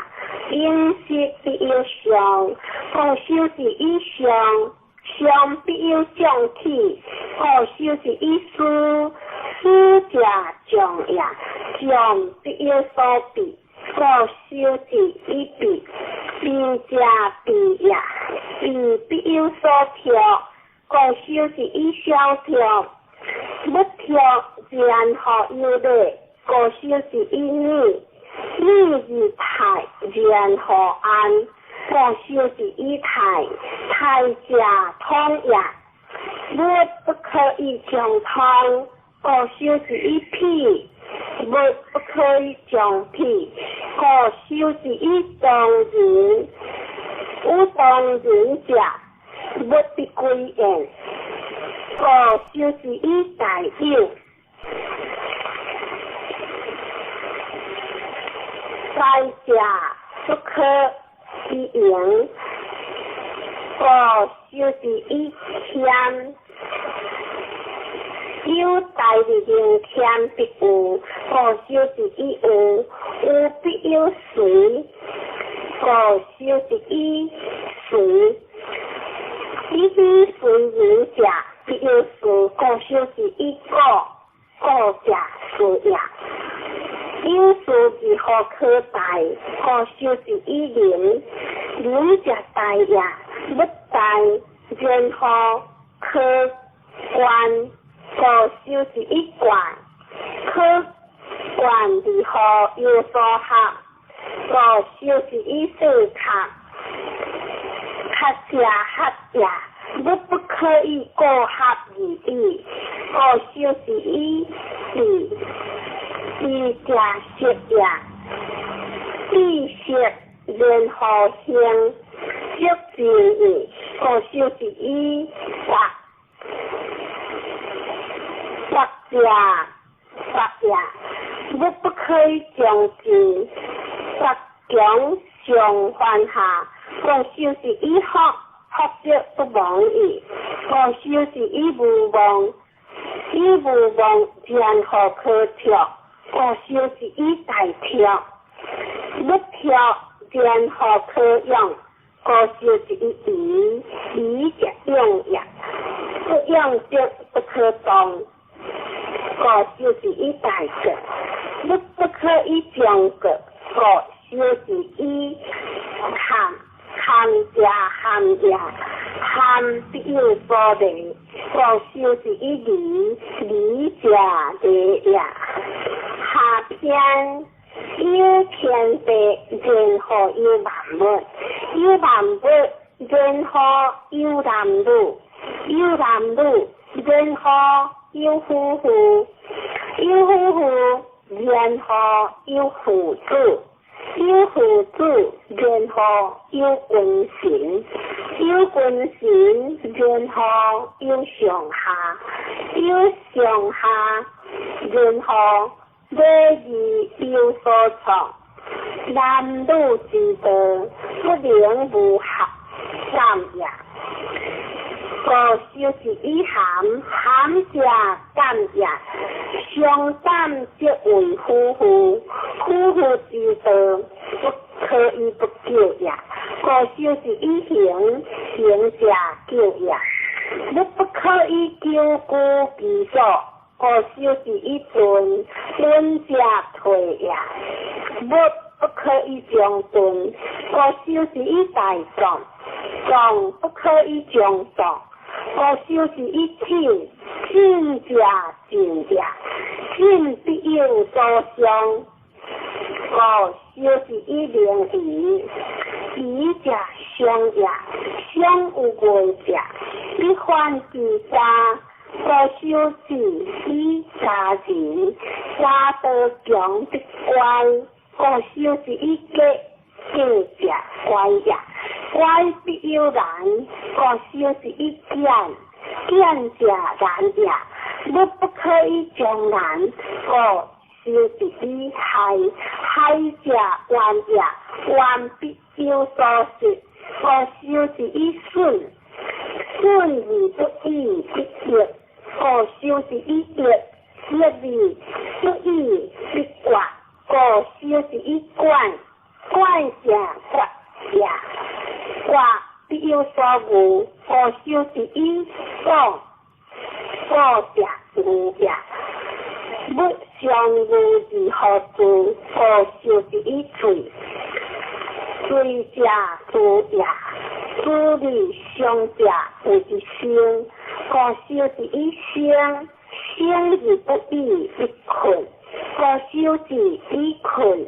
飲食必有常，故修之以常。常必有將起，故修之以思，思者將也，將必有所避，故修之以避，避者避也，避必有所託，故修之以相託，不託然後有禮，故修之以禮，禮而泰，然後安。故修之以泰，泰者通也。物不可以將通，故修之以否；物不可以將否，故修之以當人。有當人者，物必歸焉。故修之以大有，大者不可以盈，故修之以謙。有大而盈謙必有，故修之以有，有必有隨，故修之以隨。以隨人者，必有事，故修之以故，故者事也。有事如何可大？故修之以仁，仁者大也。不大，然後可觀，故修之以觀。可觀如何有所合？故修之以四合。合者合也，物不可以過合而已。故修之以比，比者色也，比色然後興，色之義，故修之以法，法者法也，物不可以將之，法強上犯下，故修之以福，福則不亡矣。故修之以無妄，以無妄然後可脫，故修之以大脫，不脫然後可用，故修之以疑，疑者用也，不用則不可動，故修之以大國，不不可以將國，故修之以堪，堪者堪也，堪必有所利，故修之以利，利者利也。下篇有天地，然後有萬物；有萬物，然後有男女；有男女，然後有夫婦；有夫婦，然後有父子；有父子，然後有君臣；有君臣，然後有上下；有上下，然後禮義有所創。男女之道，不能無合感也。故修之以含，含者感也。相感則為夫婦，夫婦之道，不可以不久也。故修之以行，行者久也。物不可以久居其所，故修之以遁，遁者退也。物不可以將遁，故修之以大壯，壯不可以將壯，故修是以静，静者静也，静必有所伤。故修是以灵仪，仪者相也，相有外者，必犯其三。故修是以杂人，杂道强必乖。故修是以结，结者乖也，乖必有难。故修是以简，简者难也，物不可以将难。故修是以害，害者冤也，冤必有所失。故修是以损，损而不已必逆。故修是以逆，逆而不已必决。故修是以管，管者决也，决必有所误。故修是以广，广者误也，物相误而何助？故修是以罪，罪者诛也，诛而伤者谓之生。故修是以生，生而不已必困。故修是以困，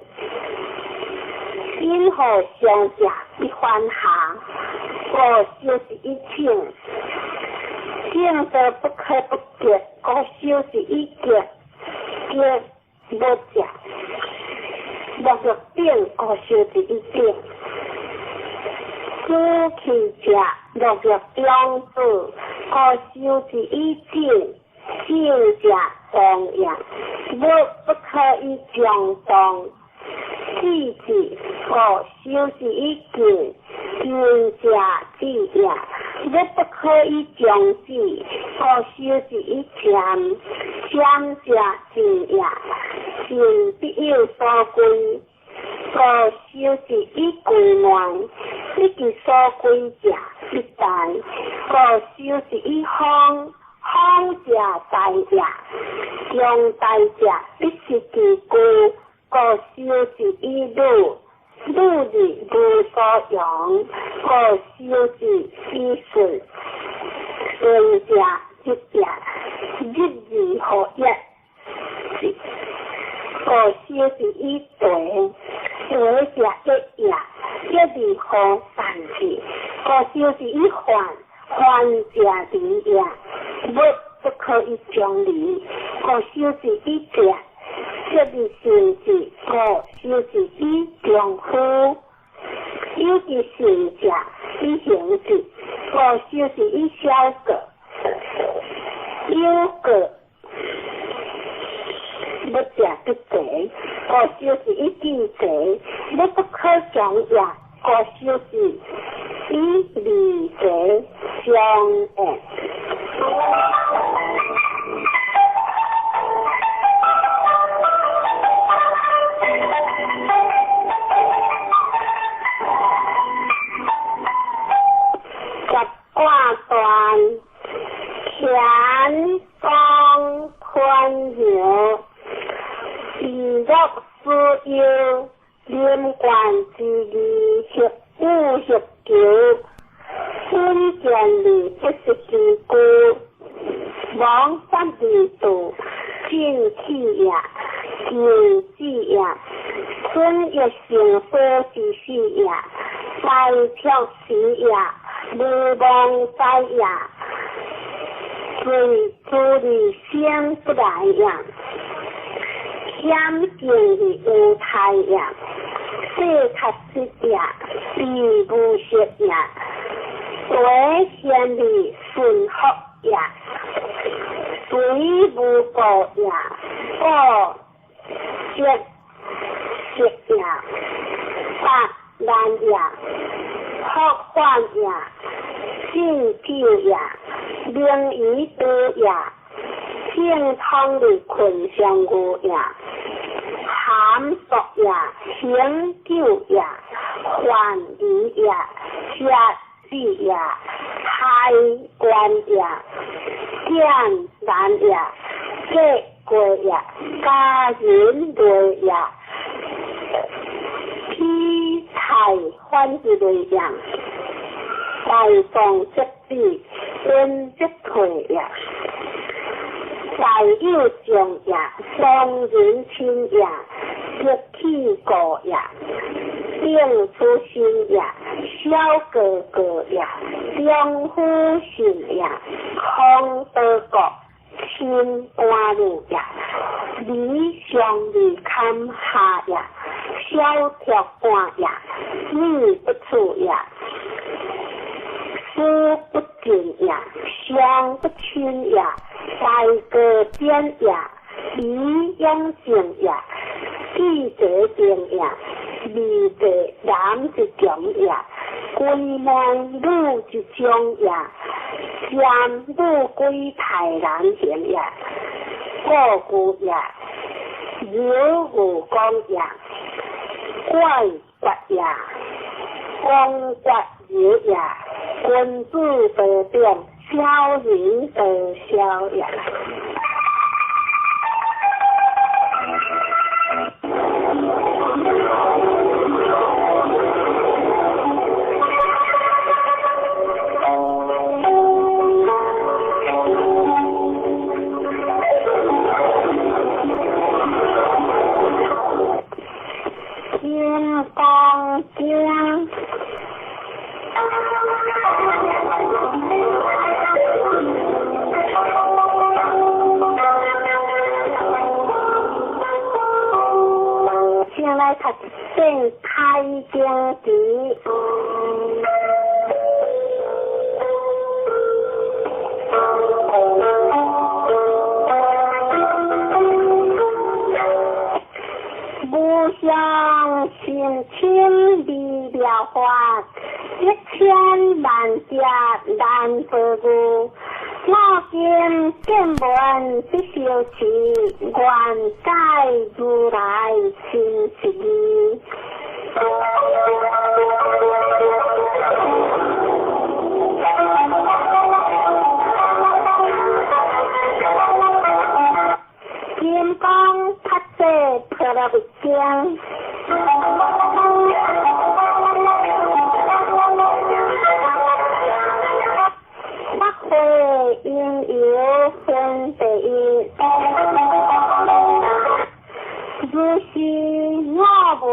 因何伤者必反下。故修是以静，静则不可不结。故修是以结，结无者，无欲顶。故修是以顶。主气者，无欲中子。故修是以静，静者动也，物不可以将动。气质，故修是以静，静者止也，物不可以将止。故修是以潜，潜者静也，静必有所归。故修是以归乱，不其所归者必大。故修是以方，方者大也，强大者必失其故。故修是以鲁，鲁而无所用。故修是以顺，顺者日也，日而何也？故修是以地，地者一也，一而何善治？故修是以患，患者离也，物不可以将离。故修是以者，这而成之。故修是以中夫，有之成者以行之。故修是以小过，有过物者必齐。故修是以见齐，物不可将也。故修是以离齐相应。十卦断，乾宫坤爻，以乐思忧，临官之义，协武协求，孙坚而不失其故，王法而度，进气也，进止也，春月成所之始也，大跳时也，无妄哉也，随诸而生不来也，险境而无态也，世确实也，必无失也，为贤而顺福也，随无过也，过节节也，八难也，福患也，进酒也，名于多也，正通的困相无也，含索也，行久也，患离也，节子也，开关也，简难也，结过也，家人类也，披菜反之类也，大众节子，分則退也，大有眾也，當人親也，得氣故也，定出心也，小哥哥也，中夫信也，空德國心安如也，理上理堪下也，小鐵官也，女不處也，思不盡也，相不親也，大哥典也，理養正也，記者定也，二地男一強也，歸門女一種也，占女歸太難行也，故故也，有無講也，怪決也，公決有也，君子得定，小人得小也。金剛經。先來讀正開經詞。無上甚深微妙法，一千萬劫難得遇。我今見聞得受持，願解如來真實義。金剛菩薩婆羅蜜經。法會因由分第一，如是我聞，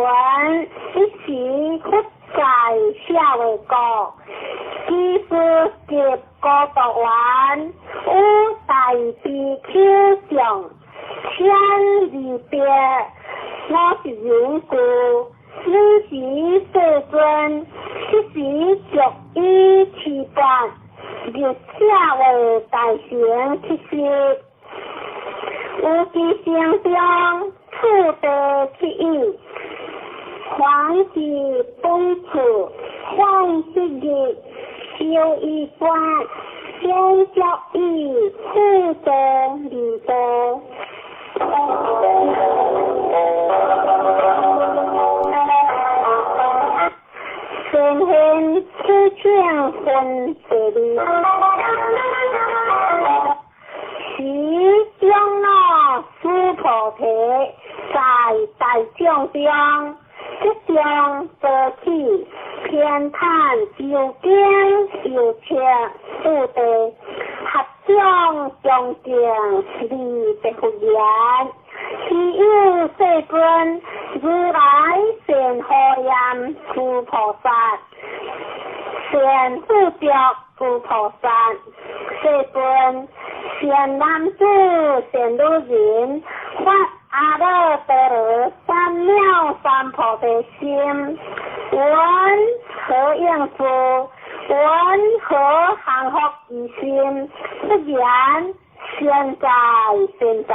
一時佛在舍衛國，居士及孤獨園，有大比丘眾，千二百五十人俱，爾時世尊，彼時著衣持缽，入舍衛大城乞食，有其城中次第乞已，凡是本處，凡是日，修衣冠，先作以次第二地。善現此請分第二，時長老須菩提在大眾中，即將得起偏袒究竟有情有地，合掌恭敬禮白佛言：希有世尊，如來善護念諸菩薩，善護著諸菩薩。世尊，善男子、善女人，發阿耨多羅三藐三菩提心，雲何應事？雲何降伏其心？不言善哉善哉，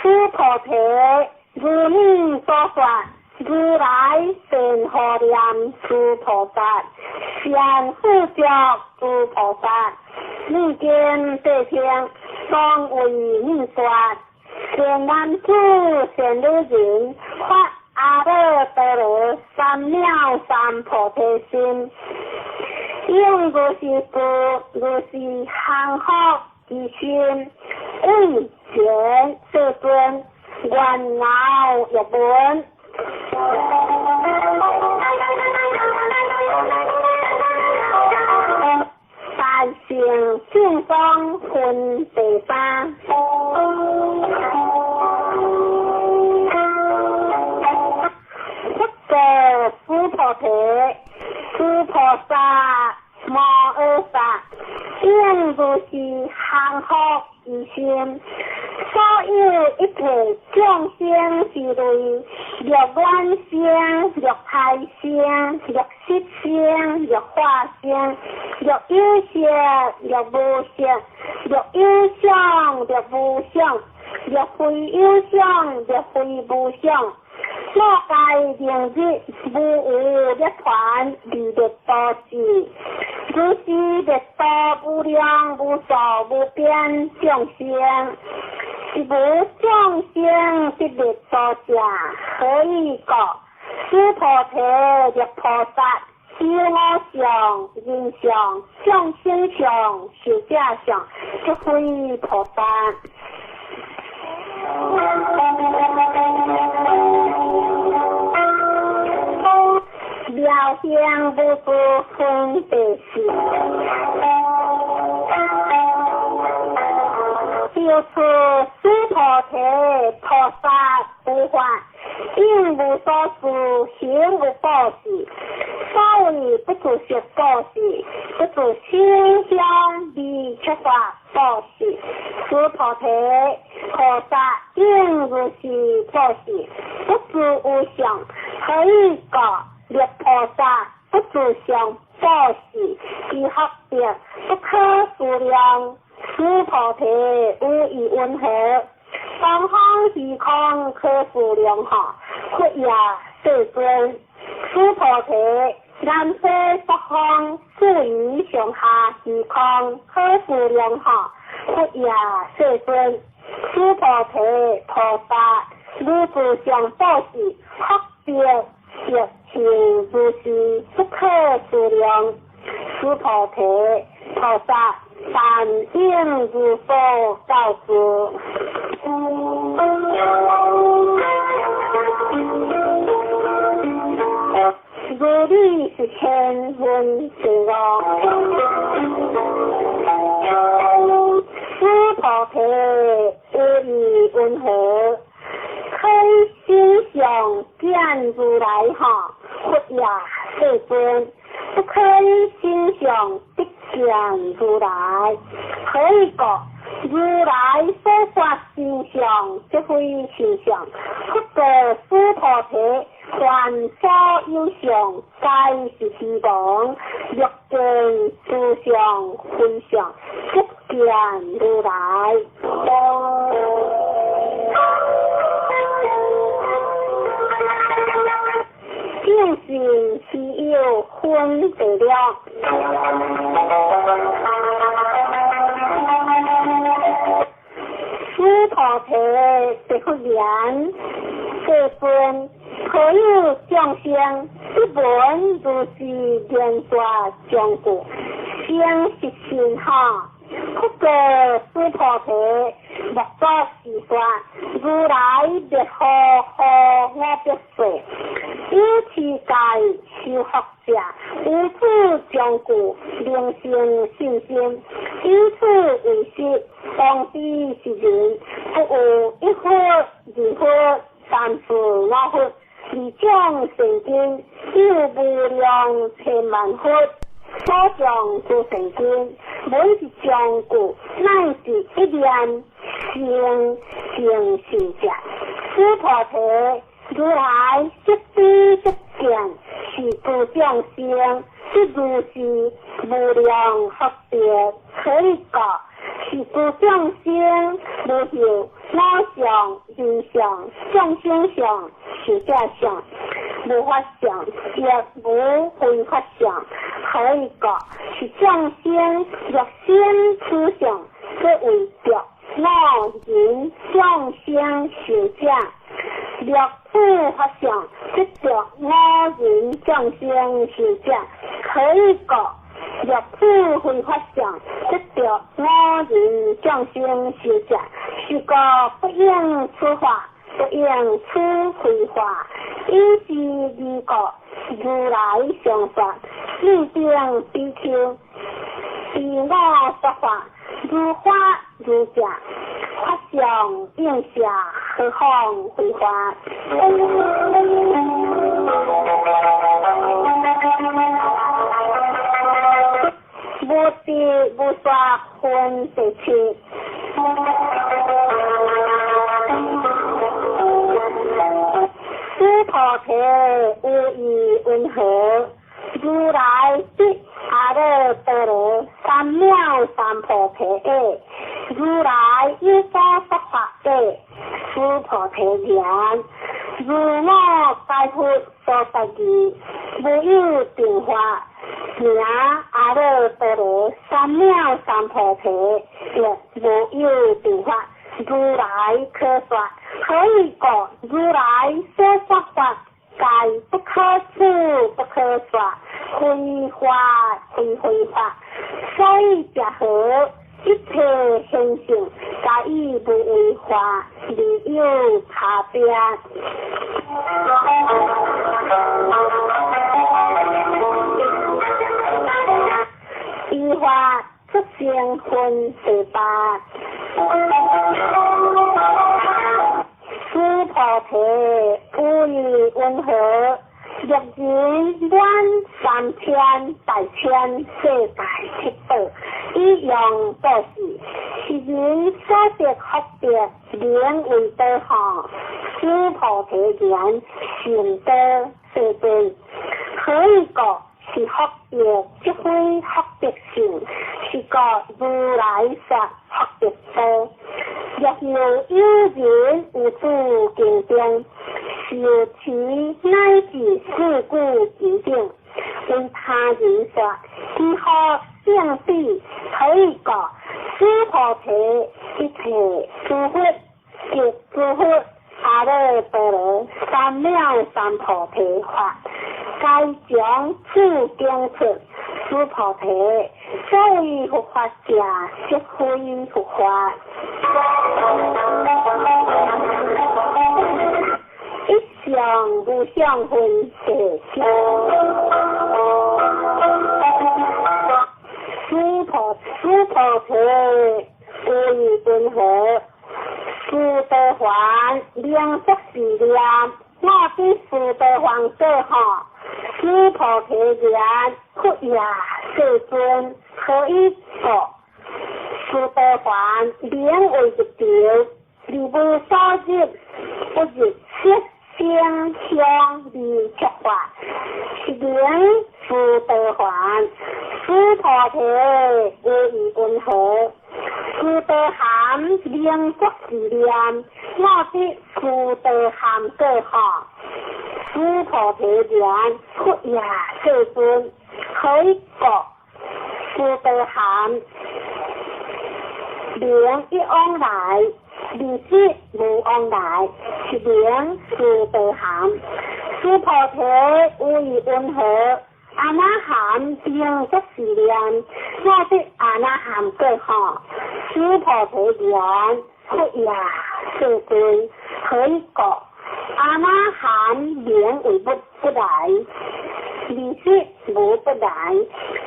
須菩提，如你所說，如來善護念諸菩薩，善護著諸菩薩。汝今諦聽，當為你說。善男子、善女人，發阿耨多羅三藐三菩提心，應如是事，如是降伏其心，為前世尊，願樂欲聞。大乘正正宗分第三。佛告须菩提：诸菩萨摩诃萨，应如是降伏其心。所有一切众生之类，若卵生，若胎生，若湿生，若化生，若有色，若无色，若有相，若無相，若非有相，若非無相。我皆明日無有涅槃而滅度時，如是滅度無量無數無邊眾生，是無眾生得滅度者，何以故？須菩提，若菩薩有我相、人相、眾生相、壽者相，則非菩薩。妙行無住分第四，就此須菩提菩薩不法，應無所住，行無布施。所謂不住色布施，不住色香味觸法布施。須菩提，菩薩應如是布施，不住無相，何以故？若菩薩不住相布施，其福德不可思量。須菩提，有疑云何？東方虛空可思量哈，佛也世尊。須菩提，南北北方四夷上下虛空可思量哈，佛也世尊。須菩提，菩薩如住相布施，福德德行如是不可思量。須菩提，菩薩但應如所告知。如理是千分之五。須菩提，有疑云何？可以心想見如來哈，佛也世尊。不可以心想得見如來，何以故？如來所發心相，即非心相。佛告須菩提：凡所有相，皆是虛妄。若見諸相非相，即見如來。正信是有分第六。須菩提，答覆言：世尊，何有眾生不聞如是言說將故，生是信哈？佛告須菩提：莫作是說，如來滅後何我必說？有持戒修福者，有此將故，能生信心。以此為實，當知是人，不有一佛、二佛、三四五佛，二種善根，有無量千萬佛。所講諸善根，每一將故，乃是一念生成信者。須菩提，如來即知即見，是諸眾生，即如是無量福德，何以故？是諸眾生無有我相、人相、眾生相、壽者相，無法相，亦無非法相。何以故？是眾生若生此相，則為著我人眾生壽者；若此法相，則著我人眾生壽者。何以故？若此非法相，則著我人眾生壽者。是故不應此法，不應此非法。以是二故，如來常說，汝等比丘，依我說法，如法如正，法相應舍，何況非法？無智無說分第七。須菩提有疑云何？如來得阿耨多羅三藐三菩提耶。如來有所說法者，須菩提言：如我解佛所說義，無有定法，名阿耨多羅三藐三菩提，亦無有定法。如來可說，何以故？如來所說法，皆不可思，不可說，非法非非法。所以者何？一切現象，皆以無為法而有差別。依法出生分第八。須菩提有疑云何？若人滿三千大千世界七寶，以用布施，是人所得福德，名為多吼。須菩提言：善多世尊，何以故？是福德，即非福德性，是故如來說福德多。若有有人有諸經中，受持乃至四句偈等，為他人說，其福勝彼。何以故？須菩提，一切諸佛及諸佛阿耨多羅三藐三菩提法，皆從此經出。須菩提，所謂佛法者，即非佛法。一相無相分第七。須菩提有疑云何？須陀洹名作是念，我對須陀洹說吼，須菩提言：佛也，世尊，何以故？須陀洹名為入道，而無所入，不入色聲香味觸法，是名須陀洹。須菩提有疑云何？須陀含名作是念，我對須陀含說吼，須菩提言：佛也，世尊，何以故？須陀含名一往來，二識無往來，是名須陀含。須菩提有疑云何？阿那含名作是念，我對阿那含說吼，須菩提言：佛也，世尊，何以故？阿那含名為不來，二識無不來，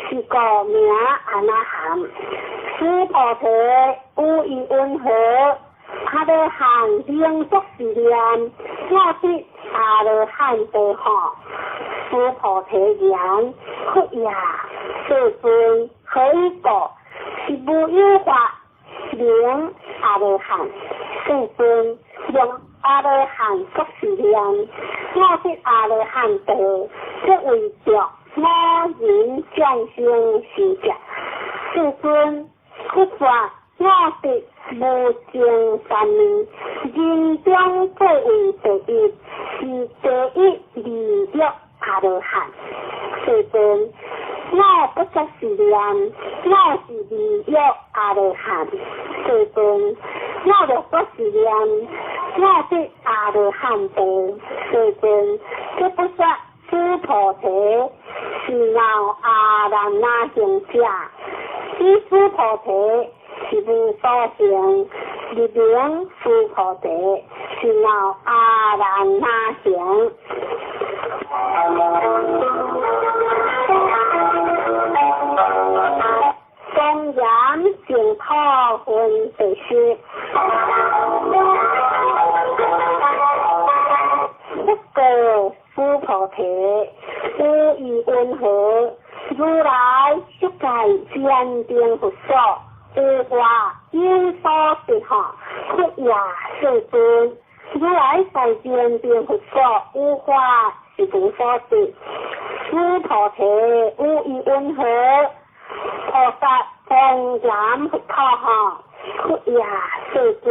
是故名阿那含。須菩提有疑云何？阿羅漢名作是念，我對阿羅漢說吼，須菩提言：佛也，世尊，何以故？是無有法名阿羅漢。世尊，用阿羅漢作是念，我對阿羅漢道，即為著我人眾生是者。世尊，佛說我得無盡三昧，人中最為第一，是第一利益阿羅漢。世尊，我不作是念，我是利益阿羅漢。世尊，我若作是念，我得阿羅漢道。世尊，這不說須菩提是鬧阿難那行者，彼須菩提是無所行，入名須菩提是鬧阿難那行。菩教分第十。佛告须菩提：有意云何？如来色界禅定佛所，有法有所得吼，佛也世尊。如来在禅定佛所，有法是无所得。须菩提，有意云何？菩萨庄严佛土吼，佛也世尊。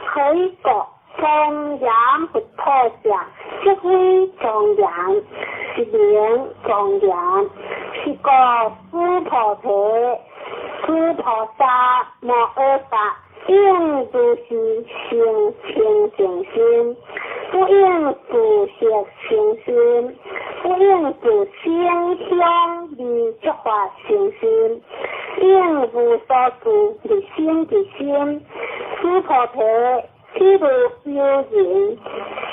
何以故？庄严佛土者，即非庄严，是名庄严。是故须菩提，诸菩萨摩诃萨应如是生清净心，不应住色生心，不应住声香味触法生心，应无所住而生其心。须菩提，譬如有人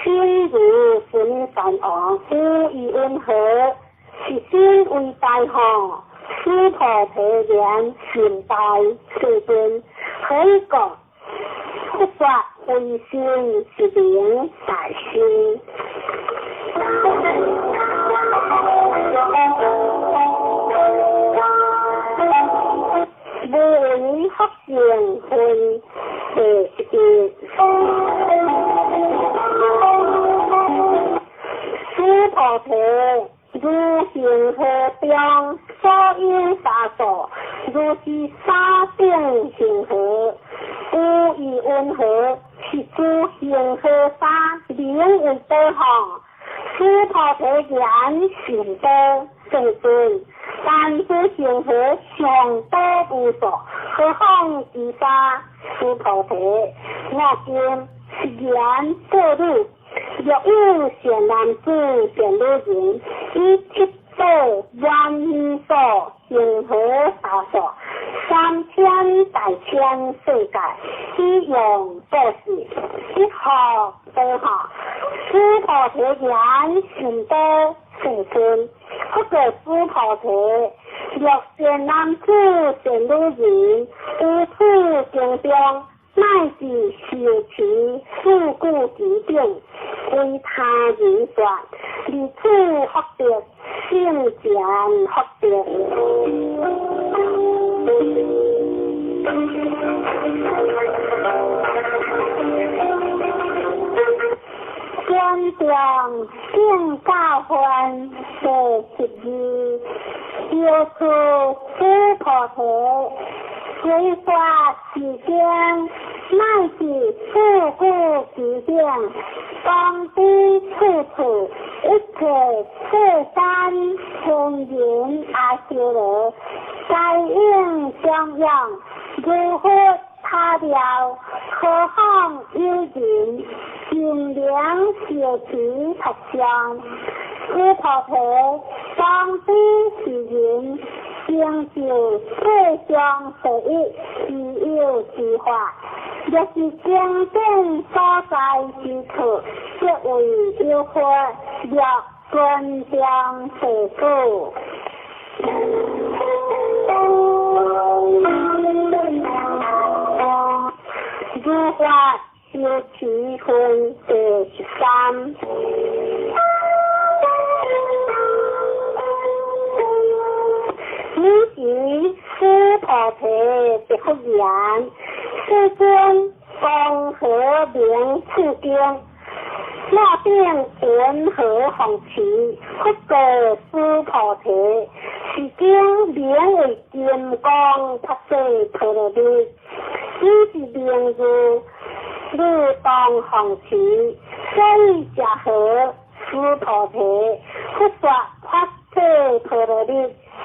心如须弥山王，有意云何？是心为大吼，须菩提言甚大，世尊。何以故？佛说非心是名大心。无为福善分第11。须菩提，如恒河中所有沙数，如是沙等恒河，有意云何？是诸恒河沙名为多吼。须菩提言甚多，世尊。但诸恒河尚多无数，何况其沙？须菩提，我今是言过汝。若有善男子、善女人，以七宝圆所恒河沙数，三千大千世界，以用布施，一学多学。须菩提言甚多，世尊。佛告须菩提：若善男子、善女人，于此经中，乃至受持四句其顶，为他人说，如此福德，圣贤福德。观众圣教分第12，药师须菩提，随法世间，乃至四句其顶，当知处处一切世间天人阿修罗，皆应供养，如佛他了，何况有人心灵修持佛像？须菩提，当知是人成就世上第一稀有之法，若是经典所在之处，即为有佛若尊重世主。如法修持分第13。尔时须菩提答复言：世尊，光和明次经，我顶云何奉持？佛告须菩提：是经名为金刚菩萨陀罗尼，此是名字，汝当奉持。所以者何？须菩提，佛说菩萨陀罗尼，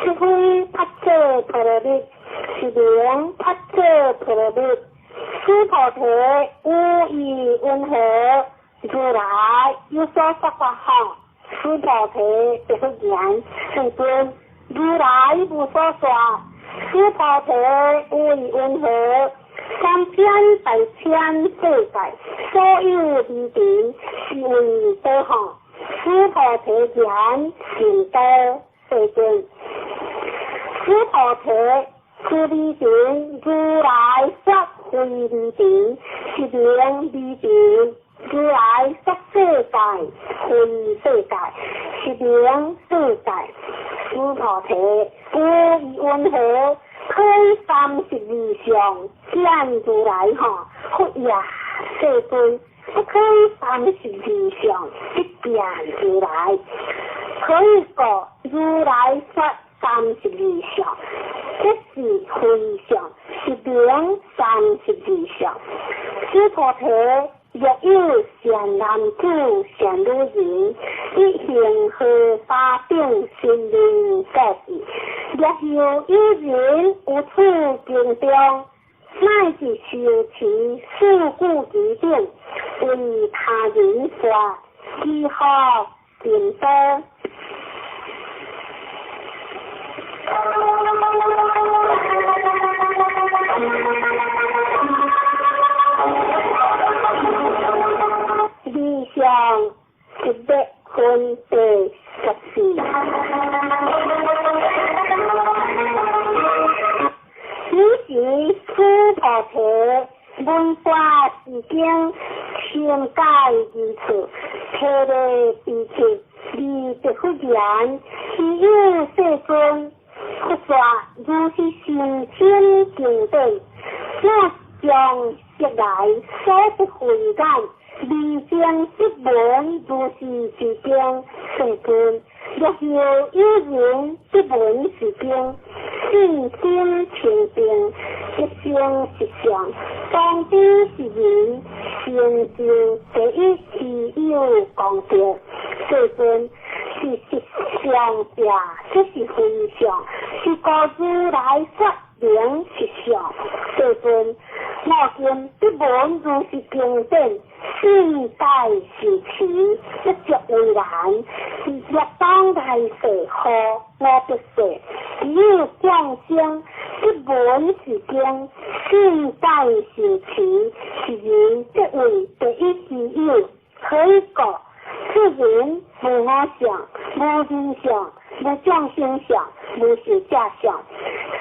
是非菩萨陀罗尼，是名菩萨陀罗尼。须菩提，有意云何？如来有所说法吼。须菩提答复言：世尊，如来无所说。须菩提，有意云何？三千大千世界，所有离尘，是为多吼。须菩提言：甚多，世尊。须菩提，此二尘如來說非二塵，是名二塵。如來說世界非世界，是名世界。須菩提，有疑雲何？彼三十二相見如來吼，佛也世尊，不可三十二相不見如來。何以故？如來說三十二相，這是非相，是名三十二相。須菩提，若有善男子、善女人，欲行荷花等神明布施，若有有人於此經中，乃至受持四句偈等，為他人說，其福甚多。二相一百分第十四。彼時須菩提聞法是經，深解義處，體會彼此，而得佛言：希有世尊，佛說如是甚深經典，我將昔來所得慧眼，未曾得聞如是之經。世尊，若有有人得聞是經，信心清淨，一生實相，當知是人成就第一希有功德。世尊，是實相者，這是非相，是故如來說名實相。世尊，我今得聞如是經典，信解受持，不足為難。若當來世後無別世，只有眾生得聞是經，信解受持，是人則為第一希有。何以故？此人無我相，無人相，無眾生相，無壽者相。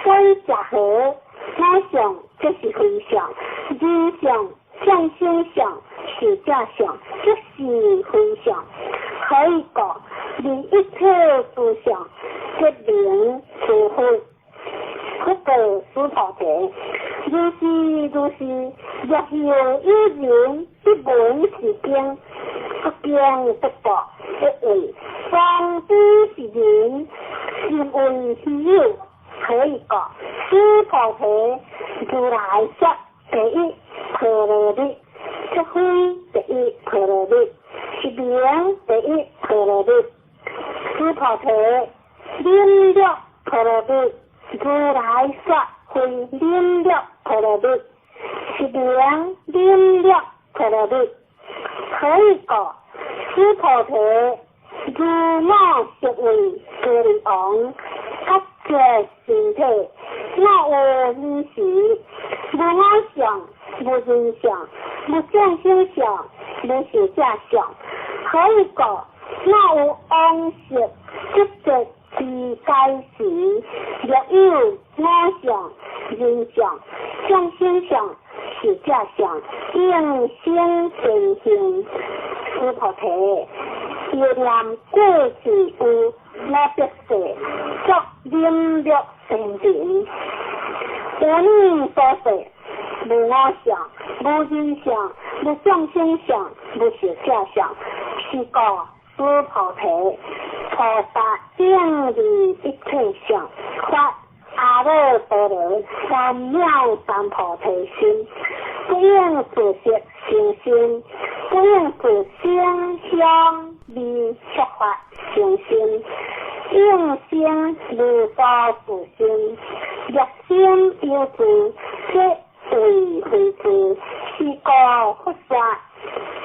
所以者何？我相這是非相，人相、眾生相、壽者相，這是非相。何以故？離一切諸相，則名諸佛。佛告須菩提：如是如是，若有有人得聞是經，不驚不怖，不畏，當知是人，甚為希有。何以故？須菩提，如來說第一波羅蜜，這非第一波羅蜜，是名第一波羅蜜。須菩提，忍辱波羅蜜，如來說非忍辱波羅蜜，是名忍辱波羅蜜。何以故？須菩提，如我昔為歌利王，割截身體，我有爾時，無我相，無人相，無眾生相，無壽者相。何以故？我有往昔得得之解時，若有我相、人相、眾生相、壽者相，應生善行。須菩提，憶念過去有無別世，作忍辱善人。有爾所說，無我相，無人相，無眾生相，無壽者相，是故須菩提，菩薩應離一切相，發阿耨多羅三藐三菩提心，不應自色生心，不應自聲香味觸法生心，應生無所住心。若心有住，則為非住，是故佛說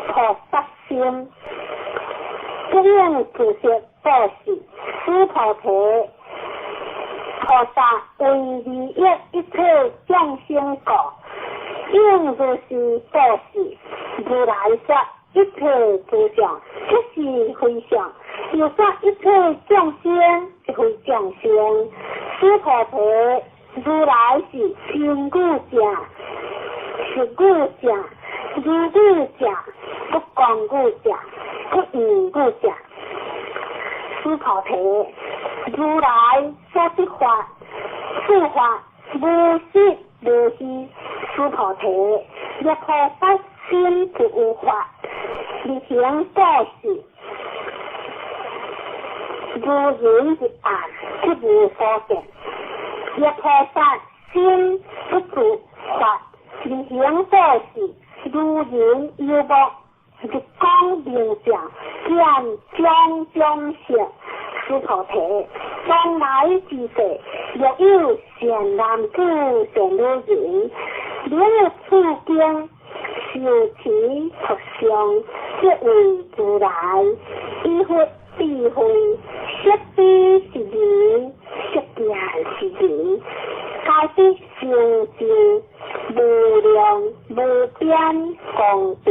菩薩心，不應自色布施。須菩提，菩薩為利益一切眾生故，應如是布施。如來說一切諸相，這是非相；又說一切眾生，非眾生。須菩提，如來是真語者、實語者、如語者、不狂語者、不異語者。須菩提，如來所得法，此法無實無虛。須菩提，若菩薩心不有法，而行布施，如人入暗，則無所見。若菩薩心不住法，而行布施，如人游目，日光明照，見種種色。須菩提，將來之世，若有善男子、善女人，能此經受持讀誦，則為如來以佛智慧，色非是人，色見是人，皆得成就無量無邊功德。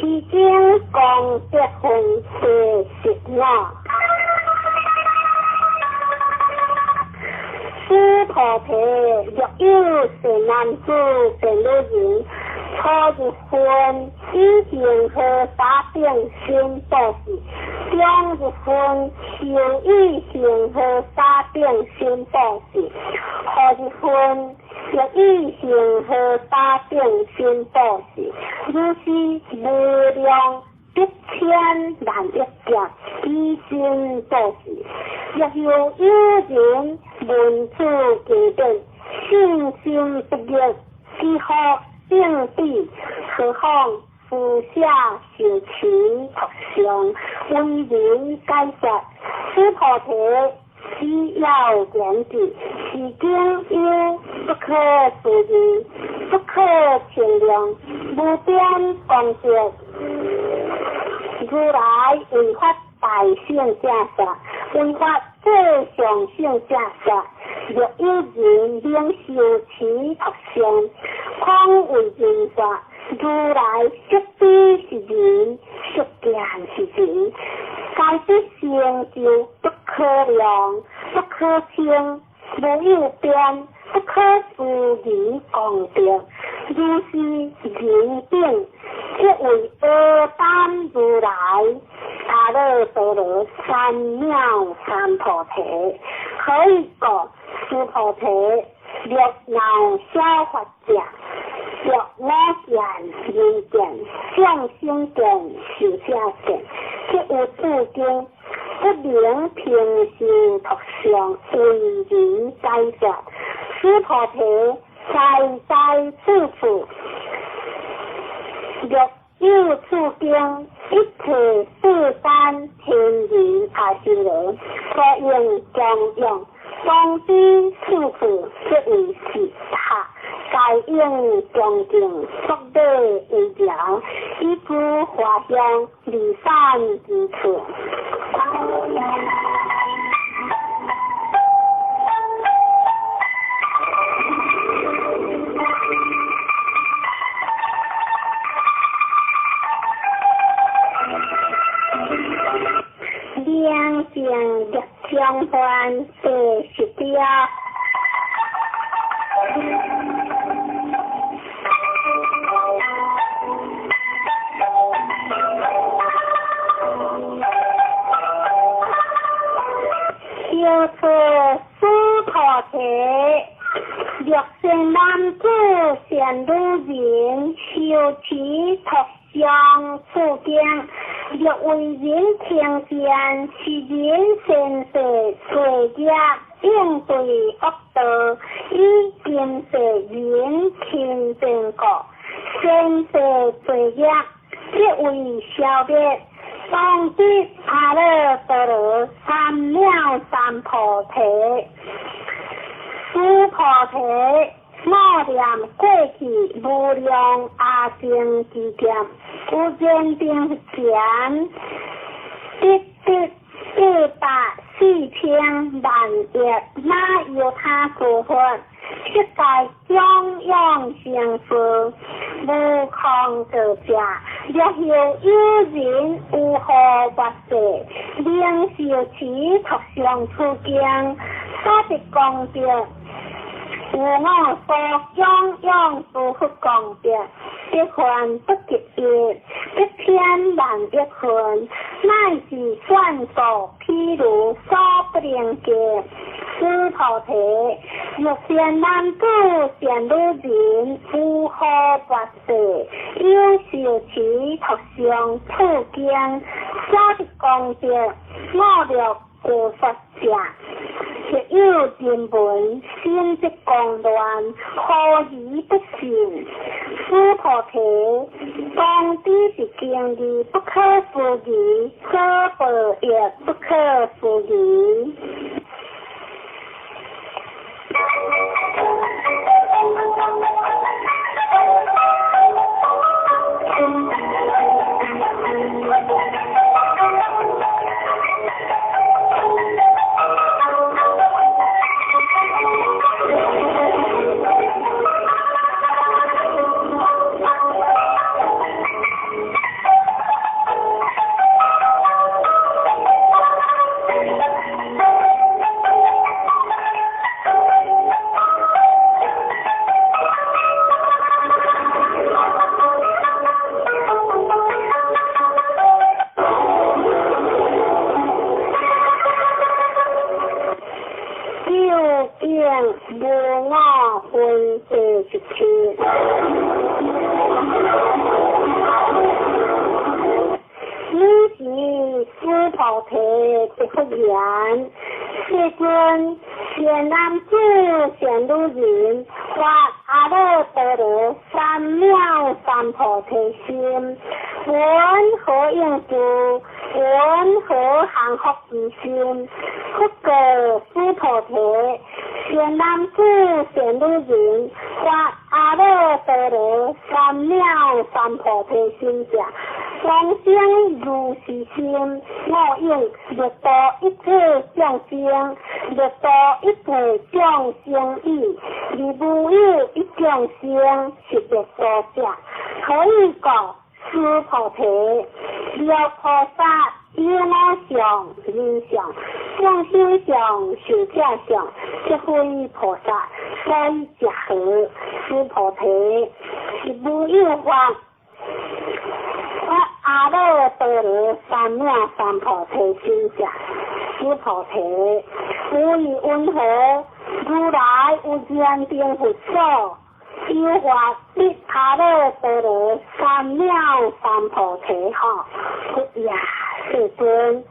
其中功德分第15。須菩提，若有善男子、善女人，初入分以恆河沙等身布施，中入分受以恆河沙等身布施，後入分欲以恆河沙等身布施，如是無量百千萬億劫以身布施。若有有人聞此經典，信心不逆，幾乎正彼，何況施捨受持讀誦，為人解說。須菩提，只要言之，是經有不可思議、不可稱量、無邊功德。如來為發大乘正說，為發最上乘正說。若有人能受持讀誦，況為人說，如來色非是人，色見是人，皆得成就不可量、不可稱、無有邊、不可思議功德。如是人等，則為阿單如來、阿耨多羅三藐三菩提。何以故？須菩提，若鬧小法者，若我見、人見、眾生見、壽者見，則有此經不能平受讀誦，為人解說。須菩提，在在處處，若有此經，一切世間天人阿修羅，所應供養，當知處處則為是塔，皆應恭敬作禮為條，以諸華香離散之處。明鏡逆相還第十條。小出須菩提，若善男子、善女人，受持讀誦此經，若為人聽見，是人善世罪業，應對惡道，以今世人親近故，善世罪業，則為消滅。當得阿耨多羅三藐三菩提。須菩提，我念過去無量阿僧祇劫，有燃燈佛前，得得得8百四千萬億那由他諸佛，悉皆供養成佛，無空過者。若復有人有何跋涉，能受持讀誦此經，所得功德，有我所供養諸佛功德，百分不及一，百千萬億分，乃至算數譬如所不能及。須菩提，若善男子、善女人，有何跋涉，有受持讀誦此經，所得功德，五欲過失者，若有人聞，心則狂亂，何而不信？須菩提，當知是經義不可思議，所報亦不可思議。究竟無我分第十七。爾時須菩提答佛言：世尊，善男子、善女人，發阿耨多羅三藐三菩提心，雲何應具？雲何降伏其心？佛告須菩提：善男子、善女人，發阿耨多羅三藐三菩提心者，當生如是心，我應欲度一切眾生，欲度一切眾生已，而無有一眾生是欲度者。何以故？須菩提，若菩薩有我相、人相、眾生相、壽者相，則非菩薩，所以者何？須菩提，是無有法。發阿耨多羅三藐三菩提心者，須菩提，無以雲何？如來有燃燈佛所，有法得阿耨多羅三藐三菩提吼。佛也，世尊，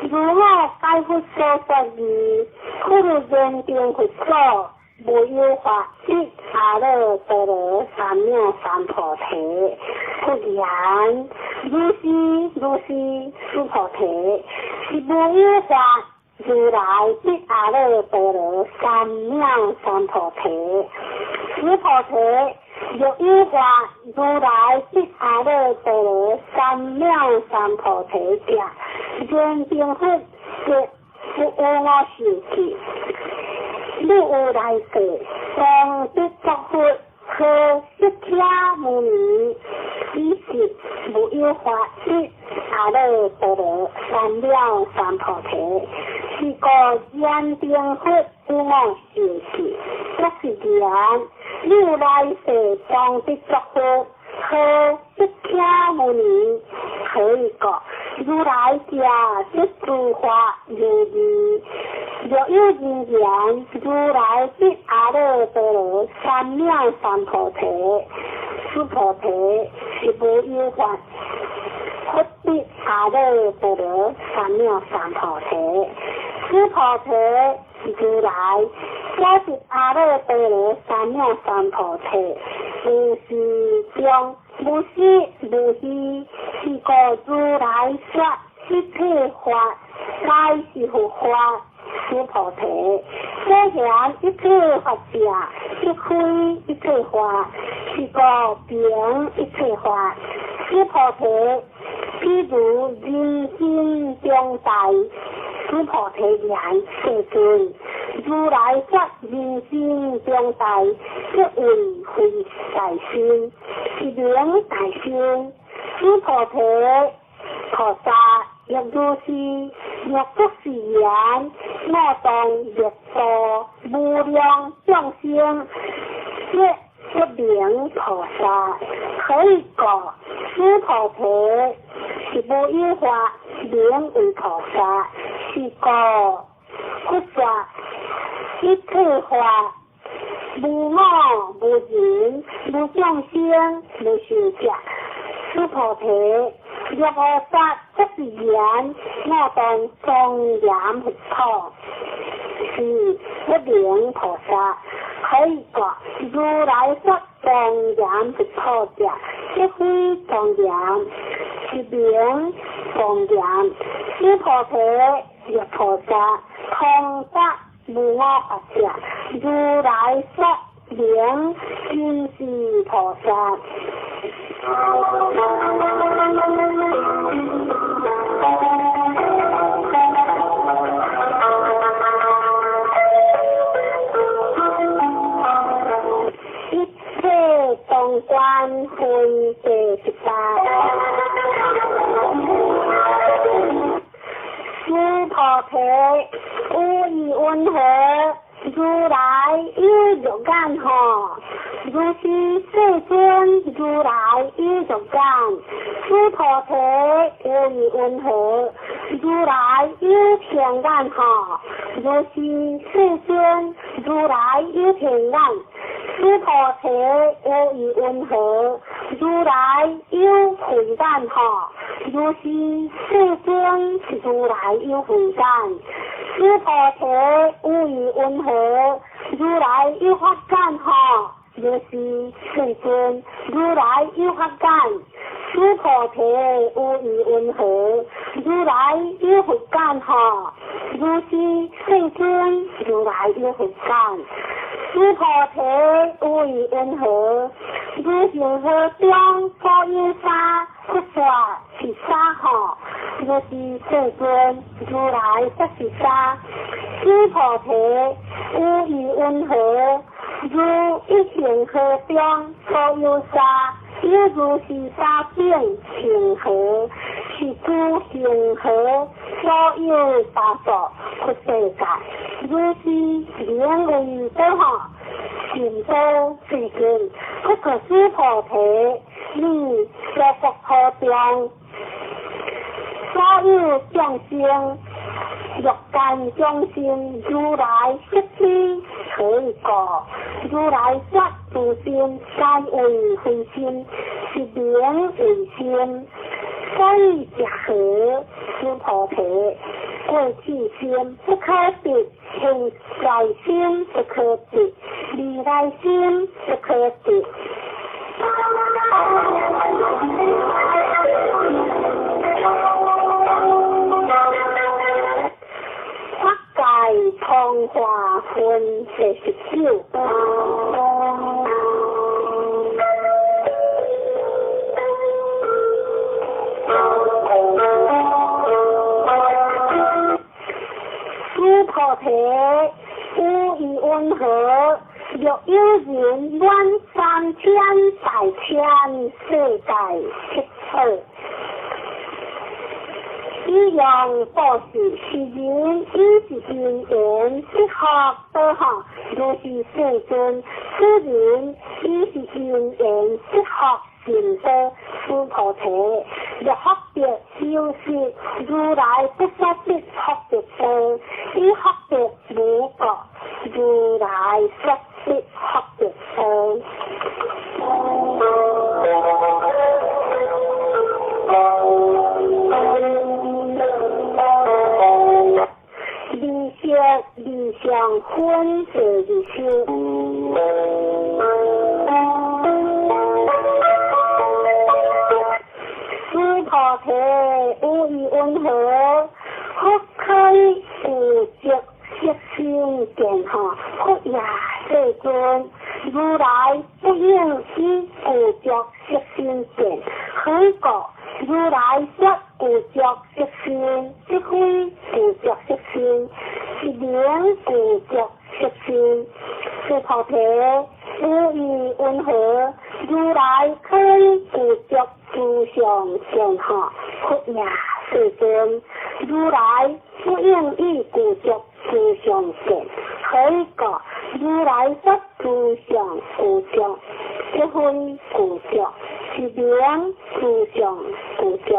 如我解佛所說義，佛有燃燈佛所，無有法得阿耨多羅三藐三菩提。佛言：如是如是，須菩提，是無有法如來得阿耨多羅三藐三菩提。須菩提，若有法如來得阿耨多羅三藐三菩提者，燃燈佛則不有我受記。汝有來世，當得作佛，號釋迦牟尼，彼時無有法得阿耨多羅三藐三菩提。是故燃燈佛有我受記，作是言：汝來世當得作佛，號釋迦牟尼。何以故？如來者，說諸法如義。若有人言：如來得阿耨多羅三藐三菩提，須菩提，是無有法佛得阿耨多羅三藐三菩提。須菩提，如來所得阿耨多羅三藐三菩提，無是中，無實無虛，是故如來說一切法，皆是佛法。須菩提，所言一切法者，即非一切法，是故名一切法。須菩提，譬如人心中大，须菩提言：世尊，如来说人身中大，即为非大身，是名大身。须菩提菩萨欲如是，若不是言，我当欲度无量众生，即不名菩萨。何以故？须菩提是无有法名为菩萨，是故佛说一切法无我无人无众生无寿者。须菩提，若菩萨不是言，我当庄严佛土，是不名菩萨。何以故？如来说庄严佛土者，即非庄严，是名庄严。须菩提，若菩萨通达无我法者，如来说名真是菩萨。一切当观分第18。须菩提，有意云何？如来有肉眼吼？如是世尊，如来有肉眼。须菩提，有意云何？如来有天眼吼？如是世尊，如来有天眼。须菩提，有意云何？如来有慧眼吼？如是世尊，如来有慧眼。须菩提，有意云何？如来有法眼吼？如是世尊，如来有法眼。须菩提，有意云何？如来有佛眼吼？如是世尊，如來有佛眼。須菩提，有意云何？如恒河中所有沙，佛說是沙吼？如是世尊，如來說是沙。須菩提，有意云何？如一恒河中所有沙，有如是沙等恒河，是诸恒河所有大数佛世界。如是名為多吼，善多世尊。不過須菩提，你娑婆訶中所有眾生，欲界眾生，如來悉知。何以故？如來說諸心皆為非心，是名為心。所以者何？須菩提，過去心不可得，現在心不可得，未來心不可得。法界通化分第19。须菩提，有意云何？若有人满三千大千世界七宝，以用布施，是人以是因缘得福德吼，如是世尊，此人以是因缘得福善德。须菩提，若福德修习，如來不說得福德多，以福德無過，如來說得福德多。二色二相分第20。须菩提，有意云何？佛开有著色身见吼，佛也世尊，如來不應以有著色身見。何以故？如來說有著色身，即非有著色身。來可以具足諸上善好，佛也世尊，如來不應已具足諸上善，何以故？如來說諸上具足，即非具足，是名諸上具足。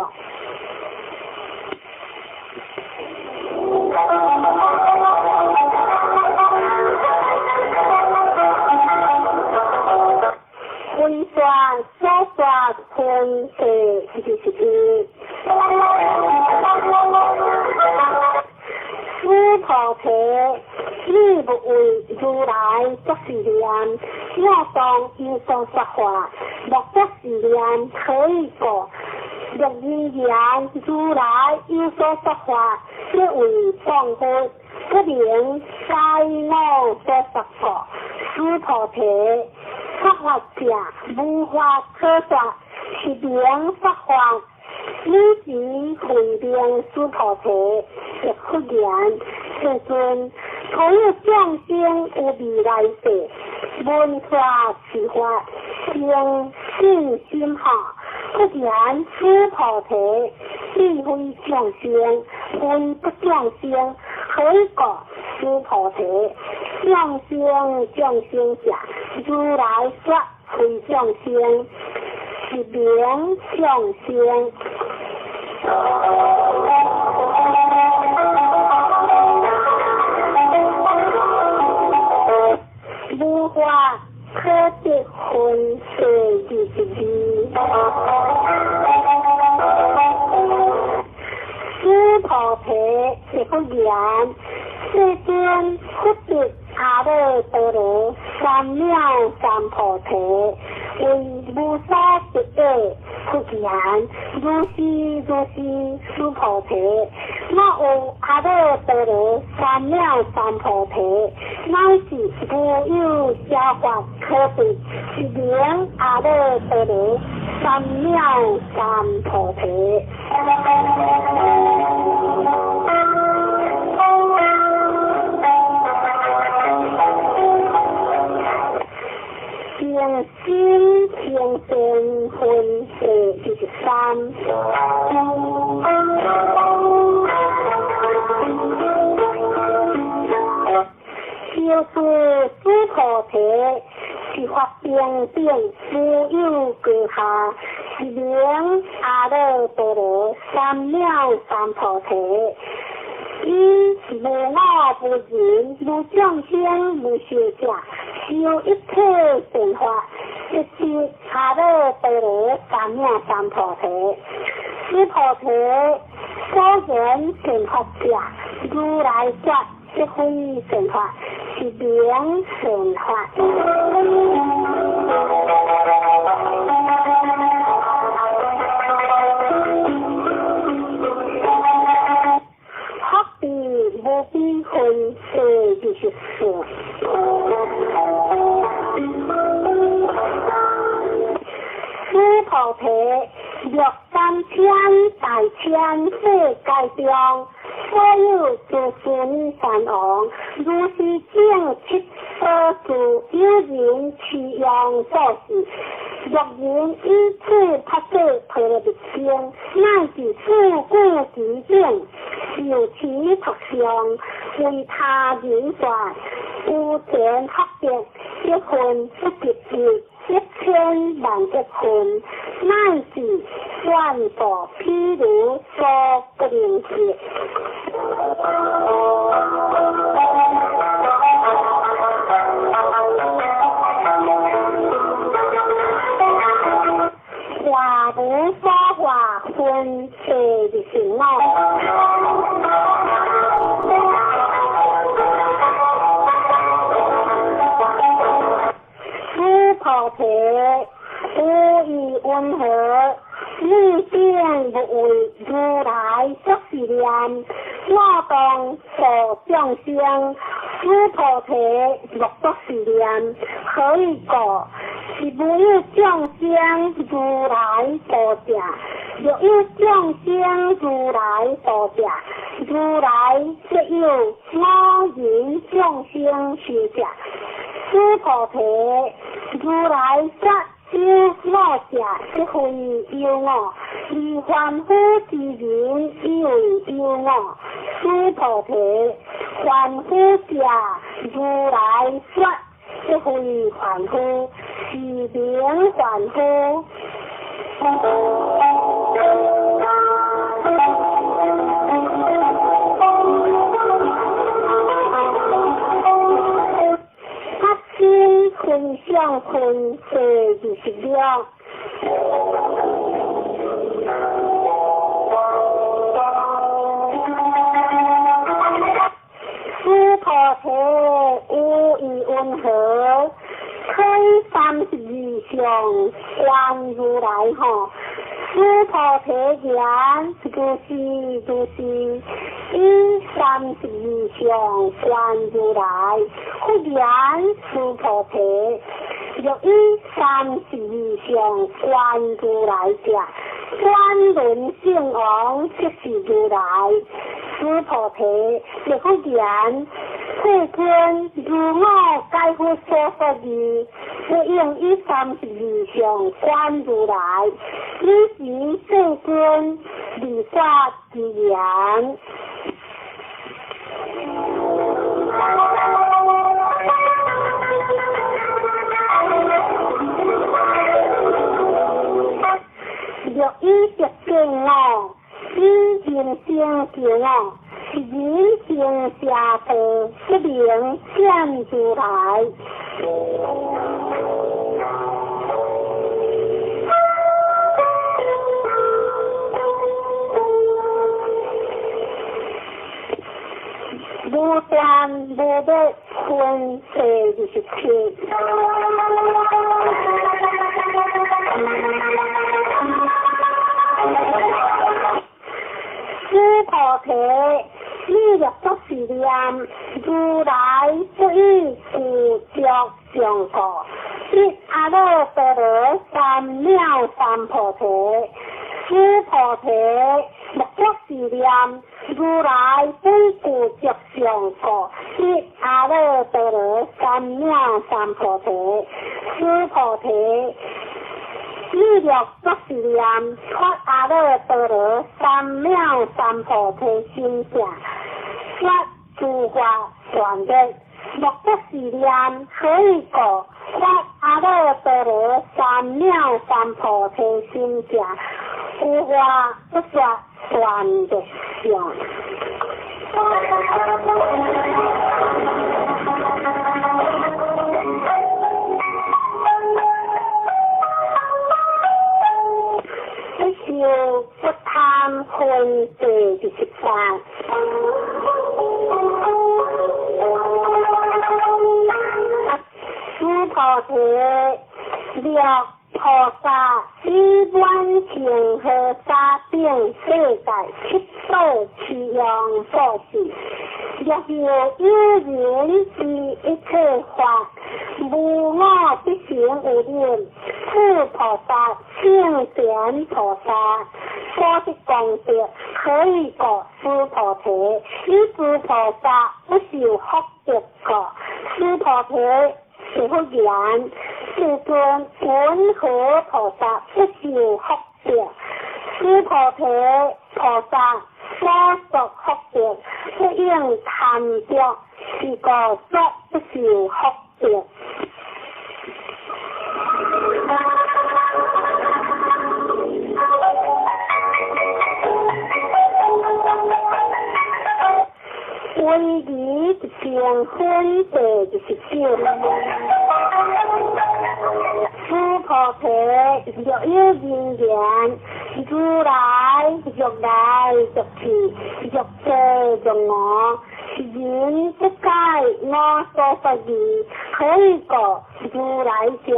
非說所說分第21。須菩提，你勿為如來作是念，我當有所說法，莫作是念，何以故？若人言如來有所說法，即為謗佛，不能該我所說故。須菩提，說法者無法可說，是名說法。汝時慧明須菩提，亦復言：世尊，所有眾生有未來世，聞法是法，生信心好。復言須菩提，彼非眾生，非不眾生，何以故？須菩提，眾生眾生者，如來說非眾生，是名眾生。無法可得分第22。須菩提，亦復言：世尊，佛得阿耨多羅三藐三菩提，為無所得者。復言：如是如是，須菩提，若有阿耨多羅三藐三菩提，乃是無有邪法可得，是名阿耨多羅三藐三菩提。平心平善分第23。修士须菩提，是法平等，无有高下，是名阿耨多罗三藐三菩提。以無我無人，無眾生，無壽者，修一切善法，即是阿耨多羅三藐三菩提。須菩提，所言善法者，如來說即非善法，是名善法。福地無比分第24。須菩提，若三千大千世界中，所有諸須彌山王，如是正七所住，有人持用做事，若人以此菩薩婆羅蜜經，乃至四句之等，受持讀誦，為他人說，有田福德，一分不及一，1000萬億分，乃至萬度譬如所不能及。華無所化分第25。須菩提，無疑云何？汝等勿為如來作是念：我當度眾生。須菩提，莫作是念。何以故？是無有眾生如來度者。若有眾生如來度者，如來則有我人眾生壽者。須菩提，如來說有我者，即非有我；而凡夫之人以為有我。須菩提，凡夫者，如來說，即非凡夫，是名凡夫。分相分第26。須菩提，有意云何？開32相觀如來吼。須菩提言：如是如是，以32相觀如來。佛言：須菩提，若以32相觀如來者，轉輪聖王即是如來。須菩提，若佛言：世尊，如我解佛所說義，不應以32相觀如來。彼時世尊利說之言。若以得見我，以人生見我，是人生邪道，不能見如來。無斷無滅分第27。須菩提，你若作是念，如來不以具足相故，得阿耨多羅三藐三菩提。須菩提，若作是念，如來不具足相故，得阿耨多羅三藐三菩提。須菩提，你若作是念，發阿耨多羅三藐三菩提心者，說諸法斷滅。若作是念，何以故？發阿耨多羅三藐三菩提心者，有法不說斷滅相。不受不貪分第28。須菩提，若菩薩以滿恒河沙等世界七寶齊用布施，若有有人知一切法，無我必成有忍，此菩薩聖賢菩薩所得功德，何以故？須菩提，以諸菩薩不受福德故。須菩提，是佛言：世尊，云何菩薩不受福德？須菩提，菩薩所作福德，不應貪著，是故說不受福德。威儀成分第29。須菩提，若有人言，如來欲來欲去，欲坐欲卧，是人不解我所說義，何以故？如來者，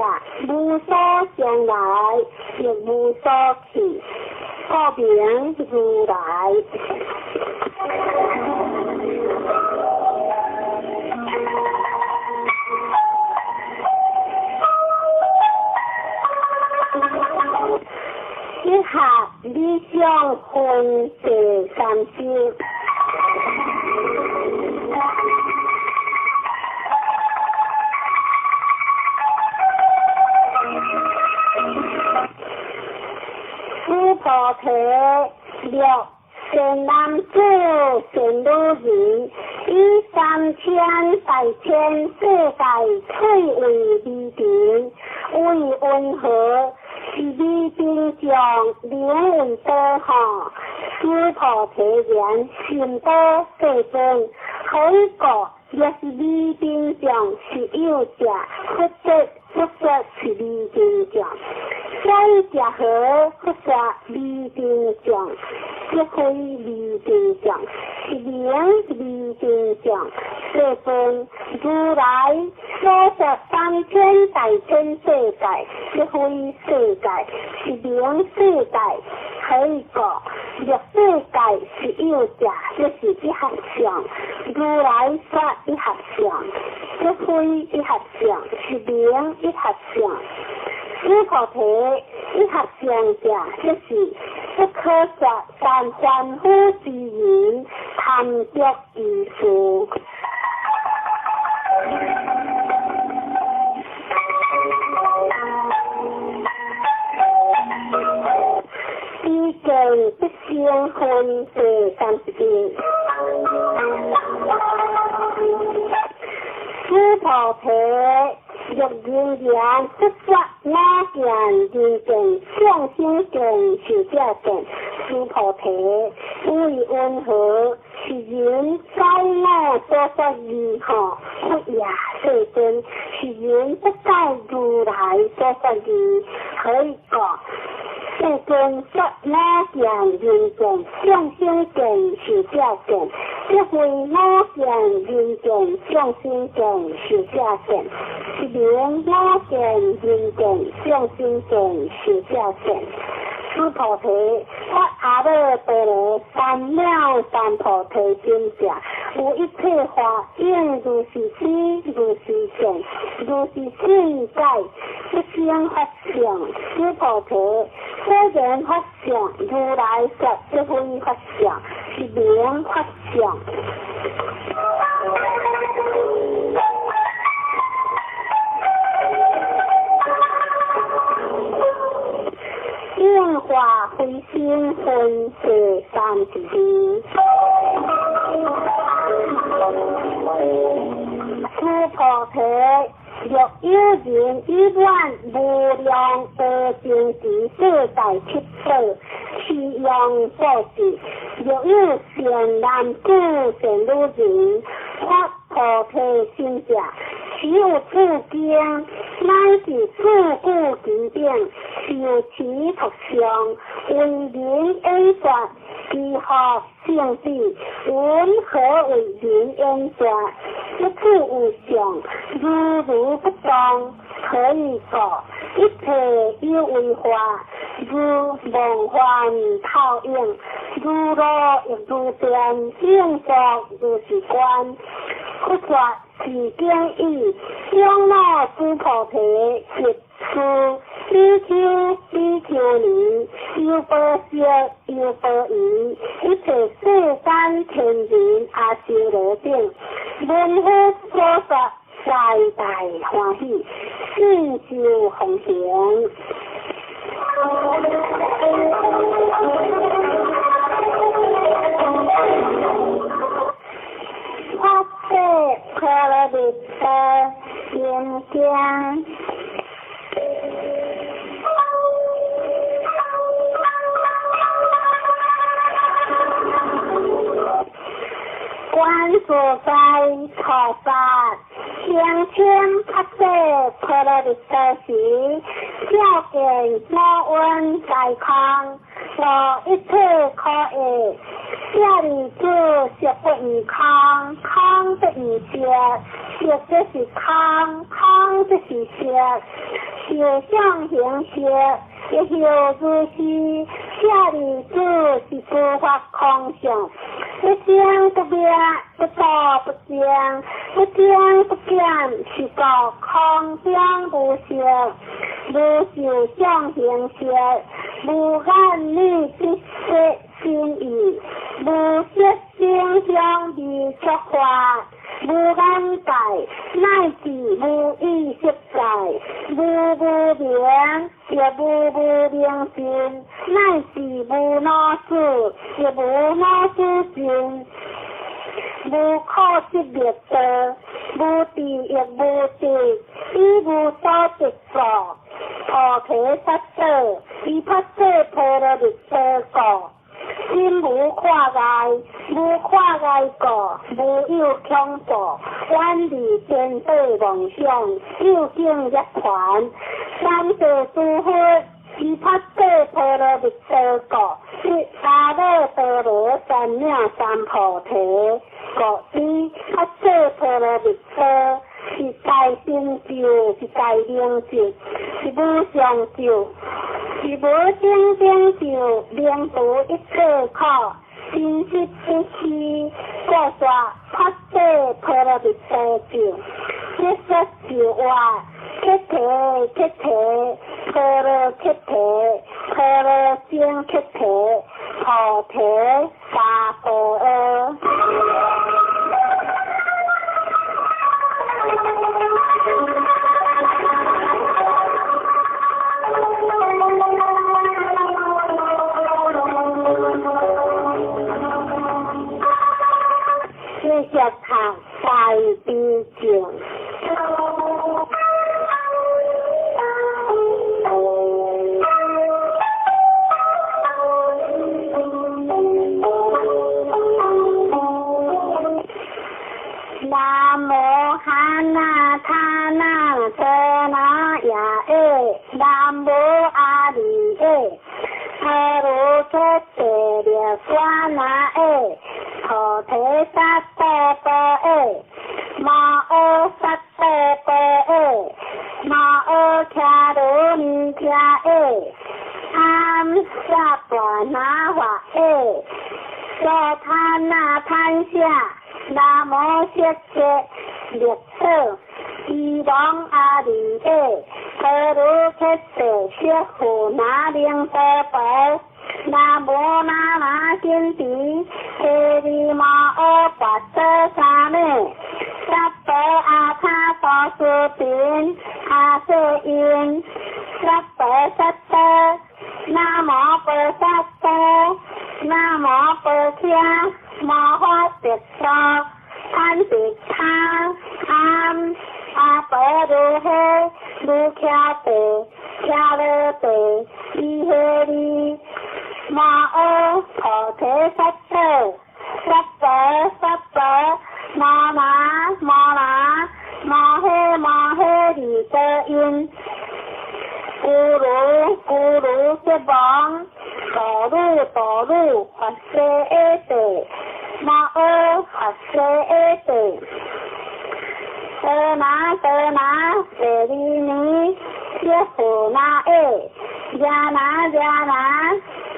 無所將來，亦無所去，故名如來。以下理想分第30。菩提六善男子善女人，以三千大千世界翠为微尘，为云何？是微尘众名为多吼。须菩提言：甚多，世尊。何以故？若是微尘众是有者，佛说佛说是微尘众。所以者何？佛说微尘众，即非微尘众，是名微尘众。世尊，如来所说三千大千世界，即非世界，是名世界。何以故？若世界是有者，即是一合相。如来说一合相，即非一合相，是名一合相。须菩提，一合相者，即是不可说但凡夫之人贪著之事。彼见不生分第31。须菩提，若人言不说我见、人见、众生见、寿者见，须菩提，为云何？是人解我所说义吼？佛也，世尊，是人不解如来所说义。何以故？世尊说我见、人见、众生见、寿者见，即非我见、人见、众生见、寿者见，是名我见、人见、众生见、寿者见。须菩提，发阿耨多罗三藐三菩提心者，有一切法应如是知，如是见，如是信解，不生法相。须菩提，虽然法相，如来说即非法相，是名法相。应化非生分第32。须菩提，若有人以愿无量阿僧只世界七宝，其用布施；若有善男子、善女人，发菩提心者，其有此经，乃至四句其顶，受持读诵，为人演说，其何胜比？云何为人演说？一处有相，如如不动，何以故？一切有为法，如梦幻泡影，如露亦如电，应作如是观。佛说是经已，长老须菩提，及此比丘、比丘尼、优婆塞、优婆夷，一切世间天人阿修罗等，闻佛所说，大大欢喜，信受奉行。发誓婆罗蜜多心经。观自在菩萨声称发誓婆罗蜜多时，照见五蕴皆空，无一切可爱。舍利子，色不异空，空不异色，色即是空，空即是色，受想行识，亦复如是。舍利子，是诸法空相，不生不灭，不垢不净，不增不减，是故空中无色，无受想行识，无眼耳鼻舌身意，无色声香味触法，無眼界，乃至無意識界，無無明，亦無無明盡，乃至無老死，亦無老死盡，無可得滅道，無智亦無得，以無所得故，菩提薩埵，以菩薩波羅蜜多故。心無掛礙，無掛礙故，無有恐怖，遠離顛倒妄想，究竟涅槃。三世諸佛，以菩薩波羅蜜多故，得阿耨多羅三藐三菩提。故知菩薩波羅蜜多是大成就，是大明咒，是無上咒。是無頂頂咒，明除一切苦，真實不虛，故說菩薩波羅蜜多咒。一說就話，菩提菩提，波羅菩提，波羅僧菩提，菩提薩婆訶。繼續讀大悲咒。南無哈那他那陀那耶耶，南無阿彌耶，阿罗出帝列娑那耶，菩提薩埵波耶，摩诃薩埵波耶，摩诃迦罗尼迦耶，阿萨婆那華耶，娑他那贪下，南無色界列色，伊王阿彌耶，阿罗出帝舍富那灵多婆，南無那那金提，提利摩诃跋陀沙美，萨婆阿他多斯频，阿瑟因，萨婆萨多，南無婆萨多，南無婆伽，摩诃毗娑，贪毗他，阿阿婆如诃，如伽地，伽罗地，伊诃利，摩诃菩提萨埵，萨婆萨婆，摩那摩那，摩诃摩诃利多因，咕噜咕噜悉王，哆噜哆噜法师阿地，摩诃法师阿地，哆那哆那舍利尼，耶佛那耶，耶那耶那，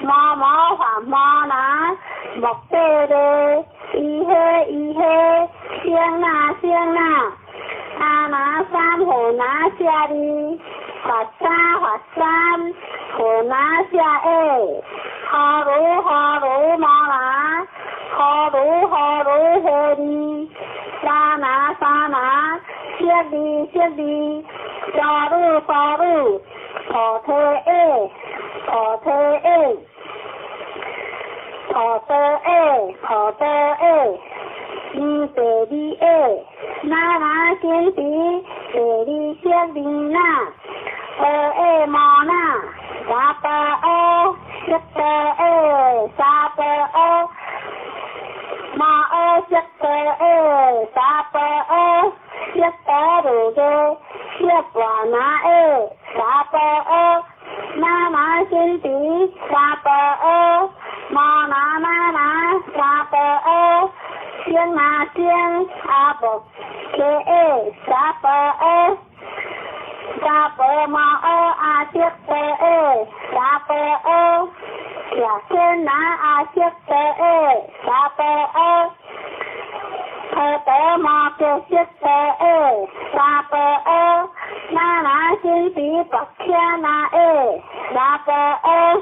摩摩法摩那，莫帝利，伊诃伊诃，声那声那，阿那三佛那舍利，法三法三，佛那舍耶，哈鲁哈鲁摩那，哈鲁哈鲁诃利，沙那沙那，舍利舍利，沙鲁沙鲁，菩提耶，菩提耶，菩提耶，菩提耶，尼地利耶，那那金地，地利舍利那，阿耶摩那，萨婆阿，悉多耶，萨婆阿，摩阿悉多耶，萨婆阿，悉多如耶，悉婆那耶，萨婆阿，那那金地，萨婆阿，摩那那那，萨婆阿，声那声，阿摩伽耶，萨婆阿，萨婆摩阿阿悉多耶，萨婆阿，耶天那阿悉多耶，萨婆阿，婆陀摩伽悉多耶，萨婆阿，那那金地婆伽那耶，萨婆阿，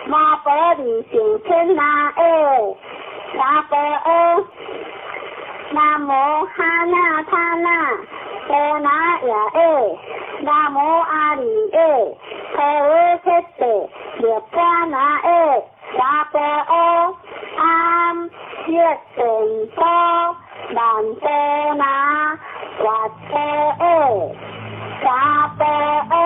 摩婆利胜天那耶，萨婆阿，那南無哈那他那波那耶耶，南無阿里耶，陀罗切地涅槃那耶，沙婆阿安悉殿多曼多那跋陀耶，沙婆阿。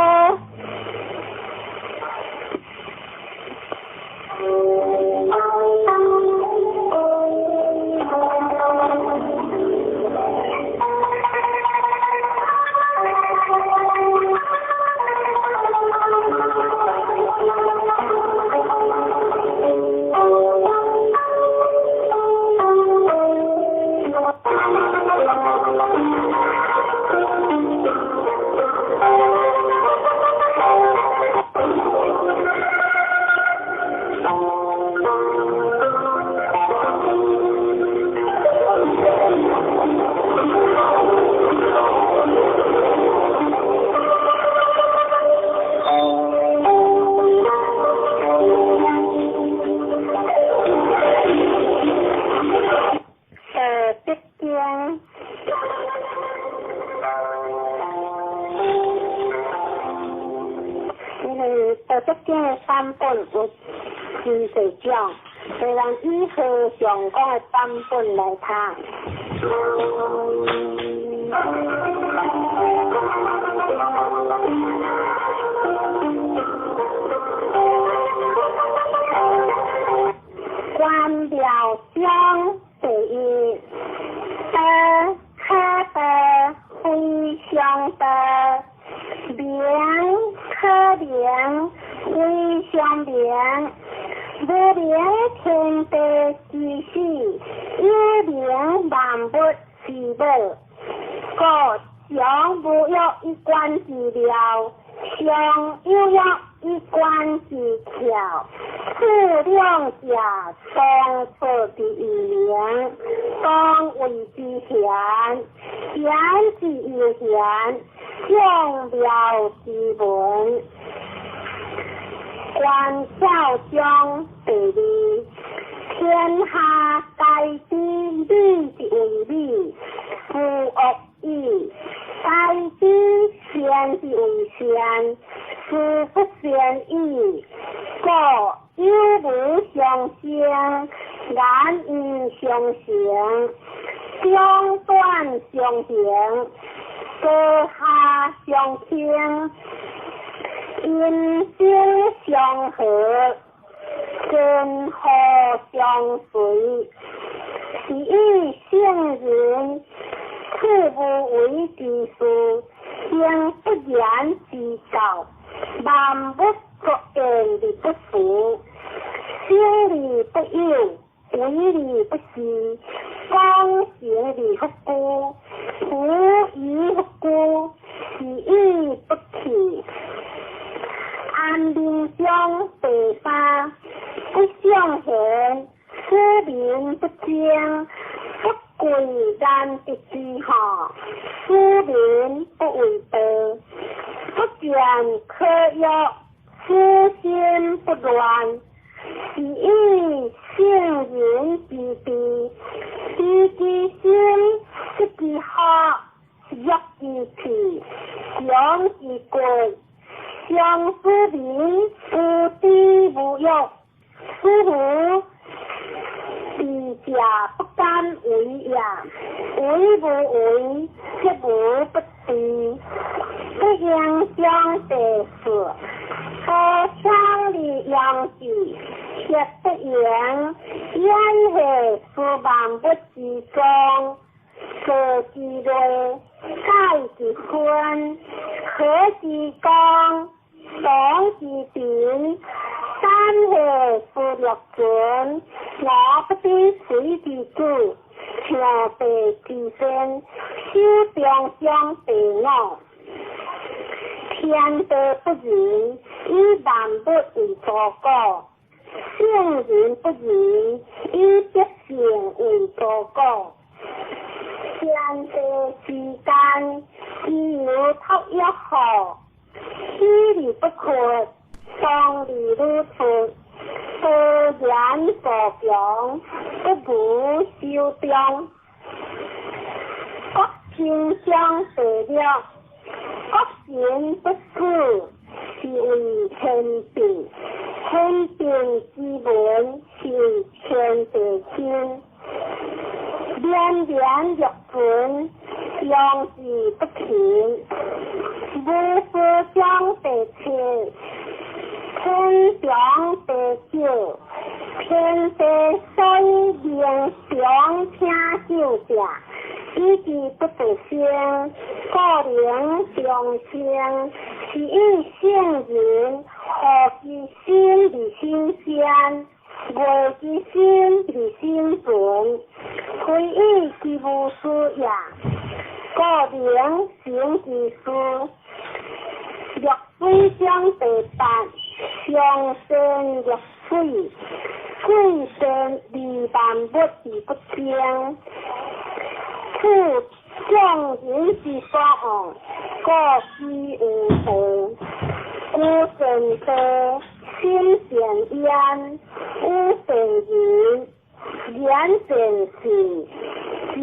版本有真濟種，雖然以和尚講的版本來讀。關廟章第一，道可道非常道，名可名非常名，無名天地之始，有名萬物之母。故常無欲以觀之妙，常有欲以觀之巧。此兩者當錯之一名，當謂之玄，玄之又玄，眾妙之門。觀巧章第二，天下皆知美之為美，夫惡已；皆知善之為善，斯不善已。故有無相生，難因相成，長短相形，高下相傾，音聲相和，根河相隨，是以聖人處無為之事，行不言之教，萬物各言而不辭，生而不有，為而不恃，廣行而不居，無以不居，是以不去。安民章第三，不尚賢，使民不争，不貴難得之下，使民不為道，不見可欲，使心不亂，是以聖人之治，知其心，失其學，弱其氣，強其骨。相思民無知無欲，此無知者不敢為也。為無為，則無不治。不應將第四，高強而養之，卻不言，焉何是萬物之宗？坐之類，蓋之分，和之光，當之平，三河是六准，我不知水之主，象地之先，修中章第五。天地不仁，以萬物為刍狗；聖人不仁，以百姓為刍狗。天地之間，自有托一號，喜而不屈，喪而如出，多言助強，不無修中。經章第六，國神不死，是為天變，天變之文是為天地心。連連若存，陽之不停。無事章第七，天長地久，天地所以能長聽久者，以其不得生，故能長生。是以聖人何其心而心善，愛其心而心存，非以其無事也，故能成其事。綠水章第八，上善若水，水善利萬物而不爭。此眾人之所往，故居有道。居善地，心善焉，語善言，言善信，行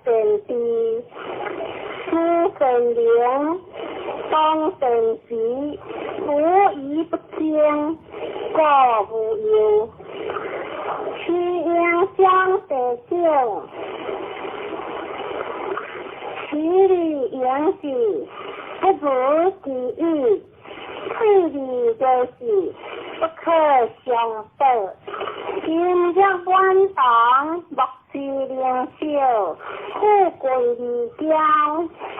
善知，思善能，動善時，無與不爭，故無尤。徐英章第九，其理應之，不如其已；退而就是，不可相報。今日滿堂，莫之能少；富貴而驕，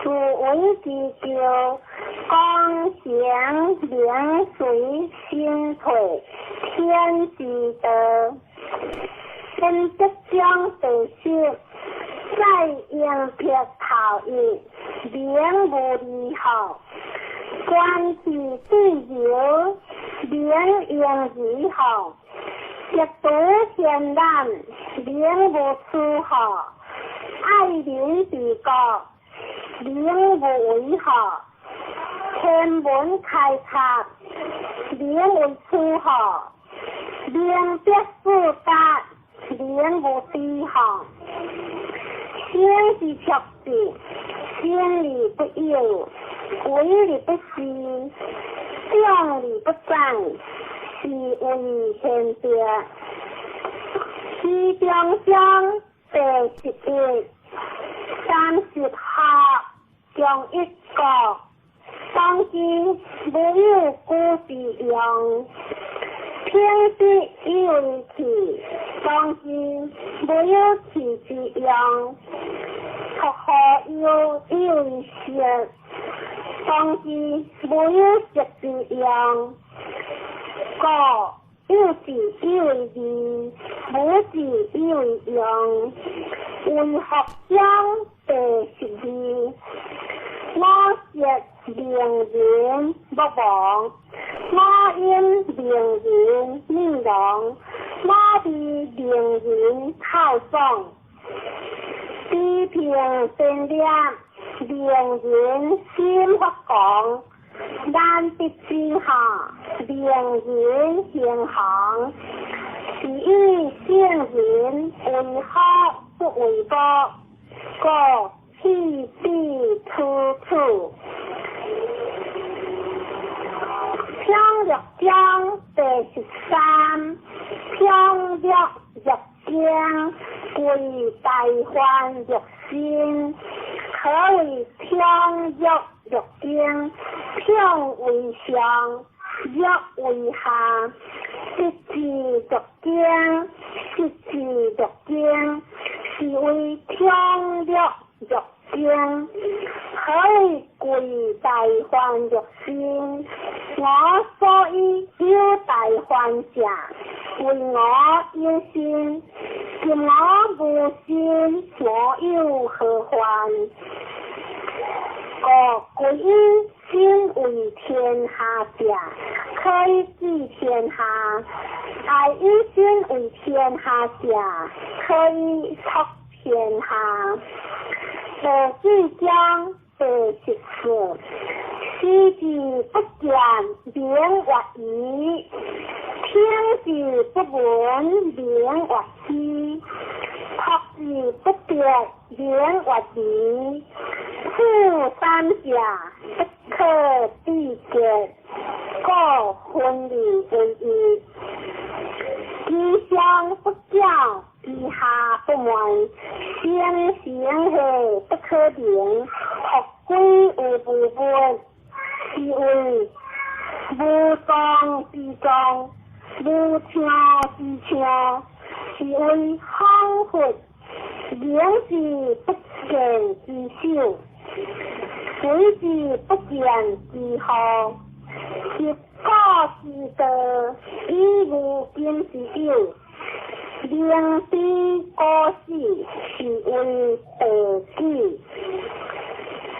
自為之驕。功成名遂身退，天之道。本德章第十，在應撇頭一，名無離號。觀其對流，名應如號。極度賢難，名無處號。愛民治國，名無為號。天文開拓，名為處號。明別四達，名無低號。生之卓志，生而不有，為而不恃，長而不宰，是謂賢德。徐中章第11，30學中一國，當今無有古之用。平之以為器，當今無有器之用。托何有以為色，當今無有色之用。故有志以為義，無志以為用。為學章第12，我舌名人莫亡，我音名人命亡，我味名人透爽。地平善念，名人心發光。難得之下，名人行行。是以聖人為好不為過，故棄彼處處。平略章第13，平略若經，歸大凡若心，何為平略若經？平為上，略為下。實之若經，實之若經，是為平略若經。何為歸大凡若心？我所以有大凡者，為我有心。今我無心，我有何患？故歸以心為天下者，可以治天下；愛以心為天下者，可以託天下。第四章第14，視之不見，名曰夷；聽之不聞，名曰希；託之不得，名曰離。處三者不可比較，故分離為一。其上不矯，其下不昧，聲聲係不可名，復歸有無物，是謂無狀之狀，無相之相，是謂仿佛，名之不見之首，鬼之不見之號，習古之道，以無今之有，明知古死，是謂地基。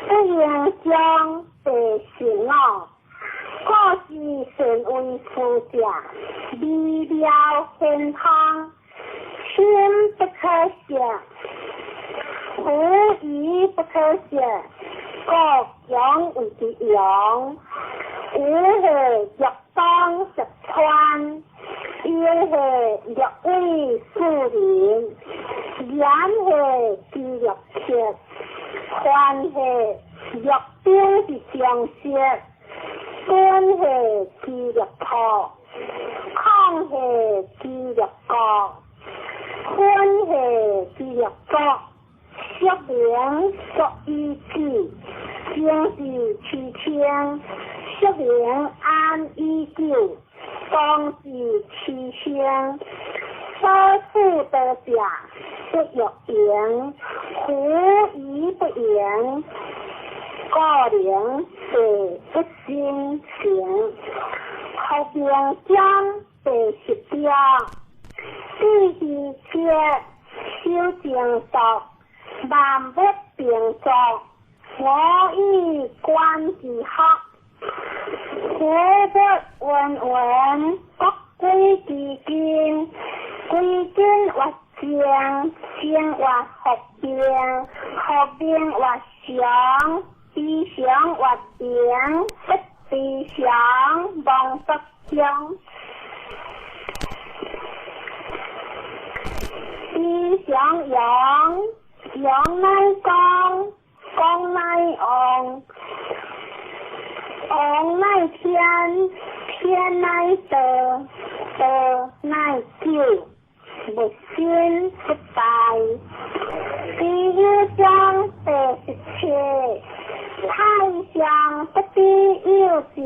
不應將第十五，故是善為師者，微妙顯通，深不可測，狐疑不可測，故強為之用。有係欲當十川，有係欲為樹林，言係之欲切，凡係欲兵之相識，本係之欲破，空係之欲過，分係之欲作，說明作以止，正是其清，說明安以久，當是其生，所處得者不欲盈，狐疑不盈，故能地不生成。復名將第十條，智希切修正作，萬物並作，我以觀之學。佛不云云，各歸其根，歸根曰靜，靜曰復明，復明曰常，非常曰明，不非常，妄不相。非常陽，陽乃光，光乃旺，旺乃天，天乃道，道乃久，物生不敗。第一章第十七，太上不知有之，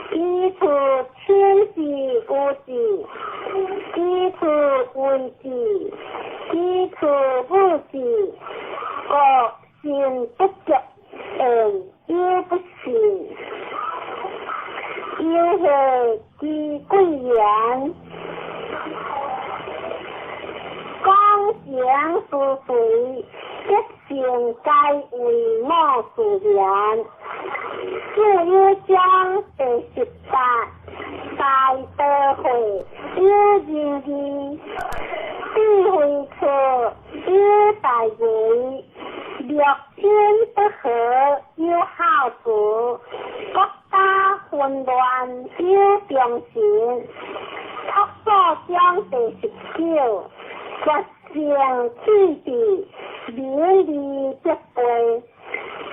其處親之有之，其處為之，其處無之，故信不足言，有不信。有係之貴言，講情思隨，德性皆為我自然。四有章第十八，大德會有仁義，智慧處有大義，六親不和有孝慈，國家混亂有忠臣。朴素章第十九，決勝氣質，名利得背，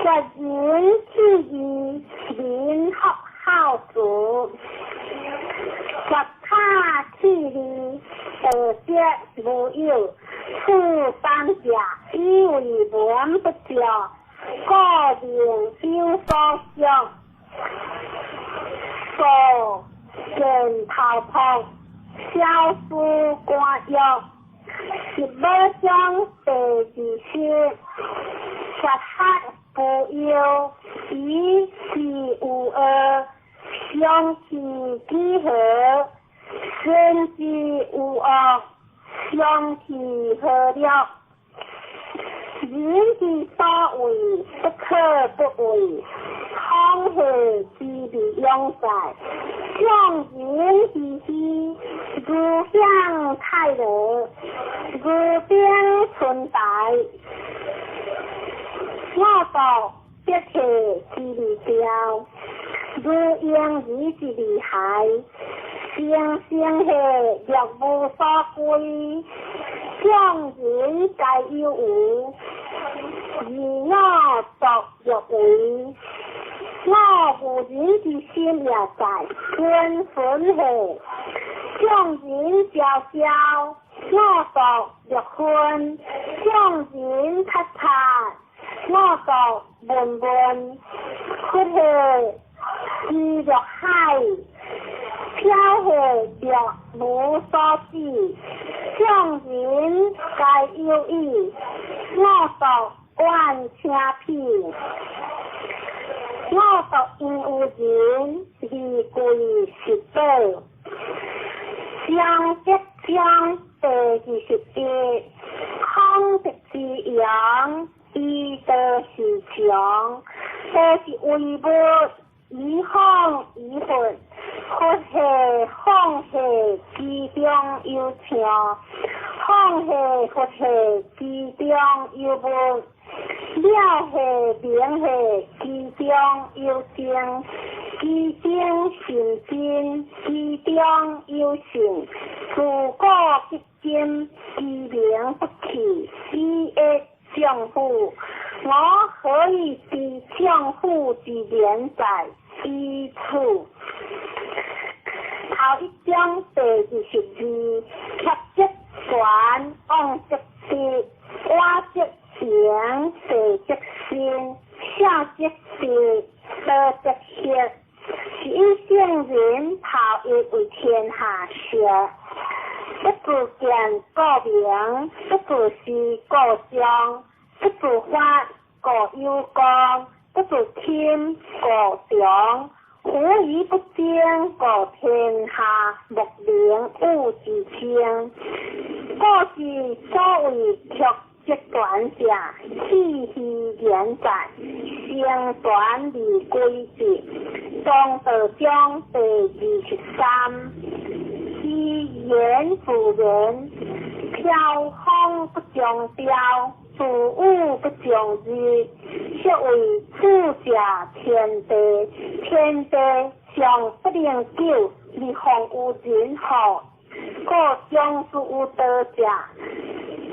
決仁氣義，民福孝慈，決他氣利，道德無有，處三者以為文不足，故名有所想。所見頭璞，小思官欲。十五章第二十，決學不憂，以事無惡，相其幾何？善之無惡，相其何了？人之所為，不可不為。康熙之利永在，將人之虛，如享泰樂，如冰春白。我道必體之利雕，如嬰兒之利孩。生生係若無所歸，眾人皆有無，而我作欲為，我無人之心也在，君分下，眾人昭昭，我作欲分，眾人察察，我作悶悶，佛下知若海，飄下若無所止，眾人皆有意，我獨願聽彼。我獨應有人，而貴是寶。章則章第21，孔德之揚，以道是常，道是為物，以風以佛，佛下放下其中有聽，放下佛下其中有物，了下明下其中有精，其精甚真，其中有信，自古至今，其名不去，以益丈夫。我何以知丈夫之言哉？以此。頭一章第22，俠則權，妄則得，我則行，地則生，聖則智，道則行，是以聖人頭一為天下師。不自見故明，不自思故彰，不自發故有光，不自謙故長。夫以不爭，故天下莫能與之爭。故知所謂曲則全者，氣虛言在，成全而歸之。莊道章第23，其言自然，飄風不終朝，自雨不終日，是謂主者天地，天地尚不能久，而況有人乎？故將之有道者，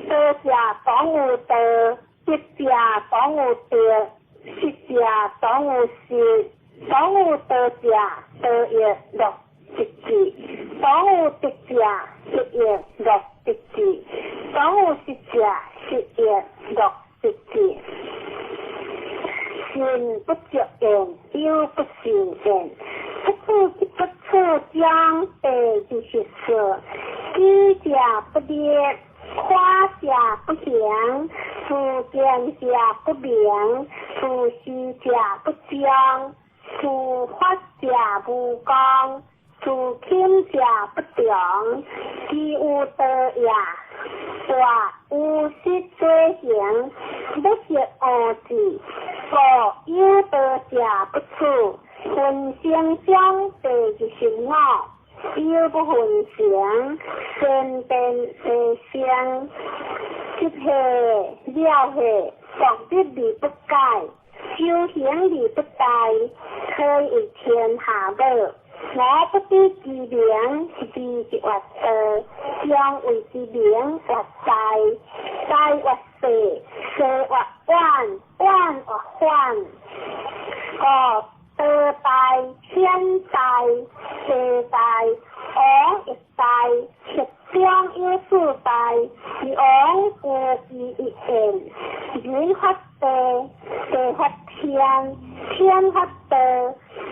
道者當有道，德者當有德，失者當有失。當有道者，道亦樂得之；當有德者，德亦樂得之；當有失者，失亦樂得之。信不足言，有不信言。不處不處章第24，舉者不立，誇者不行，自見者不明，自是者不彰，自發者無功，自謙者不長。其有道也，大有失所行，不識惡字，故有道者不處。分成章第25，有不分成，先變地生，執下了下，獨立而不改，修行而不怠，可為天下母。我不知其名，字即曰道，將謂之名曰大，大曰細，細曰遠，遠曰反。故道大、天大、地大、王亦大，其中有四大，而王無其一焉。人發地，地發天，天發道，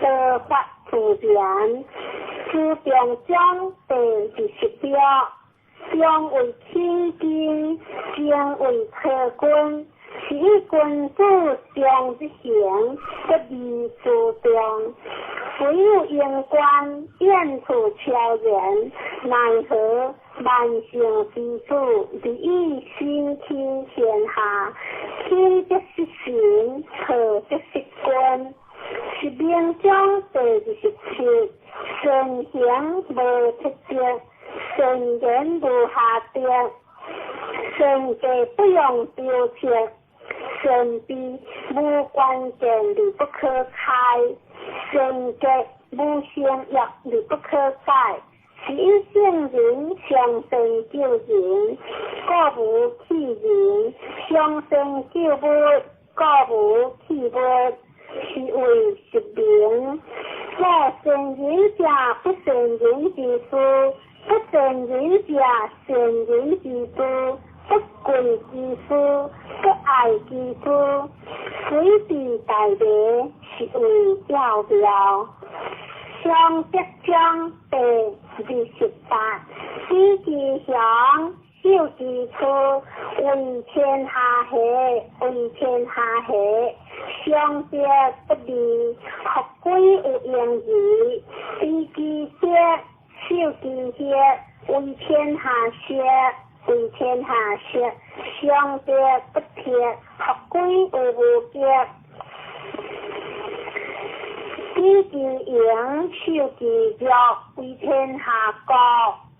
道發自然。自中章第26，中為起根，精為草根。是以君子常日行，不離自重。唯有用官，遠處超然，奈何萬乘之主，而以身輕天下。輕則失神，錯則失君。是明章第27，善行無特色，善言無瑕德，善計不用雕刻，善悲無關鍵而不可開，善結無善業而不可改，是以聖人上善救人，故無棄人；上善救物，故無棄物，是謂實名。故善人者，不善人之師；不善人者，善人之助；不貴之師，不愛之師。水至大迷，是謂窈窕。上德章第28，知其雄，守其雌，為天下下，為天下下。上德不離，復歸有盈矣。知其德，守其血，為天下學，為天下學。上德不鐵，復歸有無極。知其榮，守其弱，為天下國，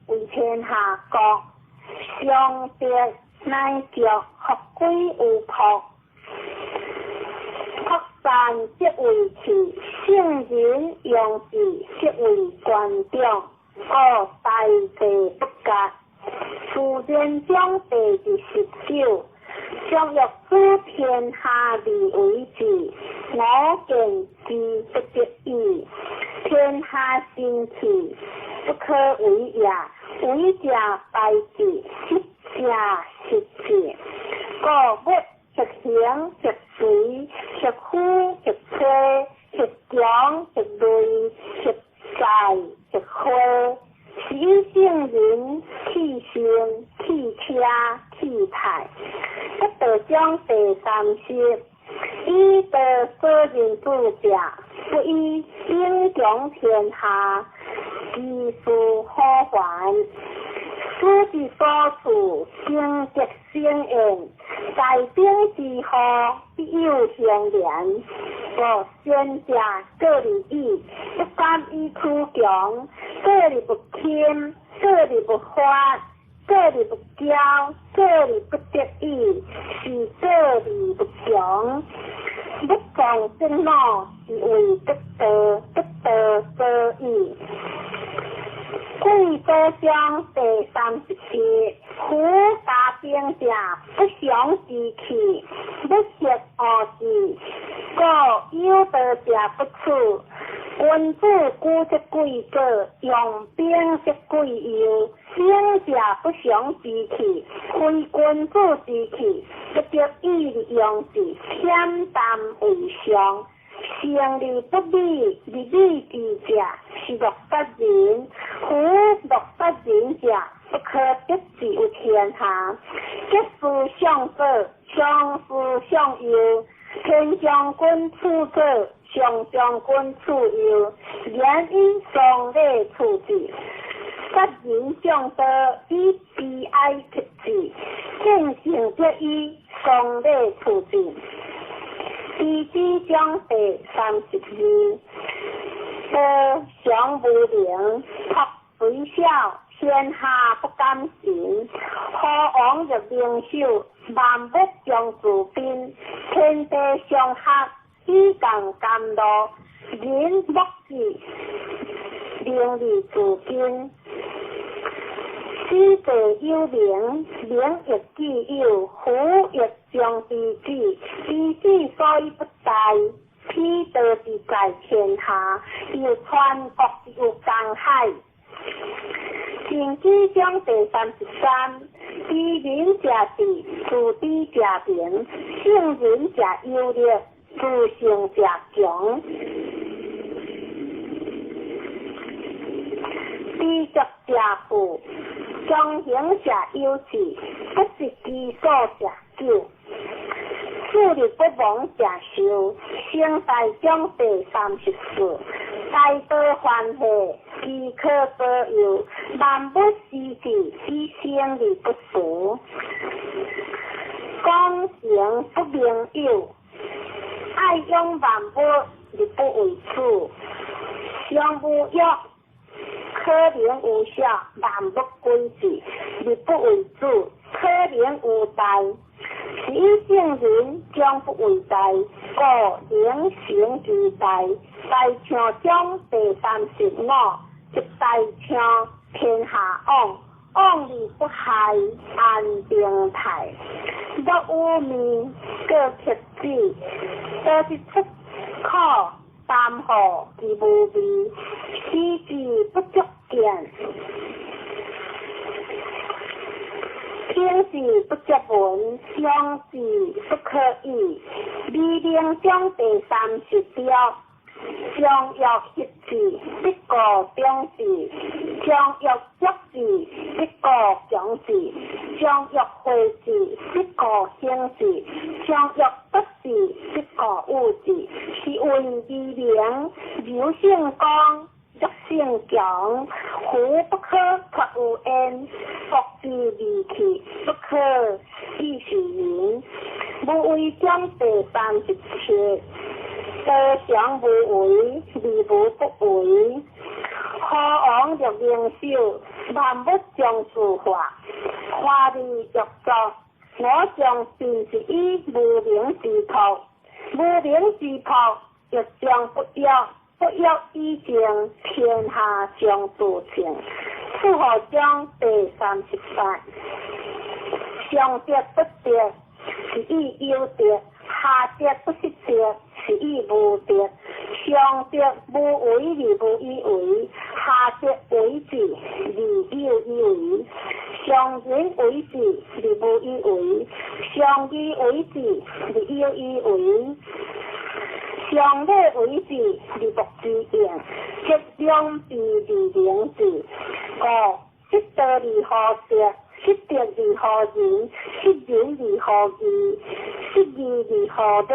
為天下國。上德乃著，復歸有朴。朴善則為器，聖人用之則為官長。故大地不割。自然章第29，將欲主天下而為之，我見之不得已。天下神器，不可為也。為者敗之，失者失之。故物欲行欲隨，欲呼欲吹，欲強欲銳，欲在欲灰。是以聖人棄身、棄車、棄泰。不道章第30，以道所認主者，不以兵強天下，其事可還。此之所處，經德生焉，大兵之禍，必有相連。故先者過而已，不敢以屈強，過而不輕，過而不發，過而不驕，過而不得已，是過而不強。不從正腦，是為得道，得道所以。貴道章第37，夫家兵者，不祥之器，不適惡事，故有道者不處。君子居則貴過，用兵則貴右。兵者不祥之器，非君子之器，不得已而用之，恬淡為上。成而不美，而美之者，是樂殺人。夫樂殺人者，不可得之於天下。吉事相左，常事相右。天將軍處左，上將軍處右。言以喪禮處之。殺人將刀，以悲哀克之。見性則以喪禮處之。地支章第32，道常無名，朴雖小，天下不敢信。何王入靈首，萬物將自賓。天地相合，以共甘露。人莫之，名而自矜。此地有名，名亦既有，夫亦將之子。之子所以不大，彼道之在天下，又傳國之有江海。前幾章第33，知人者智，自知者明，聖人者有力，自勝者強。知足者富，強行者有志，不擇其所者久。處理不亡者壽。成大章第34，大道歡喜，其可保佑，萬物思之，以生而不俗。講成不明有，愛養萬物而不為主。上無欲，可能有小，萬物歸之，而不為主；可能有大，是以聖人將不為大，故能成其大。大象章第35，一大象天下往，往而不害，安定泰。若有面，過克子，道之出可擔負之無味，思之不足見。聽之不足聞，想之不可議。美名章第36，常欲克之，必故長之；常欲足之，必故強之；常欲廢之，必故興之；常欲不之，必故有之。是謂美名，柔勝剛，弱勝強，夫不可脫有焉，國之利器，不可以示人。無為章第37，道常無為，而無不為。何王欲明首，萬物將自化，華而欲作，我將便是以無名之託，無名之託，欲將不欲，不欲以靜，天下將自清。楚河章第38，上德不德，是以有德；下德不失德，是以無德。上德無為而無以為，下德為之而有以為。上仁為之而無以為，上義為之而有以為。上禮為之而莫之用，質兩備而靈之。五失道而後德，失德而後仁，失仁而後義，失義而後禮。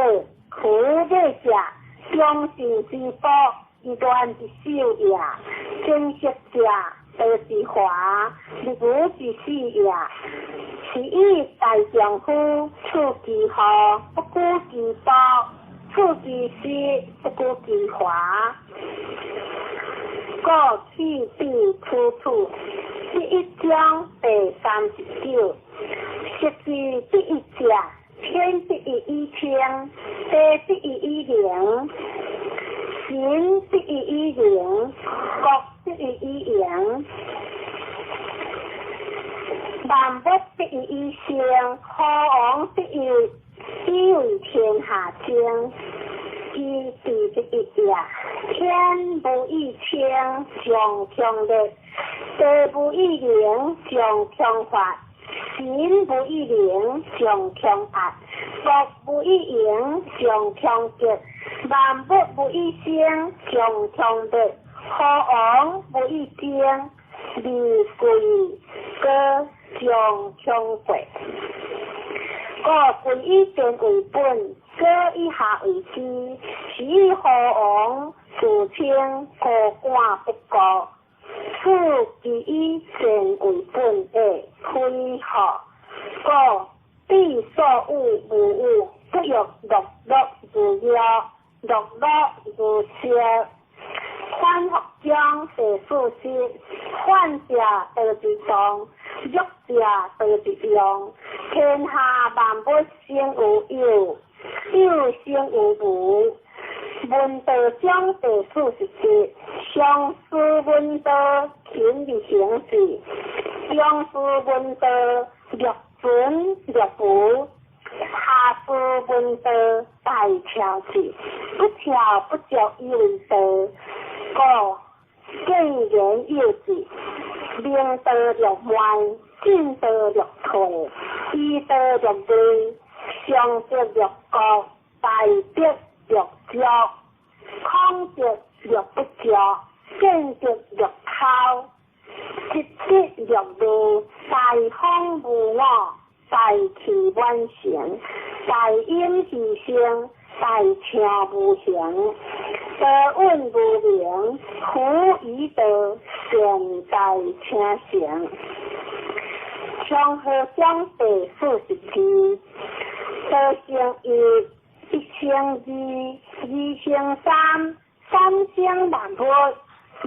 夫禮者，忠信之寶，義亂之首也。貞色者，道之華，立無之始也。是以大丈夫處其厚，不顧其薄；處其實，不顧其華。故去彼處處，第一章第39。失之第一者，天第一以清，地第一以靈，神第一以靈，國第一以榮。萬物第一以生，何王第一以為天下精。伊第一也，天無以清，將強烈；地無以靈，將強發；神無以靈，將強壓；國無以榮，將強極；萬物無以生，將強烈；何王無以精，而貴國將強國。故君以天為本，國以下為基，是以何王自稱高官不過。此其以善為本的非何？故彼所有無有，不欲樂樂如藥，樂樂如色。反復章第40，反者道之動，弱者道之用。天下萬物生有有，有生有無。文道章第47，上師聞道，勤而行之；中師聞道，略存略無；下師聞道，大巧之。不巧不足以為道。故見言有之，明道略慢，進道略退，醫道略微，上德略高，大德略足，空德略不足，見德略偷，失德略微，大方無我，大器晚成，大隱其身，大暢無形，道隱無名，夫以道善在請成。長河章第42，道成一，一成二，二成三，三成萬物，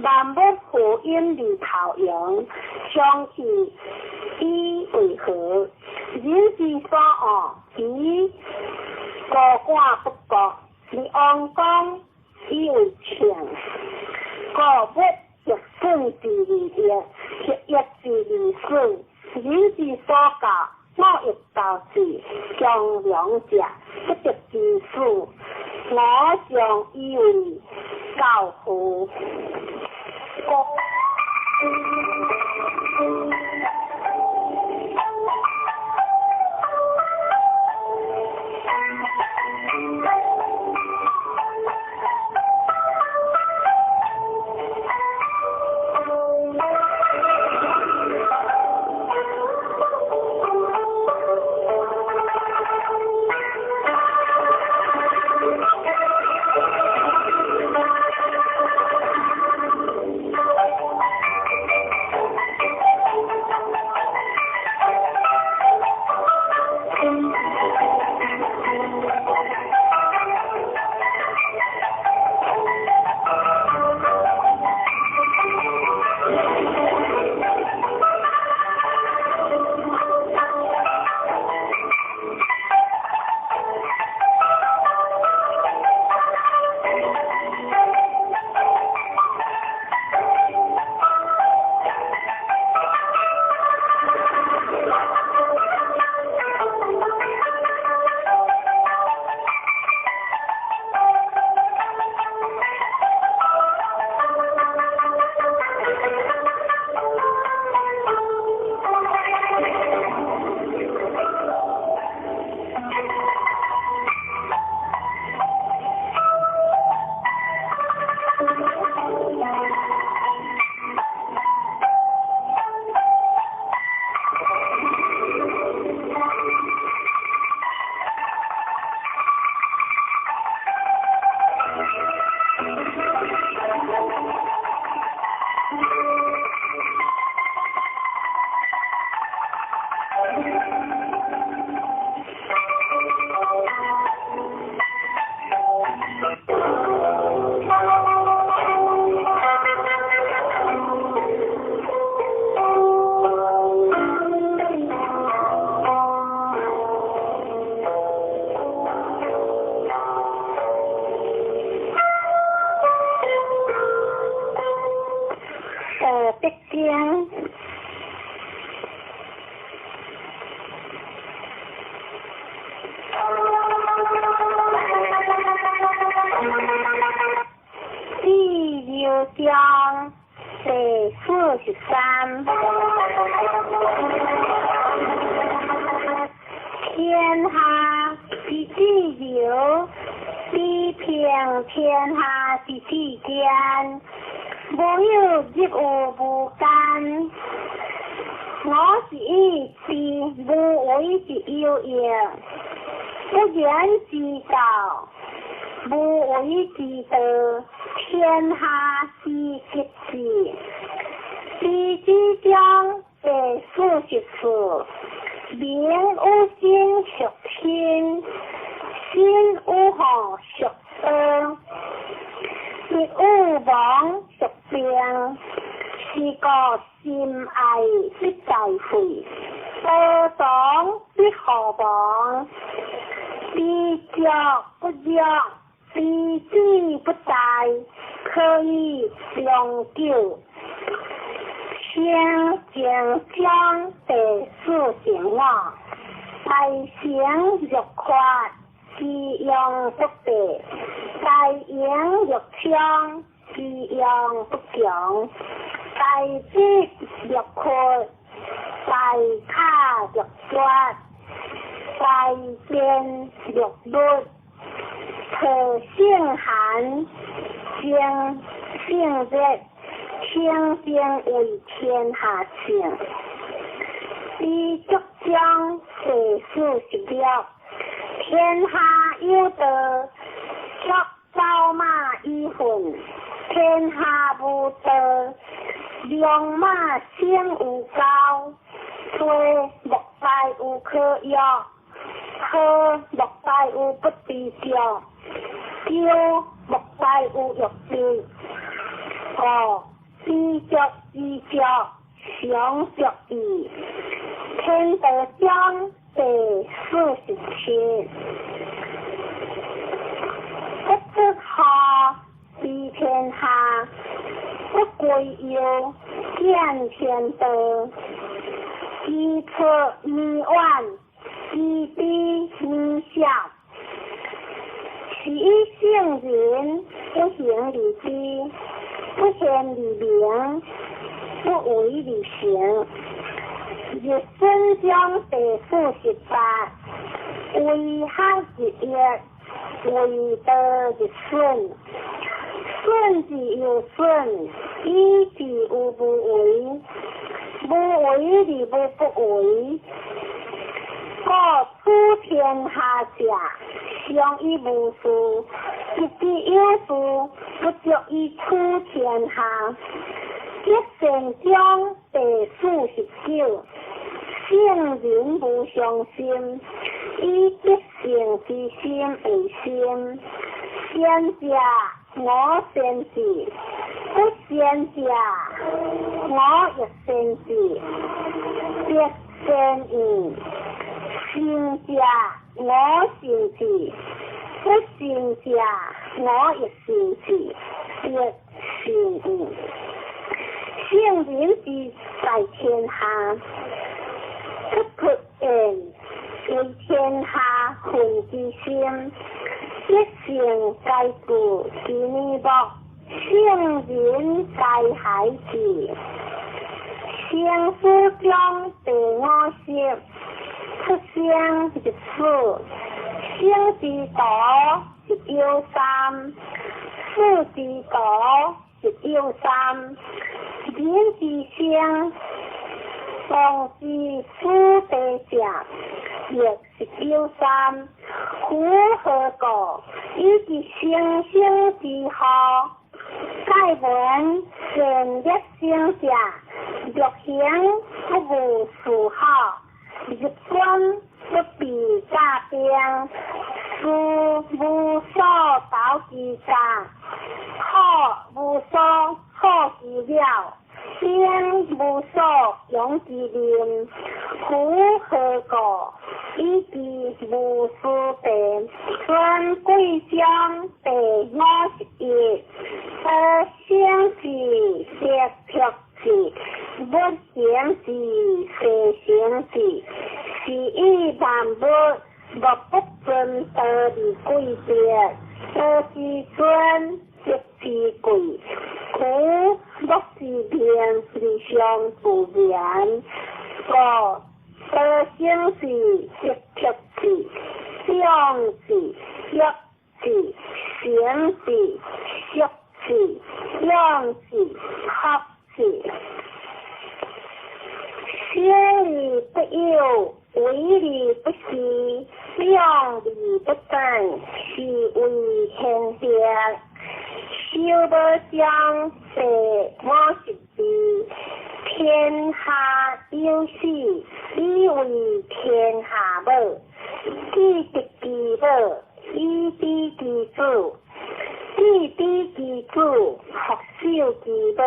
萬物呼應而頭揚，長氣以為和。人之所惡，其高官不過，而王公以為稱。故物欲死，寸之二一，合一之二四，人之所教，我欲教之，忠良者不得之死，我将以为教父。北京。第六章第43。天下之自由，比平天下之至坚，无有入于无间。我是以知无为之有用，不言之道，无为之道，天下之极致。第七章第44，民有心属心，心有祸属恶，必有亡属病，是故心爱必在会，多长必何亡，必足不弱，必志不殆，可以长久。先经章第45，大成若缺，其用不备；大盈若冲，其用不强；大智若阔，大卡若绝，大辩若律，特性寒，精性热。清净为天下圣。第九章第46，天下有道，足走马以奋；天下无道，良马生有高。做莫大有可约，好莫大有不知足，丢莫大有欲知。五知足知足，常足矣。天道章第47，不知下，知天下；不不歸右，見天道。其出彌遠，其知彌少。是以聖人不行而知，不現而明，不為而成。入損章第48，為學日益，為道日損。損之又損，以至於無為。無為而無不為。故處天下者，常以無事；得之有事，不足以處天下。德善章第49，聖人無上心，以德性之心為心。善者我善之，不善者我亦善之。德善焉，善者我善之，不善者我亦善之。德善焉。聖人之在天下，不出言，為天下分之心。德性皆具其面目，聖人皆孩子。成書章第50，出生入死，生之徒一有三，死之徒一有三。人之生，當知死地者，亦是有三。夫何故？以其生生之禍。蓋聞善惡生者，欲行不務事好，入軍不避詐兵，事無所投其家，苦無所好其了，兵無所用其民。夫何故？以其無事地。孫貴章第51，得生之得辟之，不行之得行之，是以萬物莫不尊道而貴德，道之尊，德之貴。故莫是名而相不言。故得生之得辟之，長之弱之，成之息之，養之合之。生而不有，為而不恃，養而不長，是謂玄德。修無章第52，天下有死，以為天下母；既得其母，以知其子；既知其子，復守其母，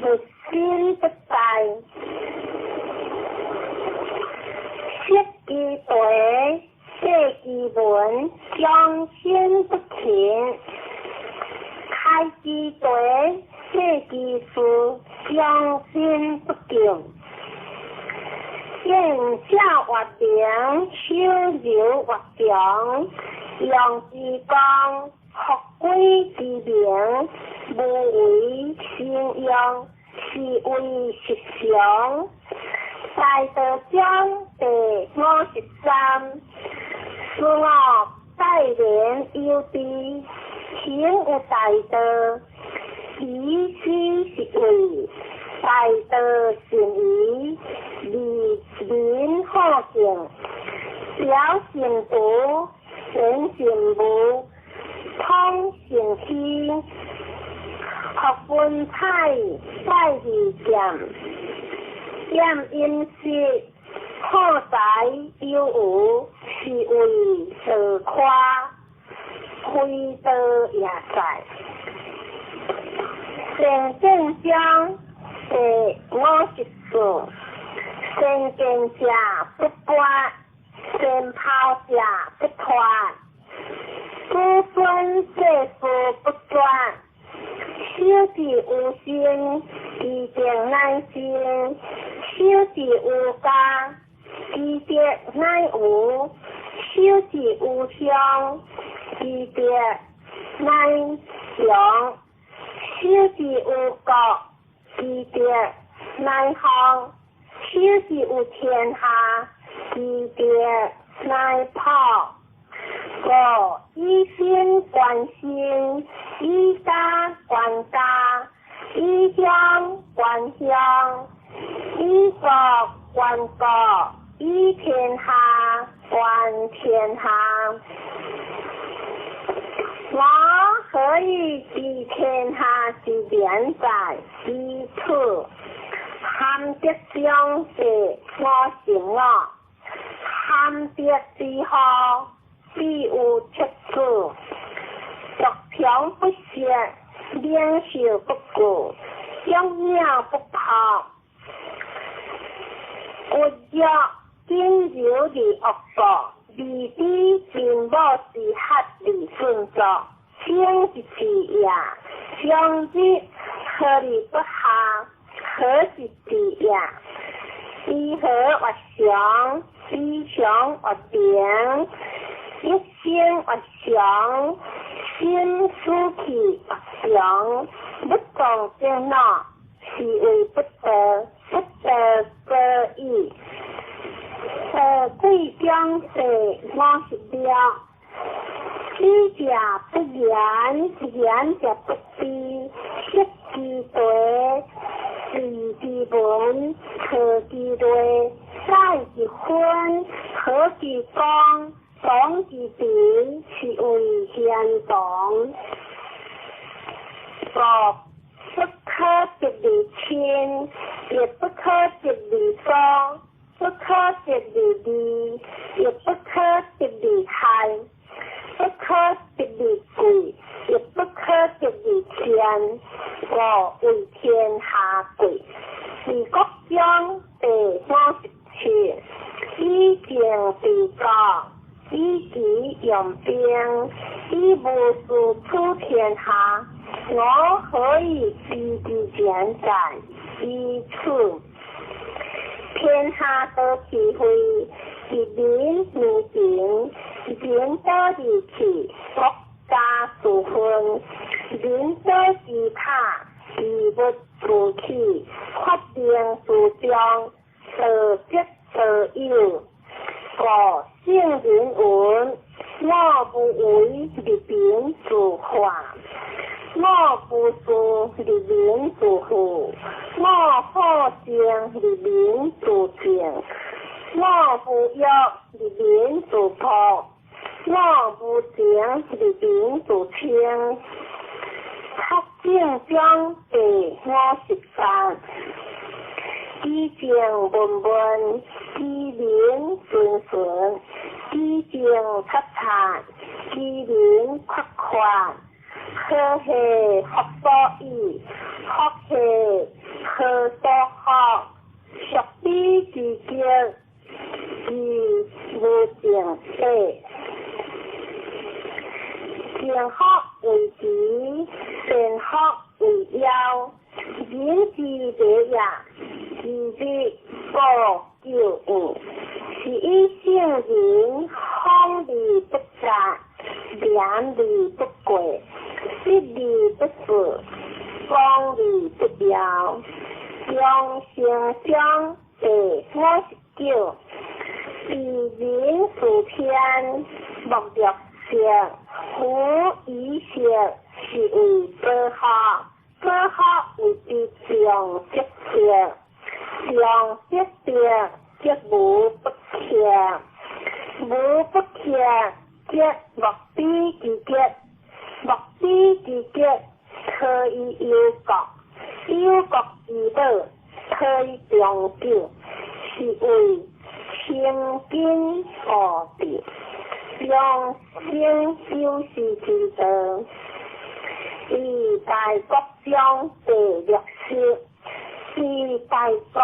物身不殆。失其地，廢其文，終身不勤；開其地，廢其事，終身不敬。見笑曰明，守柔曰強，用之光，復歸之明，無為生用，是謂實常。大道章第53，事我待人有知，行有大道，以此是為大道善矣。利民好敬，表善德，言善無，通善虛，學文采，拜二劍，厭飲食，好財有餘，是謂道誇，非道也在。善見章第54，善見者不拔，善拋者不脫，子孫世事不絕，小智有生，其德乃生；小智有家，其德乃无；小智有乡，其德乃强；小智有国，其德乃兴；小智有天下，其德乃普。五以身观身，以家观家，以乡观乡，以国观国，以天下观天下。我何以知天下之廉哉？以此。含德中第55，含德之后，必有七子。独强不息，领袖不顾，将鸟不抛。国弱仅柔而恶国，利之贫母之合而顺作，生之治也。常日何而不下？何是治也？知和曰常，知常曰平，一生曰常，心思气曰常。不动则恼，是谓不道，不道果矣。贵中第56，知者不言，言者不知，识之地，随之文，取之类，载之分，和之光，同之平，是谓贤同。五不可得而亲，亦不可得而疏，不可得而利，亦不可得而害，不可得而贵，亦不可得而贱。故谓天下贵。治国中第57，以政治国，以己用兵，以无事处天下。我何以知之廉哉？以此。天下多是非，一民为平，人多而去，国家自分；人多之塔，其物自起，发明自中，道德道有。故圣人云：我无为而民自化，我无事而民自富，我好静而民自静，我无欲而民自朴，我无情而民自清。德政中第58，其政文文，其民顺顺，其政察察，其民阔阔。何系福所倚，福系何所福？属彼之极，其无正体。正福为吉，善福为夭。人之礼也，其日故救援，是以圣人方而不杂，廉而不过，失而不失，光而不耀。中成章第59，治人事天，莫若色，夫以色是为保护，保护为之重则色，重则德，则无不克，无不克，则莫比之极，莫比之极，可以忧国，忧国之宝，可以长久，是谓清净无定，养生修士之道。以大国中第60，是大国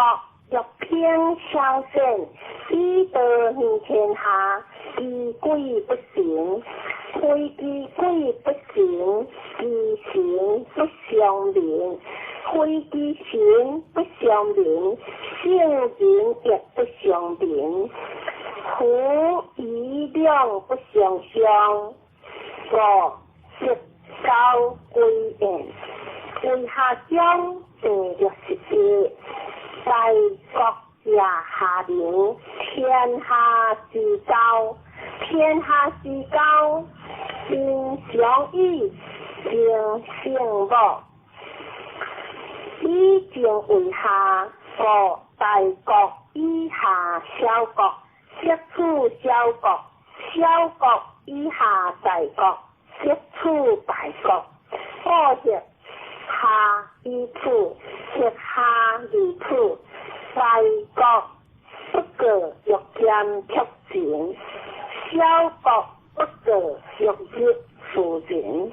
欲偏朝鲜，以道行天下，其鬼不神。非其鬼不神，其神不相明；非其神不相明，圣人亦不相明。夫以两不相伤，故得交归焉。为下章第61，大国者下民，天下之交，天下之交，民常以情圣母。以情为下，故大国以下小国，则处小国；小国以下大国，则处大国。故曰下以处，则下而处。大国不过欲兼却情，小国不过欲入夫人。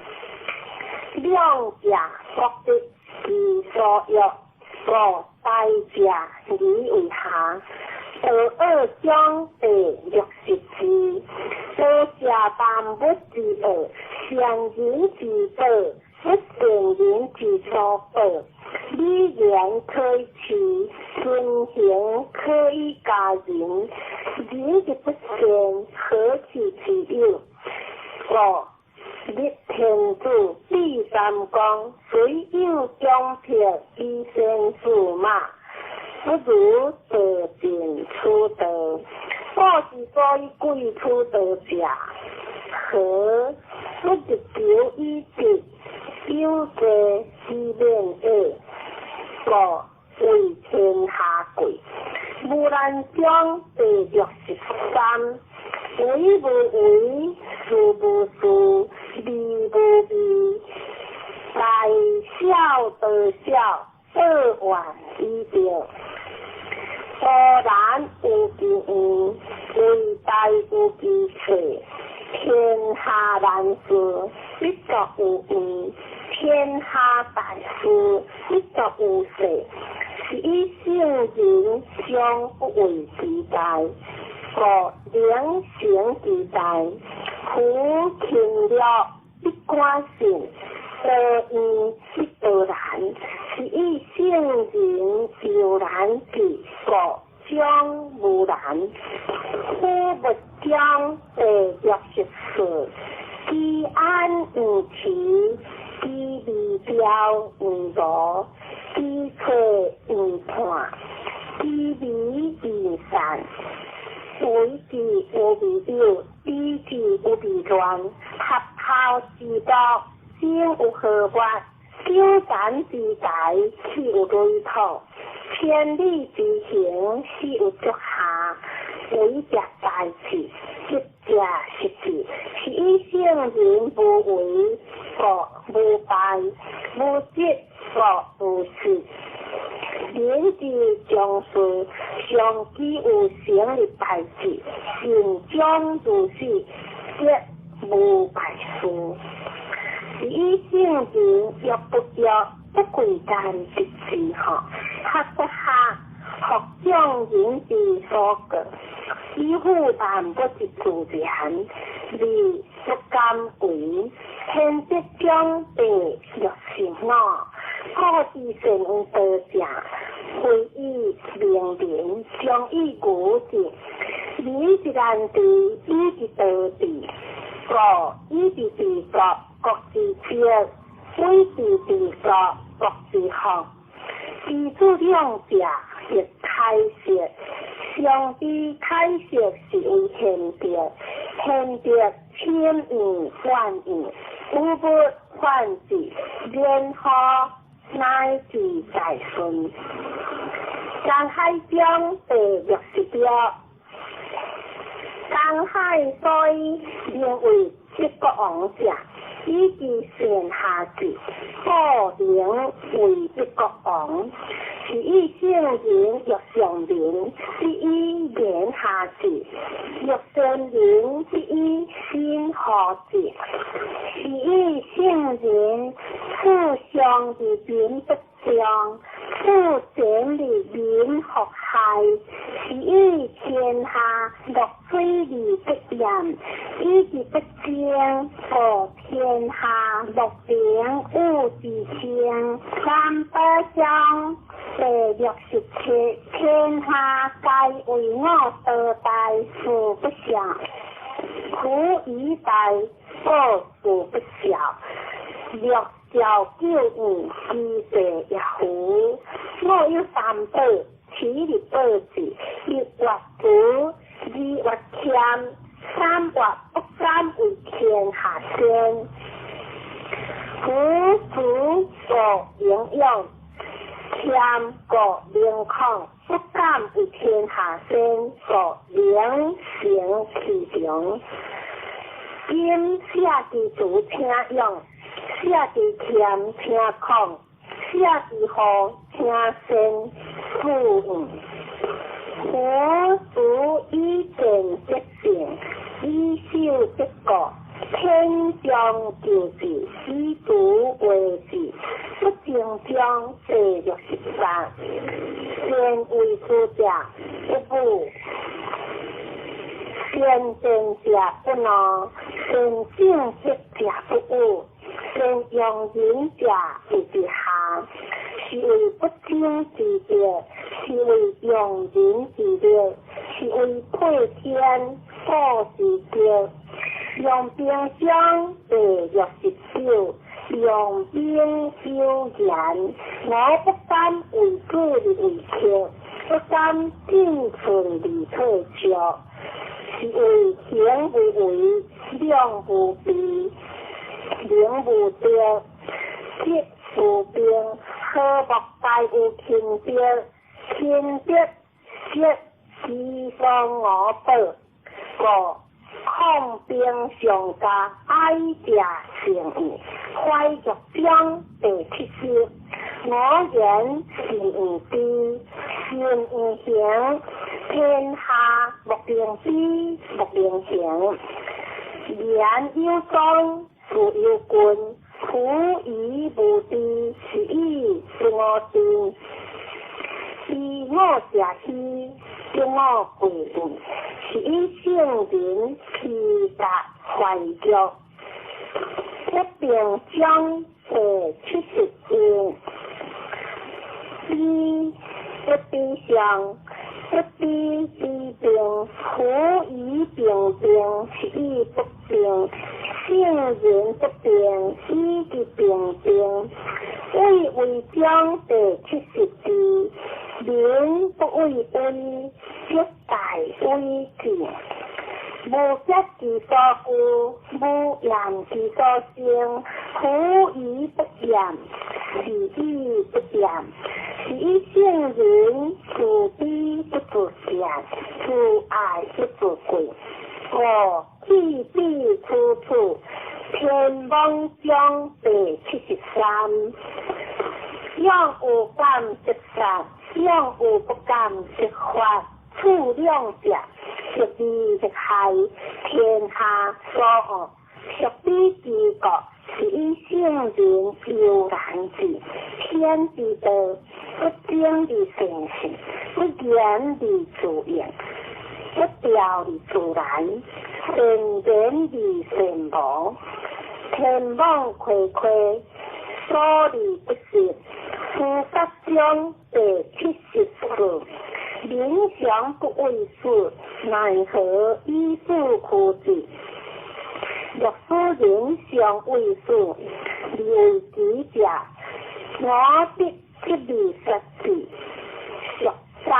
两者各得其所欲，故大者而为下。道恶章第64，道者万物之恶，善人之宝，不善人之所宝。语言可以辞，尊行可以加人。人之不善，何其之有？故立天子，立三公，虽有强迫以先驷马，不如得进取道。古之所以贵取道者，何不日求以直，有济之免也？故为天下贵。无难章第63，为无为，事无事，味无味，大小道小，道远以得。固然有其圆，为大有其小。天下难事，必作有圆；天下大事，必作有细。是以圣人常不为其大，故能成其大。夫勤乐必寡信，道义必道难。是以圣人犹难至，故将无难。夫物章第64，其安毋齐，其味调毋无，其脆毋破，其微毋散。为之有未有，比之有未乱。合孝之道，生有何法？纠缠之财，岂有累土？千里之行，始有足下。为者大志，执者实志。是以圣人无为，故无败；无执，故无失。人之将事，常其有成的代志，善终如始，则无败事。是以圣人欲不欲，不贵间得志吼，学不学，学众人之所过，以夫万物之自然，而不敢为。天德将第65，古之善道者，非以明民，将以愚之。民之难治，以之道治。故以之治国，国之治；以之治国，国之福。其子两者，亦开释。上之开释是为贤德，贤德千万万万，无不反之，然后乃至大顺。江海章第66，江海所以名为七国王者，以其善下治，故名为一国王。是以圣人欲上民，必以言下治；欲善人，必以心何治。是以圣人处上而民不争，处前而民复害。是以天下乐水而不厌，以之不争。兵，故天下莫能与之争。三宝章第67，天下皆为我道大，事不肖；苦以待，故事不肖。六兆九五，其地也符。我有三宝，持日宝智，一月慈，二月谦，三月不敢为天下先。夫慈故能勇，谦故能抗，不敢为天下先，故能成其长。今写之慈请勇，写之谦请抗，写之和请先富养。夫子以见则正，以守则固。天将救治，以慈为治。不争章第63，善为师者不武，善辩者不怒，善正直者不语，善用人者为之下。是为不争之德，是为用人之力，是为配天布之德。用兵章第69，用兵有言，我不敢为主而为客，不敢进寸而退却，是为行无为，量无备，能无德，德无兵，何莫大有勤德？勤德则其丧我宝，故抗兵上加爱者成义。怀玉章第70，我言是毋知，信毋行，天下莫能比，莫能行。言有宗，事有君，夫以无知，是以不我知。知我者希，得我贵矣。是以圣人披甲怀玉。不平章第71，比不比上，不比之兵，夫以平兵，是以不兵。圣人不兵，以其平兵。畏为章第72，民不畏威，则大威至。无德之所居，无言之所生。夫以不言，是以不言。是以圣人自卑不自贱，自爱不自贵。故弃彼处处，天网章第73。勇有感则杀，勇有不感则发。处两者，直利直害，天下所恶。属彼之国，是以圣人悠然治。天之道，不争而成事，不言而自应，不调而自然，善言而善无。天网恢恢，疏而不失。司法章第74，民常不畏死，奈何以死驱之？若使人常畏死，而为己者，我必极力杀之。属三，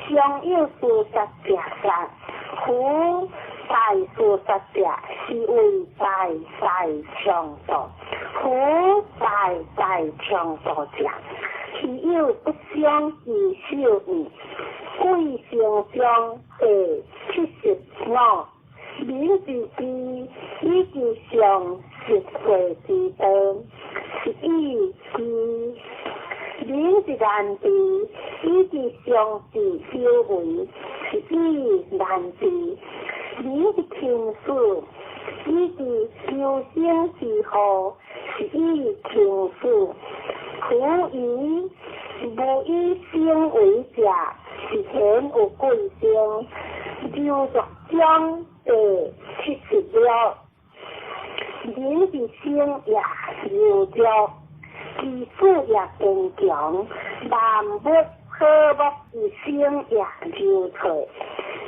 常有事杀者杀，夫大事杀者，是为大大强盗。夫大大强盗者，其有不伤其手矣。贵成章第75，民之知，以其上实惠之道，是以知；民之难知，以其上智有为，是以难知；民之轻死，以其求生之祸，是以轻死。夫以无以生为者，是贤有贵生。刘作章第76。人之生也柔弱，其死也坚强。万物好木之生也柔脆，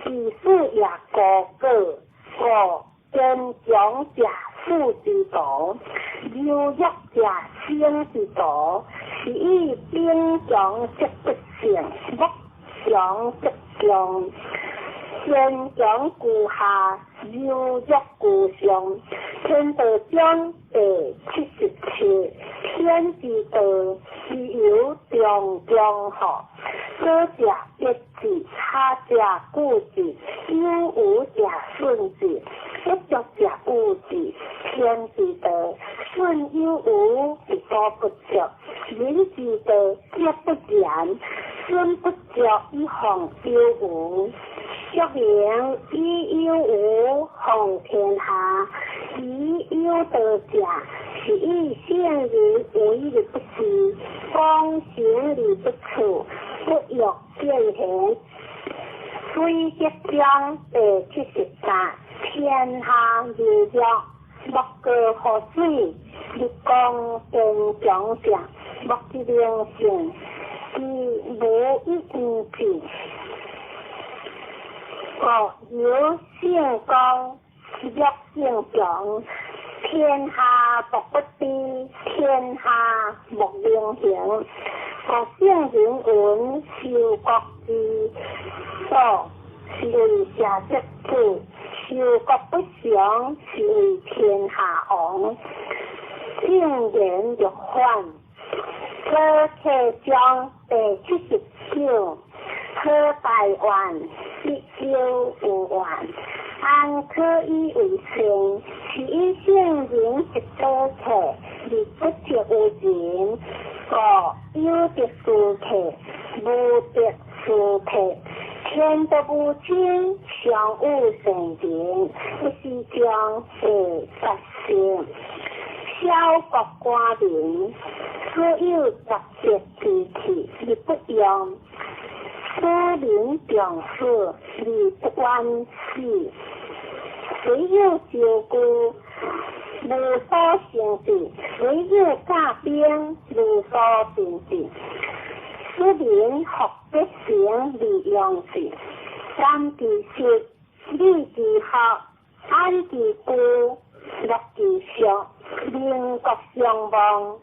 其死也高高。故坚强者死之徒，柔弱者生之徒，是以兵强则不胜，木强则强。坚强居下，柔弱居上。天道章第77，天之道，其由中中乎？左者别之，下者固之，有无者顺之，不足者有之。天之道，顺有无而多不足；人之道，则不然。顺不足以防有无。说明以有无防天下，以有道者，是以圣人为而不恃，光行而不处，不欲见贤。水德章第78，天下柔弱，莫过乎水；日光坚强者，莫之能胜。其无以为之。故有圣光，弱胜强，天下莫不知，天下莫能行。故圣人云：修国之道，是为社稷主；修国不祥，是为天下王。正言若反，左契章第79，好大愿，必有有愿，安可以为善？是以圣人得道体，而不得有人。故有德殊体，无德殊体。天道无亲，常有圣人，不是将第80。小国寡民，所有杂色之气而不用，使民重死而不冤死。虽有招具，无所成就；虽有驾兵，无所成就。使民福必成而用之，感之实，理之学，安之居，乐之俗，民国相望。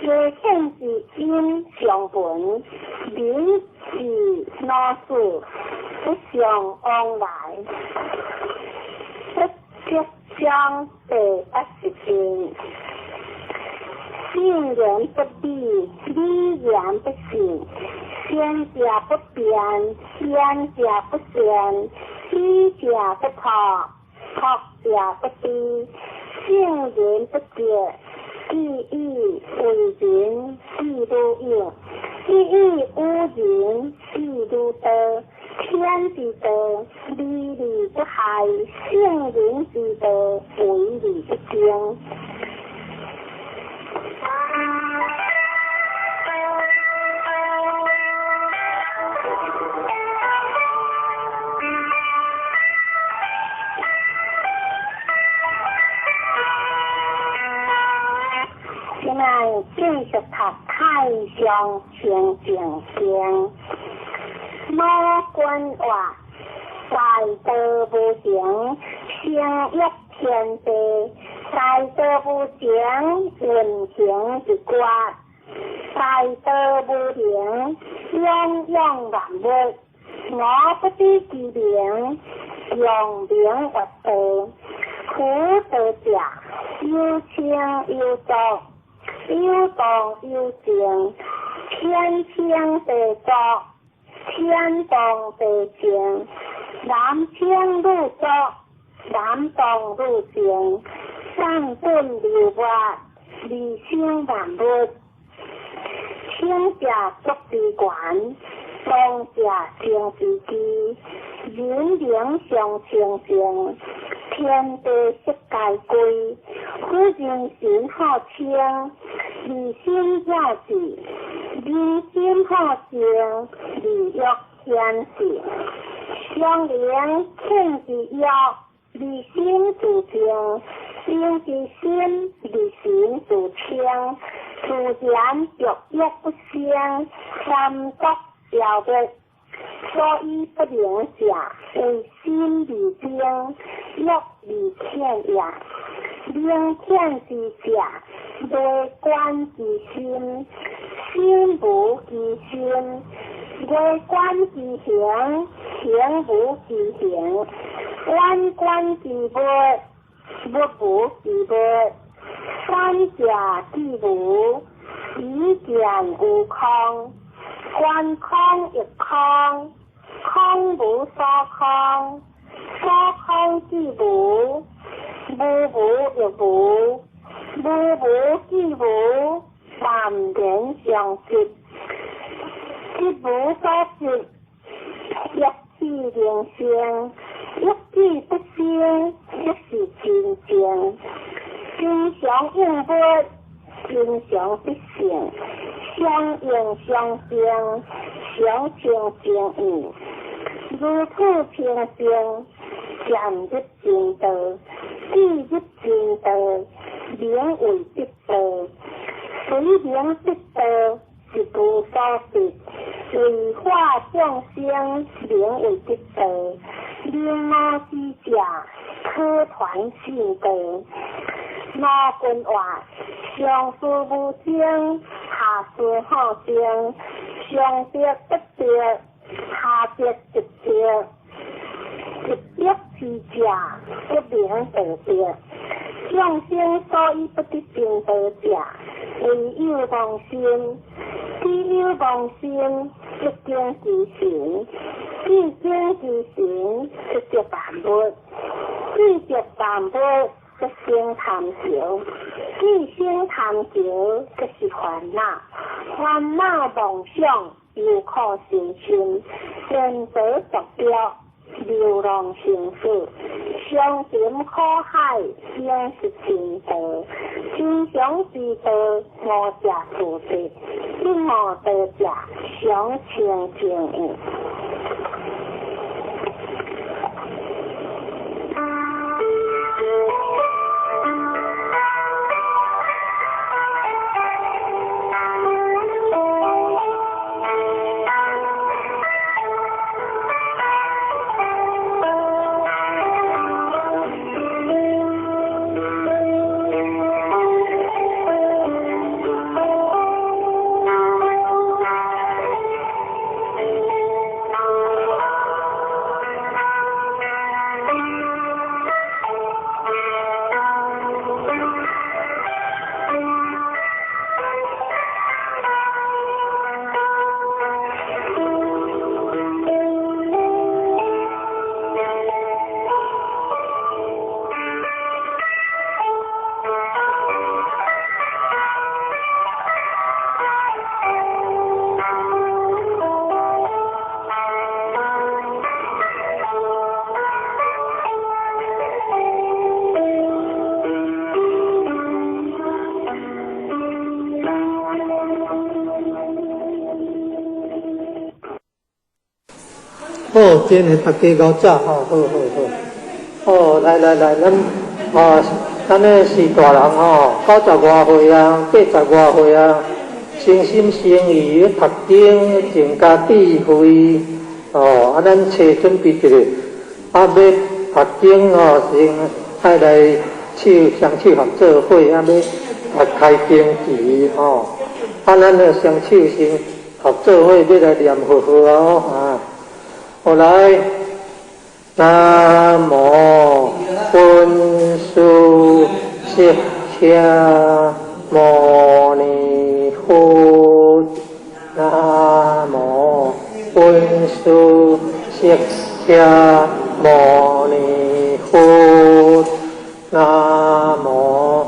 家庆之音相闻，民之老死不相往来。不积章第81，信言不立，理言不信，先者不辩，先者不善，知者不破，破者不知，圣人不觉，既以为人，既如有；既以无人，既如道。天之道，利而不害；圣人之道，为而不争。现在继续读《太上清净经》。某君话：大道无形，生育天地；大道无形，运行一决；大道无形，养养万物。我不知其名，用名曰道。夫道者，有清有浊，有动有静，天清地浊，天动地静，男清女浊，男动女静，上本流末，二生万物。清者足之源，动者生之基，人灵相清净，天地色皆归。夫人心好清，二心了智，人心好静，而欲显示。相连庆之约，二心自静，生之心，离神自清，自然欲欲不生，三毒消灭。所以不能者，为心未明，欲未遣也。明遣之者，内观其心，心无其心；内观其形，形无其形；远观其物，物无其物。三者既无，彼见有空。观空亦空，空无所空，所空既无，无无亦无，无无既无，淡然相即，即无所执，欲起能生，欲起不生，即是真正。真常应物，真常必性，相应相生，常清净义，如此平静，渐入真道，既入真道，名为得道。随名得道，是无所得；为化众生，名为得道。明悟之者，可传信道。罗君话：上师无生，下师好生，上得不得，下得即得。一得之者，不名道得。众生所以不得正道者，唯有妄心。只有妄心，即经其神；既经其神，即得万物；既得万物，即生贪着；既生贪着，即是烦恼。烦恼妄想，忧苦生心，颠倒坐标，流浪生死，相沉苦海，应是真道。真常之道，无者自得；不无道者，常清净义。好，今日大家熬早吼，好好好。哦，来来来，咱哦，咱的是大人吼，90外岁啊，80外岁啊，诚心诚意读经，增加智慧。哦，啊，咱揣准备一下，啊，欲读经吼，先爱来手双手合做伙，啊，欲读开经偈吼。啊，咱的双手先合做伙，欲来念佛号啊，啊。后来，南无本师释迦牟尼佛。南无本师释迦牟尼佛。南無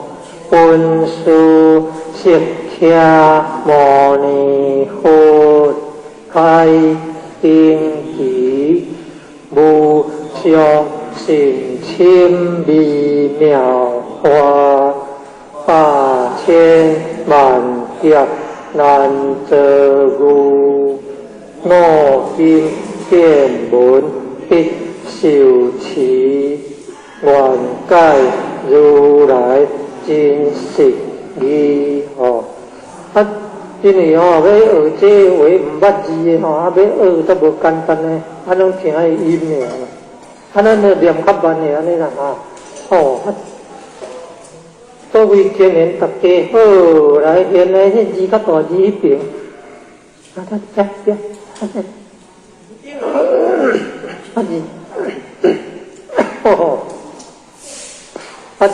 本師釋迦牟尼佛。開頂偈，無上甚深微妙法，百千萬劫難遭遇。我今見聞得受持，願解如如來真實義吼。啊，因為吼欲學這話毋捌字的吼，啊欲學都無簡單呢，啊攏聽伊音爾，啊咱就念較慢的按呢啦哈。哦，啊，各位青年大家好，來現在彼字較大字彼爿，啊，來來來，啊字，吼，啊，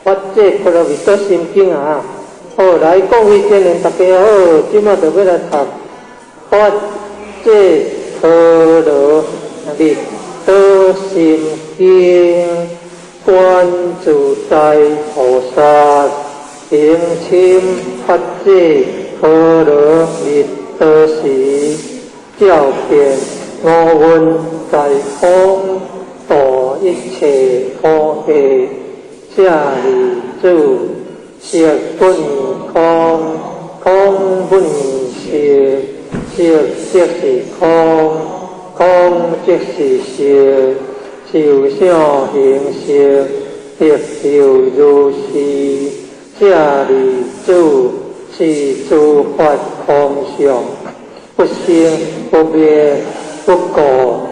發這波羅蜜多心經啊，好，來各位青年大家好，這馬就欲來讀發這波羅蜜多心經，觀自在菩薩行深發這波羅蜜多時，照遍五蘊在空，度一切苦厄。舍利子，色不異空，空不異色，色即是空，空即是色，受想行識，亦復如是。舍利子，是諸法空相，不生不滅，不垢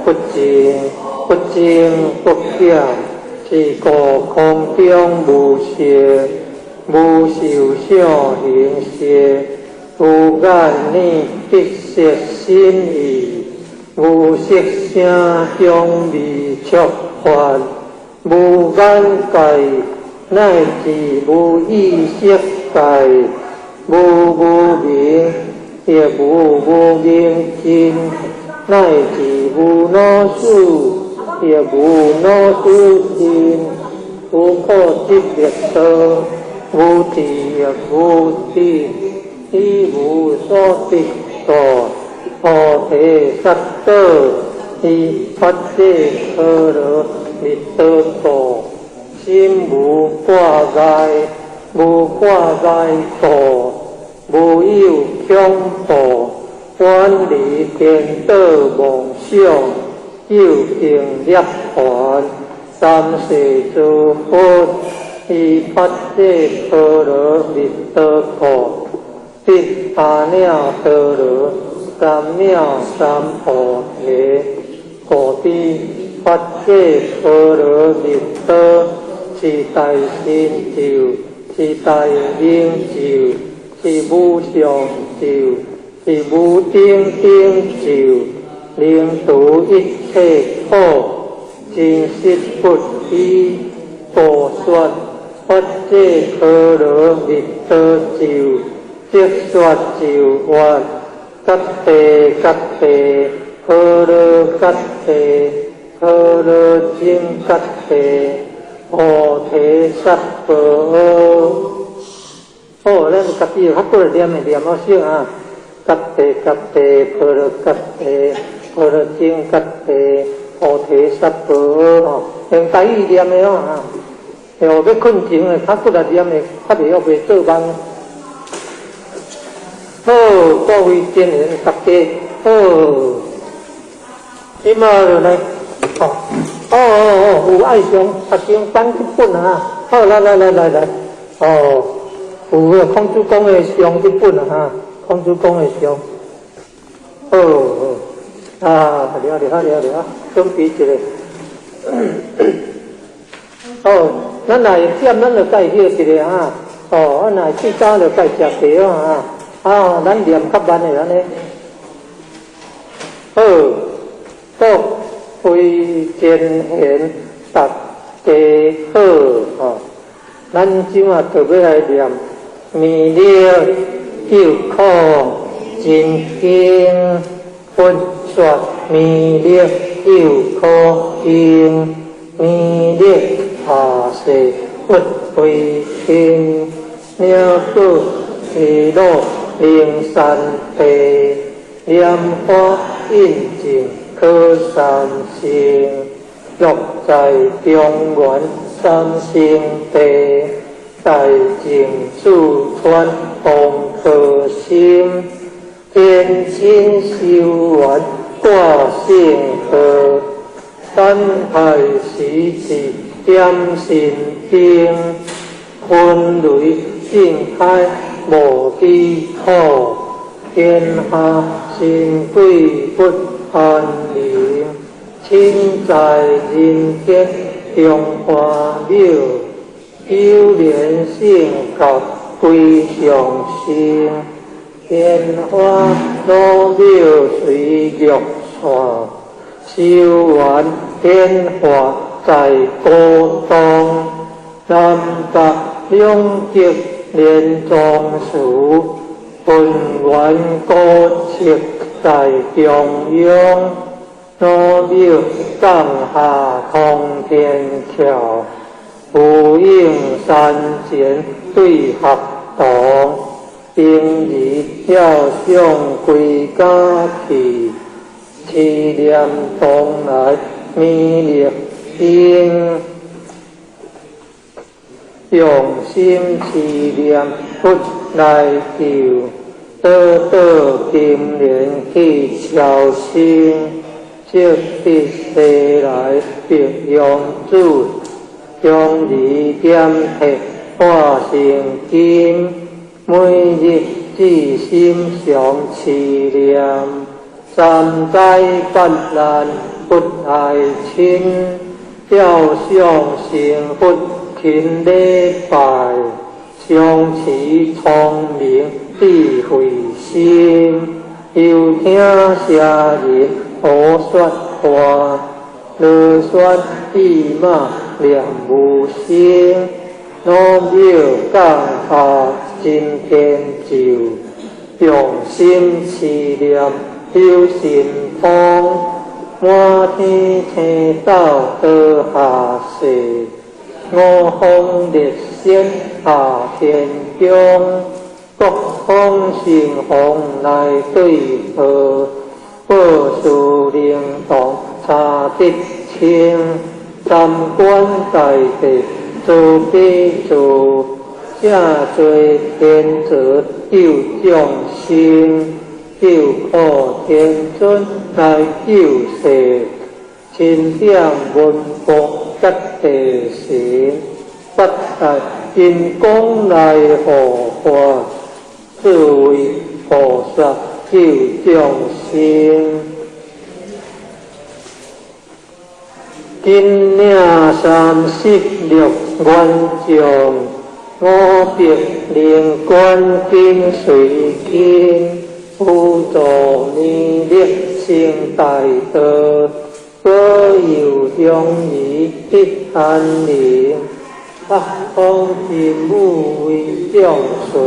不淨，不增不減。是故空中無色，無受想行識，無眼耳鼻舌身意，無色聲香味觸法，無眼界，乃至無意識界，無無明，亦無無明盡，乃至無老死，亦無老死盡，無可得滅道，無智亦無得，以無所得故，菩提薩埵依發這波羅蜜多故，心無掛礙，無掛礙故，無有恐怖，遠離顛倒妄想，究竟涅槃，三世諸佛依發這波羅蜜多故，得阿耨多羅三藐三菩提。故知發這波羅蜜多是大神咒，是大明咒，是無上咒，是無頂頂咒，能除一切苦，真實不虛。故說發這波羅蜜多咒，即說咒曰：揭諦揭諦，波羅揭諦，波羅僧揭諦，菩提薩婆訶。好，咱家己較過來念的念好少啊。揭諦揭諦，波羅揭諦，波羅僧揭諦，菩提薩婆訶吼，用台語念的哦啊。哦，欲睏前的較骨力念的，較袂曉袂做夢。好，各位青年大家好，這馬就來，哦，哦哦哦，有愛上，讀經班這本啊，好，來來來來來，哦，有個孔子講的上這本啊，哈，孔子講的上，好，好，啊，了了了了，準備一下。哦，咱若會忝，咱就愛歇一下哈。哦，啊，若會睡飽就愛食茶啊。啊，咱念較慢的按呢。好，各位前賢大家好，吼，咱這馬就欲來念彌勒救苦真經，佛說彌勒救苦經，彌勒下誓不回興，名號西魯靈山地，蓮華印證可三乘，樂在中原三聖地，大淨四川王婆心，天親修緣掛聖號，三海時節點神燈，雲雷正開無基礎，天下神鬼不安寧，請在人間中華廟，九連聖教歸上生，蓮花老廟隨玉線，修完天化在古東，南北兩極連莊祠，渾元古蹟在中央，老廟降下通天橋，呼應山前對合堂，兵兒吊上歸家去，持念東來彌勒經，用心持念佛來救，倒倒金蓮去超生，積得西來白羊子，將兒點鐵化成金，每日至心常持念，三災八難不愛親，吊上成佛勤禮拜，常持聰明智慧心，又聽邪人胡說話，囉嗦意罵念無聲，老廟降下真天咒，用心持念有神通，滿天星斗倒下世，五方列仙下天宮，各方神王來對號，報事靈童查得清，三官大帝做比做，正做天子救眾生，救苦天尊來救世，欽點文武及地神，八大金剛來護法，四位菩薩救眾生。金領36員將，五百靈官緊隨跟，輔助彌勒成大道，保佑鄉里得安寧。北方真武為眾瑞，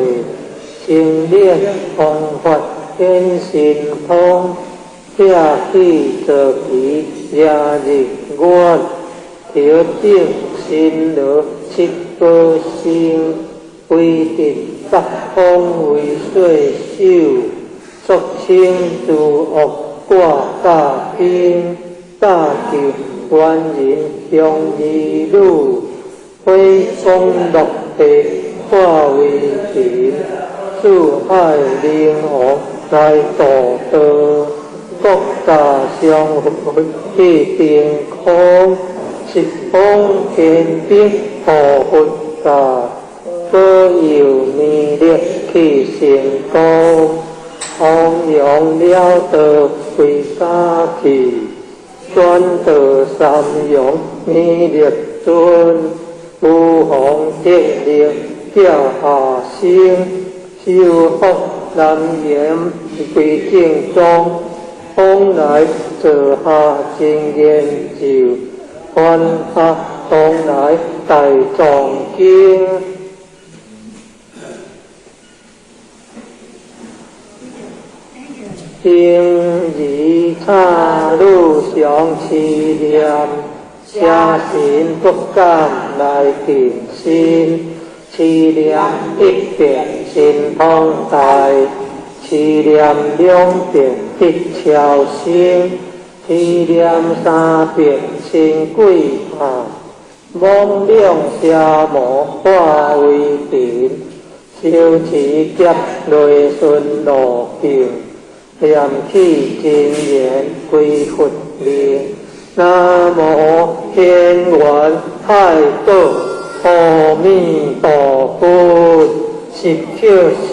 清練方法顯神通，拆起坐騎掠日月，調整神羅七寶星，威震八方為歲首，肅清諸惡掛甲兵，搭救萬人鄉兒女，火光落地化為塵，四海靈王來度道，各大相佛去定空，十方天兵護佛教，保佑彌勒去成功，弘揚了道歸家去，轉導三陽彌勒尊，無妨得力叫下生，修福南岩歸正宗，往來坐下真言咒，梵下東來大藏經。經兒插女常持念，邪神不敢來近身。持念一遍神通大，持念兩遍得超生，持念三遍神鬼怕，妄量邪魔化為塵，修持劫內順路徑，念起真言歸佛名，南無天元太保阿彌陀佛，十叩首。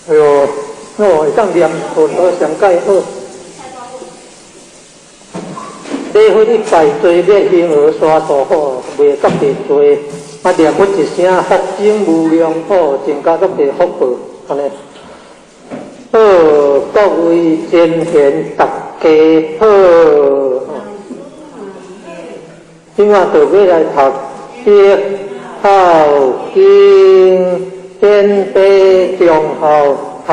哎喲，我會當念佛陀上蓋好。禮佛一拜追滅嬰兒沙度好，袂特別濟。啊，念佛一聲福增無量好，增加足濟福報，按呢。好，各位前賢大家好。這馬就欲來讀《碧孝經》，天地忠孝孝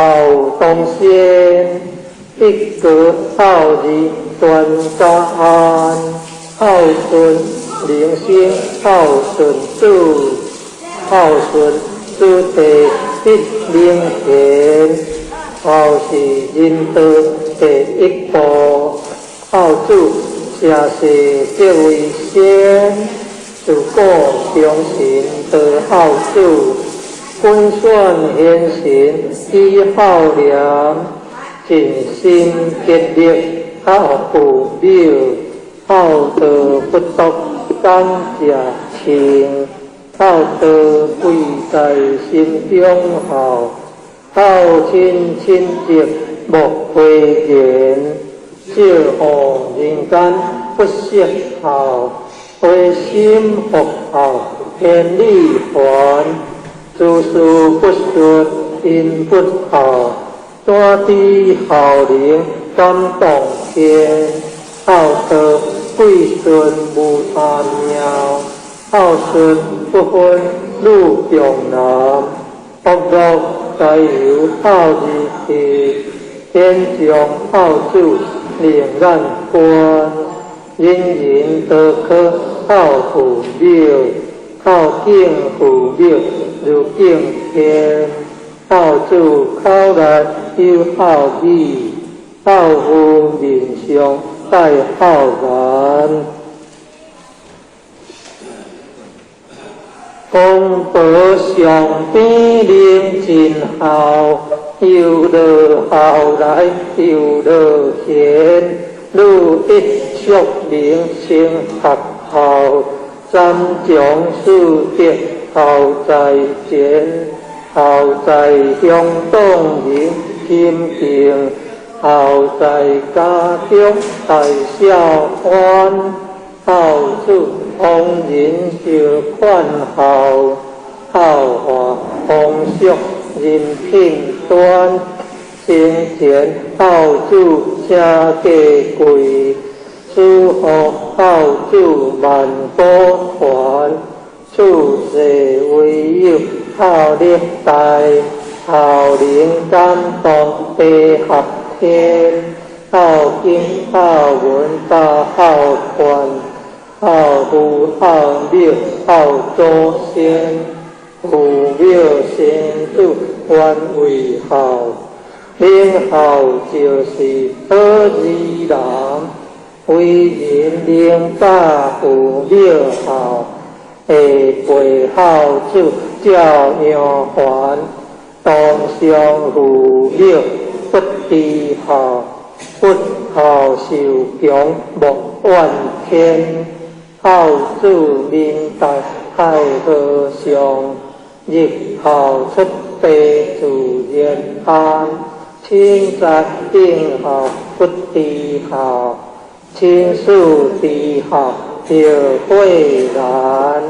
當先，一國孝義全家安，孝順人生孝順子，孝順子弟必靈賢，孝是仁道第一步，孝子成世則為先，自古忠臣道孝子，君選賢臣以孝廉，盡心竭力孝父母，孝道不獨感謝情，孝道貴在心中孝，孝親親情莫諱言，少予人間不識孝，回心復孝天理還，諸事不順因不孝，怎知孝能感動天？孝道貴順無他妙，孝順不分女中男，福樂在由孝字去，天上孝子令眼觀，人人都可孝父母，孝敬父母如敬天，孝子口內有孝語，孝父面上帶孝顏。公婆上邊能盡孝，又樂孝來又樂賢，女一淑明成學校，三從四德孝在前，孝在鄉黨人親近，孝在家中大孝歡，孝子逢人就勸孝，孝化風俗人品端，生前孝子誠價貴，死後孝子萬古傳，處世唯有孝力大，孝能感動地合天，孝經孝文大孝勸，孝父孝母孝祖先，父母生子原為孝，能孝就是好兒人，為人能教父母孝，下輩孝子照樣還，當上父母不知孝，不孝受強莫怨天。孝子明達太和尚，日孝出地自然安，親在應孝不知孝，親事知孝就悔難。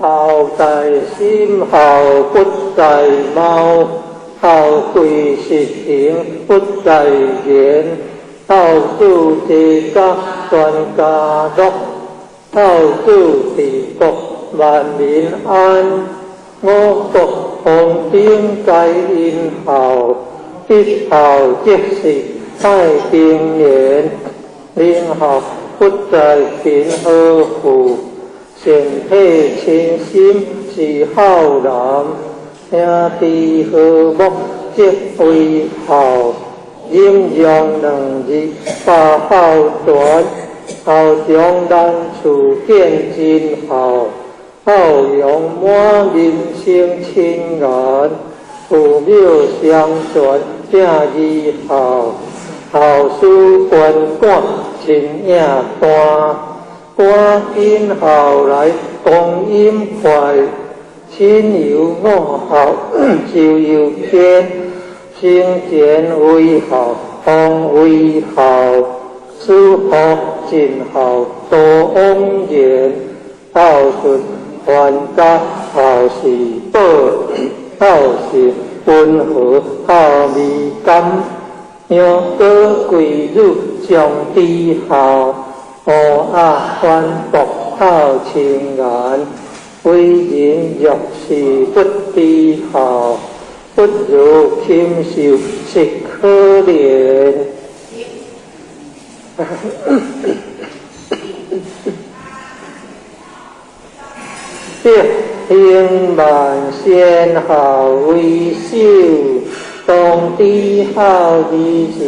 孝在心，孝不在貌，孝貴實行不在言，孝子齊家全家樂，孝子治國萬民安。五穀豐登皆因孝，一孝即是太平年。能孝不在貧和富，善體親心是孝男，兄弟和睦則為孝，忍讓兩字百孝全，孝長難處見真孝，孝養滿人生親緣，父母雙全正義孝，孝事關趕親影單，趕緊孝來光陰快，親友五孝就有天，生前為孝，方為孝，死後盡孝多枉然，孝順還家孝是寶，孝順溫和孝味甘，楊過貴女相知孝，烏鴉反駁孝清言，為人若是不知孝，不如禽獸實可憐。德行萬善孝為首，當知孝義是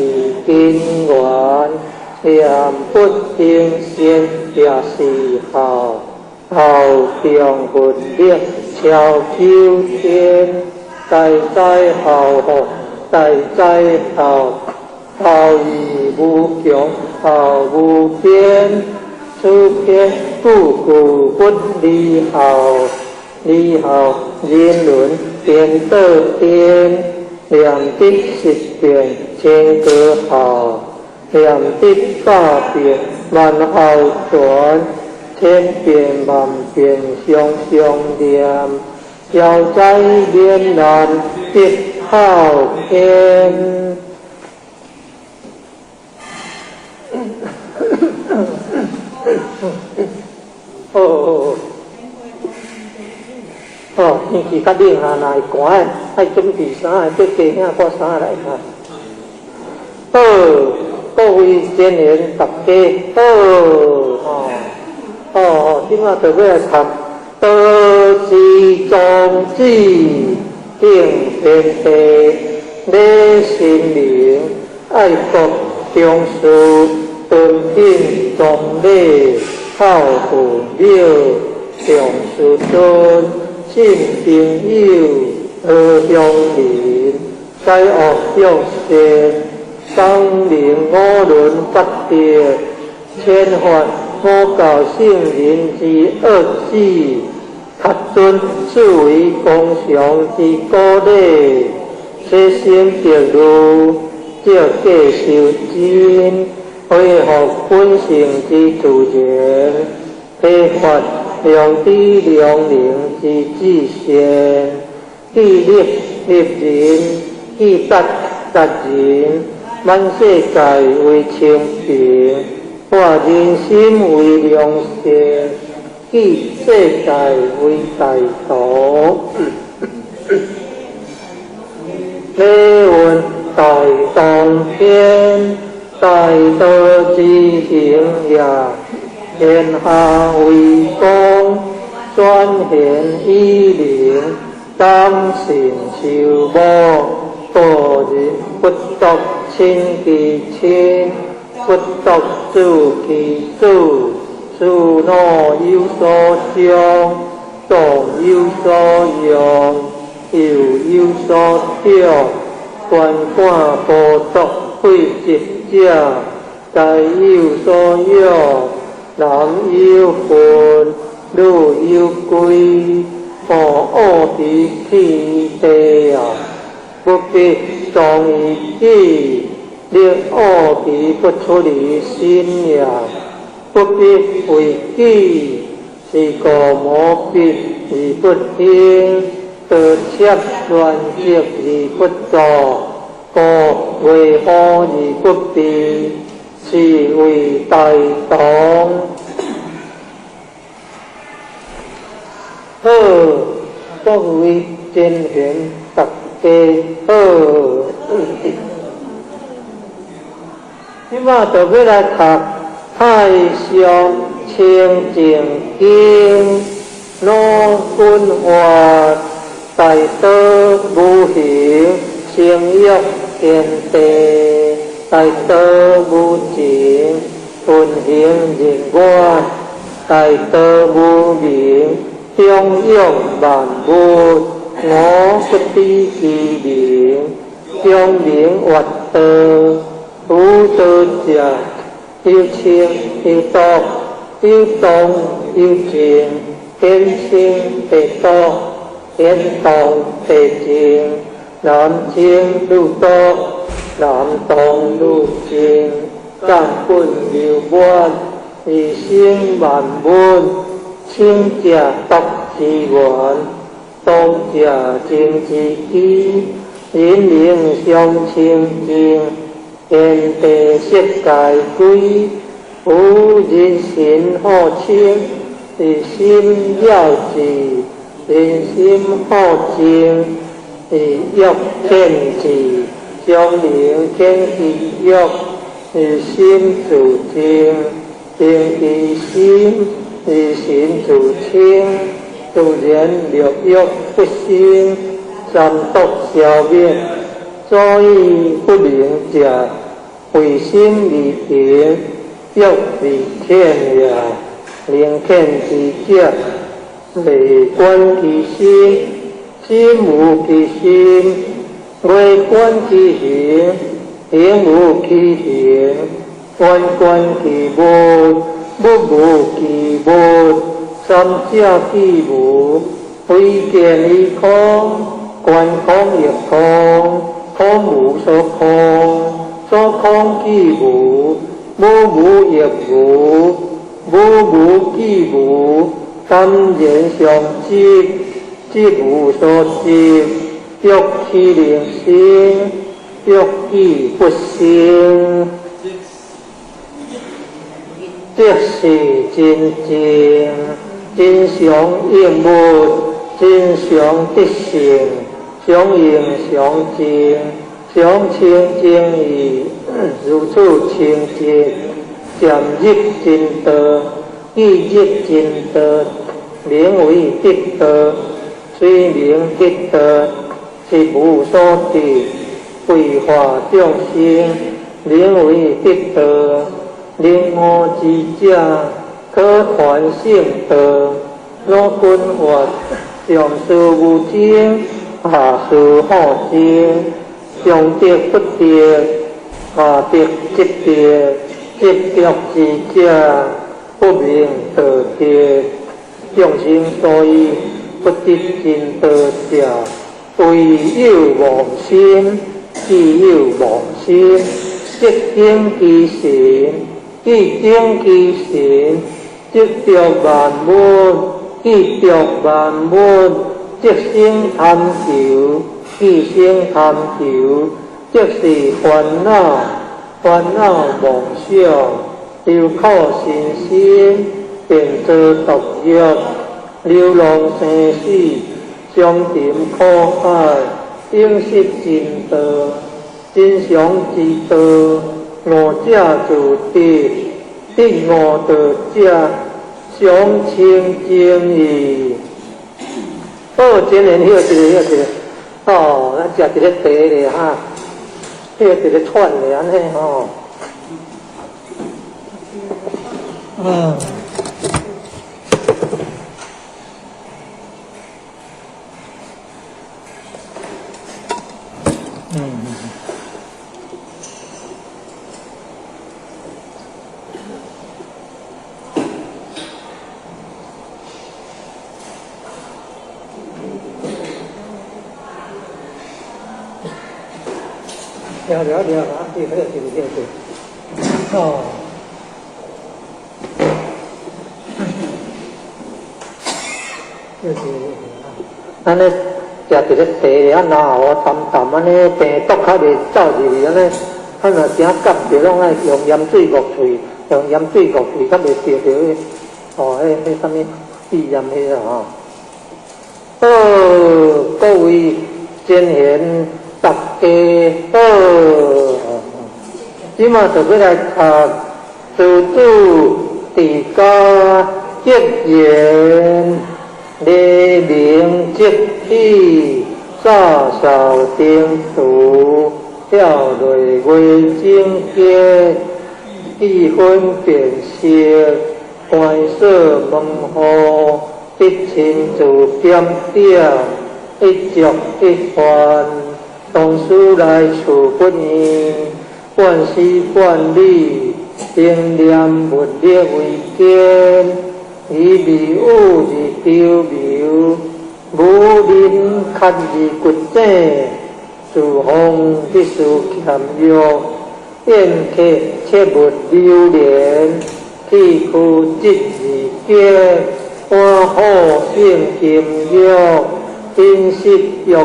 根源，念佛行善也是孝，孝中分力超九天，大哉孝福，大哉孝，孝義無窮，孝無邊。此篇句句不離孝，離孝人倫顛倒顛，念得十遍千個孝，念得百遍萬孝全，千遍萬遍常常念，消災免難得孝天。好，哦，天氣較冷啊，若會寒，愛準備衫，著加領掛衫來哈。好，各位善緣大家好，哦，哦，這馬就欲來讀道之宗旨，敬天地，禮神明，愛國忠事，敦品崇禮，孝父母，重師尊，信朋友，和鄉鄰，解惡向善，光明五倫八德，遣發五教聖人之惡旨，恪遵四維公常之古禮，洗心滌慮，照價修真，恢復本性之自然，開發良知良能之至善，致力立人，致達達人，滿世界為清平，化人心為良善，記世界為大道。禮運大當天，大道之行也，天下為公，轉現以靈，當信修無，個人不獨親其親，不獨子其子，慈怒有所長，動有所用，幼有所長，觀看孤獨廢疾者，皆有所養，男有分，女有貴，何惡於其地啊？不必裝於己，力惡其不出於心也。不必為己，是故無必而不興，得竊亂積而不作，故為禍而不避，是謂大同。好，各位真賢大家好。這馬就欲來讀《太上清淨經》，老君活，大道無形，成欲天地，大道無情，運行人願，大道無名，長養萬物，我不知其名，長明月道，無道者，有清有毒，有動有靜，天清地動，天動地靜，男清女毒，男動女靜，根本流滿，以生萬物，清者毒之源，動者靜之基，人明相清淨，天地色界歸，無人心好清，以心了之，人心好靜，以欲天之，將明天其欲，以心自靜，靜其心，以心自清，自然六欲不生，三毒消滅，所以不明者，為心而行，欲為天也。靈天之者，為觀其心，心無其心；為觀其行，行無其行；觀觀其物，物無其物。三者既無，非見於空，觀空亦空，空無所空，所空既無，無無亦無，無無既無，淡然相執，執無所執，欲豈能生？欲既不生，即是真正真相應物，真相得性，相應相淨，相清淨義，如此清淨，漸入真道，既入真道，名為得道。雖名得道，實無所得，為化眾生，名為得道。靈悟之者，可傳聖道。魯君曰：上師無證，下師好證。上得不得，下得即得。執著之者，不明道德。眾生所以不得真道者，唯有妄心，既有妄心，即境其神，既境其神，即著萬物，既著萬物，即生貪求，既生貪求，即是煩惱，煩惱妄想，憂苦身心，便做毒藥，流浪生死，相沉苦海，永失真道，真常之道，悟者自得，得悟道者，常清淨矣。好，真緣歇一下，歇一下。哦，咱食一个茶咧哈，歇一个喘咧，按呢吼。嗯。嗯。了了了，啊，对，对对对对，哦。就是，按呢食一个茶，啊，然后淡淡按呢，病毒較袂走入去，按呢，啊若誠夹著，攏愛用鹽水漯喙，用鹽水漯喙，較袂著著彼，哦，彼彼啥物肺炎彼啦吼。好，各位真贤大家好，這馬就欲來讀師主治家格言。黎明即起，洒扫庭除，跳落月整洁，意分辨色，关锁门户，得亲自检点，一粥一饭，同事来处不厌，惯时惯理，平念物力为坚，以味语而求谋，无人较而骨井，自奉必须俭约，宴客切勿流连，剃须节而洁，欢好胜金玉，饮食欲而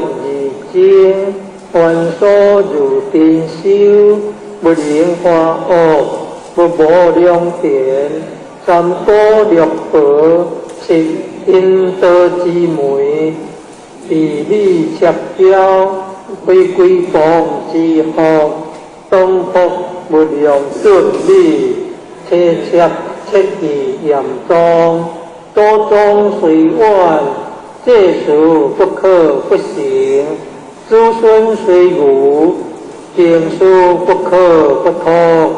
精，繁琐如珍修，勿能欢恶，勿无良田，三姑六婆是阴道之媒，地理切标，非归邦之福，当福勿用准理，切切切记严宗，祖宗虽远，这事不可不行；子孙虽愚，经书不可不托。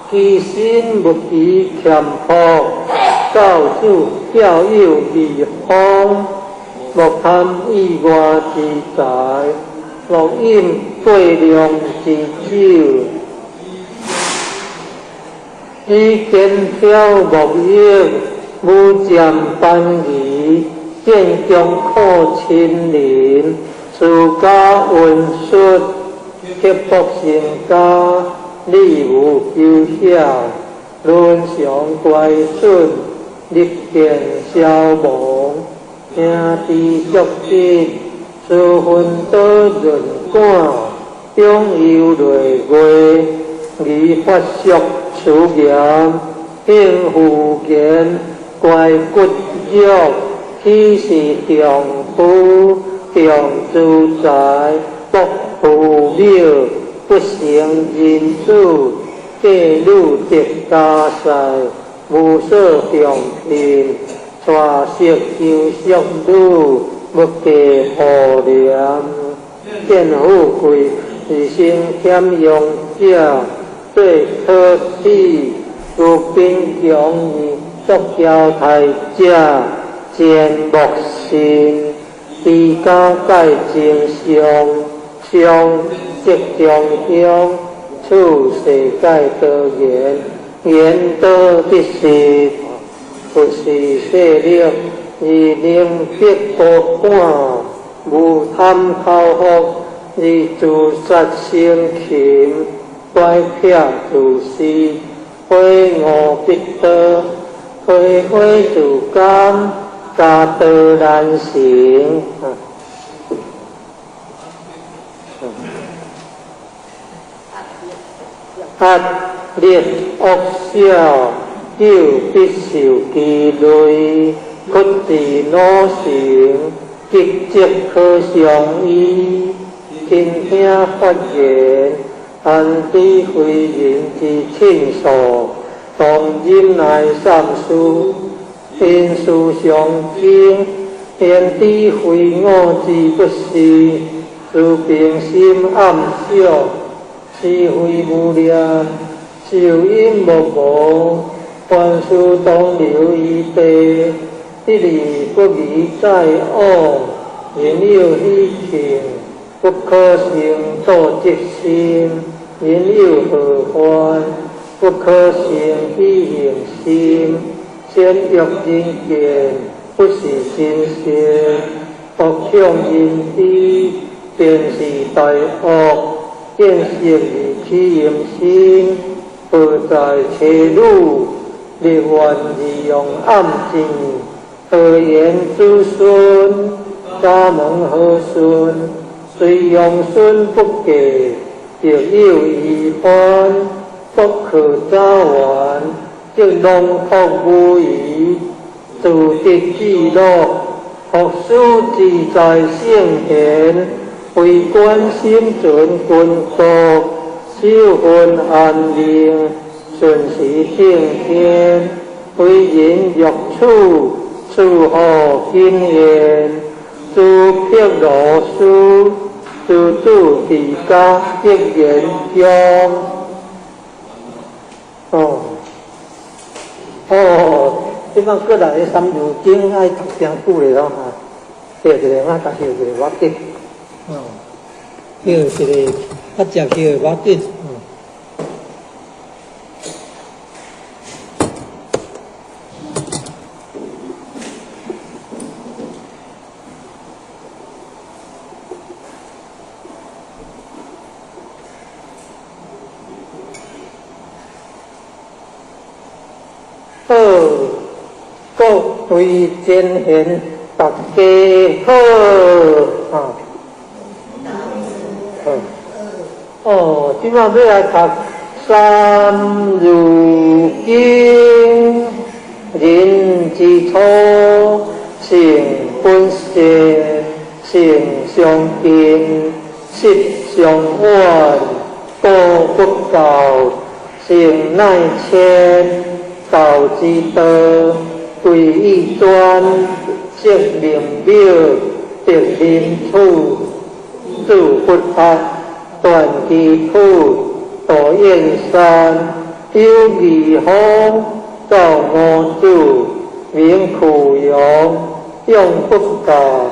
其心勿欺俭朴，教子教幼义方，莫贪意外之财，莫饮过量之酒。以肩挑木易，无占班仪，见中苦亲邻，私家温顺，刻薄成家，礼无求晓，伦常乖顺，日见消亡，兄弟足德，私分多润感，长忧累月，而发俗辞言，应妇言，乖骨肉，岂是重夫重资财，不父母，不成人子，嫁女得家婿，无所重聘，娶色求淑女，勿嫁妇廉，见富贵而生俭用者，做可喜，如贫穷而作娇态者，贱莫信。持家盖真相，相即中乡，处世盖多言，言多必失，不是势力，而能得多感，无贪口福，而自杀生擒，乖僻自私，悔悟必多，推悔自甘，家道难成。压力恶小，久必受其累，屈智老成，极则可相依。倾听发言，安知非人之亲属，当忍耐三思，因事相争，言知非我之不是，自平心暗想，是非无念，受因莫无，凡事当留余地，一理不宜再往，人有喜庆，不可生妒嫉心；人有祸患，不可生喜恨心。善欲人见，不是真善；恶向人知，便是大恶。见色而起淫心，何在妻女？立愿而用暗箭，何言子孙？家门和顺，虽用孙不嫁，亦有遗欢，不可早完，则囊括无余，自得至乐，学师自在圣贤，非观心存君国，守分安宁，顺时敬天，非人欲处，諸好經驗，諸毗羅斯，諸住瑜伽格言中。哦，哦，這擺過來三字經愛讀誠久咧咯哈，對一個，我甲翕一個無要緊。哦，翕一個，較捷翕無要緊。好，各位前贤，大家好啊！好，哦，這擺欲來讀《三字經》，人之初，性本善，性相近，習相遠，道不教，性乃遷。道之道，貴以專，色明表，得人處，主佛法，斷機苦，道燕山，有義方，造五祖，名苦阳，用不教，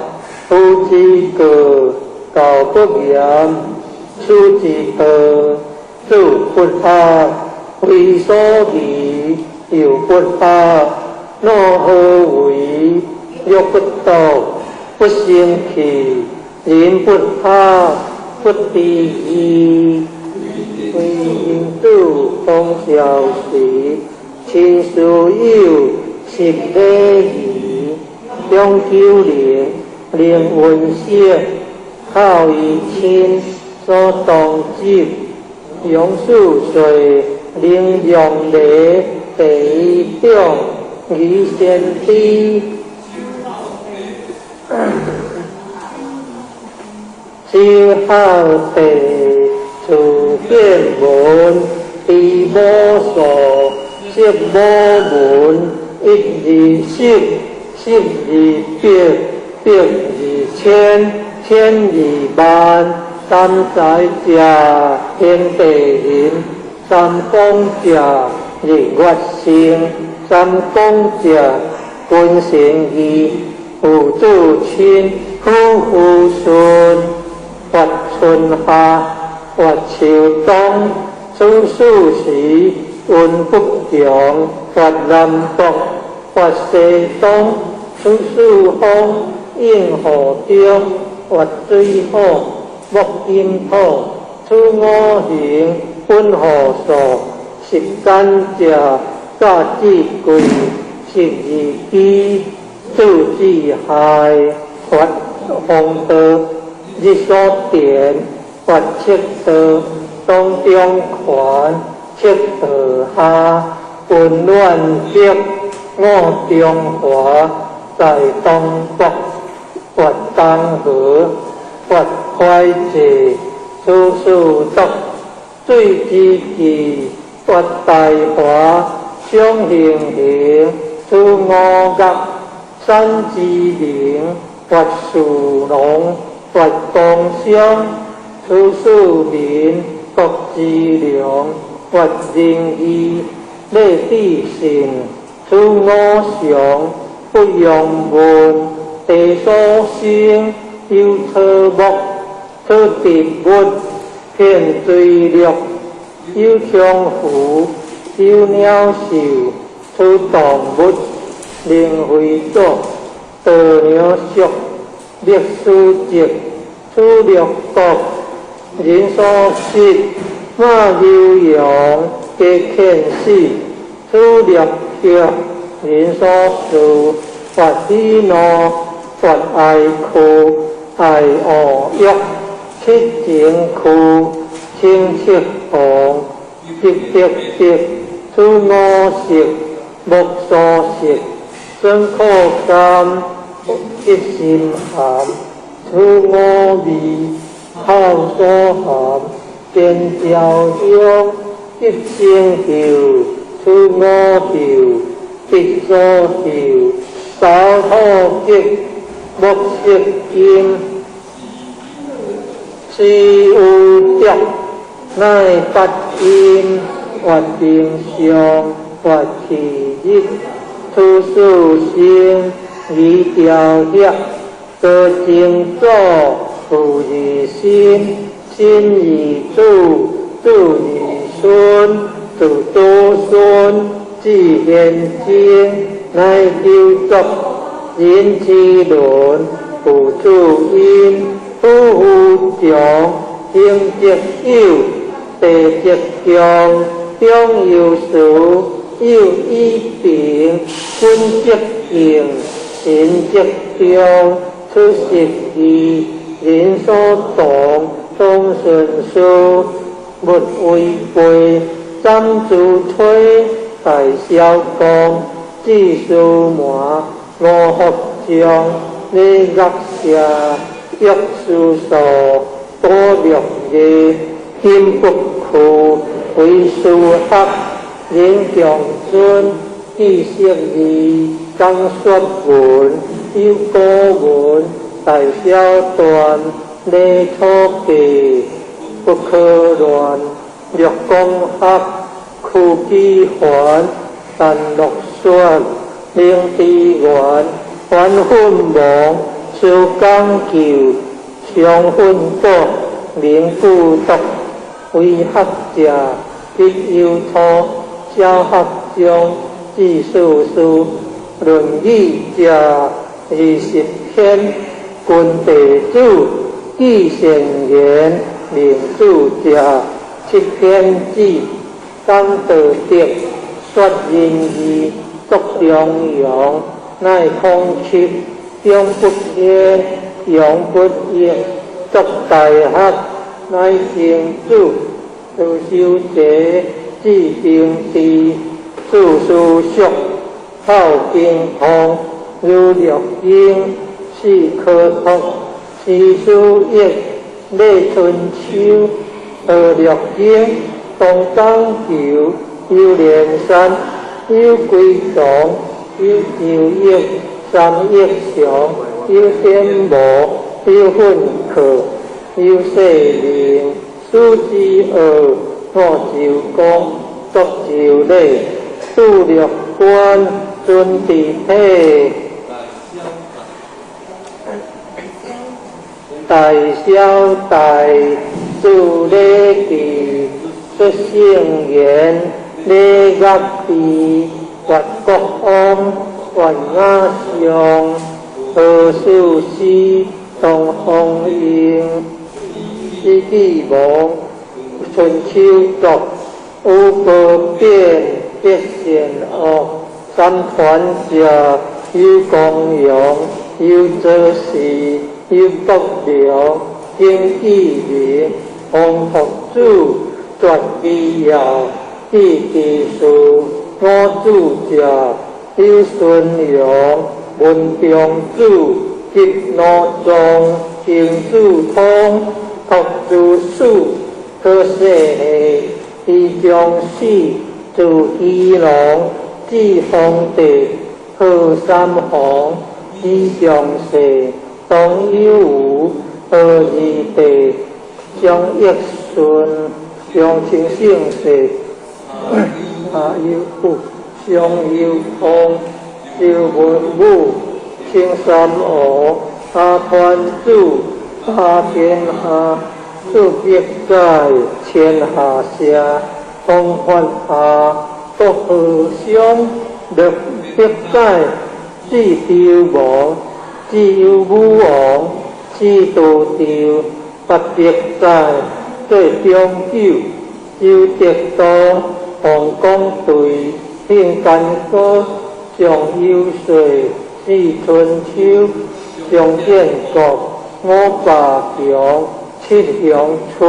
夫之过，教不严，师之道，主佛法，非所宜。又不法，若何为？若不道，不生气，人不怕，不知义。为因子风消时，亲师友识礼仪，长久灵灵温舍，孝义亲所当执，杨四岁灵阳礼。第一种义先知，小孝弟出见闻，知无数，识无闻，一二十，十二百，百二千，千二萬，三才者天地人，三光者日月星，三公者君臣義，父子親，夫婦順，發春夏，發秋冬，處四時，運不窮，發南北，發西東，處四方，應雨中，發水火，木金土，處五行，本何數？十干者，甲至癸，十二支，子之亥，发风道，日所电，发赤道，当中权，赤道下，温暖北，五中华，在东北，发东河，发快济，处四毒，水之气。发大华，双行行，出五岳，山之灵，发树龙，发光商，出四民，国之良，发仁义，礼智信，出五常，不用问，地所生，有草木，出植物，遍水绿。有羌胡，有鳥獸，出動物，靈飛祖，道娘俗，歷史籍，出六國，人所識，馬牛羊，皆遣死，出六腳，人所事，發喜怒，發哀哭，愛惡欲，七情區。清七紅，得得得，出五色，木所色，酸苦甘，一心含，出五味，口所含，見焦香，一生嗅，出五嗅，得所嗅，掃土極，木色金，是有德，乃八音，月平上，月氣日，土四生，二雕遐，多精祖，父二心，心二子，子二孫，子多孫，子賢精，乃九族，人之倫，父子因，夫婦長，兄則友，弟則強，長有時，友以平，君則敬，臣則忠，出十二，人所同，長順事，勿違背，斬諸吹，大小公，子司門，五福將，禮樂射，玉書數，多樂義，金不屈，為師學，人強尊，知識義，講說文，有古文，大小緞，禮楚記，不可亂，樂講學，屈機環，陳樂選，明知源，反奮亡，修講究，常奮果，明故篤，為學者，必有土，小學長，知世事，論語者，20篇，君弟子，記善言，明主者，七篇子，講道德，說仁義，作中庸，乃孔丘，長不偏，揚不抑，作大學，乃曾子，道修齊，治兵治，四書叔，孝經通，儒略經，四科托，詩書易，禮春秋，道略經，東講求，有連山，有歸藏，有周易，三益祥，有天魔，有訓課，有世明，史之惡，五周公，作周禮，杜略官，尊治體，大小大，做禮記，出聖言，禮樂治，越國王，越雅上，何事師，東方英，史記王，春秋國，五國變，必善惡，三團者，有公陽，有左氏，有國梁，經紀人，王福子，絕義要，記其事，五子者，有孫陽，文中子，吉奴藏，行子通，托子史，可世李中史，自基隆，至皇帝，何三皇，李中世，董有无，何二帝，张益顺，张清圣世，阿有富，张有通，周文武，青山王，阿团子，阿天下，四百载，天下社，东发下，国和乡，六百载，至周王，至有武王，至道周，800载，做中久，周德道，王公队，兴干戈，上有岁，四春秋，上建国，五霸强，七雄出，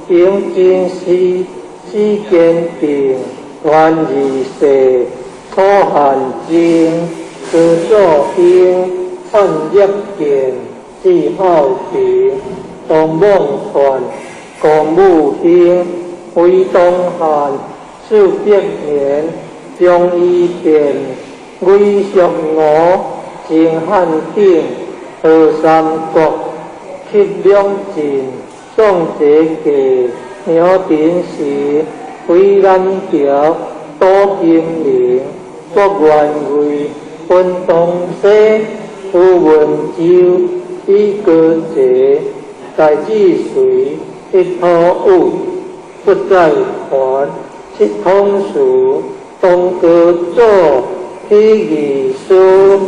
平真师，四坚定，元二世，楚汉争，朱祖兴，汉业建，至孝平，东孟传，公武兴，为东汉，400年，张仪变，魏淑娥。成汉鼎，何三国，乞两晋，宋节价，牛鼎时，回南桥，杜金陵，郭元贵，分东西，胡文州，李高济，大智随，一土武，不再还，七统词，东高祖，起义师，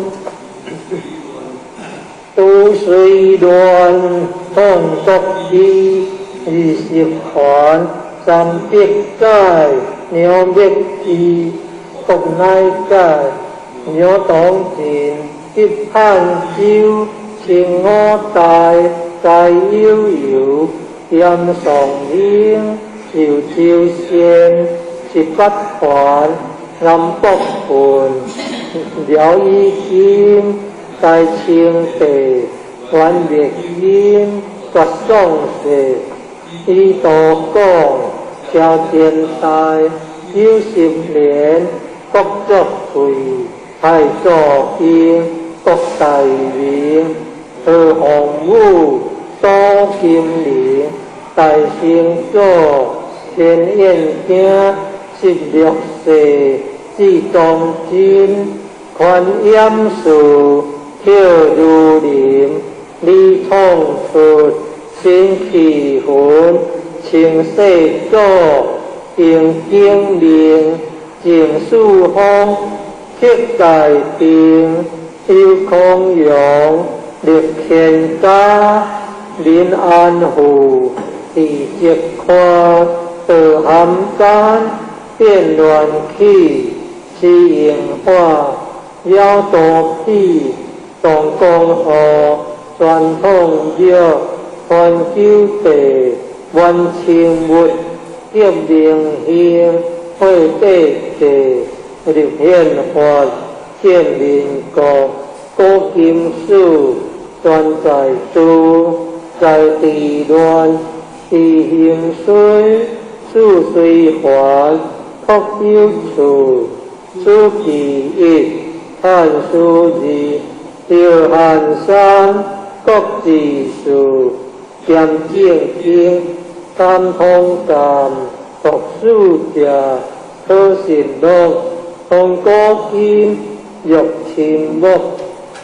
都水乱，统国义，二十环，三百载，娘灭智，国乃解，娘当晋，一汉州，清五代，该悠悠，严宋英，寿州县，18环，南北郡，辽以金，大清帝，元灭金，绝宋世，以道讲，超前代，90年，国作贵，太祖英，国大明，何洪武，苏金陵，大成祖，天燕京，16世，至忠贞，宽严寺，跳如林，李创出，新气魂，清世祖，定景明，郑四方，乞大定，邱康阳，立乾家，林安富，李泽宽，道含间，变乱起，施荣华，了多比，东江河，传统庙，环球地，万清物，德明兴，会地地，立宪法，建民国，古金史，全在都，在地乱，地兴衰，四随环，国有处，此其一，汉书二，赵汉三，国之事，兼正经，三通鉴，读书者，可信禄，通古今，欲亲目，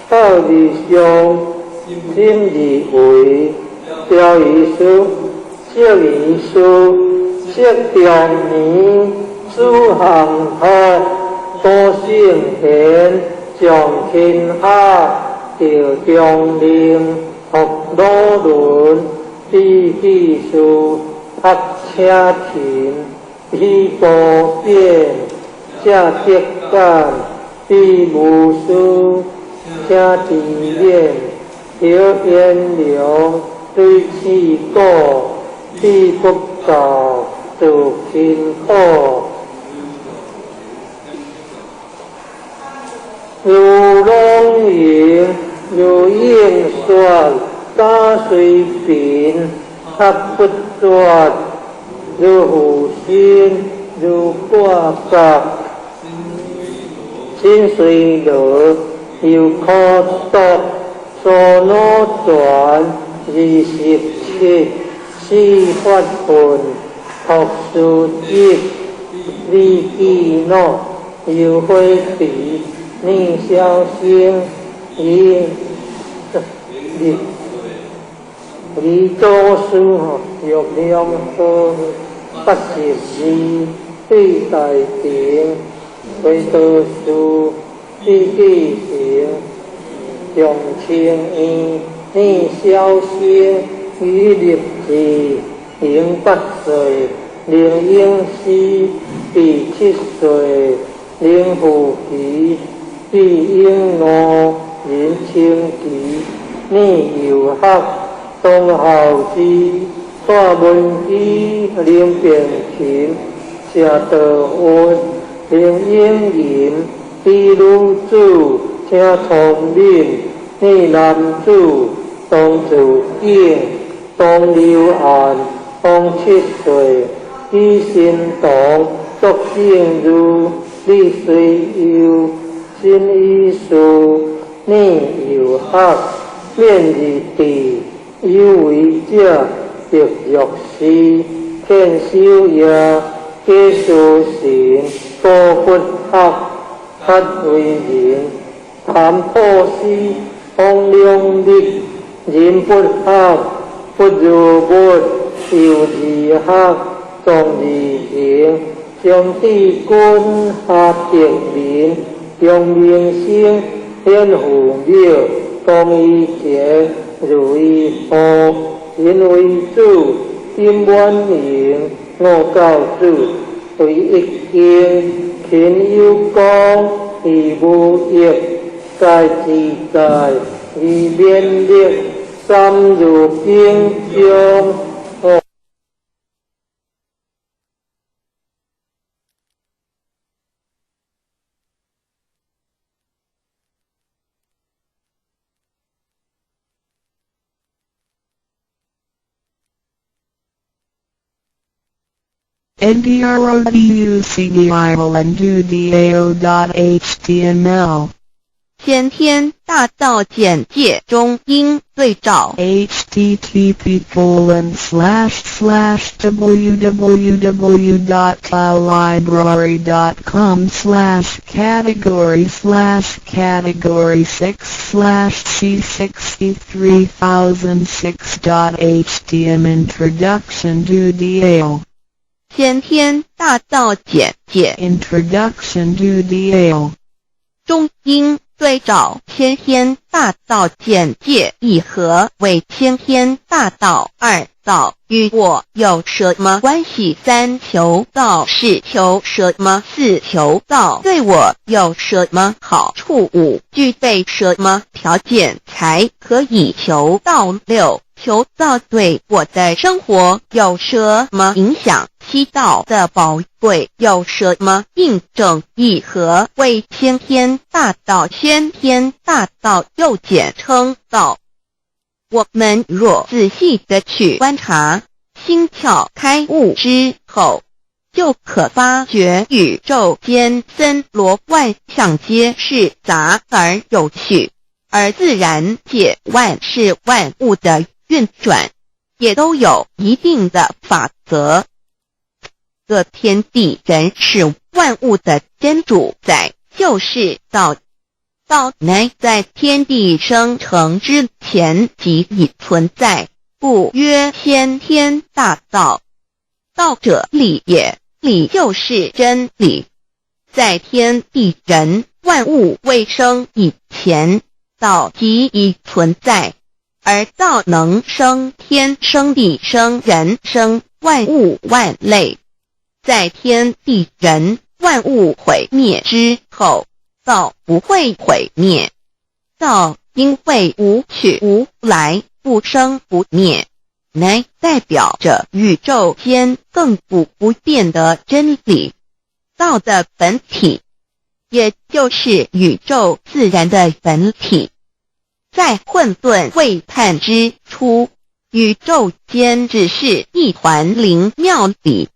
道而上，心而为，雕艺术，摄艺术，释中年，苏杭托，多圣贤，上天下，赵中令，托鲁伦，李继书，学车勤，李波变，谢德干，李无私，请知勉，刘彦良，对气鼓，李不教，做辛苦。如龙吟，如应说，家虽贫，学不绝；如负心，如挂角。心虽乐，犹可读。所脑传27，四发奋，读书籍，李继诺，游辉比，聂小星，李李李祖师，玉良和82，对大庭，回道士，李继成，杨清义，聂小星，于立志，零8岁，林英熙，第7岁，林富奇，李英娥，林清奇，聂友学，董孝之，蔡文基，林炳琴，谢道文，林英银，李女子，请聪明，聂男子，董子敬，董刘安，董7岁，李新堂，卓正如，李随佑，新医师，念有学，免二智，有为者得若是，天修业，假思神，多不学，学为人，谈破施，方两力，人不学，不如物，有二学，壮二行，将治君，下德民，重民生，显父母，公于前，如于后，人为主，心满盈，五教子，为一经，勤有功，义无益，该自在，以勉力，三如经中。 NDRODUCDILNDUDAO.HTML 先天大道简介中应对照 http://www.library.com /category /category 6 /c63006 .htm Introduction to DAO 先天大道简介 Introduction to DAO 中应对照先天大道简介一和为先天大道二道与我有什么关系？三求道是求什么？四求道对我有什么好处？五具备什么条件才可以求道？六求道对我的生活有什么影响？七道的宝贵有什么印证？一和为先天大道，先天大道又简称道。我们若仔细的去观察，心窍开悟之后，就可发觉宇宙间森罗万象皆是杂而有序，而自然界万事万物的运转，也都有一定的法则。这天地人事万物的真主宰就是道。道乃在天地生成之前即已存在，故曰先天大道。道者理也，理就是真理。在天地人万物未生以前，道即已存在，而道能生天、生地、生人、生万物万类。在天地人万物毁灭之后，道不会毁灭。道因为无去无来，不生不灭，乃代表着宇宙间亘古不变的真理。道的本体，也就是宇宙自然的本体。在混沌未判之初，宇宙间只是一团灵妙理，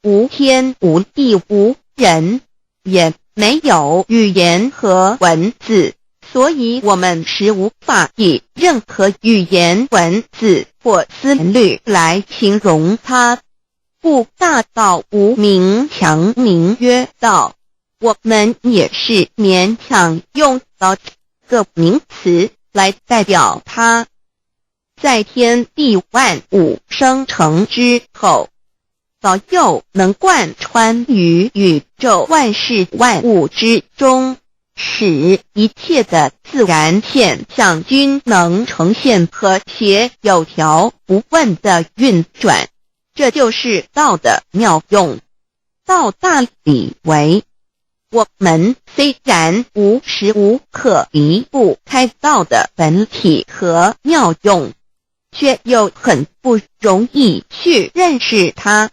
无天无地无人，也没有语言和文字，所以我们是无法以任何语言、文字或思虑来形容它。故大道无名，强名曰道。我们也是勉强用道这个名词来代表它。在天地万物生成之后，道又能贯穿于宇宙万事万物之中，使一切的自然现象均能呈现和谐有条不紊的运转。这就是道的妙用。道大理为，我们虽然无时无刻离不开道的本体和妙用，却又很不容易去认识它。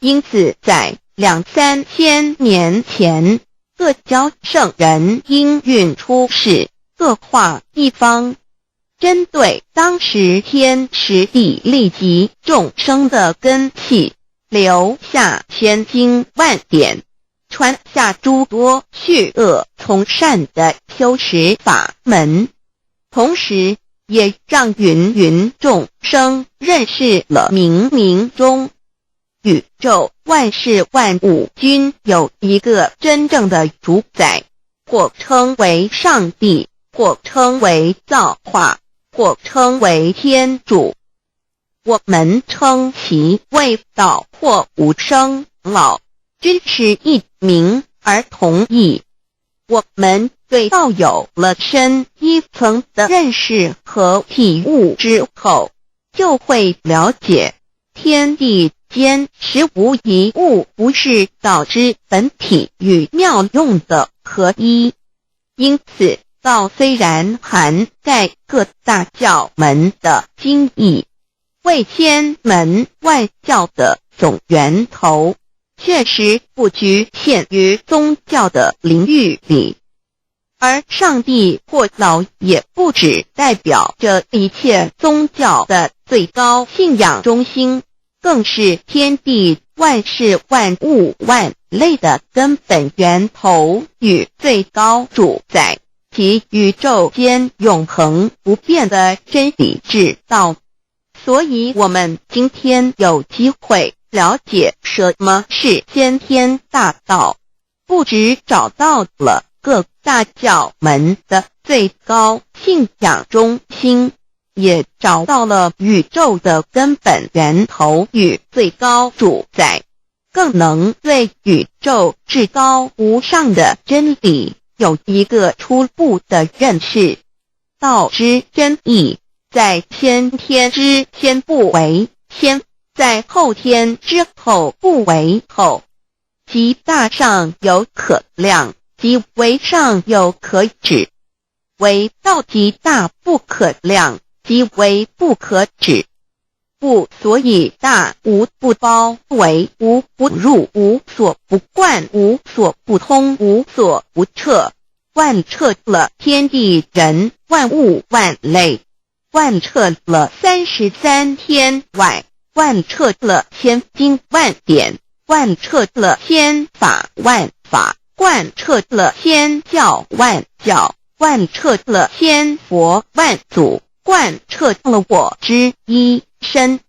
因此，在两三千年前，各教圣人应运出世，各化一方，针对当时天时地利及众生的根器，留下千经万典，传下诸多去恶从善的修持法门，同时也让芸芸众生认识了冥冥中宇宙万事万物均有一个真正的主宰，或称为上帝，或称为造化，或称为天主。我們稱其為道或無生老，均是一名而同義。我們對道有了深一層的認識和體悟之後，就會了解天地間實無一物不是道之本體與妙用的合一。因此，道雖然涵蓋各大教門的精義，為千門萬教的總源頭，確實不局限於宗教的領域裡。而上帝或老也不只代表着一切宗教的最高信仰中心，更是天地萬事萬物萬類的根本源頭與最高主宰，及宇宙間永恆不變的真理之道。所以，我們今天有機會了解什麼是先天大道，不只找到了各大教門的最高信仰中心，也找到了宇宙的根本源頭與最高主宰，更能對宇宙至高無上的真理有一個初步的認識。道之真義，在先天之先不為先，在後天之後不為後。其大上有可量，其微上有可指。惟道極大不可量，其微不可指。故所以大無不包圍，無不入，無所不貫，無所不通，無所不徹，貫徹了天地人萬物萬類，貫徹了33天外，貫徹了千經萬典，貫徹了千法萬法，貫徹了千教萬教，貫徹了千佛萬祖，貫徹了我之一身。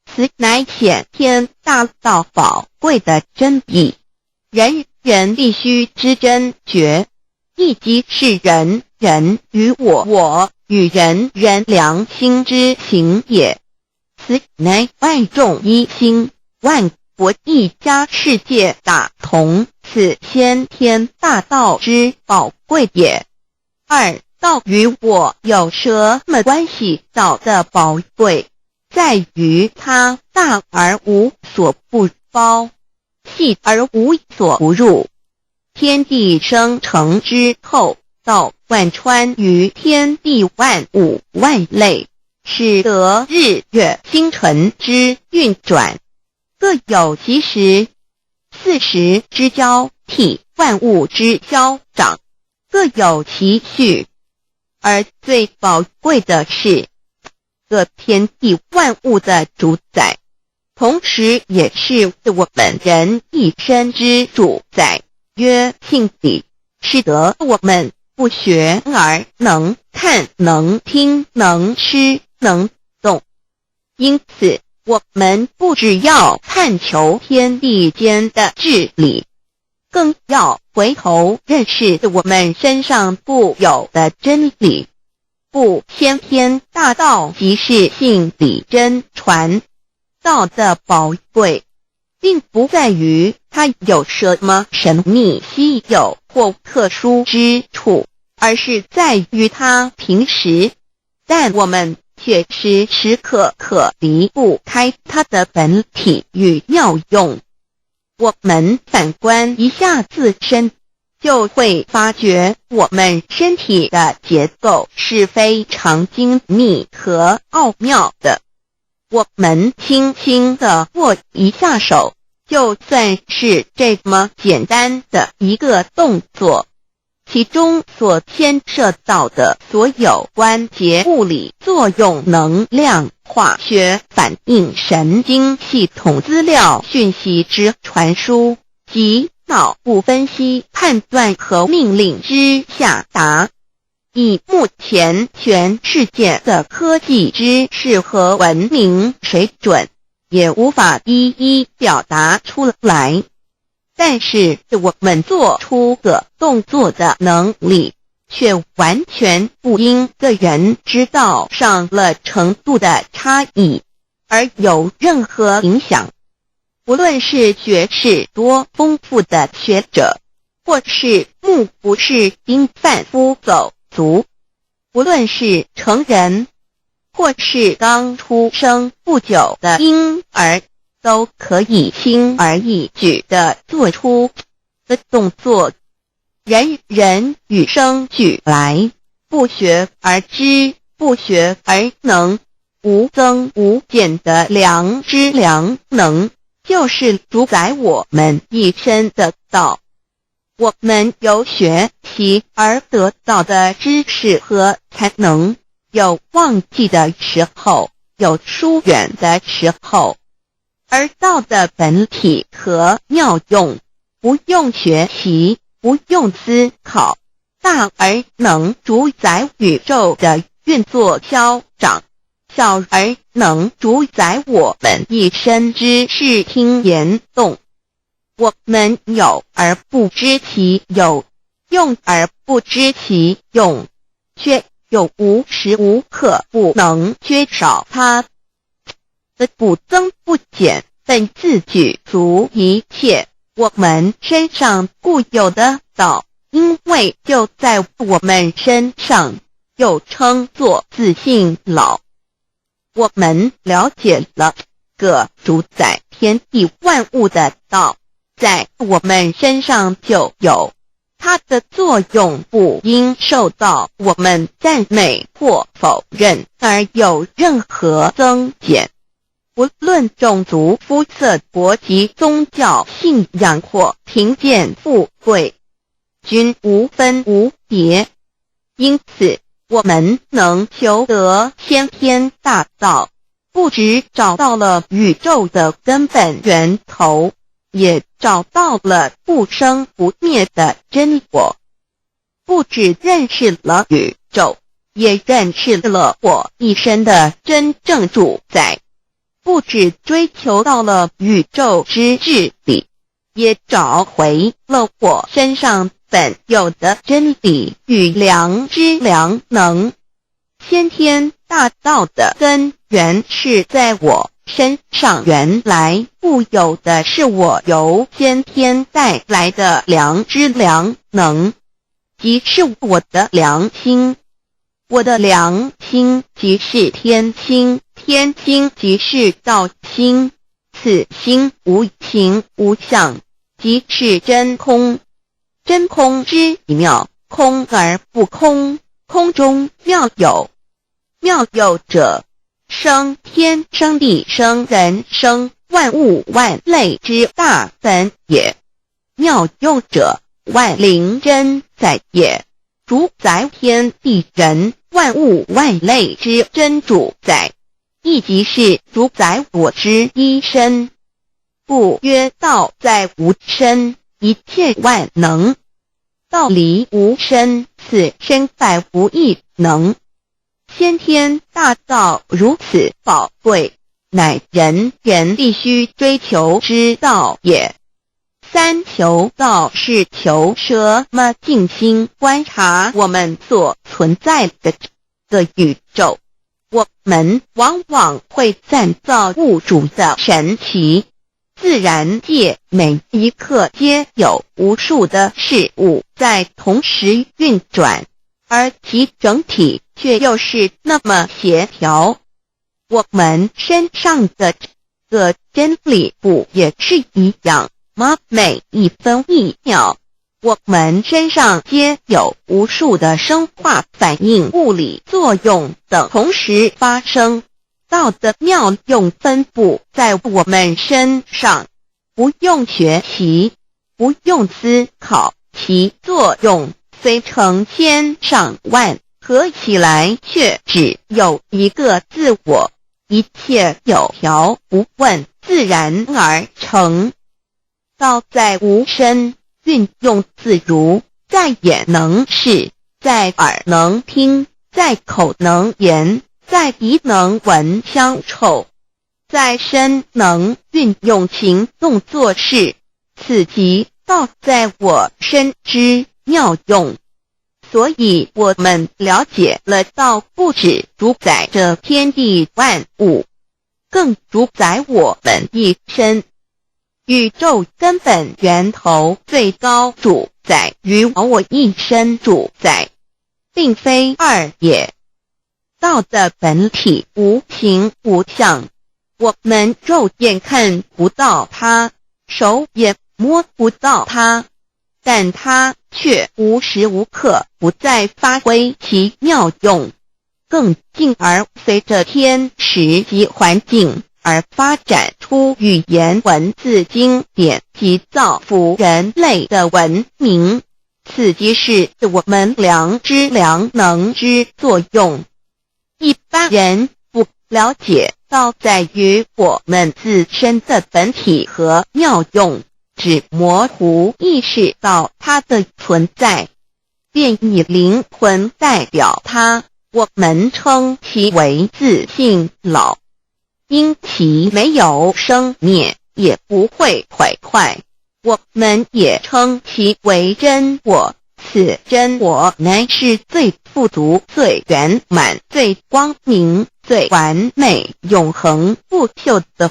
此乃顯天大道寶貴的真義，人人必須知真覺，亦即是人人與我我與人人良心之行也。此乃萬眾一心，萬國一家，世界大同，此先天大道之寶貴也。二，道與我有什麼關係？道的寶貴在於它大而無所不包，細而無所不入。天地生成之後，道貫穿於天地萬物萬類，使得日月星辰之運轉各有其時，四時之交替，萬物之消長，各有其序。而最寶貴的是，個天地萬物的主宰，同時也是我們人一身之主宰，曰性理，使得我們不學而能看、能聽、能吃、能動。因此，我們不只要探求天地間的治理，更要回頭認識我們身上固有的真理。故先天大道即是性理真傳。道的寶貴，並不在於它有什麼神秘稀有或特殊之處，而是在於它平實。但我們卻時時刻刻離不開它的本體與妙用。我們反觀一下自身，就會發覺我們身體的結構是非常精密和奧妙的。我們輕輕地握一下手，就算是這麼簡單的一個動作，其中所牽涉到的所有關節物理作用、能量、化學反應、神經系統資料訊息之傳輸及脑不分析判断和命令之下达。以目前全世界的科技知识和文明水准，也无法一一表达出来。但是我們做出個動作的能力，卻完全不因個人知道上了程度的差異而有任何影響。無論是學識多豐富的學者，或是目不識丁販夫走卒，無論是成人，或是剛出生不久的嬰兒，都可以輕而易舉地做出的動作。人人與生俱來，不學而知，不學而能，無增無減的良知良能，就是主宰我們一身的道。我們由學習而得到的知識和才能，有忘記的時候，有疏遠的時候，而道的本體和妙用，不用學習，不用思考，大而能主宰宇宙的運作消長，小而能主宰我們一身之視聽言動。我們有而不知其有，用而不知其用，卻又無時無刻不能缺少它。的不增不減，本自具足一切。我們身上固有的道，因為就在我們身上，又稱作自性老。我們了解了個主宰天地萬物的道，在我們身上就有它的作用，不應受到我們讚美或否認而有任何增減。無論種族、膚色、國籍、宗教信仰或貧賤富貴，均無分無別。因此，我們能求得先天大道，不只找到了宇宙的根本源頭，也找到了不生不滅的真我。不只認識了宇宙，也認識了我一身的真正主宰。不只追求到了宇宙之至理，也找回了我身上本有的真理與良知良能。先天大道的根源是在我身上原來固有的，是我由先天帶來的良知良能，即是我的良心。我的良心即是天心，天心即是道心，此心無形無相，即是真空。真空之妙，空而不空，空中妙有。妙有者，生天生地生人生萬物萬類之大本也。妙用者，萬靈真在也，主宰天地人萬物萬類之真主宰，亦即是主宰我之一身。故曰道在吾身，一切萬能。道離吾身，此身百無一能。先天大道如此寶貴，乃人人必須追求之道也。三求道是求什麼？靜心觀察我們所存在的這個宇宙，我們往往會讚造物主的神奇。自然界每一刻皆有無數的事物在同時運轉，而其整體卻又是那麼協調。我們身上的這個真理不也是一樣嗎？每一分一秒，我們身上皆有無數的生化反應、物理作用等同時發生。道的妙用分布在我們身上，不用學習，不用思考，其作用雖成千上萬，合起來卻只有一個自我，一切有條不紊，自然而成。道在吾身，運用自如，在眼能視，在耳能聽，在口能言，在鼻能聞香臭，在身能運用行動做事。此即道在我身之妙用。所以，我們了解了道不止主宰着天地萬物，更主宰我們一身。宇宙根本源頭最高主宰與我一身主宰，並非二也。道的本體無形無相，我們肉眼看不到它，手也摸不到它，但它卻無時無刻不在發揮其妙用，更進而隨着天時及環境而發展出語言文字經典及造福人類的文明。此即是我們良知良能之作用。一般人不了解道在於我們自身的本體和妙用，只模糊意識到它的存在，便以靈魂代表它，我們稱其為自性老。因其沒有生滅，也不會毀壞，我們也稱其為真我。此真我乃是最富足、最圓滿、最光明、最完美、永恆不朽的。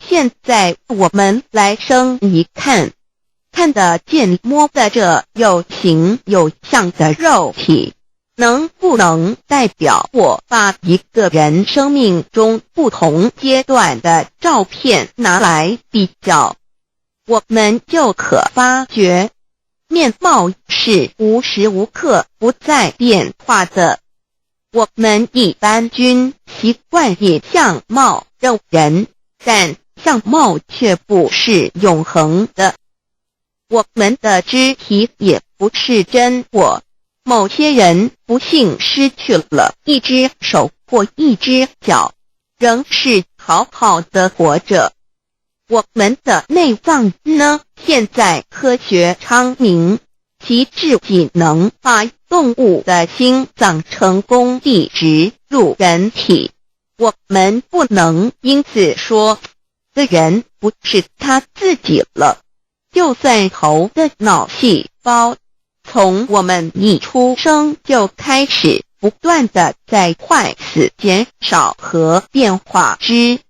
現在我們來生一看，看得見、摸得著有形有相的肉體，能不能代表我把一個人生命中不同階段的照片拿來比較，我們就可發覺，面貌是無時無刻不在變化的。我們一般均習慣以相貌認人，但相貌卻不是永恆的。我們的肢體也不是真我。某些人不幸失去了一隻手或一隻腳，仍是好好的活着。我們的內臟呢？現在科學昌明，其至僅能把動物的心臟成功地植入人體。我們不能因此說，的人不是他自己了。就算頭的腦細胞，從我們一出生就開始不斷地在壞死、減少和變化之，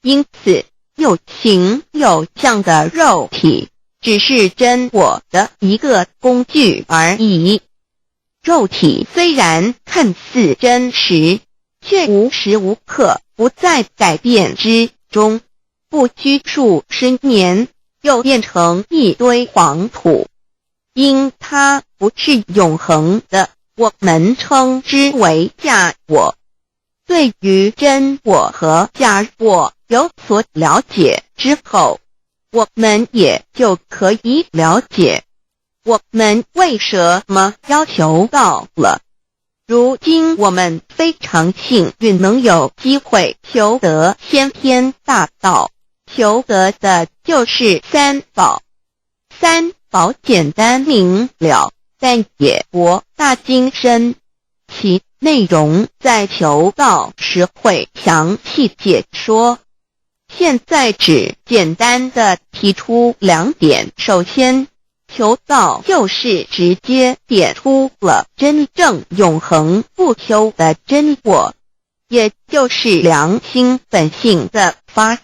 因此有形有相的肉體只是真我的一個工具而已。肉體雖然看似真實，卻無時無刻不在改變之中，不拘數十年，又變成一堆黃土。因它不是永恆的，我們稱之為假我。對於真我和假我有所了解之後，我們也就可以了解我們為什麼要求道了。如今我們非常幸運能有機會求得先天大道，求得的就是三寶。三寶簡單明了，但也博大精深，其內容在求道時會詳細解說。現在只簡單的提出兩點：首先，求道就是直接點出了真正永恆不朽的真我，也就是良心本性的發。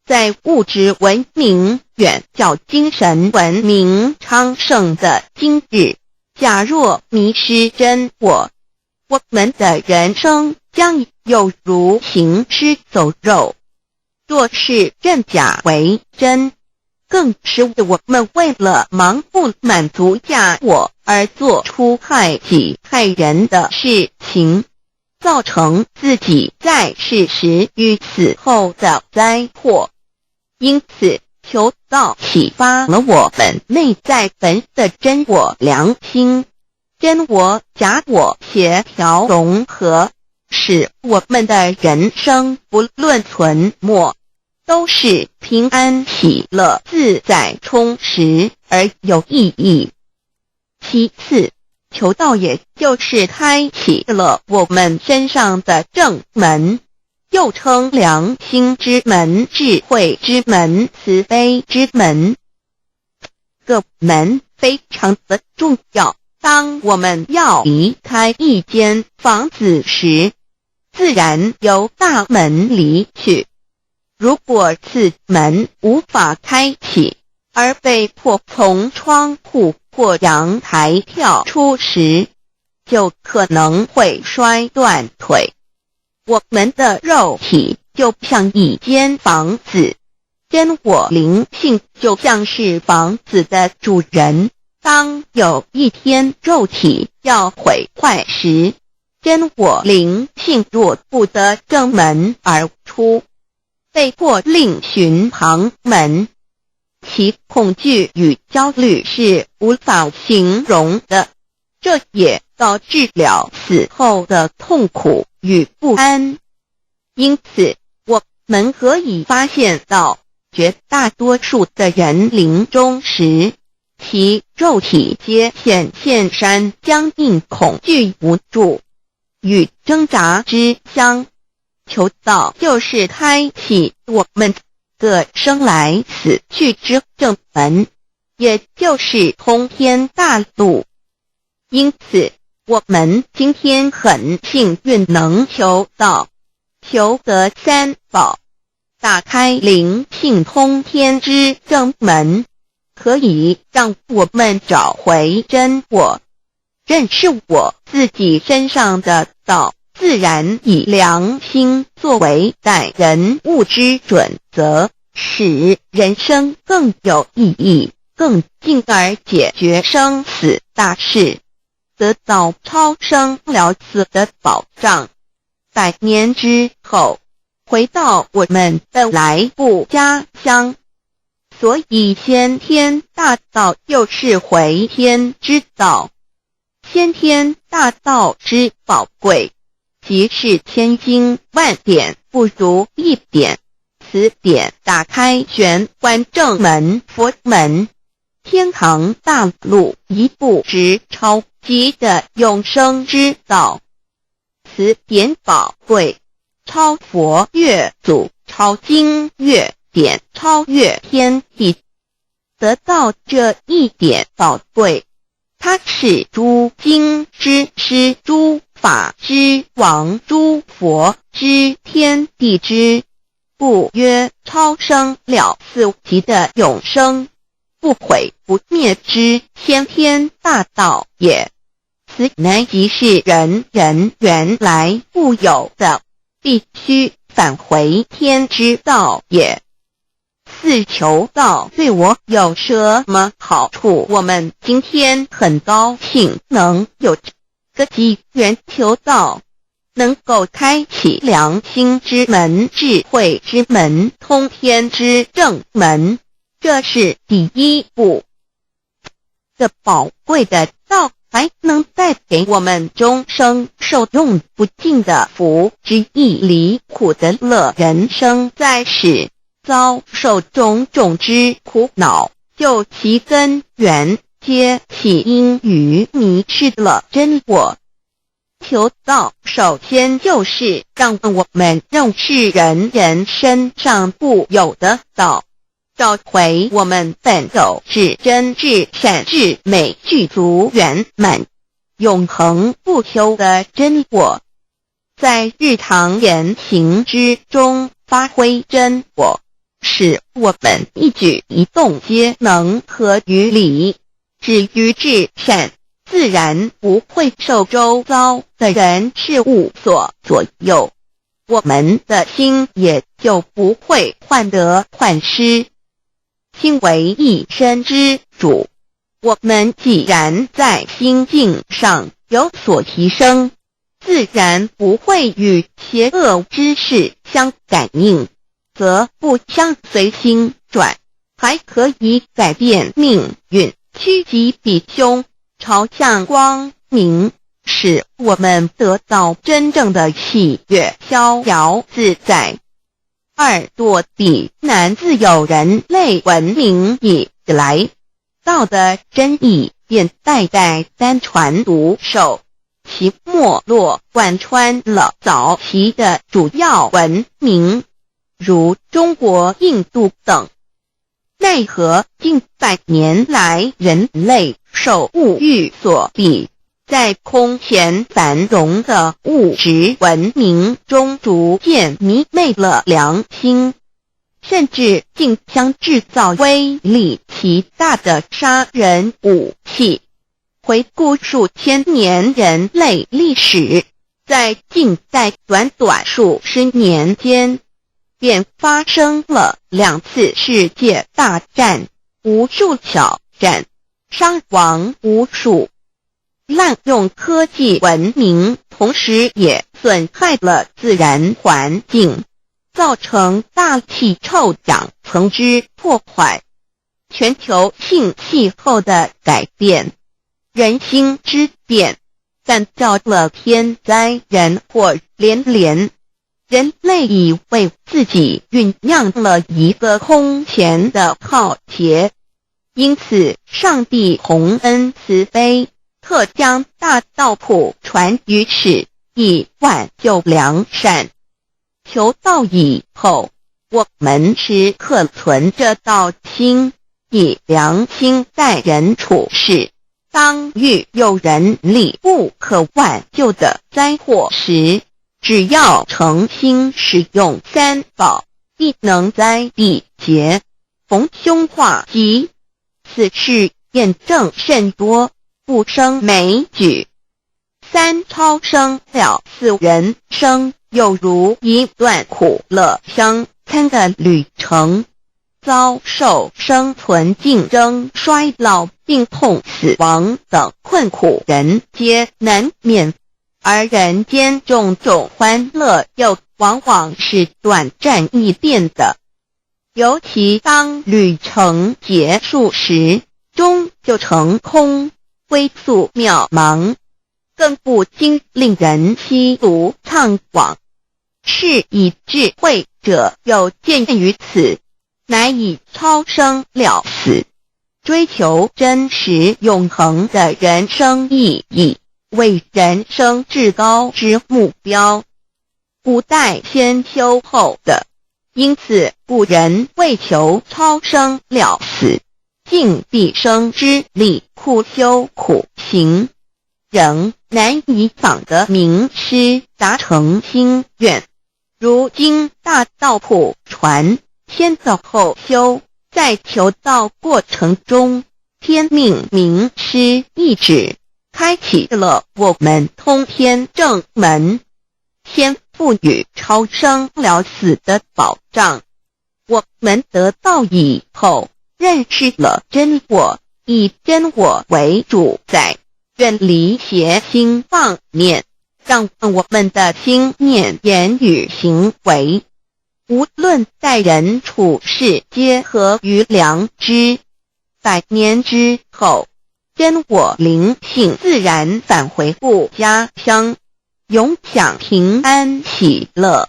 在物質文明遠較精神文明昌盛的今日，假若迷失真我，我們的人生將有如行屍走肉。若是認假為真，更是我們為了盲目滿足假我而做出害己害人的事情，造成自己在世時與死後的災禍。因此，求道啟發了我們內在本的真我良心，真我假我協調融合，使我們的人生不論存沒，都是平安喜樂、自在充實而有意義。其次，求道也就是開啟了我們身上的正門，又稱良心之門、智慧之門、慈悲之門。個門非常的重要。當我們要離開一間房子時，自然由大門離去。如果此門無法開啟，而被迫從窗戶或陽台跳出時，就可能會摔斷腿。我們的肉體就像一間房子，真我靈性就像是房子的主人。當有一天肉體要毀壞時，真我靈性若不得正門而出，被迫另尋旁門，其恐懼與焦慮是無法形容的，這也導致了死後的痛苦與不安。因此，我們可以發現到，絕大多數的人臨終時，其肉體皆顯現山僵硬、恐懼、無助與掙扎之相。求道就是開啟我們的生來死去之正門，也就是通天大路。因此，我們今天很幸運能求道，求得三寶，打開靈性通天之正門，可以讓我們找回真我，認識我自己身上的道，自然以良心作為待人物之準則，使人生更有意義，更進而解決生死大事，得到超生了死的保障。百年之後，回到我們本來不家鄉。所以先天大道又是回天之道，先天大道之寶貴，即是千經萬典不如一點。此點打開玄關正門佛門，天堂大路一步直超級的永生之道。此點寶貴，超佛越祖，超經越典，超越天地。得到這一點寶貴，它是諸經之師，諸法之王，諸佛之天地之，故曰超生了死級的永生，不毀不滅之先天大道也。此乃即是人人原來固有的，必須返回天之道也。四求道對我有什麼好處？我們今天很高興能有這個機緣求道，能夠開啟良心之門、智慧之門、通天之正門，這是第一步。這寶貴的道還能帶給我們終生受用不盡的福之義離苦得樂。人生在世，遭受種種之苦惱，究其根源，皆起因於迷失了真我。求道首先就是讓我們認識人人身上固有的道，找回我們本有至真至善至美具足圓滿、永恆不朽的真我，在日常言行之中發揮真我，使我們一舉一動皆能合於理，止於至善，自然不會受周遭的人事物所左右，我們的心也就不會患得患失。心為一身之主，我們既然在心境上有所提升，自然不會與邪惡之事相感應，則不相隨心轉，還可以改變命運，趨吉避凶，朝向光明，使我們得到真正的喜悅、逍遙自在。二躲避難自有人類文明以來，道的真意便代代單傳獨授，其脈絡貫穿了早期的主要文明，如中國、印度等。奈何近百年來，人類受物欲所逼，在空前繁榮的物質文明中，逐漸迷昧了良心，甚至競相製造威力極大的殺人武器。回顧數千年人類歷史，在近代短短數十年間，便發生了兩次世界大戰，無數小戰，傷亡無數。濫用科技文明，同時也損害了自然環境，造成大氣臭氧層之破壞，全球性氣候的改變，人心之變，但造了天災人禍連連。人類已為自己醞釀了一個空前的浩劫，因此上帝宏恩慈悲，特將大道普傳於世，以挽救良善。求道以後，我們時刻存着道心，以良心待人處事。當遇有人力不可挽救的災禍時，只要誠心使用三寶，必能災避劫，逢凶化吉。此事驗證甚多，不勝枚舉。三超生了死人生，猶如一段苦樂相參的旅程，遭受生存競爭、衰老、病痛、死亡等困苦，人皆難免。而人間種種歡樂又往往是短暫易變的，尤其當旅程結束時，終究成空，歸宿渺茫，更不禁令人唏噓悵惘。是以智慧者有見於此，乃以超生了死，追求真實永恆的人生意義，為人生至高之目標。古代先修後得，因此古人為求超生了死，盡畢生之力苦修苦行，仍難以訪得明師，達成心願。如今大道普傳，先得後修，在求道過程中，天命明師一指，開啟了我們通天正門，先賦予超生了死的保障。我們得道以後，認識了真我，以真我為主宰，遠離邪心妄念，讓我們的心念、言語、行為，無論待人處事，皆合於良知。百年之後，真我靈性自然返回故家鄉，永享平安喜樂。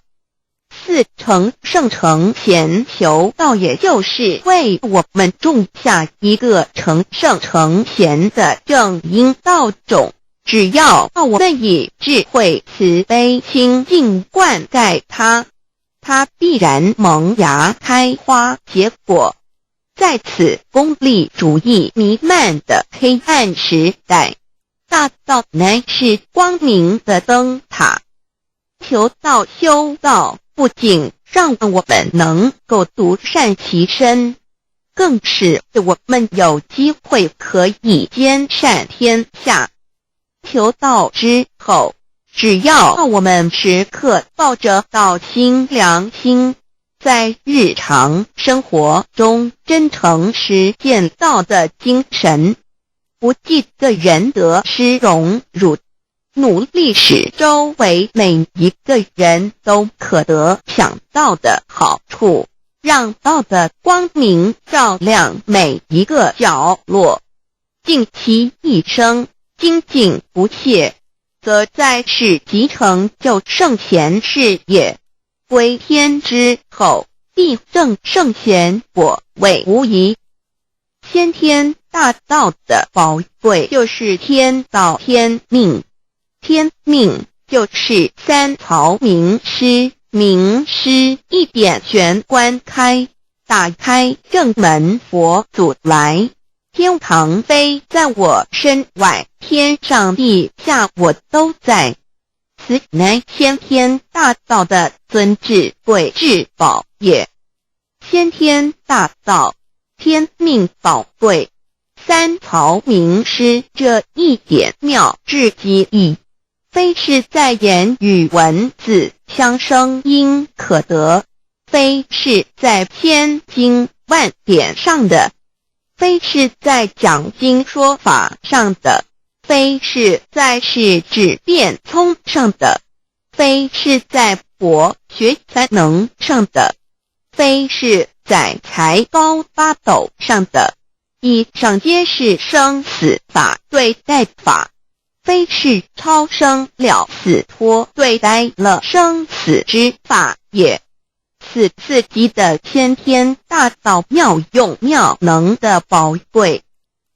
四成聖成賢求道，也就是為我們種下一個成聖成賢的正因道種。只要我們以智慧慈悲清淨灌溉它，它必然萌芽開花結果。在此功利主義彌漫的黑暗時代，大道乃是光明的燈塔。求道修道，不僅讓我們能夠獨善其身，更使我們有機會可以兼善天下。求道之後，只要我們時刻抱着道心良心，在日常生活中真誠實踐道的精神，不計個人得失榮辱，努力使周圍每一個人都可得享道的好處，讓道的光明照亮每一個角落，盡其一生精進不懈，則在世即成就聖賢事業。歸天之後，必證聖賢果位無疑。先天大道的寶貴就是天道天命，天命就是三曹明師，明師一點玄關開，打開正門佛祖來，天堂非在我身外，天上地下我都在。此乃先天大道的尊至貴至寶也。先天大道，天命寶貴，三曹明師這一點妙至極矣，非是在言語文字相聲音可得，非是在千經萬典上的，非是在講經說法上的，非是在世智辯聰上的，非是在博學才能上的，非是在才高八斗上的。以上皆是生死法對待法，非是超生了死脫對待了生死之法也。此四級的先天大道妙用妙能的寶貴，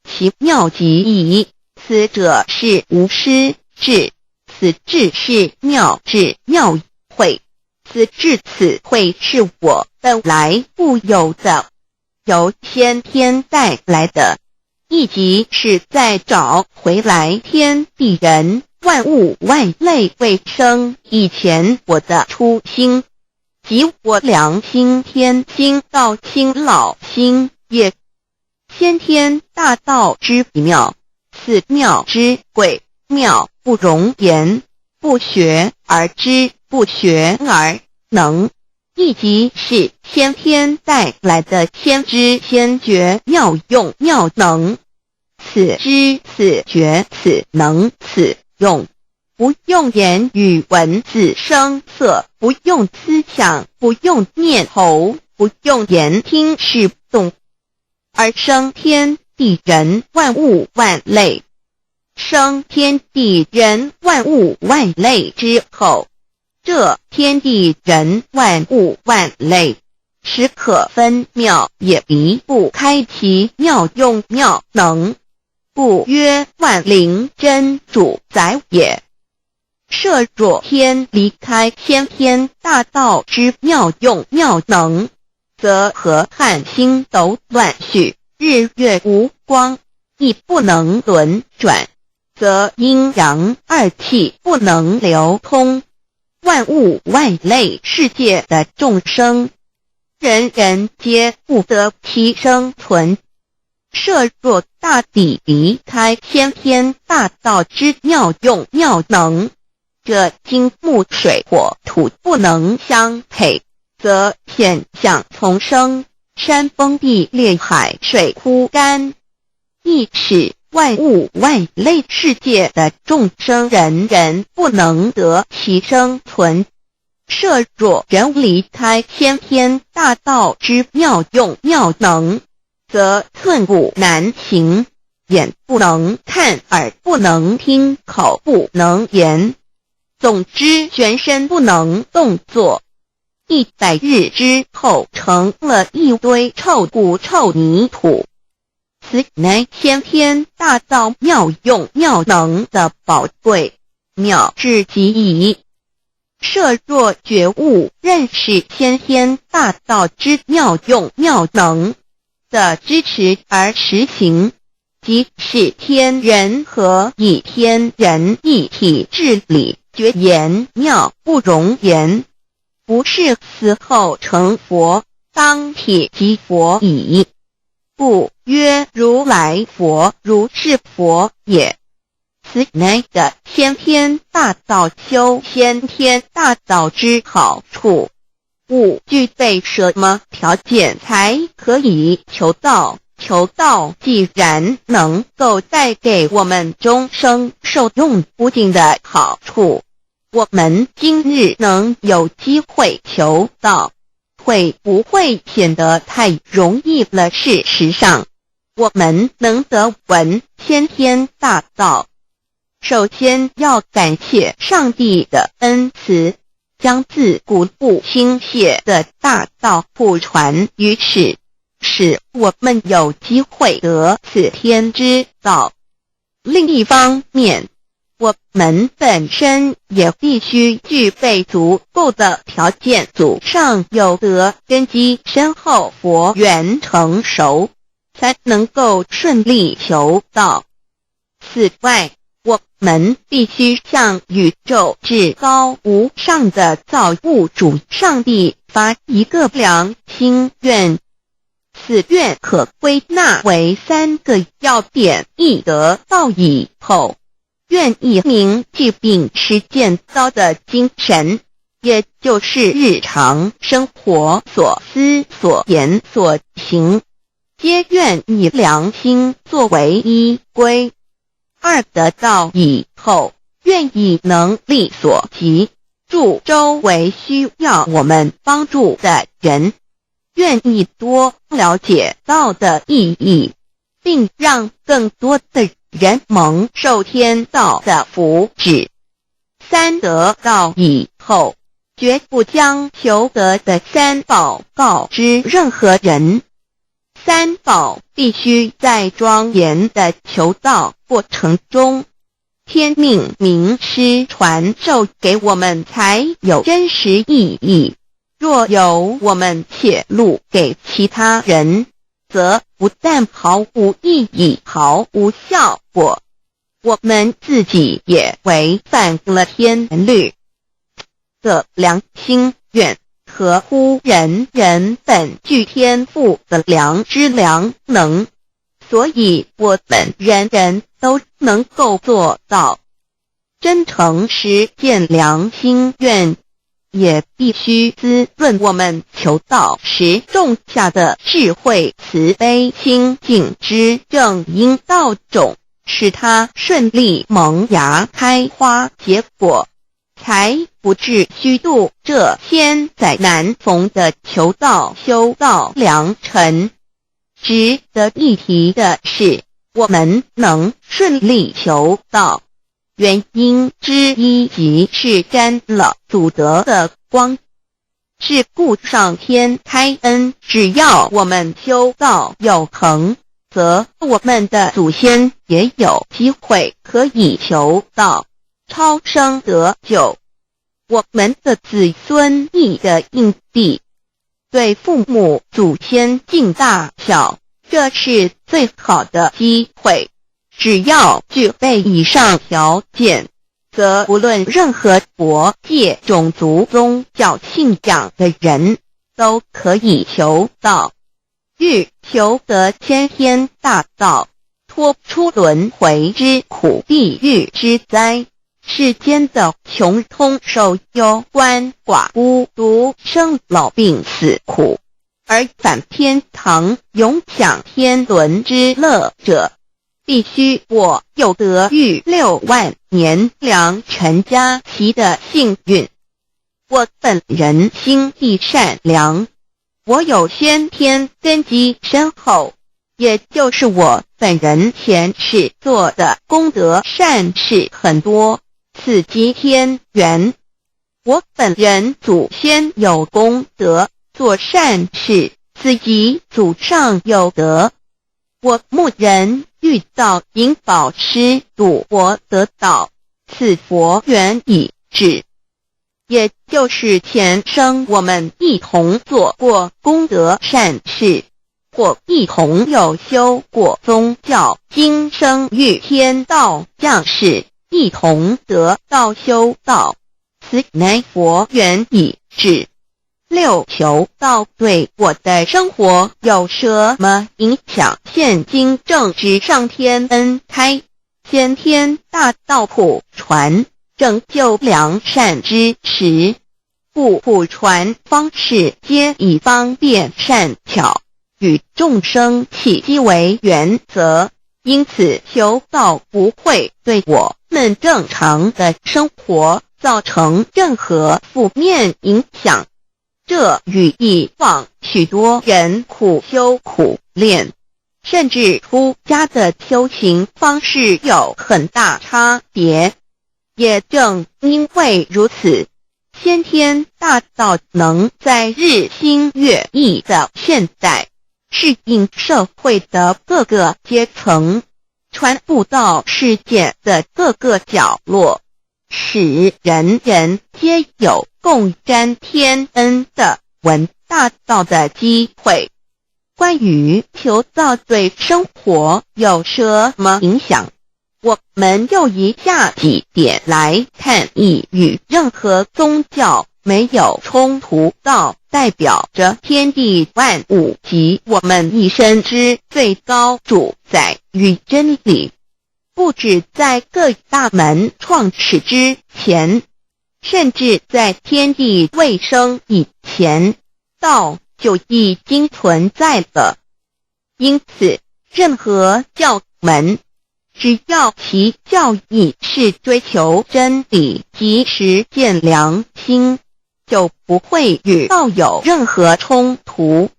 其妙極矣。此者是無師智，此智是妙智妙慧，此智此慧是我本來固有的，由先天帶來的，亦即是在找回來天地人萬物萬類未生以前我的初心，即我良心天心道心老心也。先天大道之妙，此妙之貴，妙不容言，不學而知，不學而能，亦即是先天帶來的先知先覺妙用妙能。此知此覺此能此用，不用言語文字聲色，不用思想，不用念頭，不用言聽視動，而生天地人萬物萬類。生天地人萬物萬類之後，這天地人萬物萬類，時可分秒也離不開其妙用妙能，故曰萬靈真主宰也。設若天離開先天大道之妙用妙能，則河漢星斗亂序，日月無光，亦不能輪轉，則陰陽二氣不能流通，萬物萬類世界的眾生，人人皆不得其生存。設若大地離開先天大道之妙用妙能，這金木水火土不能相配，則現象叢生，山崩地裂，海水枯乾，亦使萬物萬類世界的眾生人人不能得其生存。設若人離開先天大道之妙用妙能，則寸步難行，眼不能看，耳不能聽，口不能言，總之全身不能動作。100日之後，成了一堆臭骨臭泥土。此乃先天大道妙用妙能的寶貴，妙至極矣。設若覺悟認識先天大道之妙用妙能的支持而實行，即是天人合一、天人一體之理，絕言妙不容言。不是死後成佛，當體即佛矣。故曰如來佛，如是佛也。此乃的先天大道修先天大道之好處。吾具備什麼條件才可以求道？求道既然能夠帶給我們終生受用不盡的好處，我們今日能有機會求道，會不會顯得太容易了？事實上，我們能得聞先天大道，首先要感謝上帝的恩慈，將自古不傾瀉的大道普傳於世，使我們有機會得此天之道。另一方面，我們本身也必須具備足夠的條件，祖上有德，根基深厚，佛緣成熟，才能夠順利求道。此外，我們必須向宇宙至高無上的造物主上帝發一個良心願。此願可歸納為三個要點：一得道以後，願意銘記並實踐道的精神，也就是日常生活所思所言所行，皆願以良心作為依歸。二得道以後，願以能力所及，助周圍需要我們幫助的人，願意多了解道的意義，並讓更多的人蒙受天道的福祉。三得道以後，絕不將求得的三寶告知任何人。三寶必須在莊嚴的求道過程中，天命明師傳授給我們，才有真實意義。若由我們洩露給其他人，則不但毫無意義、毫無效果，我們自己也違反了天律。這良心願合乎人人本具天賦的良知良能，所以我們人人都能夠做到真誠實踐良心願，也必須滋潤我們求道時種下的智慧、慈悲、清淨之正因道種，使它順利萌芽、開花、結果，才不致虛度這千載難逢的求道修道良辰。值得一提的是，我們能順利求道，原因之一即是沾了祖德的光。是故上天開恩，只要我們修道有成，則我們的祖先也有機會可以求道，超生得救。我們的子孫亦得應地，對父母祖先盡大孝，這是最好的機會。只要具備以上條件，則無論任何國界、種族、宗教信仰的人，都可以求道，欲求得先天大道，脫出輪迴之苦、地獄之災，世間的窮通受憂鰥寡孤獨生老病死苦，而返天堂永享天倫之樂者，必須我有得遇6萬年良辰佳期的幸運。我本人心地善良，我有先天根基深厚，也就是我本人前世做的功德善事很多，此即天緣。我本人祖先有功德，做善事，此即祖上有德。我牧人遇到引寶師度我得道，此佛緣已至，也就是前生我們一同做過功德善事，或一同有修過宗教，今生遇天道降世，一同得道修道，此乃佛緣已至。六求道對我的生活有什麼影響？現今正值上天恩開，先天大道普傳，拯救良善之時，故普傳方式皆以方便善巧與眾生契機為原則，因此求道不會對我們正常的生活造成任何負面影響。這與以往許多人苦修苦練，甚至出家的修行方式有很大差別。也正因為如此，先天大道能在日新月異的現代，適應社會的各個階層，傳布到世界的各個角落，使人人皆有共沾天恩的聞大道的機會。關於求道對生活有什麼影響，我們就以下幾點來看：一、與任何宗教沒有衝突，道代表着天地萬物及我們一生之最高主宰與真理。不止在各大門創始之前，甚至在天地未生以前，道就已經存在了。因此，任何教門，只要其教義是追求真理及實踐良心，就不會與道有任何衝突。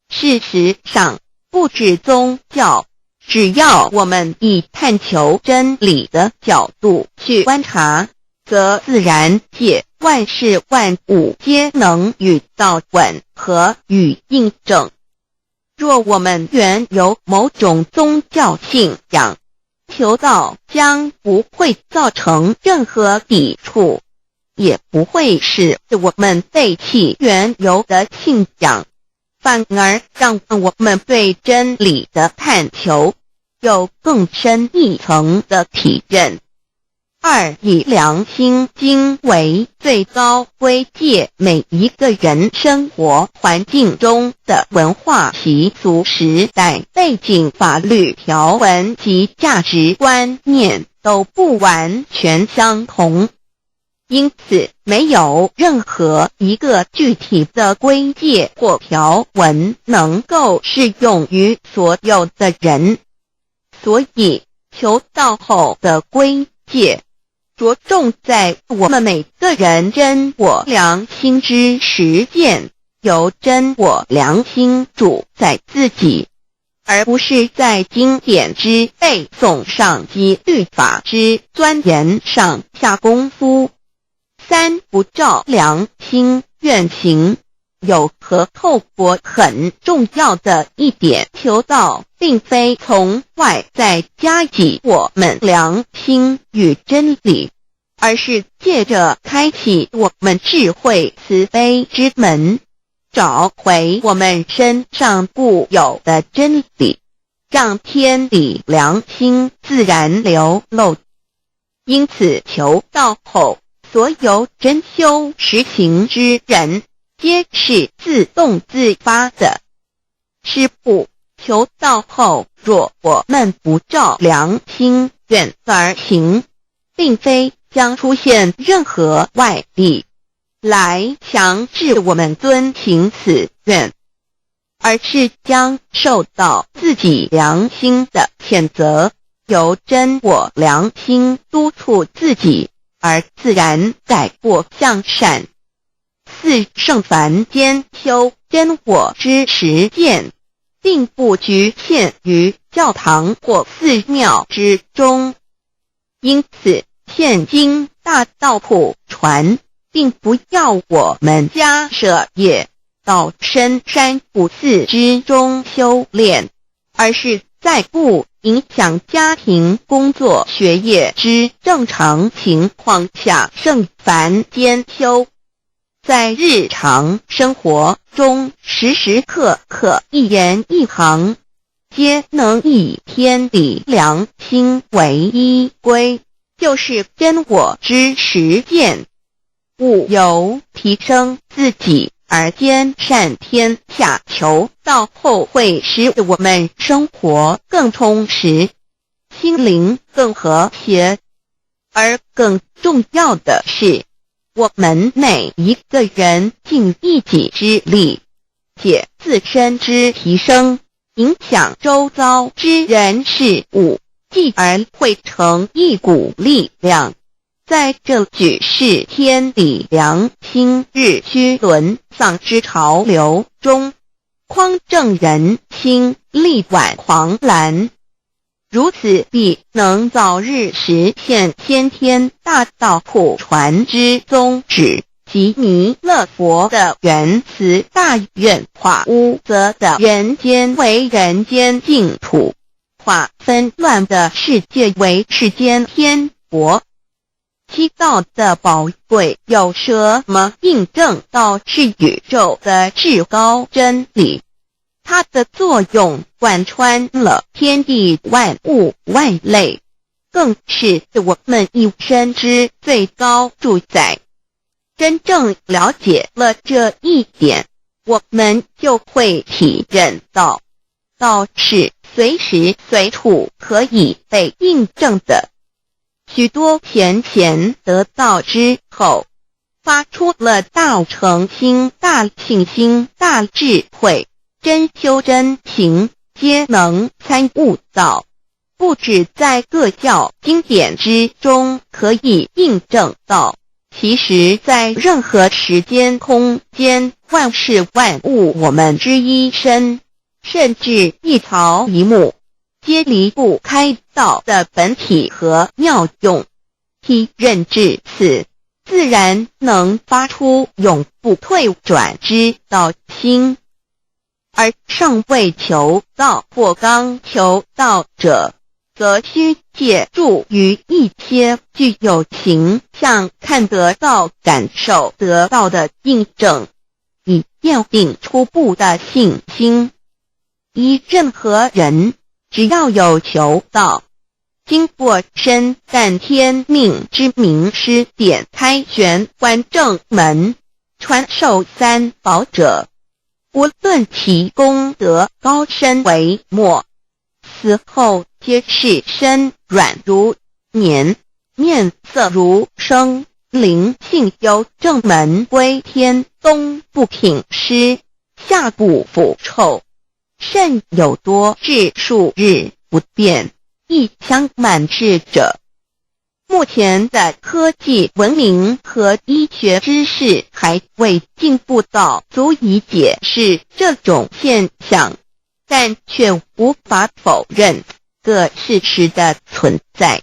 事實上，不止宗教，只要我們以探求真理的角度去觀察，則自然界萬事萬物皆能與道吻合與印證。若我們原有某種宗教信仰，求道將不會造成任何抵觸，也不會使我們背棄原有的信仰，反而讓我們對真理的探求有更深一層的體認。二、以良心經為最高規誡，每一個人生活環境中的文化習俗、時代背景、法律條文及價值觀念都不完全相同，因此沒有任何一個具體的規誡或條文能夠適用於所有的人。所以，求道後的規誡着重在我們每個人真我良心之實踐，由真我良心主宰自己，而不是在經典之背誦上及律法之鑽研上下功夫。三、不照良心願行，有何後果？很重要的一點，求道並非從外在加給我們良心與真理，而是借著開啟我們智慧慈悲之門，找回我們身上固有的真理，讓天理良心自然流露。因此，求道後，所有真修實行之人，皆是自動自發的。是故，求道後，若我們不照良心願而行，並非將出現任何外力來強制我們遵行此願，而是將受到自己良心的譴責，由真我良心督促自己，而自然改過向善。四、聖凡間修真我之實踐，並不局限於教堂或寺廟之中，因此現今大道普傳，並不要我們家捨業到深山古寺之中修煉，而是在不影響家庭、工作、學業之正常情況下，聖凡兼修。在日常生活中，時時刻刻一言一行，皆能以天理良心為依歸，就是真我之實踐。務由提升自己而兼善天下，求道後會使我們生活更充實，心靈更和諧。而更重要的是，我們每一個人盡一己之力，借自身之提升，影響周遭之人事物，繼而匯成一股力量，在這舉世天理良心日趨淪喪之潮流中，匡正人心，力挽狂瀾。如此必能早日實現先天大道普傳之宗旨。及彌勒佛的仁慈大願，化污濁的人間為人間淨土，化紛亂的世界為世間天國。七道的寶貴有什麼印證？道是宇宙的至高真理，它的作用貫穿了天地萬物萬類，更是我們一生之最高主宰。真正了解了這一點，我們就會體認到，道是隨時隨處可以被印證的。許多前賢得道之後，發出了大誠心、大信心、大智慧，真修真行，皆能參悟道。不止在各教經典之中可以印證到，其實在任何時間空間、萬事萬物，我們之一生，甚至一草一木，皆離不開道的本體和妙用。體認至此，自然能發出永不退轉之道心。而尚未求道或剛求道者，則須借助於一些具有形象看得到、感受得到的印證，以奠定初步的信心。依任何人，只要有求道，經過深感天命之明師點開玄關正門，傳授三寶者，無論其功德高深微末，死後皆是身軟如棉，面色如生，靈性由正門歸天，冬不挺屍，夏不腐臭。甚有多至數日不變，一腔滿室者。目前的科技文明和醫學知識還未進步到足以解釋這種現象，但卻無法否認個事實的存在。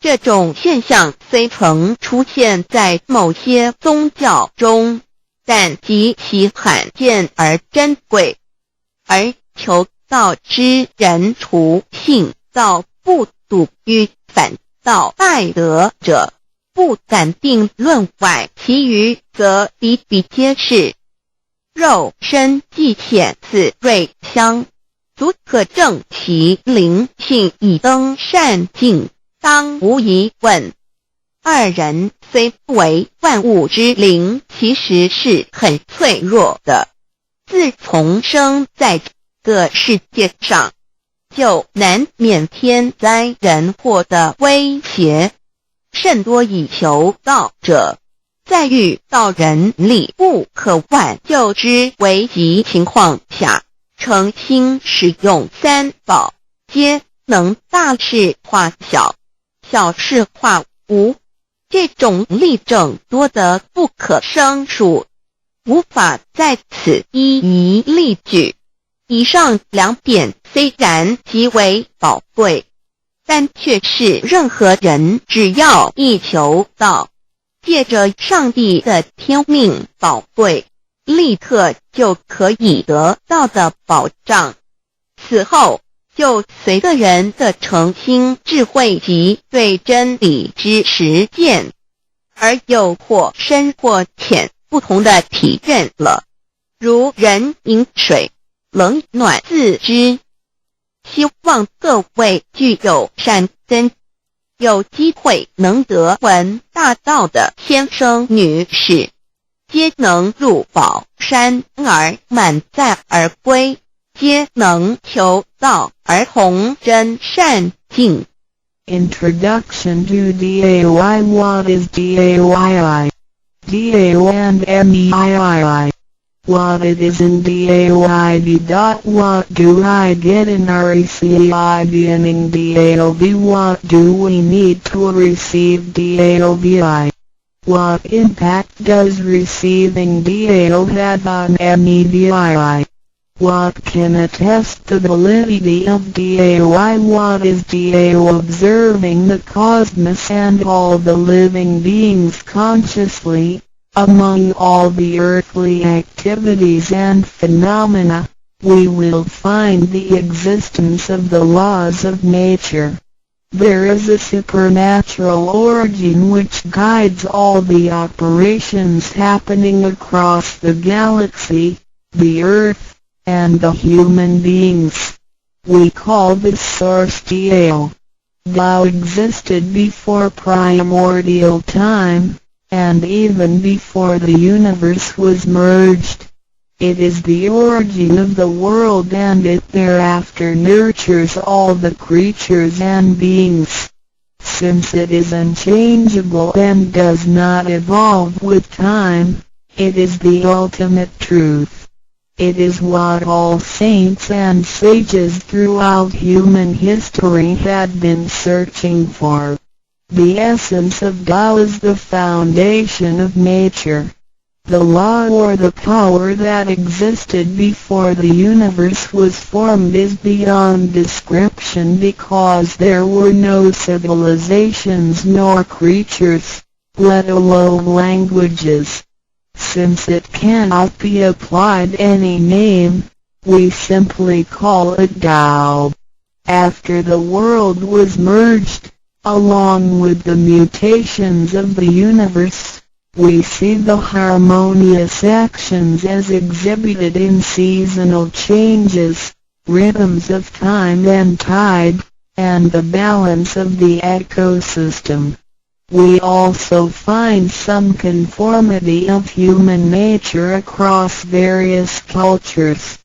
這種現象雖曾出現在某些宗教中，但極其罕見而珍貴。而求道之人，除信道不篤與反道敗德者，不敢定論外，其餘則比比皆是。肉身既顯此瑞相，足可證其靈性已登善境，當無疑問。二人雖為萬物之靈，其實是很脆弱的。自從生在這個世界上，就難免天災人禍的威脅。甚多已求道者，在遇到人力不可挽救之危急情況下，誠心使用三寶，皆能大事化小，小事化無。這種例證多得不可勝數，無法在此一一例舉。以上兩點雖然極為寶貴，但卻是任何人只要一求道，借着上帝的天命寶貴，立刻就可以得到的保障。此後就隨個人的誠心、智慧及對真理之實踐，而有或深或淺不同的體認了。如人飲水，冷暖自知。希望各位具有善根，有機會能得聞大道的先生女士，皆能入寶山而滿載而歸，皆能求道而同真善境。 Introduction to DAOI. What is DAOII? DAO and MEIII. What it is in DAOID. Dot. What do I get in RECEIVING DAOB? What do we need to receive DAOBI? What impact does receiving DAO have on MEVII? What can attest the validity of DAOI? What is DAO? Observing the cosmos and all the living beings consciously, Among all the earthly activities and phenomena, we will find the existence of the laws of nature. There is a supernatural origin which guides all the operations happening across the galaxy, the earth, and the human beings. We call this source Tao. Tao existed before primordial time, and even before the universe was merged. It is the origin of the world, and it thereafter nurtures all the creatures and beings. Since it is unchangeable and does not evolve with time, it is the ultimate truth. It is what all saints and sages throughout human history had been searching for. The essence of Tao is the foundation of nature. The law or the power that existed before the universe was formed is beyond description because there were no civilizations nor creatures, let alone languages. Since it cannot be applied any name, we simply call it Tao. After the world was merged, along with the mutations of the universe, we see the harmonious actions as exhibited in seasonal changes, rhythms of time and tide, and the balance of the ecosystem. We also find some conformity of human nature across various cultures.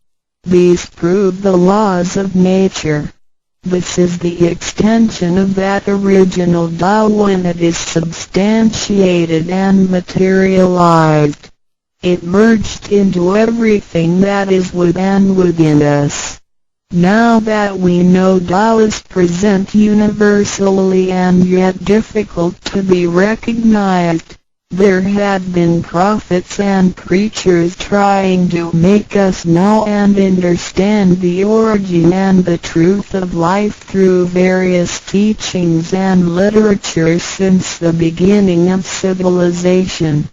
These prove the laws of nature. This is the extension of that original Tao when it is substantiated and materialized. It merged into everything that is with and within us. Now that we know Tao is present universally and yet difficult to be recognized, there had been prophets and preachers trying to make us know and understand the origin and the truth of life through various teachings and literature since the beginning of civilization.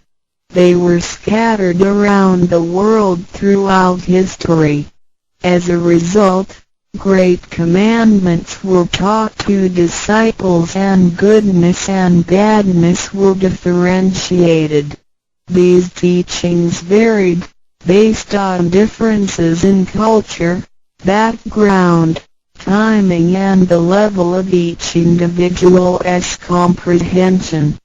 They were scattered around the world throughout history. As a result, great commandments were taught to disciples and goodness and badness were differentiated. These teachings varied, based on differences in culture, background, timing and the level of each individual's comprehension.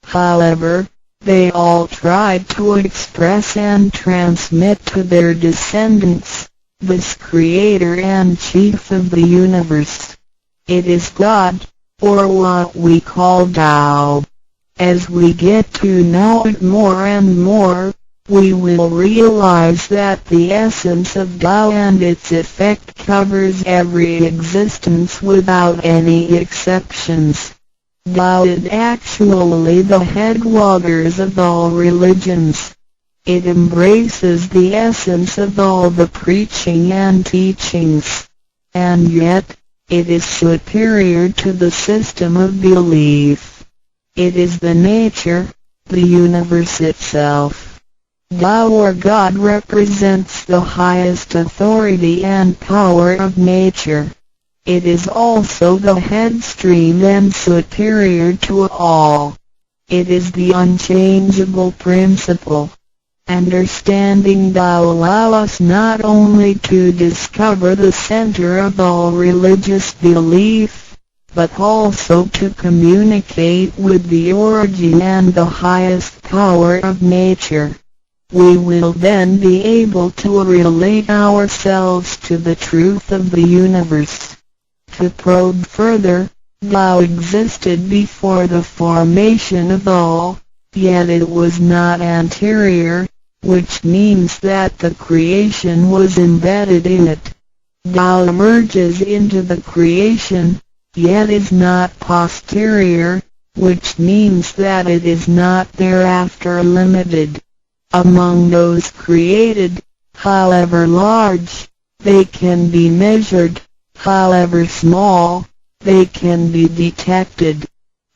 However, they all tried to express and transmit to their descendants this creator and chief of the universe. It is God, or what we call Tao. As we get to know it more and more, we will realize that the essence of Tao and its effect covers every existence without any exceptions. Tao is actually the headwaters of all religions. It embraces the essence of all the preaching and teachings. And yet, it is superior to the system of belief. It is the nature, the universe itself. Tao or God represents the highest authority and power of nature. It is also the headstream and superior to all. It is the unchangeable principle. Understanding Tao allow us not only to discover the center of all religious belief, but also to communicate with the origin and the highest power of nature. We will then be able to relate ourselves to the truth of the universe. To probe further, Tao existed before the formation of all, yet it was not anterior, which means that the creation was embedded in it. Tao emerges into the creation, yet is not posterior, which means that it is not thereafter limited. Among those created, however large, they can be measured, however small, they can be detected.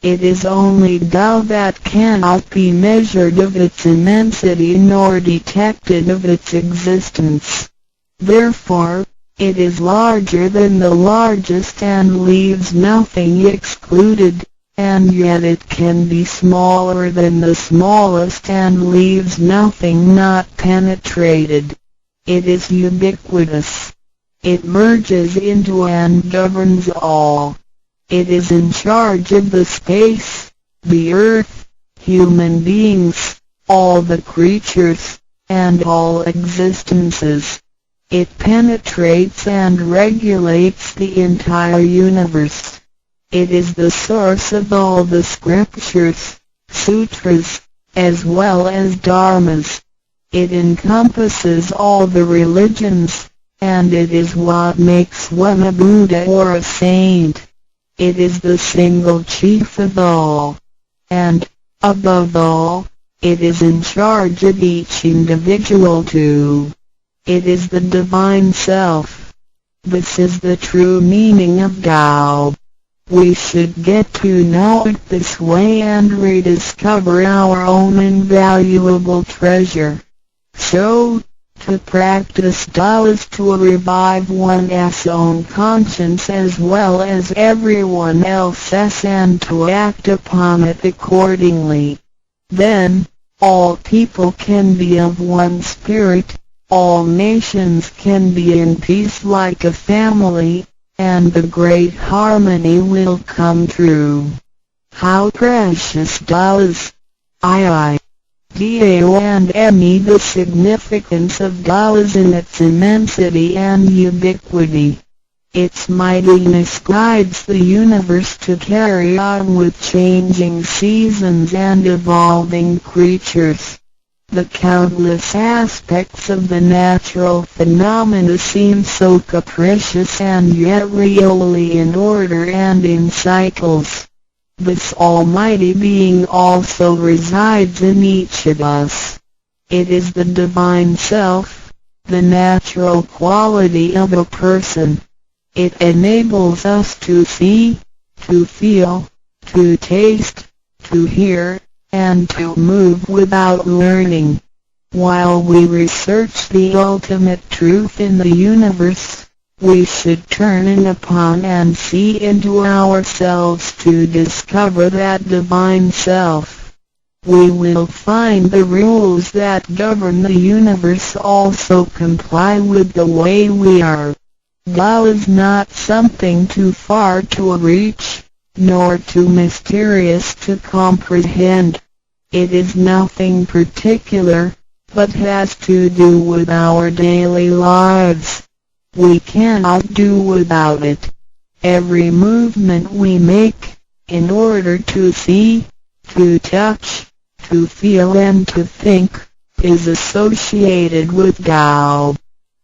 It is only Tao that cannot be measured of its immensity nor detected of its existence. Therefore, it is larger than the largest and leaves nothing excluded, and yet it can be smaller than the smallest and leaves nothing not penetrated. It is ubiquitous. It merges into and governs all. It is in charge of the space, the earth, human beings, all the creatures, and all existences. It penetrates and regulates the entire universe. It is the source of all the scriptures, sutras, as well as dharmas. It encompasses all the religions, and it is what makes one a Buddha or a saint. It is the single chief of all. And, above all, it is in charge of each individual too. It is the divine self. This is the true meaning of Tao. We should get to know it this way and rediscover our own invaluable treasure. So, to practice Tao is to revive one's own conscience as well as everyone else's and to act upon it accordingly. Then, all people can be of one spirit, all nations can be in peace like a family, and the great harmony will come true. How precious Tao is! I. Dao and Me. The significance of Tao is in its immensity and ubiquity. Its mightiness guides the universe to carry on with changing seasons and evolving creatures. The countless aspects of the natural phenomena seem so capricious and yet really in order and in cycles. This almighty being also resides in each of us. It is the divine self, the natural quality of a person. It enables us to see, to feel, to taste, to hear, and to move without learning. While we research the ultimate truth in the universe, we should turn in upon and see into ourselves to discover that divine self. We will find the rules that govern the universe also comply with the way we are. Tao is not something too far to reach, nor too mysterious to comprehend. It is nothing particular, but has to do with our daily lives. We cannot do without it. Every movement we make, in order to see, to touch, to feel and to think, is associated with Tao.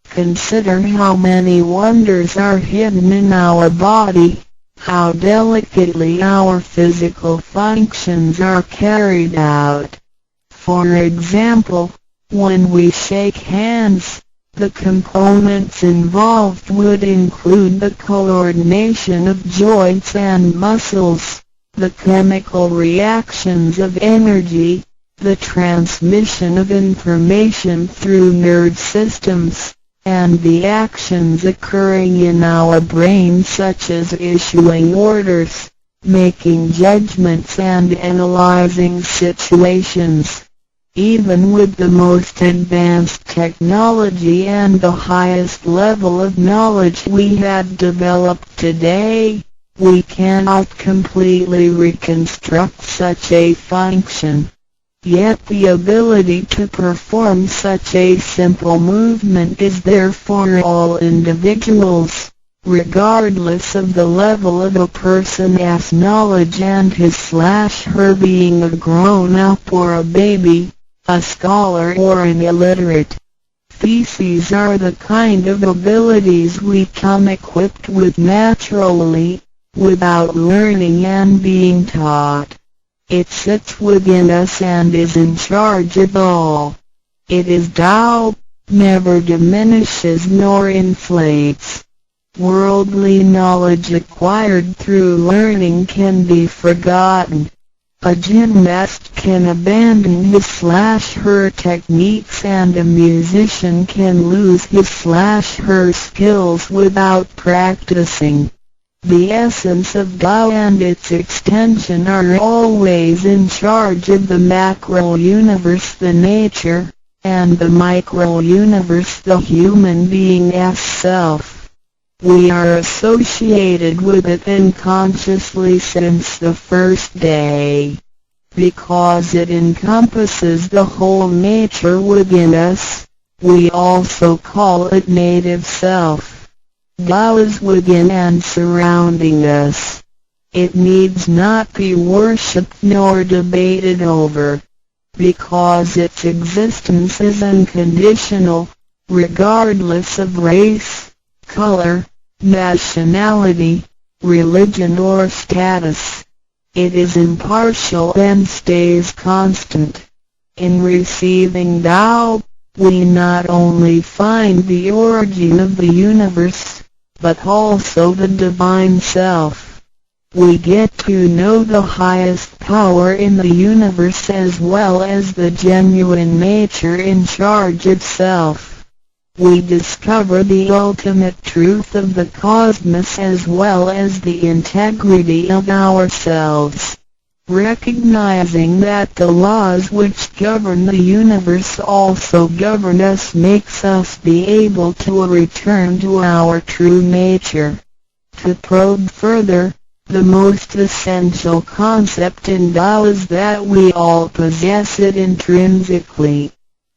Consider how many wonders are hidden in our body, how delicately our physical functions are carried out. For example, when we shake hands, the components involved would include the coordination of joints and muscles, the chemical reactions of energy, the transmission of information through nerve systems, and the actions occurring in our brain such as issuing orders, making judgments and analyzing situations. Even with the most advanced technology and the highest level of knowledge we have developed today, we cannot completely reconstruct such a function. Yet the ability to perform such a simple movement is there for all individuals, regardless of the level of a person's knowledge and his/her being a grown-up or a baby, a scholar or an illiterate. Theses are the kind of abilities we come equipped with naturally, without learning and being taught. It sits within us and is in charge of all. It is Tao, never diminishes nor inflates. Worldly knowledge acquired through learning can be forgotten. A gymnast can abandon his/her techniques and a musician can lose his/her skills without practicing. The essence of Tao and its extension are always in charge of the macro universe, the nature, and the micro universe, the human being's self. We are associated with it unconsciously since the first day. Because it encompasses the whole nature within us, we also call it native self. Tao is within and surrounding us. It needs not be worshipped nor debated over, because its existence is unconditional, regardless of race, color, nationality, religion or status. It is impartial and stays constant. In receiving Tao, we not only find the origin of the universe, but also the divine self. We get to know the highest power in the universe as well as the genuine nature in charge of self. We discover the ultimate truth of the cosmos as well as the integrity of ourselves. Recognizing that the laws which govern the universe also govern us makes us be able to return to our true nature. To probe further, the most essential concept in Tao is that we all possess it intrinsically.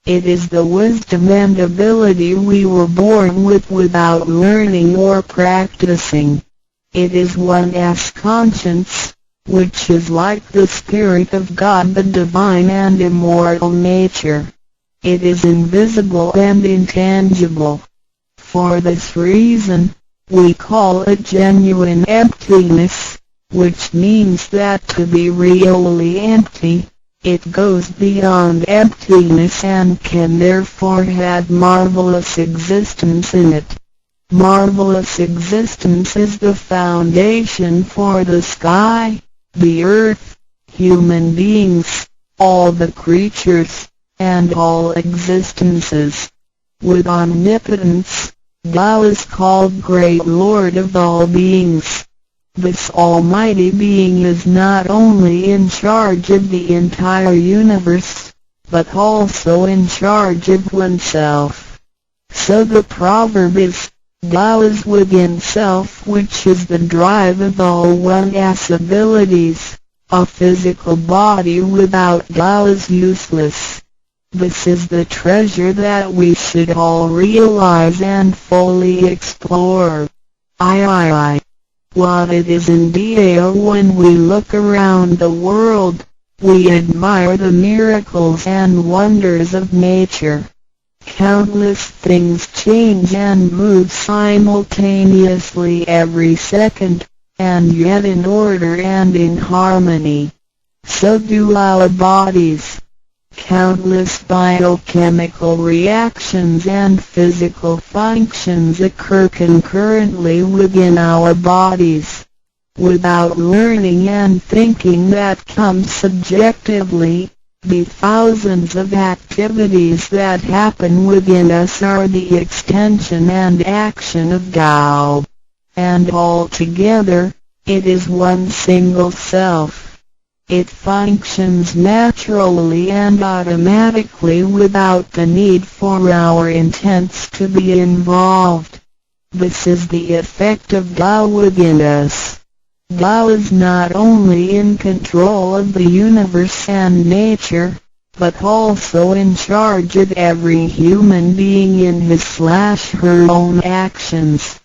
It is the wisdom and ability we were born with without learning or practicing. It is one's conscience, which is like the Spirit of God, the divine and immortal nature. It is invisible and intangible. For this reason, we call it genuine emptiness, which means that to be really empty, it goes beyond emptiness and can therefore have marvelous existence in it. Marvelous existence is the foundation for the sky, the earth, human beings, all the creatures, and all existences. With omnipotence, Tao is called Great Lord of all beings. This almighty being is not only in charge of the entire universe, but also in charge of oneself. So the proverb is, Tao is within self, which is the drive of all one's abilities. A physical body without Tao is useless. This is the treasure that we should all realize and fully explore. I I I. What it is in Dao. When we look around the world, we admire the miracles and wonders of nature. Countless things change and move simultaneously every second, and yet in order and in harmony. So do our bodies. Countless biochemical reactions and physical functions occur concurrently within our bodies. Without learning and thinking that comes subjectively, the thousands of activities that happen within us are the extension and action of Tao. And all together, it is one single self. It functions naturally and automatically without the need for our intents to be involved. This is the effect of Tao within us. Tao is not only in control of the universe and nature, but also in charge of every human being in his/her own actions.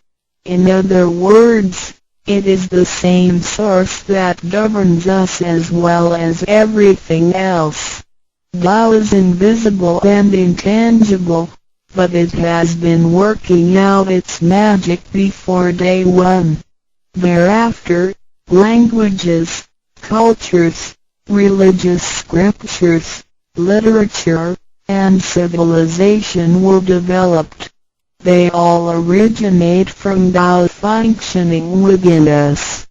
In other words, it is the same source that governs us as well as everything else. Tao is invisible and intangible, but it has been working out its magic before day one. Thereafter, languages, cultures, religious scriptures, literature, and civilization were developed. They all originate from Tao functioning within us.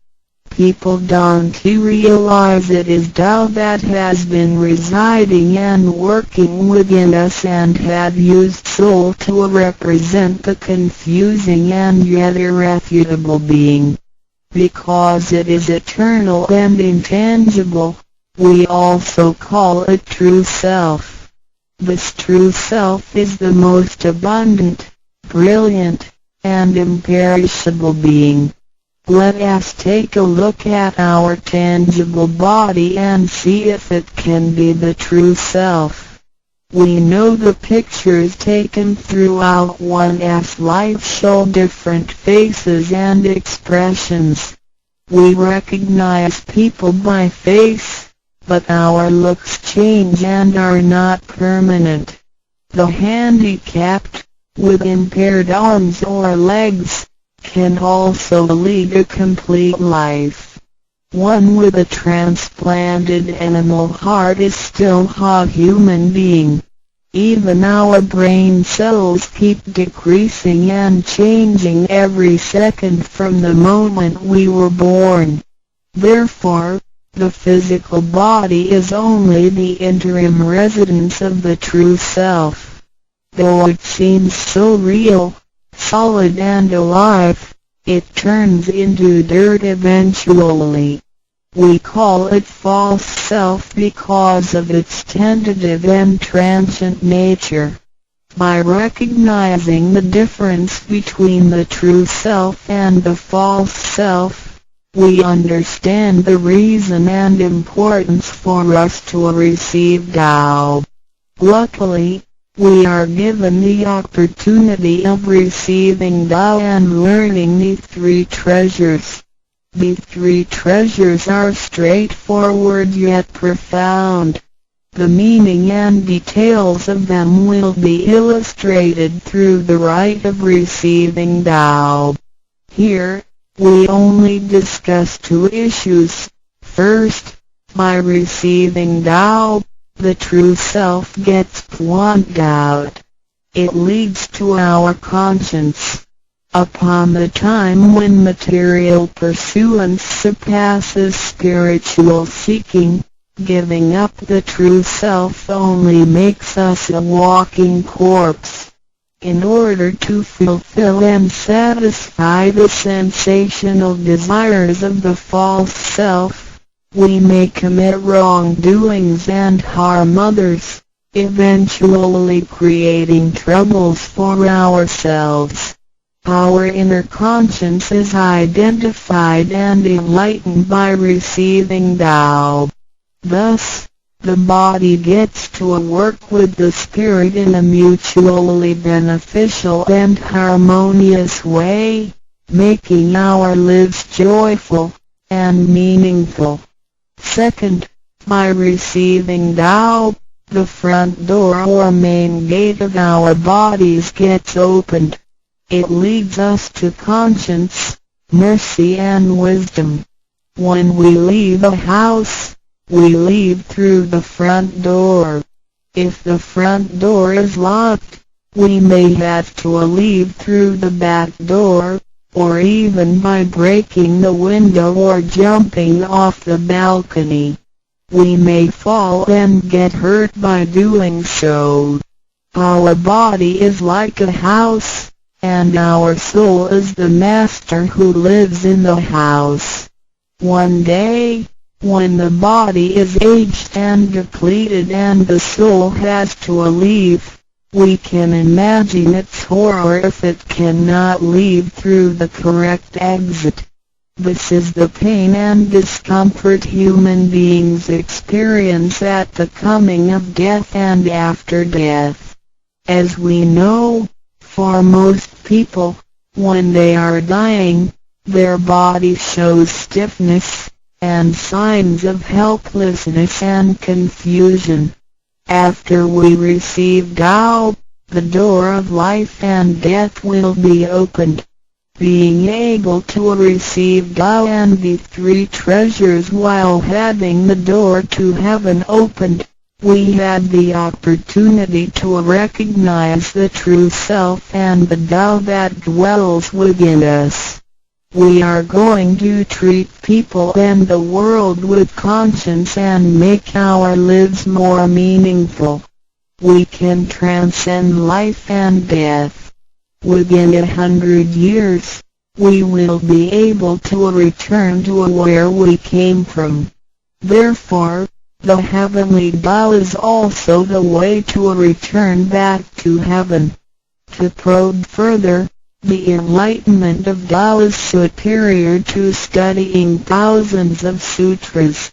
People don't realize it is Tao that has been residing and working within us and have used soul to represent the confusing and yet irrefutable being. Because it is eternal and intangible, we also call it true self. This true self is the most abundant, brilliant, and imperishable being. Let us take a look at our tangible body and see if it can be the true self. We know the pictures taken throughout one's life show different faces and expressions. We recognize people by face, but our looks change and are not permanent. The handicapped, with impaired arms or legs, can also lead a complete life. One with a transplanted animal heart is still a human being. Even our brain cells keep decreasing and changing every second from the moment we were born. Therefore, the physical body is only the interim residence of the true self. Though it seems so real, solid and alive, it turns into dirt eventually. We call it false self because of its tentative and transient nature. By recognizing the difference between the true self and the false self, we understand the reason and importance for us to receive Tao. Luckily, we are given the opportunity of receiving Tao and learning the three treasures. The three treasures are straightforward yet profound. The meaning and details of them will be illustrated through the rite of receiving Tao. Here, we only discuss two issues. First, by receiving Tao, the true self gets pointed out. It leads to our conscience. Upon the time when material pursuance surpasses spiritual seeking, giving up the true self only makes us a walking corpse. In order to fulfill and satisfy the sensational desires of the false self, we may commit wrongdoings and harm others, eventually creating troubles for ourselves. Our inner conscience is identified and enlightened by receiving Tao. Thus, the body gets to work with the spirit in a mutually beneficial and harmonious way, making our lives joyful and meaningful. Second, by receiving Tao, the front door or main gate of our bodies gets opened. It leads us to conscience, mercy and wisdom. When we leave a house, we leave through the front door. If the front door is locked, we may have to leave through the back door, or even by breaking the window or jumping off the balcony. We may fall and get hurt by doing so. Our body is like a house, and our soul is the master who lives in the house. One day, when the body is aged and depleted and the soul has to leave, we can imagine its horror if it cannot leave through the correct exit. This is the pain and discomfort human beings experience at the coming of death and after death. As we know, for most people, when they are dying, their body shows stiffness and signs of helplessness and confusion. After we receive Tao, the door of life and death will be opened. Being able to receive Tao and the three treasures while having the door to heaven opened, We had the opportunity to recognize the true self and the Tao that dwells within us. We are going to treat people and the world with conscience and make our lives more meaningful. We can transcend life and death. Within 100 years, we will be able to return to where we came from. Therefore, the heavenly Tao is also the way to return back to heaven. To probe further, the enlightenment of Tao is superior to studying thousands of sutras.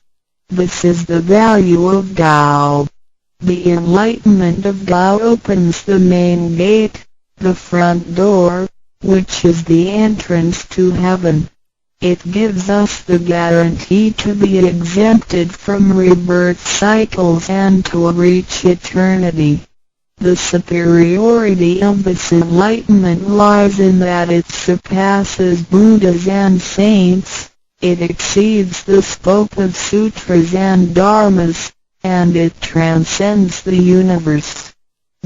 This is the value of Tao. The enlightenment of Tao opens the main gate, the front door, which is the entrance to heaven. It gives us the guarantee to be exempted from rebirth cycles and to reach eternity. The superiority of this enlightenment lies in that it surpasses Buddhas and saints, it exceeds the scope of sutras and dharmas, and it transcends the universe.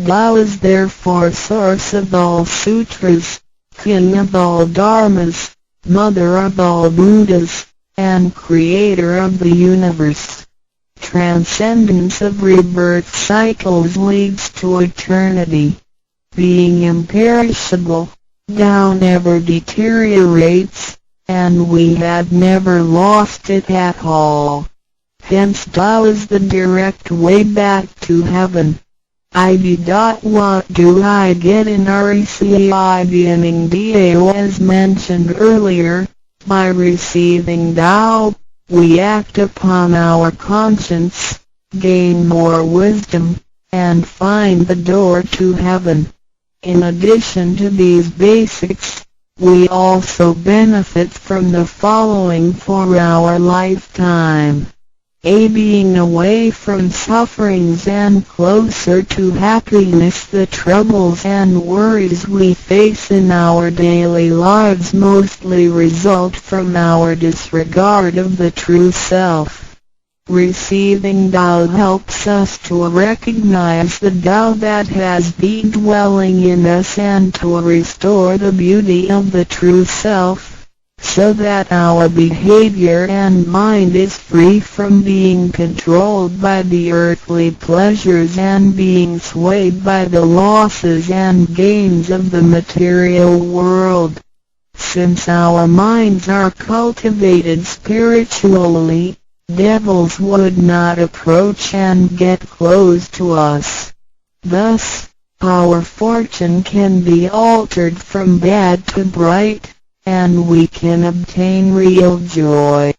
Tao is therefore source of all sutras, king of all dharmas, mother of all Buddhas, and creator of the universe. Transcendence of rebirth cycles leads to eternity. Being imperishable, Tao never deteriorates, and we have never lost it at all. Hence, Tao is the direct way back to heaven. ID. What do I get in receiving Dao? As mentioned earlier, by receiving Tao, we act upon our conscience, gain more wisdom, and find the door to heaven. In addition to these basics, we also benefit from the following for our lifetime. A. Being away from sufferings and closer to happiness. The troubles and worries we face in our daily lives mostly result from our disregard of the true self. Receiving Tao helps us to recognize the Tao that has been dwelling in us and to restore the beauty of the true self, so that our behavior and mind is free from being controlled by the earthly pleasures and being swayed by the losses and gains of the material world. Since our minds are cultivated spiritually, devils would not approach and get close to us. Thus, our fortune can be altered from bad to bright, and we can obtain real joy.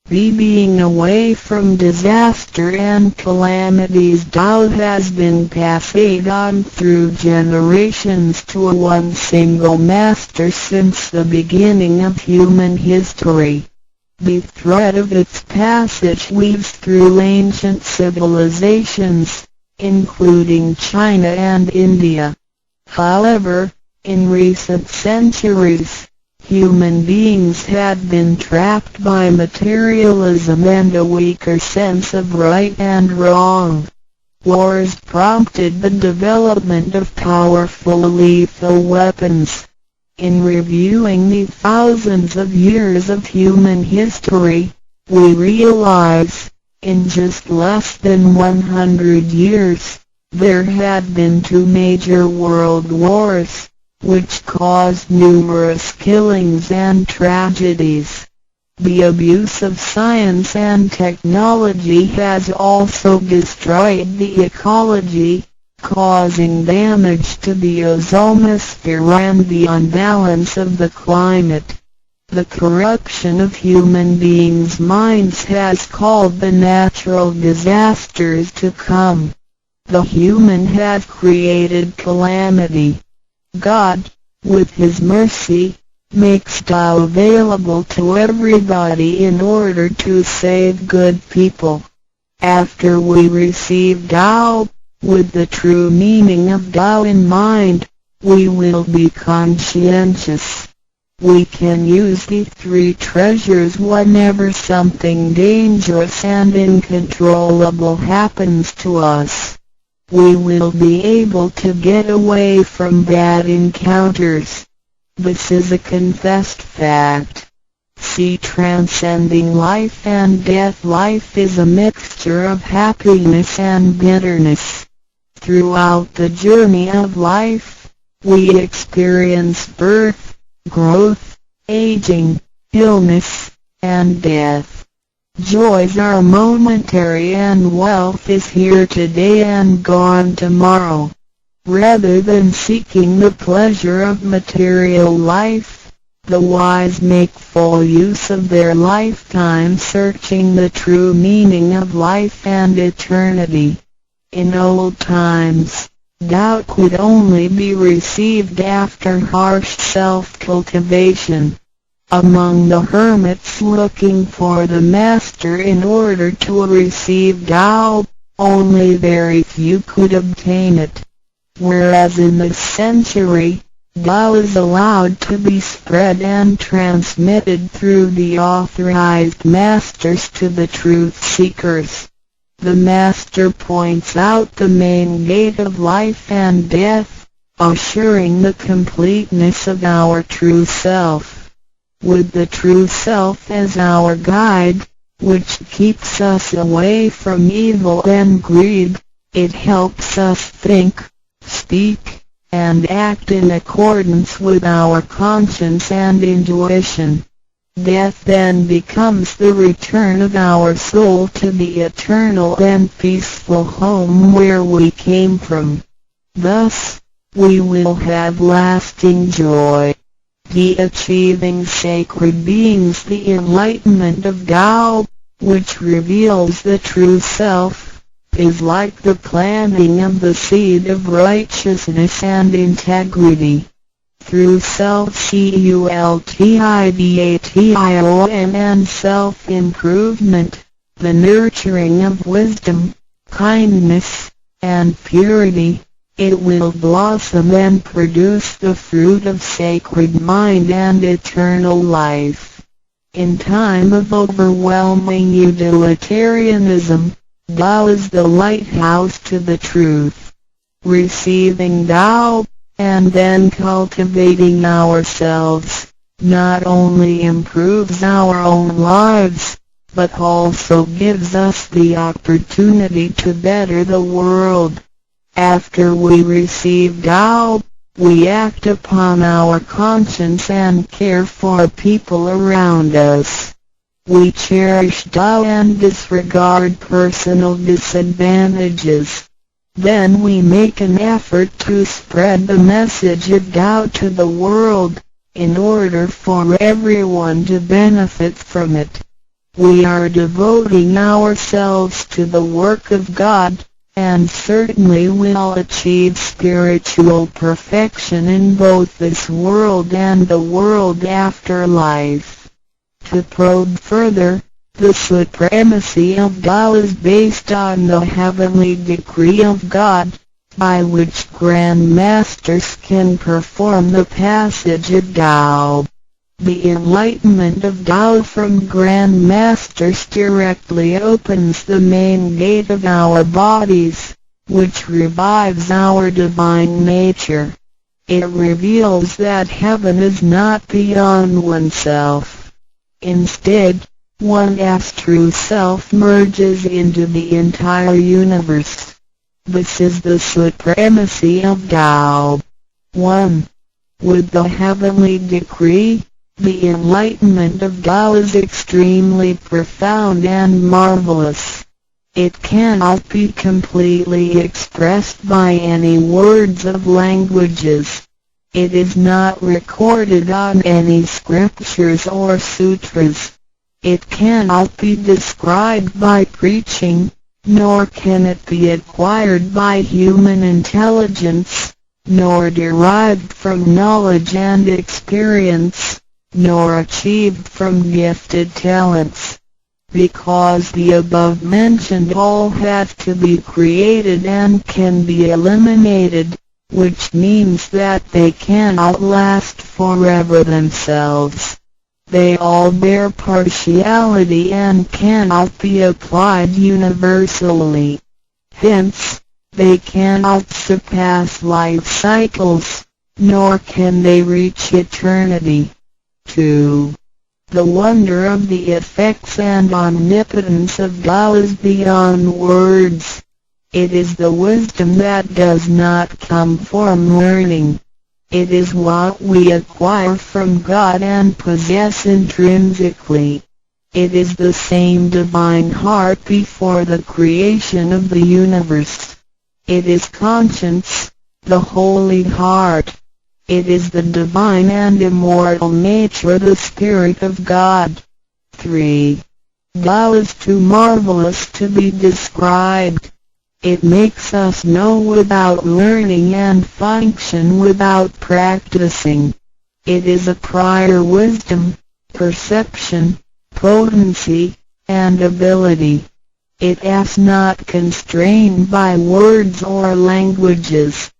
B. Being away from disaster and calamities. Tao has been passed on through generations to one single master since the beginning of human history. The thread of its passage weaves through ancient civilizations, including China and India. However, in recent centuries, human beings had been trapped by materialism and a weaker sense of right and wrong. Wars prompted the development of powerful lethal weapons. In reviewing the thousands of years of human history, we realize, in just less than 100 years, there had been two major world wars, which caused numerous killings and tragedies. The abuse of science and technology has also destroyed the ecology, causing damage to the ozonosphere and the unbalance of the climate. The corruption of human beings' minds has called the natural disasters to come. The human has created calamity. God, with His mercy, makes Tao available to everybody in order to save good people. After we receive Tao, with the true meaning of Tao in mind, we will be conscientious. We can use the three treasures whenever something dangerous and uncontrollable happens to us. We will be able to get away from bad encounters. This is a confessed fact. See Transcending Life and Death. Life is a mixture of happiness and bitterness. Throughout the journey of life, we experience birth, growth, aging, illness, and death. Joys are momentary and wealth is here today and gone tomorrow. Rather than seeking the pleasure of material life, the wise make full use of their lifetime searching the true meaning of life and eternity. In old times, Tao could only be received after harsh self-cultivation. Among the hermits looking for the master in order to receive Tao, only very few could obtain it. Whereas in this century, Tao is allowed to be spread and transmitted through the authorized masters to the truth seekers. The master points out the main gate of life and death, assuring the completeness of our true self. With the true self as our guide, which keeps us away from evil and greed, it helps us think, speak, and act in accordance with our conscience and intuition. Death then becomes the return of our soul to the eternal and peaceful home where we came from. Thus, we will have lasting joy. The achieving sacred beings. The enlightenment of Tao, which reveals the true self, is like the planting of the seed of righteousness and integrity. Through self-cultivation and self-improvement, the nurturing of wisdom, kindness, and purity, it will blossom and produce the fruit of sacred mind and eternal life. In time of overwhelming utilitarianism, Tao is the lighthouse to the truth. Receiving Tao, and then cultivating ourselves, not only improves our own lives, but also gives us the opportunity to better the world. After we receive Tao, we act upon our conscience and care for people around us. We cherish Tao and disregard personal disadvantages. Then we make an effort to spread the message of Tao to the world, in order for everyone to benefit from it. We are devoting ourselves to the work of God, and certainly will achieve spiritual perfection in both this world and the world after life. To probe further, the supremacy of Tao is based on the heavenly decree of God, by which Grand Masters can perform the passage of Tao. The enlightenment of Tao from Grand Masters directly opens the main gate of our bodies, which revives our divine nature. It reveals that heaven is not beyond oneself. Instead, one's true self merges into the entire universe. This is the supremacy of Tao. 1. With the heavenly decree, the enlightenment of Tao is extremely profound and marvelous. It cannot be completely expressed by any words of languages. It is not recorded on any scriptures or sutras. It cannot be described by preaching, nor can it be acquired by human intelligence, nor derived from knowledge and experience, nor achieved from gifted talents. Because the above mentioned all have to be created and can be eliminated, which means that they cannot last forever themselves. They all bear partiality and cannot be applied universally. Hence, they cannot surpass life cycles, nor can they reach eternity. 2. The wonder of the effects and omnipotence of Tao is beyond words. It is the wisdom that does not come from learning. It is what we acquire from God and possess intrinsically. It is the same divine heart before the creation of the universe. It is conscience, the holy heart. It is the divine and immortal nature, the Spirit of God. 3. Tao is too marvelous to be described. It makes us know without learning and function without practicing. It is a prior wisdom, perception, potency, and ability. It is not constrained by words or languages.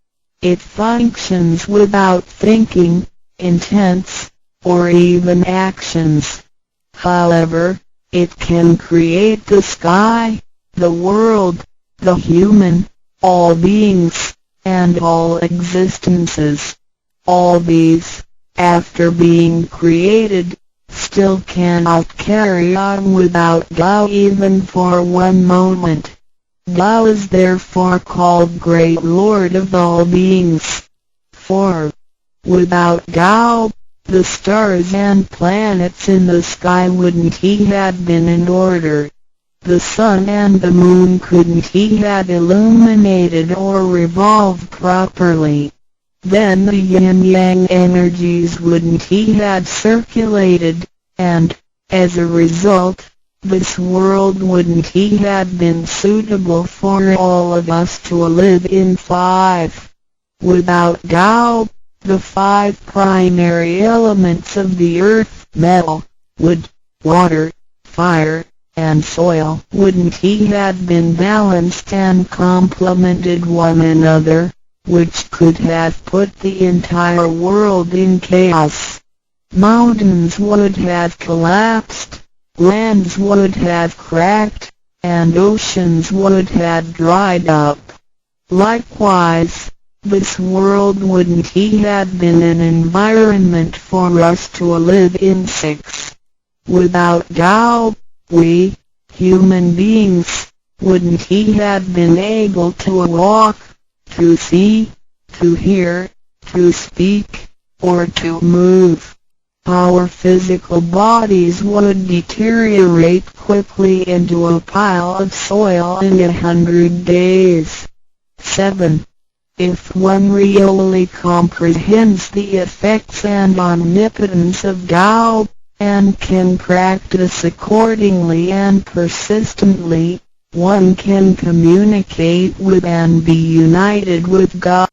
It functions without thinking, intents, or even actions. However, it can create the sky, the world, the human, all beings, and all existences. All these, after being created, still cannot carry on without Tao even for one moment. Tao is therefore called Great Lord of all beings. 4. Without Tao, the stars and planets in the sky wouldn't have been in order. The sun and the moon couldn't have illuminated or revolved properly. Then the yin-yang energies wouldn't have circulated, and, as a result, this world wouldn't have been suitable for all of us to live in. 5. Without Tao, the five primary elements of the earth, metal, wood, water, fire, and soil, wouldn't have been balanced and complemented one another, which could have put the entire world in chaos. Mountains would have collapsed, lands would have cracked, and oceans would have dried up. Likewise, this world wouldn't have been an environment for us to live in. 6. Without Tao, we, human beings, wouldn't have been able to walk, to see, to hear, to speak, or to move. Our physical bodies would deteriorate quickly into a pile of soil in 100 days. 7. If one really comprehends the effects and omnipotence of Tao, and can practice accordingly and persistently, one can communicate with and be united with God.